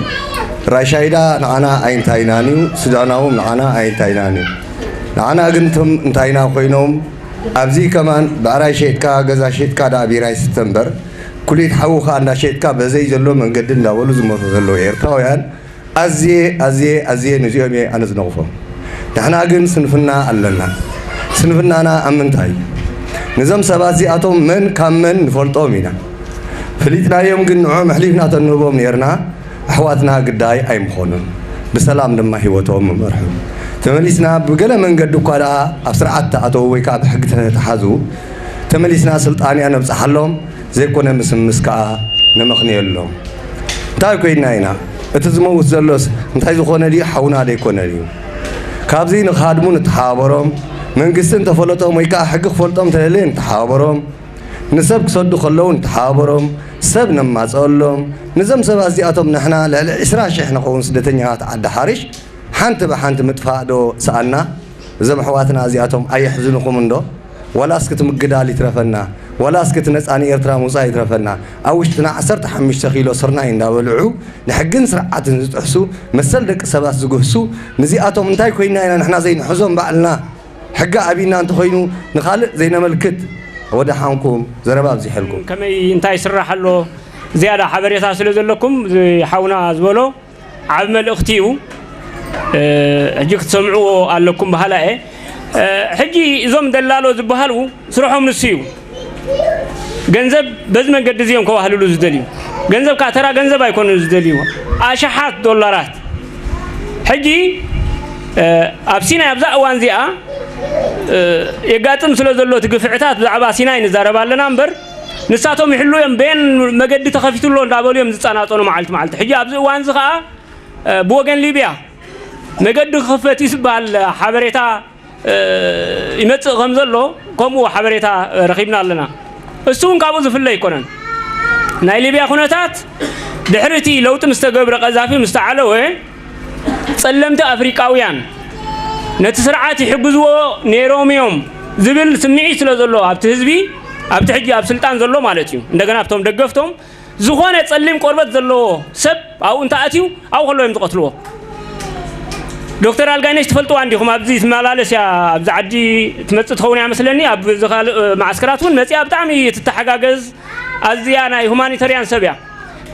ራሻይዳ ንዓና ኣይንታይናን እዩ፣ ሱዳናዎም ንዓና ኣይንታይናን እዩ። ንዓና ግን እቶም እንታይና ኮይኖም፣ ኣብዚ ከማን ብዕራይ ሸይጥካ፣ ገዛ ሸይጥካ ደኣ ቢራ ይስተ እምበር፣ ኩሊት ሓውኻ እንዳሸይጥካ በዘይ ዘሎ መንገዲ እንዳበሉ ዝሞቱ ዘለዉ ኤርትራውያን፣ ኣዝየ፣ ኣዝየ፣ ኣዝየ ነዚኦም እየ ኣነ ዝነቕፎም። ንሕና ግን ስንፍና ኣለና። ስንፍናና ኣብ ምንታይ? ነዞም ሰባት እዚኣቶም መን ካብ መን ንፈልጦም ኢና። ፈሊጥናዮም ግን ንዕኦም ኣሕሊፍና ተንህቦም ነይርና፣ ኣሕዋትና ግዳይ ኣይምኾኑን። ብሰላም ድማ ህይወቶም ምመርሑ። ተመሊስና ብገለ መንገዲ እኳ ደኣ ኣብ ስርዓት ተኣተዉ ወይ ከዓ ብሕጊ ተተሓዙ፣ ተመሊስና ስልጣን እያ ነብጽሓሎም። ዘይኮነ ምስምስ ከኣ ነመኽንየሎም። እንታይ ኮይንና ኢና? እቲ ዝመውት ዘሎስ እንታይ ዝኾነ ድዩ? ሓውና ደይኮነ ድዩ? ካብዚ ንኽሃድሙ ንተሓባበሮም። መንግስቲ እንተፈለጦም ወይ ከኣ ሕጊ ክፈልጦም እንተደለየ ንተሓባበሮም። ንሰብ ክሰዱ ከለዉ ንተሓባበሮም። ሰብ ነማጽኣሎም። ነዞም ሰባት እዚኣቶም ንሕና ልዕሊ ዕስራ ሽሕ ንኸውን ስደተኛታት ዓዲ ሓሪሽ ሓንቲ ብሓንቲ ምጥፋእ ዶ ሰኣና? እዞም ኣሕዋትና እዚኣቶም ኣየሕዝንኹም እንዶ? ዋላ እስኪ እቲ ምግዳል ይትረፈና፣ ዋላ እስኪ እቲ ነጻ ንኤርትራ ምውጻእ ይትረፈና። ኣብ ውሽጥና ዓሰርተ ሓሙሽተ ኪሎ ስርናይ እንዳበልዑ ንሕግን ስርዓትን ዝጥሕሱ፣ መሰል ደቂ ሰባት ዝግህሱ፣ ንዚኣቶም እንታይ ኮይንና ኢና ንሕና ዘይንሕዞም ባዕልና? ሕጊ ኣቢና እንተኾይኑ ንኻልእ ዘይነመልክት። ወደሓንኩም፣ ዘረባ ኣብዚሐልኩም። ከመይ እንታይ ይስራሕ ኣሎ ዝያዳ ሓበሬታ ስለ ዘለኩም፣ እዚ ሓውና ዝበሎ ዓቢ መልእኽቲ እዩ። እ፣ ሕጂ ክትሰምዕዎ ኣለኩም በሃላ እየ። እ፣ ሕጂ እዞም ደላሎ ዝበሃሉ ስርሖም ንሱ እዩ። ገንዘብ በዚ መንገዲ እዚ እዮም ከዋህልሉ ዝደልዩ። ገንዘብ ከዓ ተራ ገንዘብ ኣይኮኑን ዝደልዩ። ኣሽሓት ዶላራት። ሕጂ፣ እ፣ ኣብ ሲናይ ኣብዛ እዋን እዚኣ፣ እ፣ የጋጥም ስለ ዘሎ እቲ ግፍዕታት ብዛዕባ ሲናይ ንዛረብ ኣለና እምበር፣ ንሳቶም ይሕሉ እዮም፣ በየን መገዲ ተኸፊቱ ኣሎ እንዳበሉ እዮም ዝጸናጸኑ መዓልቲ መዓልቲ። ሕጂ ኣብዚ እዋን እዚ ኸኣ፣ እ፣ ብወገን ሊብያ መገዲ ክኽፈት እዩ ዝበሃል ሓበሬታ፣ እ፣ ይመጽእ ከም ዘሎ፣ ከምኡ ሓበሬታ ረኺብና ኣለና። እሱ እውን ካብኡ ዝፍለ ኣይኮነን። ናይ ሊብያ ኩነታት ድሕሪ እቲ ለውጢ ምስ ተገብረ፣ ቀዛፊ ምስ ተዓለወ፣ ጸለምቲ ኣፍሪቃውያን ነቲ ስርዓት ይሕግዝዎ ነይሮም እዮም ዝብል ስምዒት ስለ ዘሎ ኣብቲ ህዝቢ፣ ኣብቲ ሕጂ ኣብ ስልጣን ዘሎ ማለት እዩ፣ እንደገና ኣብቶም ደገፍቶም፣ ዝኾነ ጸሊም ቆርበት ዘለዎ ሰብ ኣብኡ እንተኣትዩ ኣብኡ ከለዉ እዮም ዝቐትልዎ። ዶክተር ኣልጋይነሽ ትፈልጥዋ እንዲኹም፣ ኣብዚ ትመላለስ እያ፣ ኣብዚ ዓዲ ትመጽእ ትኸውን እያ መስለኒ። ኣብ እዚ ካልእ ማዓስከራት እውን መጺኣ ብጣዕሚ ትተሓጋገዝ ኣዝያ ናይ ሁማኒተርያን ሰብ እያ።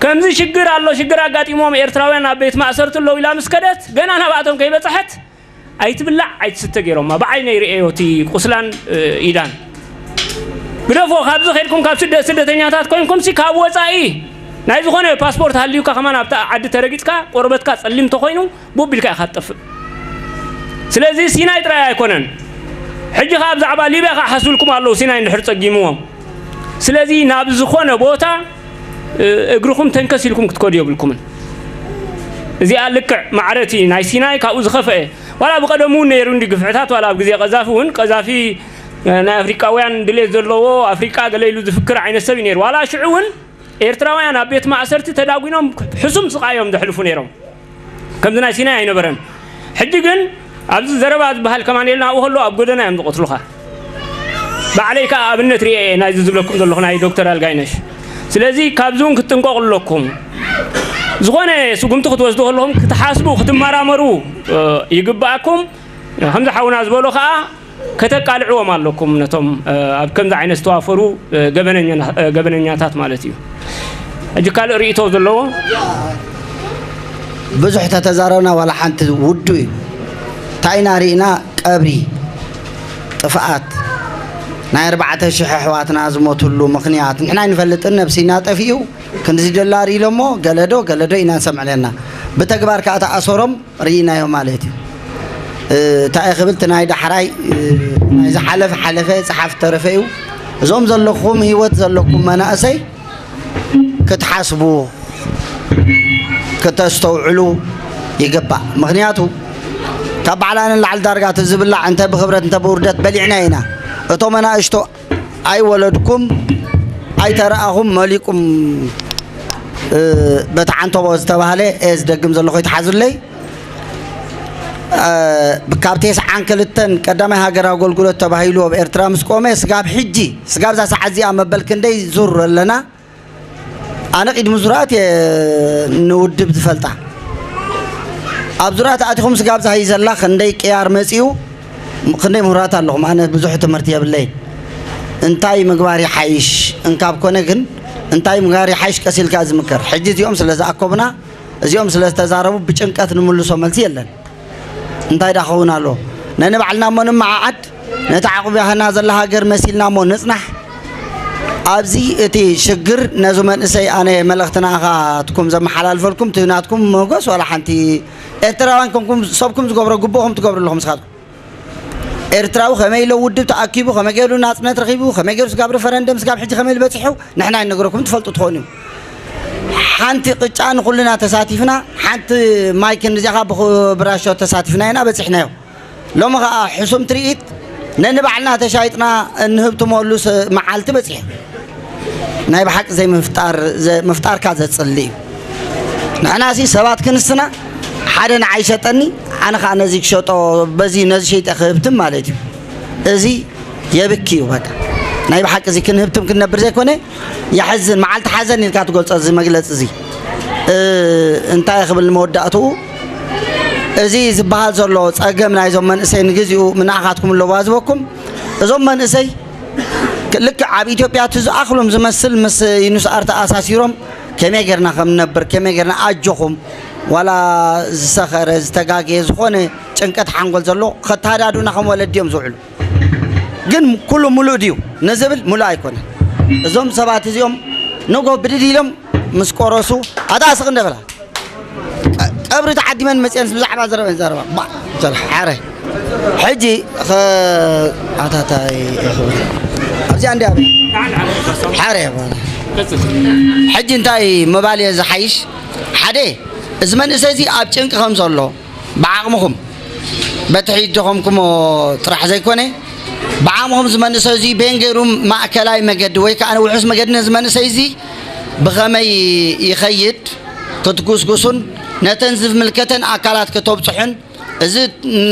ከምዚ ሽግር ኣሎ፣ ሽግር ኣጋጢሞም ኤርትራውያን ኣብ ቤት ማእሰርቲ ኣለዉ ኢላ ምስ ከደት፣ ገና ናብኣቶም ከይበጽሐት ኣይትብላዕ ኣይትስተ ገይሮማ። ብዓይነይ ርእየዮ እቲ ቁስላን ኢዳን። ግደፎ፣ ካብዚ ከድኩም ካብ ስደት ስደተኛታት ኮይንኩም ሲ ካብ ወጻኢ ናይ ዝኾነ ፓስፖርት ሃልዩካ ከማን ኣብታ ዓዲ ተረጊጽካ ቆርበትካ ጸሊም ተኾይኑ ቡብ ኢልካ ኢኻ ትጠፍእ። ስለዚ ሲናይ ጥራይ ኣይኮነን። ሕጂ ከኣ ብዛዕባ ሊብያ ከኣ ሓስብልኩም ኣለዉ፣ ሲናይ እንድሕር ጸጊምዎም። ስለዚ ናብ ዝኾነ ቦታ እግርኹም ተንከስ ኢልኩም ክትከዱ የብልኩምን። እዚኣ ልክዕ ማዕረቲ ናይ ሲናይ ካብኡ ዝኸፍአ ዋላ ብቐደሙ እውን ነይሩ እንዲ ግፍዕታት ዋላ ኣብ ግዜ ቀዛፊ እውን ቀዛፊ ናይ ኣፍሪቃውያን ድሌት ዘለዎ ኣፍሪቃ ገለ ኢሉ ዝፍክር ዓይነት ሰብ እዩ ነይሩ። ዋላ ሽዑ እውን ኤርትራውያን ኣብ ቤት ማእሰርቲ ተዳጒኖም ሕሱም ስቓዮም ዘሕልፉ ነይሮም። ከምዚ ናይ ሲናይ ኣይነበረን። ሕጂ ግን ኣብዚ ዘረባ ዝበሃል ከማን የለን ኣብኡ ከሎ ኣብ ጎደና እዮም ዝቐትሉኻ። ባዕለይ ከዓ ኣብነት ርኤ ናይዚ ዝብለኩም ዘለኹ ናይ ዶክተር ኣልጋይነሽ። ስለዚ ካብዚ እውን ክትጥንቀቑ ኣለኩም። ዝኾነ ስጉምቲ ክትወስዱ ከለኹም ክትሓስቡ ክትመራመሩ ይግባኣኩም። ከምዚ ሓውና ዝበሎ ከዓ ከተቃልዕዎም ኣለኩም ነቶም ኣብ ከምዚ ዓይነት ዝተዋፈሩ ገበነኛታት ማለት እዩ። ሕጂ ካልእ ርእይቶ ዘለዎ ብዙሕ ተተዛረብና ዋላ ሓንቲ ውዱ እዩ። እንታይ ኢና ርኢና? ቀብሪ ጥፍኣት ናይ ኣርባዕተ ሽሕ ኣሕዋትና ዝሞትሉ ምኽንያት ንሕና ኣይንፈልጥን። ነብሲና ጠፊኡ ክንድዚ ዶላር ኢሎሞ ገለዶ ገለዶ ኢና ንሰምዕ ነርና። ብተግባር ከዓ ተኣሰሮም ርኢናዮ ማለት እዩ። እንታይ ክብል እቲ ናይ ዳሕራይ ናይ ዝሓለፈ ሓለፈ ፀሓፍ ተረፈ እዩ። እዞም ዘለኹም ህይወት ዘለኩም መናእሰይ ክትሓስቡ ክተስተውዕሉ ይግባእ። ምኽንያቱ ካብ ባዕላን ላዕሊ ዳርጋ እቲ ዝብላዕ እንተ ብኽብረት እንተ ብውርደት በሊዕና ኢና። እቶም ኣናእሽቶ ኣይወለድኩም ኣይተረኣኹም መሊቁም በቲ ዓንተቦ ዝተባህለ እየ ዝደግም ዘለኹ ይትሓዙለይ። ካብ ቴስዓን ክልተን ቀዳማይ ሃገራዊ ኣገልግሎት ተባሂሉ ኣብ ኤርትራ ምስ ቆመ ስጋብ ሕጂ ስጋብ እዛ ሰዓት እዚኣ መበል ክንደይ ዙር ኣለና። ኣነ ቅድሚ ዙራት እየ ንውድብ ዝፈልጣ። ኣብ ዙራት ኣቲኹም ስጋብ እዛ ሂዘላ ክንደይ ቅያር መፂኡ ክንደይ ምሁራት ኣለኹም። ኣነ ብዙሕ ትምህርቲ የብለይ። እንታይ ምግባር ይሓይሽ እንካብ ኮነ ግን እንታይ ምግባር ይሓይሽ ቀስ ኢልካ ዝምከር። ሕጂ እዚኦም ስለ ዝኣከቡና እዚኦም ስለ ዝተዛረቡ ብጭንቀት ንምልሶ መልሲ የለን። እንታይ ዳ ኸውን ኣሎ? ነንባዕልና እሞ ንመዓዓድ፣ ነቲ ዓቑቢያህና ዘላ ሃገር መሲልና እሞ ንጽናሕ። ኣብዚ እቲ ሽግር ነዚ መንእሰይ ኣነ መልእኽቲ ንኣኻትኩም ዘመሓላልፈልኩም እቲ ናትኩም መጎስ ዋላ ሓንቲ ኤርትራውያን ከምኩም ሰብኩም ዝገብሮ ግቡእኹም ትገብሩ ኣለኹም ንስኻትኩም። ኤርትራዊ ከመይ ኢሎ ውድብ ተኣኪቡ ከመይ ገይሩ ናጽነት ረኺቡ ከመይ ገይሩ ስጋብ ሪፈረንደም ስጋብ ሕጂ ከመይ ኢሉ በጺሑ ንሕና ይነግረኩም ትፈልጡ ትኾኑ እዩ። ሓንቲ ቅጫ ንኹልና ተሳቲፍና ሓንቲ ማይ ክንዲዚኣ ብራሾ ተሳቲፍና ኢና በጺሕናዮ። ሎሚ ኸኣ ሕሱም ትርኢት ነንባዕልና ተሻይጥና እንህብትመሉ መዓልቲ በጺሑ። ናይ ብሓቂ ዘይምፍጣር ምፍጣርካ ዘጽሊ እዩ። ንሕናሲ ሰባት ክንስና ሓደ ንዓይ ሸጠኒ ኣነ ከዓ ነዚ ክሸጦ በዚ ነዚ ሸይጠ ክህብትም ማለት እዩ። እዚ የብኪ እዩ በቃ። ናይ ብሓቂ እዚ ክንህብትም ክንነብር ዘይኮነ የሕዝን። መዓልቲ ሓዘን ኢልካ ትገልጾ እዚ መግለፂ እዚ እንታይ ክብል ንመወዳእትኡ እዚ ዝበሃል ዘሎ ፀገም ናይዞም መንእሰይ ንግዚኡ ምንኣኻትኩም ኣለዋ ዝበኩም እዞም መንእሰይ ልክዕ ኣብ ኢትዮጵያ እቲ ዝኣኽሎም ዝመስል ምስ ዩኑስ ኣር ተኣሳሲሮም ከመይ ጌርና ከም ንነብር ከመይ ጌርና ኣጆኹም ዋላ ዝሰኸረ ዝተጋገየ ዝኾነ ጭንቀት ሓንጎል ዘሎ ከተሃዳዱና ከም ወለዲ እዮም ዝውዕሉ። ግን ኩሉ ሙሉእ ድዩ ንዝብል ሙሉእ ኣይኮነን። እዞም ሰባት እዚኦም ንጎ ብድድ ኢሎም ምስ ቆረሱ ኣታ ስቕ እንደበላ ቀብሪ ተዓዲመን መፅአን ብዛዕባ ዘረበን ዘረባ ሓረ ሕጂ ኣታታይ ኣብዚኣ እንዲ ሓረ ሕጂ እንታይ ምባል እየ ዝሓይሽ ሓደ እዚ መንእሰይ እዚ ኣብ ጭንቂ ከም ዘሎ ብዓቕምኹም በቲ ሕጂ ደኸምኩሞ ጥራሕ ዘይኮነ ብዓቕምኹም እዚ መንእሰይ እዚ በየን ገይሩ ማእከላይ መገዲ ወይ ከዓ ውሑስ መገዲ ነዚ መንእሰይ እዚ ብኸመይ ይኸይድ ክትጉስጉሱን ነተን ዝምልከተን ኣካላት ከተብፅሑን እዚ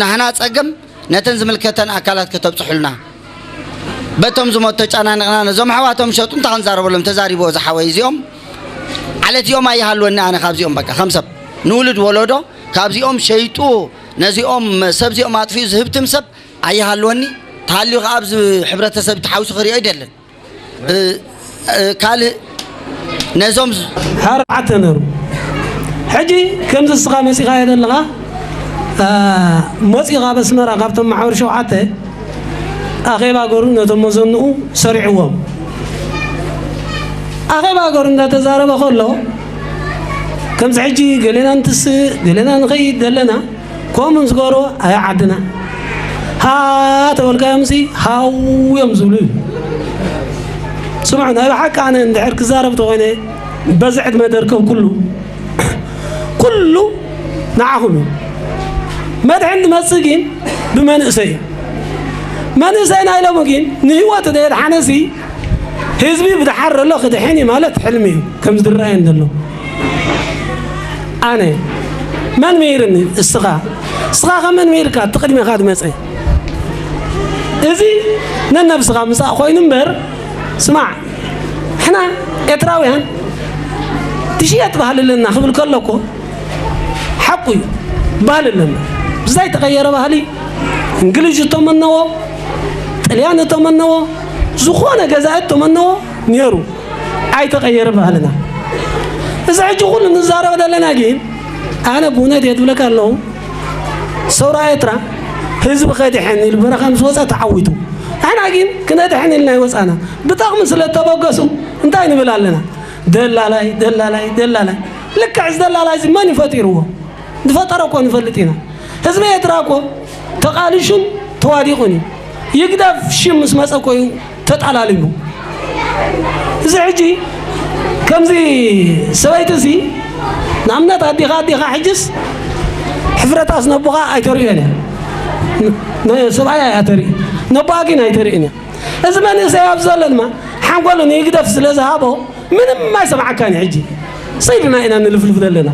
ናህና ፀገም ነተን ዝምልከተን ኣካላት ከተብፅሑልና በቶም ዝሞት ተጨናንቕና ነዞም ኣሕዋቶም ሸጡ እንታይ ክንዛረበሎም ተዛሪቦ ዝሓወይ እዚኦም ዓለት እዮም ኣይሃልወኒ ኣነ ካብዚኦም በቃ ከም ሰብ ንውሉድ ወለዶ ካብዚኦም ሸይጡ ነዚኦም ሰብዚኦም ኣጥፊኡ ዝህብትም ሰብ ኣይሃልወኒ። ተሃልዩ ከኣ ኣብዚ ሕብረተሰብ ተሓዊሱ ክሪኦ ኣይደልን። ካልእ ነዞም ሓርዓተ ነሩ ሕጂ ከምዚ እስኻ መፂኻዮ ዘለኻ መፂኻ በስመራ ካብቶም ማሕበር ሸውዓተ ኣኼባ ገሩ ነቶም መዘንኡ ሰሪዕዎም። ኣኼባ ገሩ እንዳተዛረበ ከሎ ከምዚ ሕጂ ገሌና እንትስእ ገሌና ንኸይድ ዘለና ከምኡ ምስ ገበርዎ ኣይ ዓድና ሃ ተበልካዮም ሲ ሃው እዮም ዝብሉ እዩ። ስምዑ ናይ ብሓቂ ኣነ እንድሕር ክዛረብ ተኾይነ በዚ ዕድመ ደርከብ ኩሉ ኩሉ ንዓኹም እዩ። መድሕን ዝመጽእ ግን ብመንእሰይ እዩ። መንእሰይ ናይ ሎሚ ግን ንህይወቱ ዘየድሓነ ሲ ህዝቢ ብድሓር ዘሎ ክድሕን እዩ ማለት ሕልሚ እዩ ከም ዝድረኣየን ዘሎ። ኣነ መን መይርኒ እስኻ እስኻ ከመን መይርካ እቲ ቅድሜኻ ዝመፀ እዚ ነነብስኻ ምሳእ ኮይኑ እምበር ስማዕ ሕና ኤርትራውያን ትሽየጥ ባህሊ ኣለና ክብል ከሎ እኮ ሓቁ እዩ። ባህሊ ኣለና ብዛይ ተቐየረ ባህሊ እንግሊዝ እቶም እነዎ ጥልያን እቶም እነዎ ዝኾነ ገዛእት እቶም እነዎ ነይሩ ኣይተቐየረ ባህልና። እዚ ሕጂ ኩሉ ንዛረብ ዘለና ግን ኣነ ብእውነት እየ ትብለካ ኣለኹ። ሰውራ ኤርትራ ህዝቢ ከድሕን ኢሉ በረኻ ምስ ወፀ ተዓዊቱ። ንሕና ግን ክነድሕን ኢልና ይወፃና ብጠቕሚ ስለ ተበገሱ እንታይ ንብል ኣለና? ደላላይ ደላላይ ደላላይ። ልክዕ እዚ ደላላይ እዚ መን ይፈጢርዎ? ዝፈጠረ እኮ ንፈልጥ ኢና። ህዝቢ ኤርትራ እኮ ተቓሊሹን ተዋዲቑን እዩ። ይግደፍ ሽም ምስ መጸ እኮ እዩ ተጣላሊሙ። እዚ ሕጂ ከምዚ ሰበይቲ እዚ ንኣብነት ኣዲኻ ኣዲኻ ሕጅስ ሕፍረታስ ነቦኻ ኣይተርእዮን እያ። ሰብኣይ እያ ተርኢ ነቦኣ ግን ኣይተርእን እያ። እዚ መንእሰይ ኣብ ዘሎ ድማ ሓንጎሉ ንይግደፍ ስለ ዝሃቦ ምንም ኣይሰምዓካን እዩ ሕጂ። ሰይድና ኢና ንልፍልፍ ዘለና።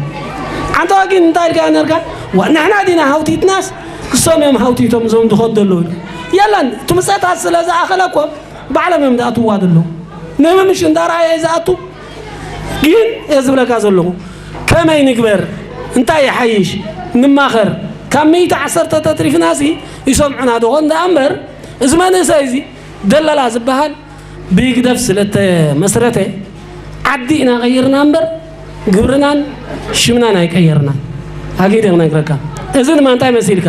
ዓንተዋ ግን እንታይ ኢልካ ነርካ? ዋ ንሕና ዲና ሃውቲትናስ ክሶም እዮም ሃውቲቶም እዞም ዝኸዱ ዘለዉ ኢሉ። የለን እቲ ምጸታት ስለ ዝኣኸለ እኮ ባዕሎም እዮም ዝኣትውዋ ዘለዉ። ንህምምሽ እንዳረኣየ እዩ ዝኣቱ። ግን እየ ዝብለካ ዘለኹ ከመይ ንግበር እንታይ ይሓይሽ ንማኸር። ካብ ሚእቲ ዓሰርተ ተትሪፍናሲ ይሰምዑና ዶ ኾን ደኣ እምበር እዚ መንእሰይ እዚ ደላላ ዝበሃል ብህግደፍ ስለተመስረተ ዓዲ ኢና ቀይርና እምበር ግብርናን ሽምናን ኣይቀየርናን። ኣጊደ ክነግረካ። እዚ ድማ እንታይ መሲልካ?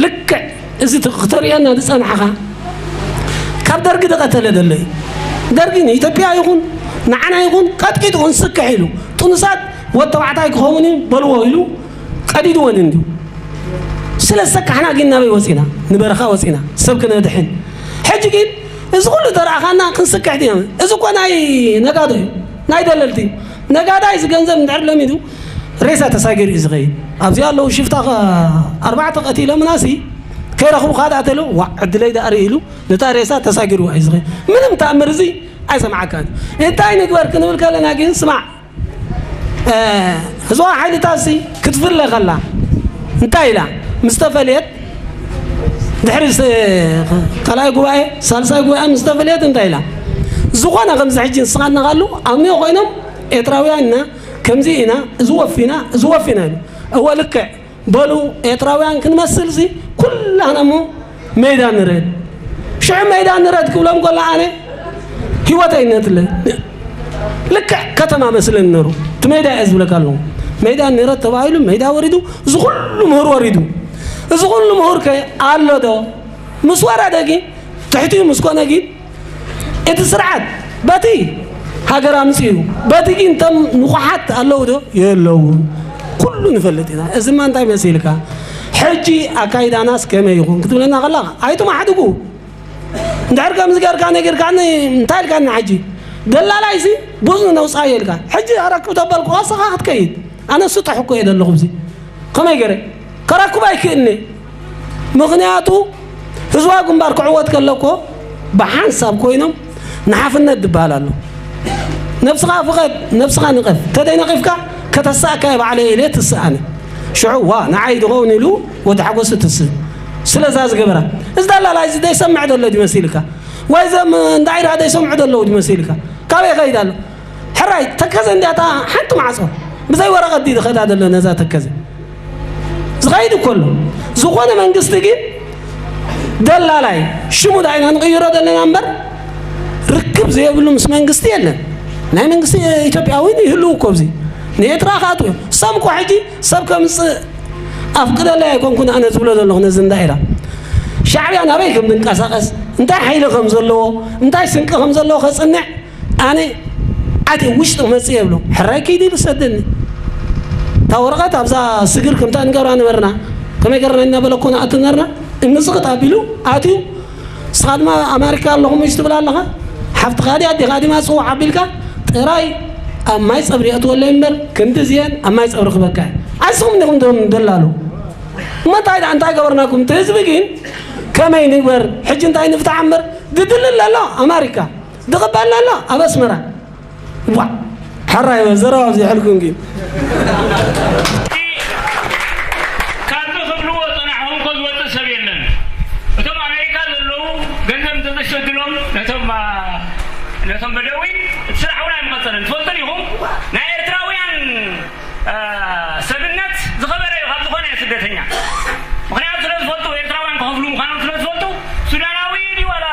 ልክዕ እዚ ት- ክተርእየና ዝጸናሕኻ ካብ ደርጊ ዝቐተለ ዘሎ እዩ። ደርጊ ንኢትዮጵያ ይኹን ንዓና ይኹን ቀጥቂጡ ክንስክሕ ኢሉ ጥኑሳት ወድ ተባዕታይ ክኸውን እዩ በልዎ ኢሉ ቀዲድወን እንድዩ። ስለ ዝሰካሕና ግን ናበይ ወፂና? ንበረኻ ወፂና ሰብ ክነድሕን። ሕጂ ግን እዚ ኩሉ ተረኣኻና ክንስክሕ ድና? እዚ እኮ ናይ ነጋዶ እዩ፣ ናይ ደለልቲ እዩ። ነጋዳይ እዚ ገንዘብ እንድሕር ለሚዱ ሬሳ ተሳጊሩ እዩ ዝኸይድ። ኣብዚኣ ኣለዉ ሽፍታ ከ- ኣርባዕተ ቀቲሎምና ሲ ከይረኽቡ ካድኣ ተሎ ዋዕ ዕድለይ ደኣ ርኢ ኢሉ ነታ ሬሳ ተሳጊርዋ እዩ ዝኸይድ። ምንም ተኣምር እዚ ኣይሰምዓካን። እንታይ ንግበር ክንብል ከለና ግን ስማዕ እዞ ሓይልታት ሲ ክትፍለ ከላ እንታይ ኢላ ምስ ተፈለየት ድሕሪ ስ- ካልኣይ ጉባኤ ሳልሳይ ጉባኤ ምስ ተፈለየት እንታይ ኢላ ዝኾነ ከምዚ ሕጂ ንስኻና ካሉ ኣብኒኦ ኮይኖም ኤርትራውያን ኢና ከምዚ ኢና እዚ ወፊና እዚ ወፊና ኢሉ እወ ልክዕ በሉ ኤርትራውያን ክንመስል ሲ ኩላህና እሞ ሜዳ ንረድ ሽዑ ሜዳ ንረድ ክብሎም ከሎ ኣነ ህይወተይ ነትለ ልክዕ ከተማ መስለኒ ነሩ እቲ ሜዳ እየ ዝብለካ ኣለኹ ሜዳ ንረድ ተባሂሉ ሜዳ ወሪዱ እዚ ኩሉ ምህር ወሪዱ እዚ ኩሉ ምህር ከ ኣሎ ዶ ምስ ወረደ ግን ትሕቲኡ ምስ ኮነ ግን እቲ ስርዓት በቲ ሃገር ኣምፅኡ በቲ ግን እቶም ንቑሓት ኣለዉ ዶ የለዉ ኩሉ ንፈልጥ ኢና እዚማ እንታይ መሲልካ ሕጂ ኣካይዳናስ ከመይ ይኹን ክትብለና ከላ ኣይትማሓድጉ እንድሕር ከምዚ ገርካ ነጊርካኒ እንታይ ኢልካኒ ሕጂ ደላላይሲ ብዙ ነውፃዮ ኢልካ ሕጂ ኣረክብ ተበልኩ ኣስኻ ክትከይድ ኣነ ስጡሕ እኮ እየ ዘለኹ እዚ ከመይ ገረ ከረክብ ኣይክእልኒ ምኽንያቱ ህዝባዊ ግንባር ክዕወት ከለኮ ብሓንሳብ ኮይኖም ንሓፍነት ዝበሃል ኣሎ ነብስኻ ፍቐድ ነብስኻ ንቐፍ ተደይነቒፍካ ከተሳእካ ባዕለ ኢለ ትስኣነ ሽዑ ዋ ንዓይ ዝኸውን ኢሉ ወዲ ሓጎስ ትስእ ስለዛ ዝገበራ እዚ ደላላ እዚ ዘይሰምዕ ዘሎ ድመሲልካ ወይ ዘም እንዳዒራ ዘይሰምዑ ዘለዉ ድመሲልካ ካበይ ይኸይድ ኣሎ ሕራይ ተከዘ እንዲያታ ሓንቲ ማዕጾ ብዘይ ወረቐት ድዩ ዝኸዳ ዘሎ ነዛ ተከዘ እዚ ይኸይድ እኮ ኣሎ። ዝኾነ መንግስቲ ግን ደላላይ ሽሙ ዳይና ንቕይሮ ዘለና እምበር ርክብ ዘይብሉ ምስ መንግስቲ የለን። ናይ መንግስቲ ኢትዮጵያዊ ይህልው እኮ ኣብዚ ንኤርትራ ክኣትዉ እዮም። ሰም እኮ ሕጂ ሰብ ከምፅእ ኣፍቅደለይ ኣይኮንኩን ኣነ ዝብሎ ዘለኹ ነዚ እንዳ ኢራ ሻዕብያ ናበይ ከም ዝንቀሳቐስ እንታይ ሓይሊ ከም ዘለዎ እንታይ ስንቂ ከም ዘለዎ ከፅንዕ ኣነ ኣቲ ውሽጢ ክመፅእ የብሎ ሕራይ ከይዲ ኢሉ ሰደኒ እታ ወረቐት ኣብዛ ስግር ከምታ ንገብራ ነበርና ከመይ ገርና እናበለኮ ንኣቱ ነርና እምፅቕጥ ኣቢሉ ኣትዩ ንስኻ ድማ ኣማሪካ ኣለኹም እዩ ትብል ኣለኻ ሓፍትኻ ድያ ኣዴኻ ዲማ ፅውዕ ኣቢልካ ጥራይ ኣብ ማይ ፀብሪ የእትወለይ እምበር ክንዲ እዚአን ኣብ ማይ ፀብሪ ክበካ እዩ። ኣስኹም እንዲኹም ቶም ደላሉ እሞ እንታይ ደኣ እንታይ ገበርናኩም እቲ ህዝቢ ግን ከመይ ንግበር ሕጂ እንታይ ንፍታሕ እምበር ድድልል ኣሎ ኣማሪካ ድቕበልና ኣሎ ኣብ ኣስመራ ዋ ሓራይ በል ዘረባ ኣብዚሐልኩም ግን ካብዚ ክብልዎ ጸናሕኹም እኮ ዝወጽእ ሰብ የለን። እቶም ኣሜሪካ ዘለዉ ገንዘብ እንተዘሸድሎም ነቶም ነቶም በደዊን እቲ ስራሕ እውን ኣይምቐጸለን። ትፈልጡ ዲኹም ናይ ኤርትራውያን ሰብነት ዝኸበረ እዩ ካብ ዝኾነ ስደተኛ። ምኽንያቱ ስለ ዝፈልጡ ኤርትራውያን ክኸፍሉ ምዃኖም ስለ ዝፈልጡ ሱዳናዊ ድዩ ዋላ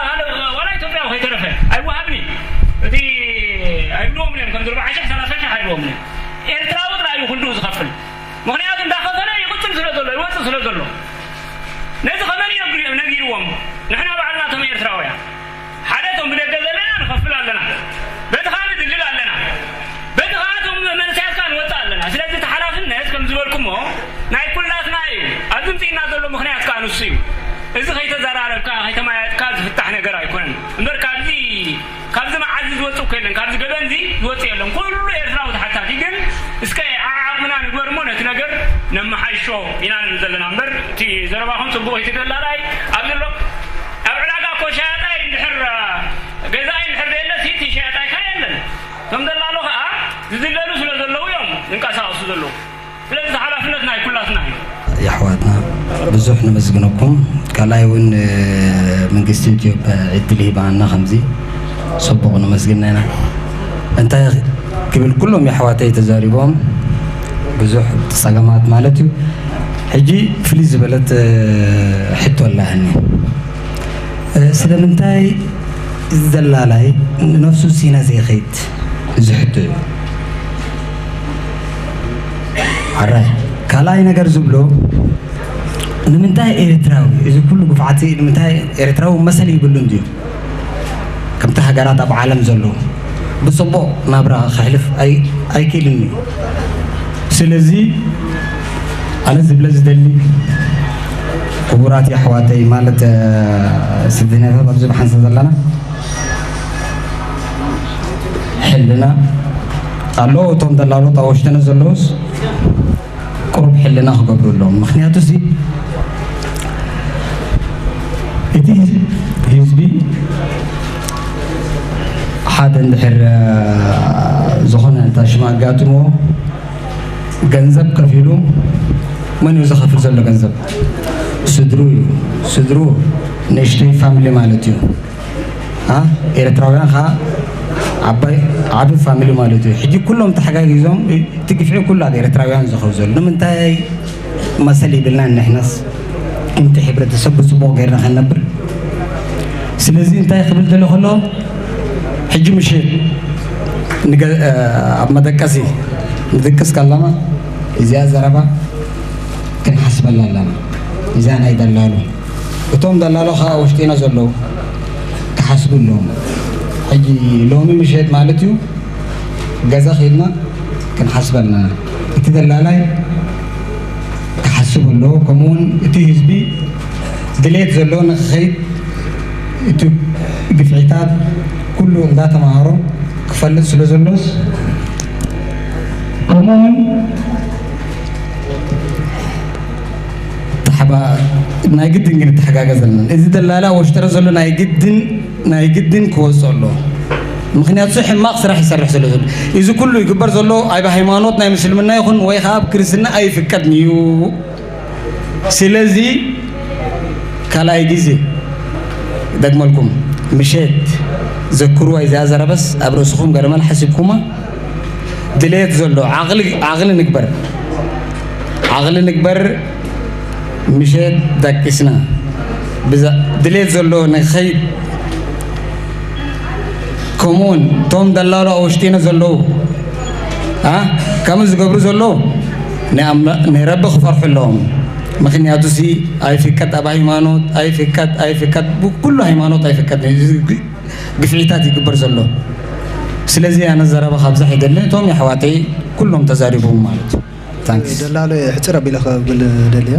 ዋላ ኢትዮጵያዊ ከይተረፈ ኣይወሃብን እዩ። እቲ ኣይብልዎም እዮም ከምዚ ርብዓ ሽሕ ሰላሳ ሽሕ ኣይብልዎም እዮም። ኤርትራዊ ጥራይ እዩ ክንድኡ ዝኸፍል። ምኽንያቱ እንዳኸፈለ ይቕጽል ስለ ዘሎ ይወጽእ ስለ ዘሎ ነዚ ከመን እዩ ነጊርዎም? ንሕና ባዕልና እቶም ኤርትራውያን ሓደ እቶም ብደገ ዘለና ንኸፍል ኣለና፣ በቲ ኻልእ ንድልል ኣለና፣ በቲ ኻልእ እቶም መንእሰያት ከዓ ንወፅእ ኣለና። ስለዚ እቲ ሓላፍነት ከም ዝበልኩሞ ናይ ኩላትና እዩ። ኣብዚ ምፅእና ዘሎ ምኽንያት ከዓ ንሱ እዩ። እዚ ከይተዘራረብካ ከይተማያጥካ ዝፍታሕ ነገር ኣይኮነን እምበር ካብዚ ካብዚ መዓዚ ዝወፅእ እኮ የለን፣ ካብዚ ገበን እዚ ዝወፅእ የለን። ኩሉ ኤርትራዊ ተሓታቲ ግን እስከ ዓዓቕምና ንግበር እሞ ነቲ ነገር ነመሓይሾ ኢና ንብል ዘለና እምበር እቲ ዘረባኹም ፅቡቕ እዩ። እቲ ደላላይ ኣብዚ ኣሎ ኣብ ዕዳጋ እኮ ሸያጣይ እንድሕር ገዛኢ እንድሕር ደየለ እቲ ሸያጣይ ከ የለን። እቶም ደላሎ ከዓ ዝድለሉ ስለ ዘለዉ እዮም ዝንቀሳቐሱ ዘለዉ። ስለዚ ሓላፍነት ናይ ኩላትና እዩ። የሕዋትና ብዙሕ ነመስግነኩም። ካልኣይ እውን መንግስቲ ኢትዮጵያ ዕድል ሂባና ከምዚ ፅቡቕ ነመስግና ኢና። እንታይ ክብል ኩሎም የሕዋተይ ተዛሪቦም ብዙሕ ፀገማት ማለት እዩ። ሕጂ ፍልይ ዝበለት ሕቶ ኣላኒ። ስለምንታይ እዚ ደላላይ ንነፍሱ ሲነ ዘይኸይድ እዚ ሕቶ እዩ። ሓራይ ካልኣይ ነገር ዝብሎ ንምንታይ ኤርትራዊ እዚ ኩሉ ግፍዓት እዚ ንምንታይ ኤርትራዊ መሰል ይብሉን ድዩ? ከምቲ ሃገራት ኣብ ዓለም ዘለዉ ብጽቡቕ ናብራ ከሕልፍ ኣይክእልን እዩ። ስለዚ ኣነ ዝብለ ዝደሊ ክቡራት የሕዋተይ ማለት ስደተኛታት ኣብዚ ብሓንሳብ ዘለና ሕልና ኣሎ እቶም ደላሎት ኣብ ውሽጥና ዘለዉስ ቁሩብ ሕልና ክገብሩ ኣለዎም። ምኽንያቱ እዚ እቲ ህዝቢ ሓደ እንድሕር ዝኾነ እንታ ሽም ኣጋጥሞ ገንዘብ ከፊሉ መን እዩ ዝኸፍል ዘሎ ገንዘብ? ስድሩ እዩ። ስድሩ ንእሽተይ ፋሚሊ ማለት እዩ። ኤርትራውያን ከዓ ዓባይ ዓቢ ፋሚሊ ማለት እዩ። ሕጂ ኩሎም ተሓጋጊዞም እቲ ግፍዒ ኩሉ ኣብ ኤርትራውያን ዝኸው ዘሎ ንምንታይ መሰል ይብልና ንሕናስ ከምቲ ሕብረተሰብ ብፅቡቕ ገይርና ከንነብር። ስለዚ እንታይ ክብል ደለ ከሎ ሕጂ ምሽ ኣብ መደቀሲ ንድቅስ ከለና እዚኣ ዘረባ ክንሓስበላ ኣለና። እዚኣ ናይ ደላሉ እቶም ደላሎ ከዓ ውሽጢና ዘለዉ ክሓስቡ ኣለዎም። ሕጂ ሎሚ ምሸት ማለት እዩ ገዛ ከይድና ክንሓስብ ኣለና። እቲ ደላላይ ክሓስብ ኣለዎ። ከምኡ እውን እቲ ህዝቢ ድሌት ዘለዎ ንክኸይድ እቲ ግፍዒታት ኩሉ እንዳተማሃሮ ክፈልጥ ስለ ዘሎስ ከምኡ እውን ናይ ግድን ግን ተሓጋገዝ ኣለና። እዚ ደላላ ወሽጥረ ዘሎ ናይ ግድን ናይ ግድን ክወፅኦ ኣለዎ። ምኽንያቱ ሕማቕ ስራሕ ይሰርሕ ስለ ዘሎ እዚ ኩሉ ይግበር ዘሎ ኣብ ሃይማኖት ናይ ምስልምና ይኹን ወይ ከዓ ኣብ ክርስትና ኣይፍቀድን እዩ። ስለዚ ካልኣይ ግዜ ደግመልኩም ምሸት ዘክርዋ እዚኣ ዘረበስ ኣብ ርእስኹም ገለመል ሓሲብኩማ ድሌት ዘሎ ዓቕሊ ዓቕሊ ንግበር ዓቕሊ ንግበር ምሸት ደቂስና ብዛ ድሌት ዘሎ ንኸይድ፣ ከምኡውን እቶም ደላሎ ኣብ ውሽጢና ዘለዉ፣ ኣ፣ ከምኡ ዝገብሩ ዘለዉ፣ ንኣምላ-፣ ንረቢ ክፈርሑ ኣለዎም። ምኽንያቱ ሲ ኣይፍቀድ፣ ኣብ ሃይማኖት ኣይፍቀድ፣ ኣይፍቀድ፣ ብኩሉ ሃይማኖት ኣይፍቀድ። እዚ ግ-፣ ግፍዒታት ይግበር ዘሎ። ስለዚ ኣነ ዘረባ ካብዛ ኣይደልን። እቶም የሕዋተይ ኩሎም ተዛሪቦም ማለት እዩ። ታንክስ። ደላሎ ሕጽር ኣቢለ ክብል ደልየ።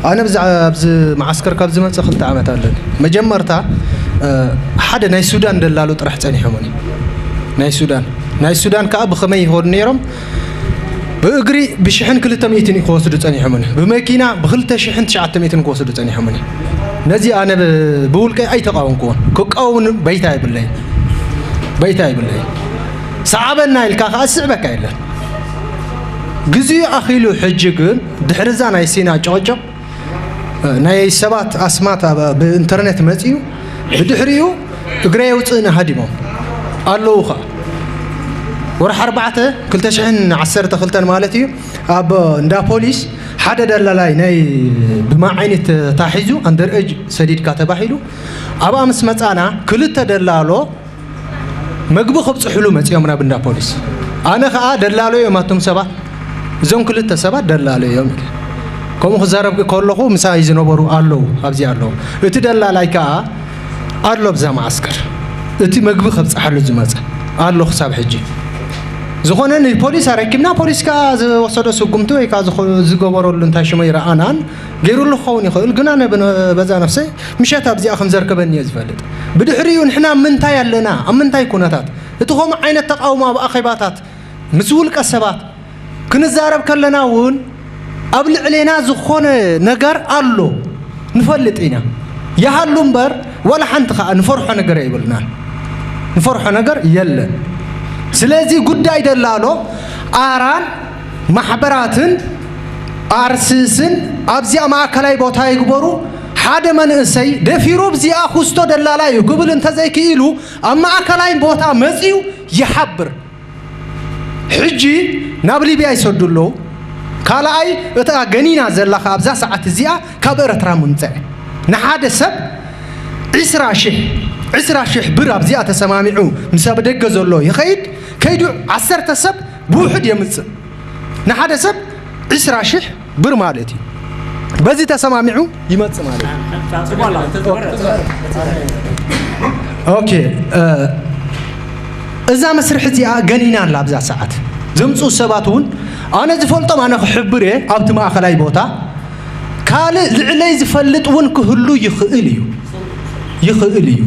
ኣነ ብዛዕባ ኣብዚ መዓስከር ካብ ዝመጽእ ክልተ ዓመት ኣለኒ። መጀመርታ፣ እ፣ ሓደ ናይ ሱዳን ደላሎ ጥራሕ ጸኒሖምኒ። ናይ ሱዳን። ናይ ሱዳን ከኣ ብኸመይ ይኸዱ ነይሮም? ብእግሪ ብሽሕን ክልተ ሚእትን እዩ ክወስዱ ጸኒሖምኒ። ብመኪና ብክልተ ሽሕን ትሽዓተ ሚእትን ክወስዱ ጸኒሖምኒ። ነዚ ኣነ ብ-፣ ብውልቀይ ኣይተቃወምኩዎን። ክቃወም ባይታ የብለይ። ባይታ የብለይ። ሰዓበና ኢልካ ከኣ ዝስዕበካ የለን። ግዜኡ ኣኺሉ። ሕጂ ግን ድሕሪ እዛ ናይ ሲና ጨቕጨቕ፣ እ፣ ናይ ሰባት ኣስማት ኣብ፣ ብኢንተርኔት መጺኡ፣ ብድሕሪኡ እግረ የውፅእና ሃዲሞም ኣለዉ ኸዓ። ወርሒ ኣርባዕተ ክልተ ሽሕን ዓሰርተ ክልተን ማለት እዩ፣ ኣብ እንዳ ፖሊስ ሓደ ደላላይ ናይ ብማዓይኒ ተታሒዙ ኣንደር ኤጅ ሰዲድካ ተባሂሉ ኣብኣ ምስ መጻና ክልተ ደላሎ መግቢ ከብጽሕሉ መጺኦም ናብ እንዳ ፖሊስ። ኣነ ኸኣ ደላሎ እዮም ኣቱም ሰባት፣ እዞም ክልተ ሰባት ደላሎ እዮም ኢለ። ከምኡ ክዛረብ ከለኹ ምሳይ ዝነበሩ ኣለዉ፣ ኣብዚ ኣለዉ። እቲ ደላላይ ከኣ ኣሎ ኣብዛ መዓስከር። እቲ መግቢ ከብጽሓሉ ዝመጸ ኣሎ ክሳብ ሕጂ። ዝኾነ ንፖሊስ ኣረኪብና፣ ፖሊስ ከኣ ዝወሰዶ ስጉምቲ ወይ ከኣ ዝኾ-፣ ዝገበረሉ እንታይ ሽመ ይረኣናን ገይሩሉ ክኸውን ይኽእል፣ ግን ኣነ ብነ-፣ በዛ ነፍሰይ ምሸት ኣብዚኣ ከም ዘርከበኒ እየ ዝፈልጥ። ብድሕሪኡ ንሕና ኣብ ምንታይ ኣለና? ኣብ ምንታይ ኩነታት? እቲ ከምኡ ዓይነት ተቃውሞ ኣብ ኣኼባታት ምስ ውልቀ ሰባት ክንዛረብ ከለና እውን ኣብ ልዕሌና ዝኾነ ነገር ኣሎ ንፈልጥ ኢና። ይሃሉ እምበር ዋላ ሓንቲ ከኣ ንፈርሖ ነገር የብልናን። ንፈርሖ ነገር የለን። ስለዚ ጉዳይ ደላሎ ኣራን ማሕበራትን ኣርስስን ኣብዚኣ ማእከላይ ቦታ ይግበሩ። ሓደ መንእሰይ ደፊሩ ኣብዚኣ ኩስቶ ደላላ እዩ ክብል እንተዘይክኢሉ ኣብ ማእከላይ ቦታ መጺኡ ይሓብር። ሕጂ ናብ ሊብያ ይሰዱ ኣለዉ። ካልኣይ እታ ገኒና ዘላ ከኣ ኣብዛ ሰዓት እዚኣ ካብ ኤረትራ ምምጽአ። ንሓደ ሰብ ዒስራ ሽሕ፣ ዒስራ ሽሕ ብር ኣብዚኣ ተሰማሚዑ ምስ ኣብ ደገ ዘሎ ይኸይድ፣ ከይዱ ዓሰርተ ሰብ ብውሑድ የምጽእ። ንሓደ ሰብ ዒስራ ሽሕ ብር ማለት እዩ። በዚ ተሰማሚዑ ይመጽእ ማለት እዩ። ኦኬ፣ እ፣ እዛ መስርሕ እዚኣ ገኒና ኣላ ኣብዛ ሰዓት። ዘምጽኡ ሰባት እውን ኣነ ዝፈልጦም ኣነ ክሕብር እየ ኣብቲ ማእከላይ ቦታ። ካልእ ልዕለይ ዝፈልጥ እውን ክህሉ ይኽእል እዩ። ይኽእል እዩ።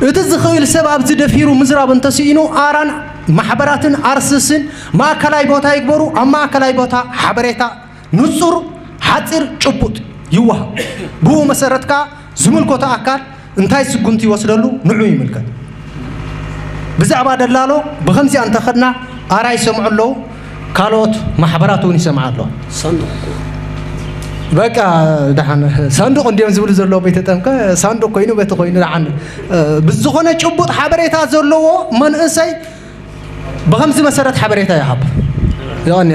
እቲ ዝኽእል ሰብ ኣብዚ ደፊሩ ምዝራብ እንተስኢኑ ኣራን ማሕበራትን ኣርስስን ማእከላይ ቦታ ይግበሩ። ኣብ ማእከላይ ቦታ ሓበሬታ ንጹር፣ ሓጺር፣ ጭቡጥ ይወሃብ። ብኡ መሰረት ከኣ ዝምልከቶ ኣካል እንታይ ስጉምቲ ይወስደሉ ንዑ ይምልከት። ብዛዕባ ደላሎ ብኸምዚኣ እንተኸድና ኣራ ይሰምዑ ኣለዉ፣ ካልኦት ማሕበራት እውን ይሰምዓ ኣለዋ። ሳንዱቕ እኮ። በቃ ደሓን ሳንዱቕ እንድዮም ዝብሉ ዘለዉ ቤተ ጠምቀ ሳንዱቕ ኮይኑ በቲ ኮይኑ ደሓን፣ እ፣ ብዝኾነ ጭቡጥ ሓበሬታ ዘለዎ መንእሰይ ብኸምዚ መሰረት ሓበሬታ ይሃብ። የቐንየልና።